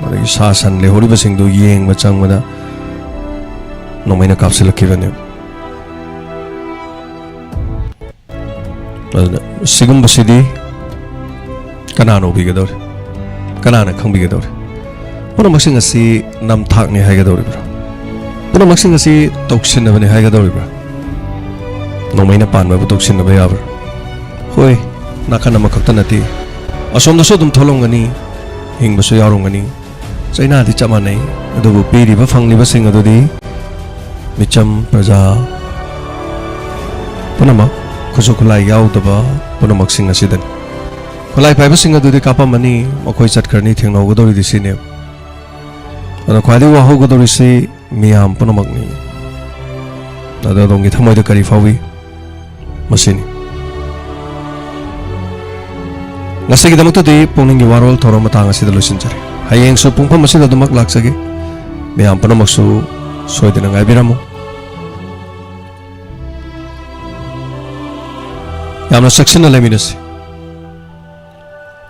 ꯑꯗꯒꯤ ꯁꯥ ꯁꯟ ꯂꯩꯍꯧꯔꯤꯕꯁꯤꯡꯗꯨ ꯌꯦꯡꯕ ꯆꯪꯕꯗ ꯅꯣꯡꯃꯩꯅ ꯀꯥꯞꯁꯤꯜꯂꯛꯈꯤꯕꯅꯦꯕ꯫ ꯑꯗꯨꯅ ꯁꯤꯒꯨꯝꯕꯁꯤꯗꯤ ꯀꯅꯥꯅ ꯎꯕꯤꯒꯗꯧꯔꯤ? ꯀꯅꯥꯅ ꯈꯪꯕꯤꯒꯗꯧꯔꯤ? ꯄꯨꯝꯅꯃꯛꯁꯤꯡ ꯑꯁꯤ ꯅꯝꯊꯥꯛꯅꯤ ꯍꯥꯏꯒꯗꯧꯔꯤꯕ꯭ꯔꯥ? ꯄꯨꯝꯅꯃꯛꯁꯤꯡ ꯑꯁꯤ ꯇꯧꯁꯤꯟꯅꯕꯅꯤ ꯍꯥꯏꯒꯗꯧꯔꯤꯕ꯭ꯔꯥ? ꯅꯣꯡꯃꯩꯅ ꯄꯥꯟꯕꯕꯨ ꯇꯧꯁꯤꯟꯅꯕ ꯌꯥꯕ꯭ꯔꯥ? ꯍꯣꯏ, ꯅꯥꯀꯟ ꯑꯃꯈꯛꯇ ꯅꯠꯇꯦ, ꯑꯁꯣꯝꯗꯁꯨ ꯑꯗꯨꯝ ꯊꯣꯛꯂꯝꯒꯅꯤ, ꯍꯤꯡꯕꯁꯨ ꯌꯥꯎꯔꯝꯒꯅꯤ꯫ ꯆꯩꯅꯥꯗꯤ ꯆꯞ ꯃꯥꯟꯅꯩ, ꯑꯗꯨꯕꯨ ꯄꯤꯔꯤꯕ ꯐꯪꯂꯤꯕꯁꯤꯡ ꯑꯗꯨꯗꯤ ꯃꯤꯆꯝ ꯄ꯭ꯔꯖꯥ ꯄꯨꯝꯅꯃꯛ, ꯈꯨꯠꯁꯨ ꯈꯨꯠꯂꯥꯏ ꯌꯥꯎꯗꯕ ꯄꯨꯝꯅꯃꯛꯁꯤꯡ ꯑꯁꯤꯗꯅꯤ꯫ ꯈꯨꯠꯂꯥꯏ ꯄꯥꯏꯕꯁꯤꯡ ꯑꯗꯨꯗꯤ ꯀꯥꯞꯄꯝꯃꯅꯤ, ꯃꯈꯣꯏ ꯆꯠꯈ꯭ꯔꯅꯤ, ꯊꯦꯡꯅꯍꯧꯒꯗꯧꯔꯤꯗꯤ ꯁꯤꯅꯦꯕ꯫ ꯑꯗꯣ ꯈ꯭ꯋꯥꯏꯗꯒꯤ ꯋꯥꯍꯧꯒꯗꯧꯔꯤꯁꯤ ꯃꯤꯌꯥꯝ ꯄꯨꯝꯅꯃꯛꯅꯤ꯫ ꯑꯗꯣ ꯑꯗꯣꯝꯒꯤ ꯊꯃꯣꯏꯗ ꯀꯔꯤ ꯐꯥꯎꯏ? ꯃꯁꯤꯅꯤ꯫ ꯉꯁꯤꯒꯤꯗꯃꯛꯇꯗꯤ ꯄꯨꯛꯅꯤꯡꯒꯤ ꯋꯥꯔꯣꯜ ꯊꯧꯔꯝ ꯃꯇꯥꯡ ꯑꯁꯤꯗ ꯂꯣꯏꯁꯤꯟꯖꯔꯦ꯫ ꯍꯌꯦꯡꯁꯨ ꯄꯨꯡꯐꯝ ꯑꯁꯤꯗ ꯑꯗꯨꯃꯛ ꯂꯥꯛꯆꯒꯦ꯫ ꯃꯌꯥꯝ ꯄꯨꯝꯅꯃꯛꯁꯨ ꯁꯣꯏꯗꯅ ꯉꯥꯏꯕꯤꯔꯝꯃꯨ꯫ ꯌꯥꯝꯅ ꯆꯦꯛꯁꯤꯟꯅ ꯂꯩꯃꯤꯟꯅꯁꯤ꯫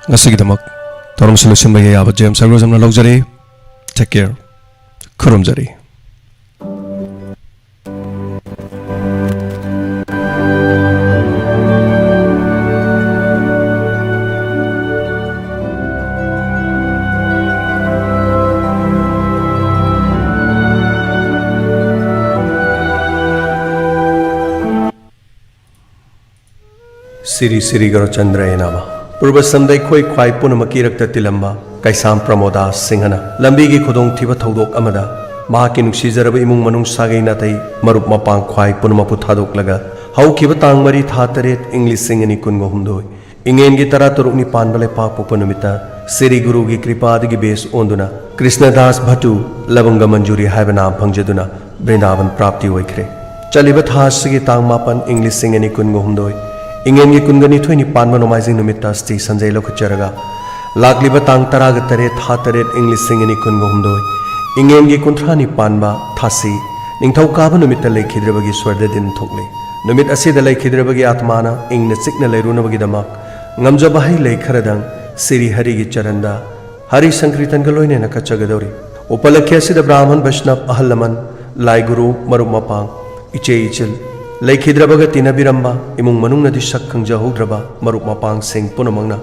ꯉꯁꯤꯒꯤꯗꯃꯛ ꯊꯧꯔꯝꯁꯤ ꯂꯣꯏꯁꯤꯟꯕ ꯌꯥꯕ ꯖꯦꯝꯁ ꯁꯔꯒꯣꯖꯝꯅ ꯂꯧꯖꯔꯦ꯫ Take care. ꯈꯨꯔꯨꯝꯖꯔꯤ꯫ ꯁꯤꯔꯤ ꯁꯤꯔꯤ ꯒꯧꯔꯆꯟꯗ꯭ꯔꯌꯦ ꯅꯃ꯫ ꯄꯨꯔꯕꯁꯝꯗ ꯑꯩꯈꯣꯏ ꯈ꯭ꯋꯥꯏ ꯄꯨꯝꯅꯃꯛꯀꯤ ꯏꯔꯛꯇ ꯇꯤꯜꯂꯝꯕ ꯀꯩꯁꯥꯝ ꯄ꯭ꯔꯃꯣꯗꯥꯁ ꯁꯤꯡꯍꯅ ꯂꯝꯕꯤꯒꯤ ꯈꯨꯗꯣꯡꯊꯤꯕ ꯊꯧꯗꯣꯛ ꯑꯃꯗ ꯃꯍꯥꯛꯀꯤ ꯅꯨꯡꯁꯤꯖꯔꯕ ꯏꯃꯨꯡ ꯃꯅꯨꯡ, ꯁꯥꯒꯩ ꯅꯥꯇꯩ, ꯃꯔꯨꯞ ꯃꯄꯥꯡ ꯈ꯭ꯋꯥꯏ ꯄꯨꯝꯅꯃꯛꯄꯨ ꯊꯥꯗꯣꯛꯂꯒ ꯍꯧꯈꯤꯕ ꯇꯥꯡ ꯃꯔꯤ ꯊꯥ ꯇꯔꯦꯠ ꯏꯪ ꯂꯤꯁꯤꯡ ꯑꯅꯤ ꯀꯨꯟꯒ ꯍꯨꯝꯗꯣꯏ ꯏꯉꯦꯟꯒꯤ ꯇꯔꯥ ꯇꯔꯨꯛꯅꯤ ꯄꯥꯟꯕ ꯂꯩꯄꯥꯛꯄꯣꯛꯄ ꯅꯨꯃꯤꯠꯇ ꯁꯤꯔꯤ ꯒꯨꯔꯨꯒꯤ ꯀ꯭ꯔꯤꯄꯥꯗꯒꯤ ꯕꯦꯁ ꯑꯣꯟꯗꯨꯅ ꯀ꯭ꯔꯤꯁꯅꯗꯥꯁ ꯚꯠꯇꯨ ꯂꯕꯪꯒ ꯃꯟꯖꯨꯔꯤ ꯍꯥꯏꯕ ꯅꯥꯝ ꯐꯪꯖꯗꯨꯅ ꯕ꯭ꯔꯤꯟꯗꯥꯕꯟ ꯄ꯭ꯔꯥꯞꯇꯤ ꯑꯣꯏꯈ꯭ꯔꯦ꯫ ꯆꯠꯂꯤꯕ ꯊꯥ ꯑꯁꯤꯒꯤ ꯇꯥꯡ ꯃꯥꯄꯟ ꯏꯪ ꯂꯤꯁꯤꯡ ꯑꯅꯤ ꯀꯨꯟꯒ ꯍꯨꯝꯗꯣꯏ ꯏꯉꯦꯟꯒꯤ ꯀꯨꯟꯒ ꯅꯤꯊꯣꯏꯅꯤ ꯄꯥꯟꯕ ꯅꯣꯡꯃꯥꯏꯖꯤꯡ ꯅꯨꯃꯤꯠꯇ ꯑꯁꯇꯤ ꯁꯟꯖꯩ ꯂꯧꯈꯠꯆꯔꯒ ꯂꯥꯛꯂꯤꯕ ꯇꯥꯡ ꯇꯔꯥꯒ ꯇꯔꯦꯠ ꯊꯥ ꯇꯔꯦꯠ ꯏꯪ ꯂꯤꯁꯤꯡ ꯑꯅꯤ ꯀꯨꯟꯒ ꯍꯨꯝꯗꯣꯏ ꯏꯉꯦꯟꯒꯤ ꯀꯨꯟꯊ꯭ꯔꯥꯅꯤ ꯄꯥꯟꯕ ꯊꯥꯁꯤ ꯅꯤꯡꯊꯧꯀꯥꯕ ꯅꯨꯃꯤꯠꯇ ꯂꯩꯈꯤꯗ꯭ꯔꯕꯒꯤ ꯁ꯭ꯋꯔꯒ ꯗꯤꯟ ꯊꯣꯛꯂꯤ꯫ ꯅꯨꯃꯤꯠ ꯑꯁꯤꯗ ꯂꯩꯈꯤꯗ꯭ꯔꯕꯒꯤ ꯑꯥꯠꯃꯥꯅ ꯏꯪꯅ ꯆꯤꯛꯅ ꯂꯩꯔꯨꯅꯕꯒꯤꯗꯃꯛ ꯉꯝꯖꯕ ꯍꯩ ꯂꯩ ꯈꯔꯗꯪ ꯁꯤꯔꯤ ꯍꯔꯤꯒꯤ ꯆꯔꯟꯗ ꯍꯔꯤ ꯁꯪꯀ꯭ꯔꯤꯇꯟꯒ ꯂꯣꯏꯅꯅ ꯀꯠꯆꯒꯗꯧꯔꯤ꯫ ꯎꯄꯂꯛꯈ꯭ꯌ ꯑꯁꯤꯗ ꯕ꯭ꯔꯥꯍꯃꯟ, ꯕꯩꯁꯅꯕ, ꯑꯍꯜ ꯂꯃꯟ, ꯂꯥꯏ ꯒꯨꯔꯨ, ꯃꯔꯨꯞ ꯃꯄꯥꯡ, ꯏꯆꯦ ꯏꯆꯤꯜ, ꯂꯩꯈꯤꯗ꯭ꯔꯕꯒ ꯇꯤꯟꯅꯕꯤꯔꯝꯕ, ꯏꯃꯨꯡ ꯃꯅꯨꯡꯅꯗꯤ ꯁꯛ ꯈꯪꯖꯍꯧꯗ꯭ꯔꯕ ꯃꯔꯨꯞ ꯃꯄꯥꯡꯁꯤꯡ ꯄꯨꯝꯅꯃꯛꯅ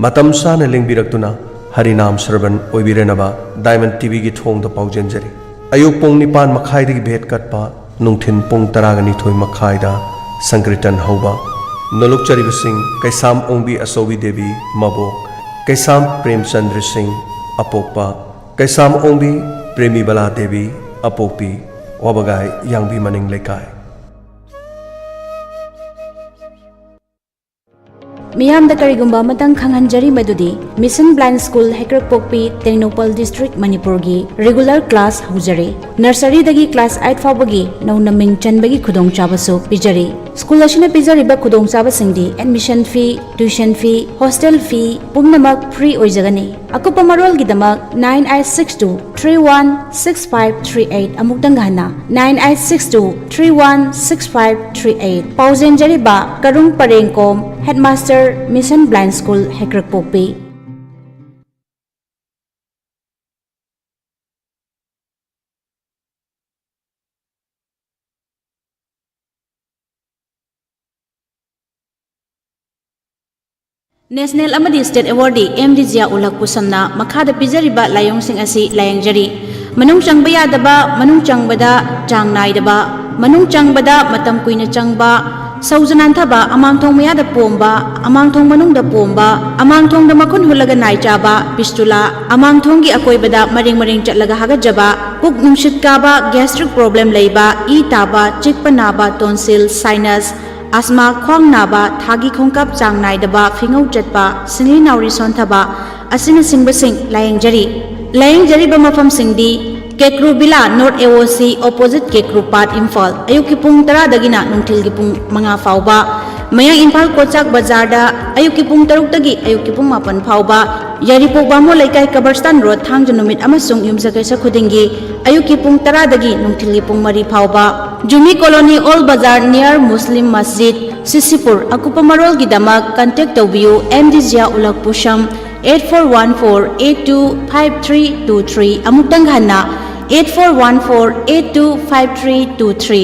ꯃꯇꯝ ꯆꯥꯅ ꯂꯦꯡꯕꯤꯔꯛꯇꯨꯅ ꯍꯔꯤꯅꯥꯝ ꯁ꯭ꯔꯕꯟ ꯑꯣꯏꯕꯤꯔꯅꯕ ꯗꯥꯏꯃꯟ ꯇꯤꯚꯤꯒꯤ ꯊꯣꯡꯗ ꯄꯥꯎꯖꯦꯟꯖꯔꯤ꯫ ꯑꯌꯨꯛ ꯄꯨꯡ ꯅꯤꯄꯥꯟ ꯃꯈꯥꯏꯗꯒꯤ ꯚꯦꯠ ꯀꯠꯄ, ꯅꯨꯡꯊꯤꯟ ꯄꯨꯡ ꯇꯔꯥꯒ ꯅꯤꯊꯣꯏ ꯃꯈꯥꯏꯗ ꯁꯪꯀ꯭ꯔꯤꯇꯟ ꯍꯧꯕ꯫ ꯅꯣꯂꯨꯛꯆꯔꯤꯕꯁꯤꯡ ꯀꯩꯁꯥꯝ ꯑꯣꯡꯕꯤ ꯑꯆꯧꯕꯤ ꯗꯦꯕꯤ ꯃꯕꯣꯛ, ꯀꯩꯁꯥꯝ ꯄ꯭ꯔꯦꯝꯆꯟꯗ꯭ꯔ ꯁꯤꯡ ꯑꯄꯣꯛꯄ, ꯀꯩꯁꯥꯝ ꯑꯣꯡꯕꯤ ꯄ꯭ꯔꯦꯃꯤꯕꯂꯥ ꯗꯦꯕꯤ ꯑꯄꯣꯛꯄꯤ, ꯋꯥꯕꯒꯥꯏ ꯌꯥꯡꯕꯤ ꯃꯅꯤꯡ ꯂꯩꯀꯥꯏ꯫ ꯃꯤꯌꯥꯝꯗ ꯀꯔꯤꯒꯨꯝꯕ ꯑꯃꯇꯪ ꯈꯪꯍꯟꯖꯔꯤ, ꯃꯗꯨꯗꯤ Mission Blind School, ꯍꯩꯀ꯭ꯔꯛꯄꯣꯛꯄꯤ, Tengnoupal district, ꯃꯅꯤꯄꯨꯔꯒꯤ regular class ꯍꯧꯖꯔꯦ꯫ Nurseryꯗꯒꯤ class eight ꯐꯥꯎꯕꯒꯤ ꯅꯧꯅ ꯃꯤꯡ ꯆꯟꯕꯒꯤ ꯈꯨꯗꯣꯡꯆꯥꯕꯁꯨ ꯄꯤꯖꯔꯤ꯫ School ꯑꯁꯤꯅ ꯄꯤꯖꯔꯤꯕ ꯈꯨꯗꯣꯡꯆꯥꯕꯁꯤꯡꯗꯤ admission fee, tuition fee, hostel fee ꯄꯨꯝꯅꯃꯛ free ꯑꯣꯏꯖꯒꯅꯤ꯫ ꯑꯀꯨꯞꯄ ꯃꯔꯣꯜꯒꯤꯗꯃꯛ nine eight six two three one six five three eight, ꯑꯃꯨꯛꯇꯪꯒ ꯍꯟꯅ, nine eight six two three one six five three eight꯫ ꯄꯥꯎꯖꯦꯟꯖꯔꯤꯕ ꯀꯔꯨꯡ ꯄꯔꯦꯡꯀꯣꯝ, Headmaster, Mission Blind School, ꯍꯩꯀ꯭ꯔꯛꯄꯣꯛꯄꯤ꯫ National ꯑꯃꯗꯤ state awardee M D Zia ꯎꯂꯛ ꯄꯨꯁꯝꯅ ꯃꯈꯥꯗ ꯄꯤꯖꯔꯤꯕ ꯂꯥꯏꯑꯣꯡꯁꯤꯡ ꯑꯁꯤ ꯂꯥꯌꯦꯡꯖꯔꯤ꯫ ꯃꯅꯨꯡ ꯆꯪꯕ ꯌꯥꯗꯕ, ꯃꯅꯨꯡ ꯆꯪꯕꯗ ꯆꯥꯡ ꯅꯥꯏꯗꯕ, ꯃꯅꯨꯡ ꯆꯪꯕꯗ ꯃꯇꯝ ꯀꯨꯏꯅ ꯆꯪꯕ, ꯁꯧꯖ ꯅꯥꯟꯊꯕ, ꯑꯃꯥꯡꯊꯣꯡ ꯃꯌꯥꯗ ꯄꯣꯝꯕ, ꯑꯃꯥꯡꯊꯣꯡ ꯃꯅꯨꯡꯗ ꯄꯣꯝꯕ, ꯑꯃꯥꯡꯊꯣꯡꯗ ꯃꯈꯨꯟ ꯍꯨꯠꯂꯒ ꯅꯥꯏ ꯆꯥꯕ, fistula, ꯑꯃꯥꯡꯊꯣꯡꯒꯤ ꯑꯀꯣꯏꯕꯗ ꯃꯔꯦꯡ ꯃꯔꯦꯡ ꯆꯠꯂꯒ ꯍꯥꯒꯠꯆꯕ, ꯄꯨꯛ ꯅꯨꯡꯁꯤꯠ ꯀꯥꯕ, gastric problem ꯂꯩꯕ, ꯏ ꯇꯥꯕ, ꯆꯤꯛꯄ ꯅꯥꯕ, tonsil, sinus, asthma, ꯈ꯭ꯋꯥꯡ ꯅꯥꯕ, ꯊꯥꯒꯤ ꯈꯣꯡꯀꯥꯞ ꯆꯥꯡ ꯅꯥꯏꯗꯕ, ꯐꯤꯉꯧ ꯆꯠꯄ, ꯁꯤꯡꯂꯤ ꯅꯥꯎꯔꯤ ꯁꯣꯟꯊꯕ ꯑꯁꯤꯅꯆꯤꯡꯕꯁꯤꯡ ꯂꯥꯌꯦꯡꯖꯔꯤ꯫ ꯂꯥꯌꯦꯡꯖꯔꯤꯕ ꯃꯐꯝꯁꯤꯡꯗꯤ Kekru villa, North A O C, opposite Kekru ꯄꯥꯠ, ꯏꯝꯐꯥꯜ꯫ ꯑꯌꯨꯛꯀꯤ ꯄꯨꯡ ꯇꯔꯥꯗꯒꯤꯅ ꯅꯨꯡꯊꯤꯜꯒꯤ ꯄꯨꯡ ꯃꯉꯥ ꯐꯥꯎꯕ꯫ ꯃꯌꯥꯡ ꯏꯝꯐꯥꯜ ꯀꯣꯆꯥꯛ ꯕꯖꯥꯔꯗ ꯑꯌꯨꯛꯀꯤ ꯄꯨꯡ ꯇꯔꯨꯛꯇꯒꯤ ꯑꯌꯨꯛꯀꯤ ꯄꯨꯡ ꯃꯥꯄꯟ ꯐꯥꯎꯕ꯫ ꯌꯥꯏꯔꯤꯄꯣꯛ ꯕꯥꯃꯣꯟ ꯂꯩꯀꯥꯏ, ꯀꯕꯔꯁꯇꯥꯟ ꯔꯣꯗ, ꯊꯥꯡꯖ ꯅꯨꯃꯤꯠ ꯑꯃꯁꯨꯡ ꯌꯨꯝꯁꯀꯩꯁ ꯈꯨꯗꯤꯡꯒꯤ ꯑꯌꯨꯛꯀꯤ ꯄꯨꯡ ꯇꯔꯥꯗꯒꯤ ꯅꯨꯡꯊꯤꯜꯒꯤ ꯄꯨꯡ ꯃꯔꯤ ꯐꯥꯎꯕ꯫ Jumi colony, old Bazar, near Muslim ꯃꯁꯖꯤꯗ, ꯁꯤꯁꯤꯄꯨꯔ꯫ ꯑꯀꯨꯞꯄ ꯃꯔꯣꯜꯒꯤꯗꯃꯛ contact ꯇꯧꯕꯤꯌꯨ ꯑꯦꯝ ꯗꯤ ꯖꯤꯌꯥ ꯎꯂꯛ ꯄꯨꯁꯝ, eight four one four eight two five three two three꯫ ꯑꯃꯨꯛꯇꯪ ꯍꯟꯅ, eight four one four eight two five three two three꯫